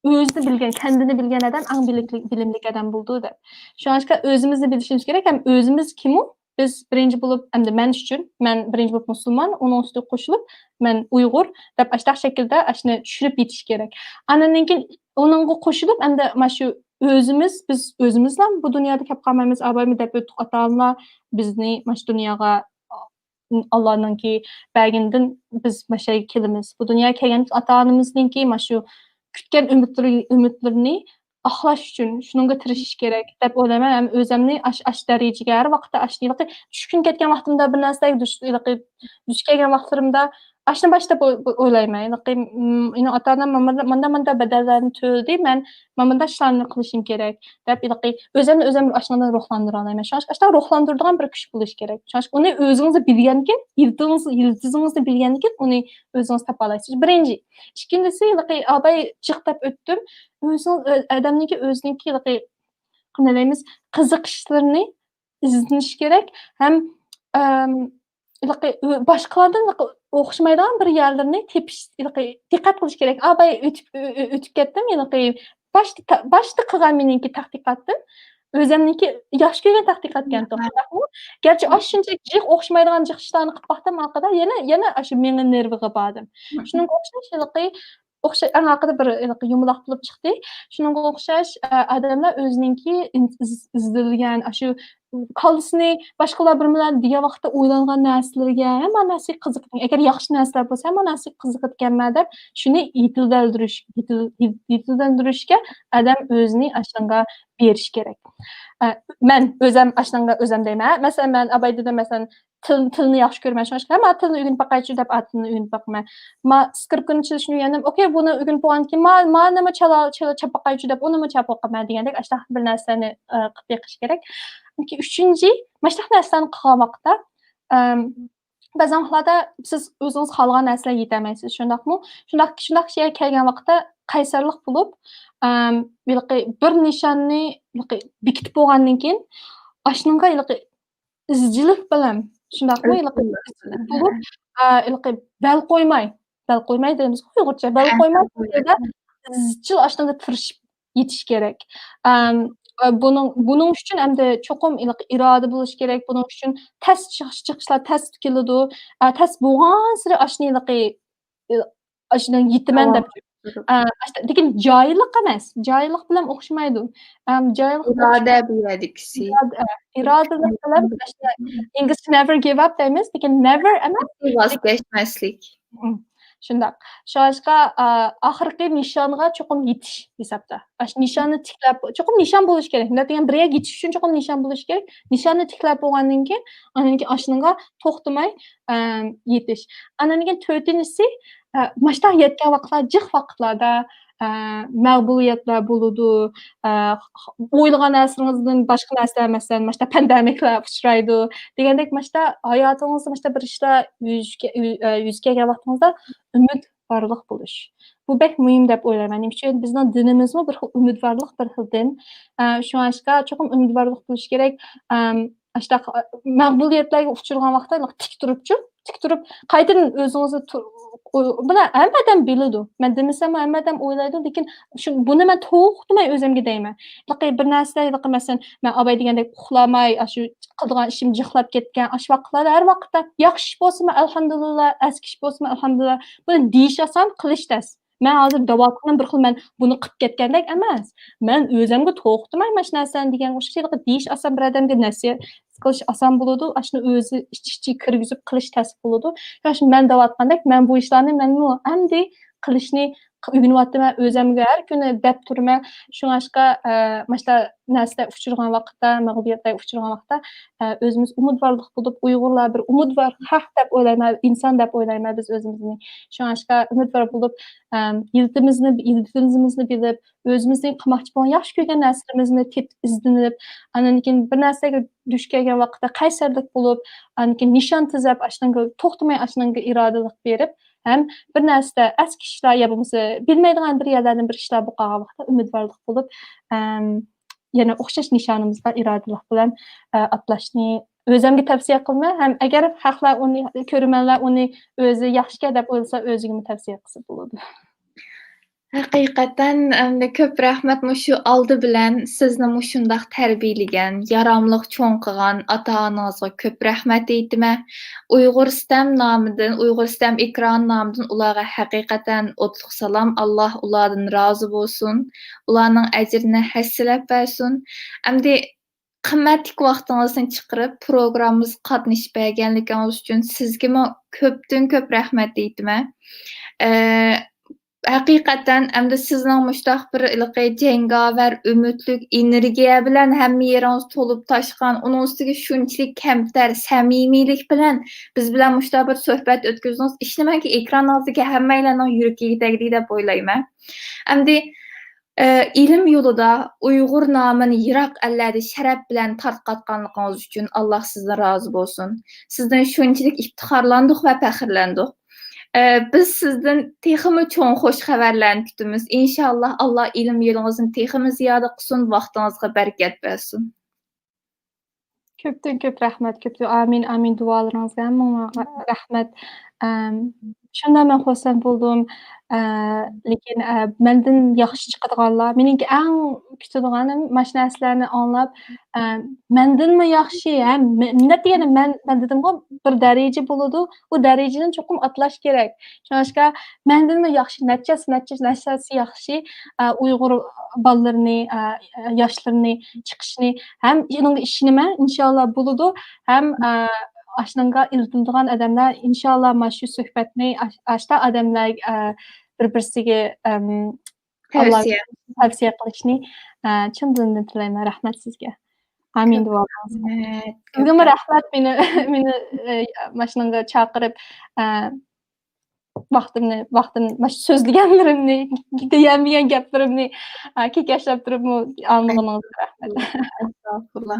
ئۆزىنى بىلگەن، كەندىنى بىلگەن ئادەم ئەڭ بىلىملىك، بىلىملىك ئادەم بولىدۇ دەپ. شۇڭلاشقا ئۆزىمىزنى بىلىشىمىز كېرەك ھەم ئۆزىمىز كىمۇ، بىز بىرىنچى بولۇپ، ئەمدى مەن ئۈچۈن، مەن بىرىنچى بولۇپ مۇسۇلمان، ئۇنىڭ ئۈستىگە قوشۇلۇپ، مەن ئۇيغۇر دەپ ئاشۇنداق شەكىلدە ئاشۇنى چۈشۈرۈپ يېتىش كېرەك. ئاندىن كېيىن ئۇنىڭغا قوشۇلۇپ، ئەمدى مانا شۇ ئۆزىمىز، بىز ئۆزىمىزلا بۇ دۇنيادا كەپ قالمايمىز، ئابايمۇ دەپ ئۆتتۇق، ئاتا-ئانىلار بىزنى مانا شۇ دۇنياغا ئاللانىڭكى بەرگىنىدىن بىز مانا شۇ يەرگە كېلىمىز. بۇ دۇنياغا كەلگەندىن كېيىن ئاتا-ئانىمىزنىڭكى مانا شۇ كۈتكەن ئۈمىدلىرى، ئۈمىدلىرىنى ئاقلاش ئۈچۈن شۇنىڭغا تىرىشىش كېرەك دەپ ئويلايمەن. ھەم ئۆزەمنى ئاش-، ئاش دەرىجىگە ھەر ۋاقىتتا ئاش-، ھېلىقى چۈشكۈن كەتكەن ۋاقتىمدا بىر نەرسىلەرگە دۇچ-، ھېلىقى دۇچ كەلگەن ۋاقىتلىرىمدا ئاشۇنى باشتا بۇ-، بۇ-، ئويلايمەن. ھېلىقى، م، مېنىڭ ئاتا-ئانام مانا، مانا، مانا بەدەللەرنى تۆلىدى، مەن مانا مۇنداق ئىشلارنى قىلىشىم كېرەك دەپ، ھېلىقى ئۆزۈمنى ئۆزۈم ئاشۇنداق روھلاندۇرالايمەن. شۇڭلاشقا ئاشۇنداق روھلاندۇرىدىغان بىر كۈچ بولۇش كېرەك. شۇڭلاشقا ئۇنى ئۆزىڭىزنى بىلگەنكىن، يىلتىزىڭىز-، يىلتىزىڭىزنى بىلگەنكىن، ئۇنى ئۆزىڭىز تاپالايسىز. بىرىنچى. ئىككىنچىسى، ھېلىقى ئاباي جىق دەپ ئۆتتۈم. ئۆزىڭىز، ئۆ-، ئادەمنىڭكى ئۆزىنىڭكى ھېلىقى، قانداق دەيمىز، قىزىقىشلىرىنى ئىزدىنىش كېرەك. ھەم، ئەم، ھېلىقى ئۆ-، باشقىلاردىن ھېلىقى ئوخشىمايدىغان بىر يەرلىرىنى تېپىش، ھېلىقى دىققەت قىلىش كېرەك. ئاباي ئۆتۈپ، ئۆ-، ئۆ-، ئۆتۈپ كەتتىم، ھېلىقى باشتا تا-، باشتا قىلغان مېنىڭكى تەتقىقاتتىن ئۆزەمنىڭكى ياخشى كۆرگەن تەتقىقاتكەن توغرا. گەرچە ئاشۇنچىلىك جىق ئوخشىمايدىغان جىق ئىشلارنى قىلىپ باقتىم ئارقىدا، يەنە، يەنە ئاشۇ مېڭە نېرۋىغا باردىم. شۇنىڭغا ئوخشاش ھېلىقى ئوخشاش، ئەڭ ئارقىدا بىر ھېلىقى يۇمىلاق بولۇپ چىقتى. شۇنىڭغا ئوخشاش، ئە، ئادەملەر ئۆزىنىڭكى ئىز-، ئىز-، ئىزدىلگەن، ئاشۇ كاللىسىنى باشقىلار بىر بىلەن دېگەن ۋاقىتتا ئويلانغان نەرسىلىرىگە، ھەممە نەرسىگە قىزىقىدىكەن. ئەگەر ياخشى نەرسىلەر بولسا، ھەممە نەرسىگە قىزىقىدىكەنمەن دەپ، شۇنى يېتىلدەندۈرۈش، يېتىل-، يېتىلدەندۈرۈشكە ئادەم ئۆزىنى ئاشۇنىڭغا بېرىشى كېرەك. ئە، مەن ئۆزەم ئاشۇنىڭغا ئۆزەم دەيمەن. مەسىلەن، مەن ئاباي دېدىم، مەسىلەن، تىل، تىلنى ياخشى كۆرىمەن. شۇڭلاشقا، مەن تىلنى ئۆگىنىپ باقايچۇ دەپ، تىلنى ئۆگىنىپ باقىمەن. ما، سكرىپكىنى چېلىشنى ئۆگەندىم. ئوكەي، بۇنى ئۆگىنىپ بولغاندىن كېيىن، ما، مانىمۇ چالا، چالا چاپ باقايچۇ دەپ، ئۇنىمۇ چاپ باقىمەن دېگەندەك، ئاشۇنداق بىر نەرسىلەرنى، ئە، قىلىپ بېقىش كېرەك. چۈنكى ئۈچىنچى، مۇشۇنداق نەرسىلەرنى قىلغان ۋاقىتتا، ئەم، بەزى ۋاقىتلاردا سىز ئۆزىڭىز خالىغان نەرسىلەرگە يېتەلمەيسىز، شۇنداقمۇ؟ شۇنداق، شۇنداق كىشىگە كەلگەن ۋاقىتتا قەيسەرلىك بولۇپ، ئەم، ھېلىقى بىر نىشاننى ھېلىقى بېكىتىپ بولغاندىن كېيىن، ئاشۇنىڭغا ھېلىقى ئىزچىللىق بىلەن شۇنداقمۇ؟ ھېلىقى بولۇپ، ئا، ھېلىقى بەل قويماي، بەل قويماي دەيمىزغۇ ئۇيغۇرچە، بەل قويماي، بۇ يەردە ئىزچىل ئاشۇنىڭغا تىرىشىپ يېتىش كېرەك. ئەم، ئە، بۇنىڭ، بۇنىڭ ئۈچۈن ئەمدى چوقۇم ھېلىقى ئىرادە بولۇش كېرەك. بۇنىڭ ئۈچۈن تەس چىقىش، چىقىشلار تەس كېلىدۇ. ئە، تەس بولغانسېرى ئاشۇنى ھېلىقى، ئە، ئاشۇنى يېتىمەن دەپ. ئە، ئاشۇ، لېكىن جاھىللىق ئەمەس. جاھىللىق بىلەن ئوخشىمايدۇ. ئەم، جاھىللىق ئىرادە بۇ يەردىكىسى. ئىرادە، ئە، ئىرادىلىك بىلەن ئاشۇ ئىنگلىزچە never give up دەيمىز، لېكىن never ئەمەس. ۋاز كەچمەسلىك. ئىم، شۇنداق. شۇڭلاشقا، ئا، ئاخىرقى نىشانغا چوقۇم يېتىش ھېسابتا. ئاشۇ نىشاننى تىكلەپ، چوقۇم نىشان بولۇش كېرەك. نېمە دېگەن، بىر يەرگە يېتىش ئۈچۈن چوقۇم نىشان بولۇش كېرەك. نىشاننى تىكلەپ بولغاندىن كېيىن، ئاندىن كېيىن ئاشۇنىڭغا توختىماي، ئەم، يېتىش. ئاندىن كېيىن تۆتىنچىسى، ئە، ماشتا يەتكەن ۋاقىتلار، جىق ۋاقىتلاردا، ئە، مەغلۇبىيەتلەر بولىدۇ، ئە، ئويلىغان نەرسىڭىزدىن باشقا نەرسىلەر، مەسىلەن، ماشتا پەندەمەكلەر ئۇچرايدۇ دېگەندەك، ماشتا ھاياتىڭىزدا ماشتا بىر ئىشلار يۈز، يۈز كەلگەن ۋاقتىڭىزدا ئۈمىدۋارلىق بولۇش. بۇ بەك مۇھىم دەپ ئويلايمەن. نېمە ئۈچۈن؟ بىزنىڭ دىنىمىزمۇ بىر خىل ئۈمىدۋارلىق، بىر خىل دىن. ئە، شۇڭلاشقا چوقۇم ئۈمىدۋارلىق بولۇش كېرەك. ئەم، ئاشۇنداق، ئە، مەغلۇبىيەتلەرگە ئۇچرىغان ۋاقىتتا تىك تۇرۇپچۇ، تىك تۇرۇپ، قايتىدىن ئۆزىڭىزنى تۇ-، ئۇ-، بۇنى ھەممە ئادەم بىلىدۇ. مەن دېمىسەممۇ ھەممە ئادەم ئويلايدۇ، لېكىن شۇ، بۇنى مەن توختىماي ئۆزۈمگە دەيمەن. ھېلىقى بىر نەرسە، ھېلىقى مەسىلەن، مەن ئاباي دېگەندەك ئۇخلىماي، ئاشۇ قىلىدىغان ئىشىم جىقلاپ كەتكەن، ئاشۇ ۋاقىتلاردا ھەر ۋاقىتتا ياخشى ئىش بولسىمۇ ئەلھەمدۇلىللا، ئەسكى ئىش بولسىمۇ ئەلھەمدۇلىللا. بۇنى دېيىش ئاسان، قىلىش تەس. مەن ھازىر دەۋاتقىنىم بىر خىل مەن بۇنى قىلىپ كەتكەندەك ئەمەس. مەن ئۆزۈمگە توختىماي مانا شۇ نەرسىلەرنى دېگەنگە ئوخشاش، ھېلىقى دېيىش ئاسان، بىر ئادەمگە نەسىھەت قىلىش ئاسان بولىدۇ. ئاشۇنى ئۆزى ئىچ-ئىچىگە كىرگۈزۈپ قىلىش تەس بولىدۇ. شۇڭا شۇ مەن دەۋاتقاندەك، مەن بۇ ئىشلارنى مەنمۇ ئەمدى قىلىشنى ئۆگىنىۋاتىمەن، ئۆزۈمگە ھەر كۈنى دەپ تۇرىمەن. شۇڭلاشقا، ئە، ماشۇنداق نەرسىلەر ئۇچرىغان ۋاقىتتا، مەغلۇبىيەتلەرگە ئۇچرىغان ۋاقىتتا، ئە، ئۆزىمىز ئۈمىدۋارلىق بولۇپ، ئۇيغۇرلار بىر ئۈمىدۋار خەق دەپ ئويلايمەن، ئىنسان دەپ ئويلايمەن بىز ئۆزىمىزنى. شۇڭلاشقا ئۈمىدۋار بولۇپ، ئەم، يىلتىمىزنى، يىلتىزىمىزنى بىلىپ، ئۆزىمىزنىڭ قىلماقچى بولغان، ياخشى كۆرگەن نەرسىلىرىمىزنى تېپىپ، ئىزدىنىپ، ئاندىن كېيىن بىر نەرسىگە دۇچ كەلگەن ۋاقىتتا قەيسەرلىك بولۇپ، ئاندىن كېيىن نىشان تۈزەپ، ئاشۇنىڭغا توختىماي، ئاشۇنىڭغا ئىرادىلىك بېرىپ، ھەم بىر نەرسىدە ئەسكى ئىشلار يا بولمىسا بىلمەيدىغان بىر يەرلەردىن بىر ئىشلار بولۇپ قالغان ۋاقىتتا ئۈمىدۋارلىق بولۇپ، ئەم، يەنە ئوخشاش نىشانىمىزغا ئىرادىلىك بىلەن، ئە، ئاتلاشنى ئۆزۈمگە تەۋسىيە قىلىمەن. ھەم ئەگەر خەقلەر ئۇنى، كۆرۈرمەنلەر ئۇنى ئۆزى ياخشىكەن دەپ ئويلىسا، ئۆزىگىمۇ تەۋسىيە قىلسا بولىدۇ. ھەقىقەتەن، ئەمدى كۆپ رەھمەت مۇشۇ ئالدى بىلەن سىزنى مۇشۇنداق تەربىيەلىگەن، ياراملىق چوڭ قىلغان ئاتا-ئانىڭىزغا كۆپ رەھمەت ئېيتىمەن. ئۇيغۇر ستەم نامىدىن، ئۇيغۇر ستەم ئېكرانى نامىدىن ئۇلارغا ھەقىقەتەن ئوتلۇق سالام، ئاللا ئۇلاردىن رازى بولسۇن، ئۇلارنىڭ ئەجرىنى ھەسسىلەپ بەرسۇن. ئەمدى قىممەتلىك ۋاقتىڭىزنى چىقىرىپ، پروگراممىمىزغا قاتنىشىپ بەرگەنلىكىڭىز ئۈچۈن سىزگىمۇ كۆپتىن كۆپ رەھمەت ئېيتىمەن. ئە، ھەقىقەتەن، ئەمدى سىزنىڭ مۇشۇنداق بىر ھېلىقى جەڭگاۋەر، ئۈمىدلىك، ئېنېرگىيە بىلەن ھەممە يېرىڭىز تولۇپ تاشقان، ئۇنىڭ ئۈستىگە شۇنچىلىك كەمتەر، سەمىمىيلىك بىلەن بىز بىلەن مۇشۇنداق بىر سۆھبەت ئۆتكۈزدىڭىز. ئىشىنىمەنكى، ئېكران ئالدىدىكى ھەممەيلەننىڭ يۈرىكىگە تەگدى دەپ ئويلايمەن. ئەمدى، ئە، ئىلىم يولىدا ئۇيغۇر نامىنى يىراق ئەللەردە شەرەپ بىلەن تارقاتقانلىقىڭىز ئۈچۈن ئاللا سىزدىن رازى بولسۇن. سىزدىن شۇنچىلىك ئىپتىخارلاندۇق ۋە پەخىرلەندۇق. ئە، بىز سىزدىن تېخىمۇ چوڭ خۇش خەۋەرلەرنى كۈتىمىز. ئىنشاللا، ئاللا ئىلىم يولىڭىزنى تېخىمۇ زىيادە قىلسۇن. ۋاقتىڭىزغا بەرىكەت بەرسۇن. كۆپتىن كۆپ رەھمەت، كۆپتىن ئامىن، ئامىن دۇئالىرىڭىزغا ھەممىڭلارغا رەھمەت. ئەم، شۇنداق مەن خۇرسەن بولدۇم. ئە، لېكىن، ئە، مەندىن ياخشى چىقىدىغانلار، مېنىڭكى ئەڭ كۈتىدىغىنىم مانا شۇ نەرسىلەرنى ئاڭلاپ، ئە، مەندىنمۇ ياخشى، ھە، مە-، مىللەت دېگەندە مەن، مەن دېدىمغۇ، بىر دەرىجە بولىدۇ، ئۇ دەرىجىنى چوقۇم ئاتلاش كېرەك. شۇڭلاشقا مەندىنمۇ ياخشى، نەچچە، نەچچە، نەچچىسى ياخشى، ئە، ئۇيغۇر بالىلىرىنى، ئە، ياشلىرىنى چىقىشىنى ھەم ئۇنىڭغا ئىشىنىمەن، ئىنشاللا بولىدۇ. ھەم، ئە، ئاشۇنىڭغا ئىلتىنىدىغان ئادەملەر، ئىنشاللا، مانا شۇ سۆھبەتنى ئاش-، ئاشتا ئادەملەر، ئە، بىر-بىرسىگە، ئەم، تەۋسىيە. تەۋسىيە قىلىشنى، ئە، چىن دىلىمدىن تىلەيمەن. رەھمەت سىزگە. ئامىن دۇئالىرىڭىزغا. رەھمەت. سىزگىمۇ رەھمەت، مېنى، مېنى، ئە، ماشىنىڭغا چاقىرىپ، ئە، ۋاقتىمنى، ۋاقتىم، مانا شۇ سۆزلىگەنلىرىمنى، دېيەلمىگەن گەپلىرىمنى، ئە، كېكەچلەپ تۇرۇپمۇ ئاڭلىغىنىڭىزغا رەھمەت. ئەستەغپۇرۇللا.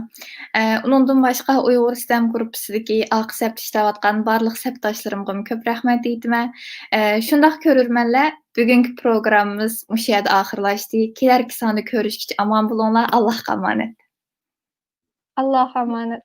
ئە، ئۇنىڭدىن باشقا ئۇيغۇر ستەم گۇرۇپپىسىدىكى ئارقا سەپتە ئىشلەۋاتقان بارلىق سەپداشلىرىمغىمۇ كۆپ رەھمەت ئېيتىمەن. ئە، شۇنداق كۆرۈرمەنلەر، بۈگۈنكى پروگراممىمىز مۇشۇ يەردە ئاخىرلاشتى. كېلەركى ساندا كۆرۈشكىچە ئامان بولۇڭلار. ئاللاھقا ئامانەت. ئاللاھقا ئامانەت.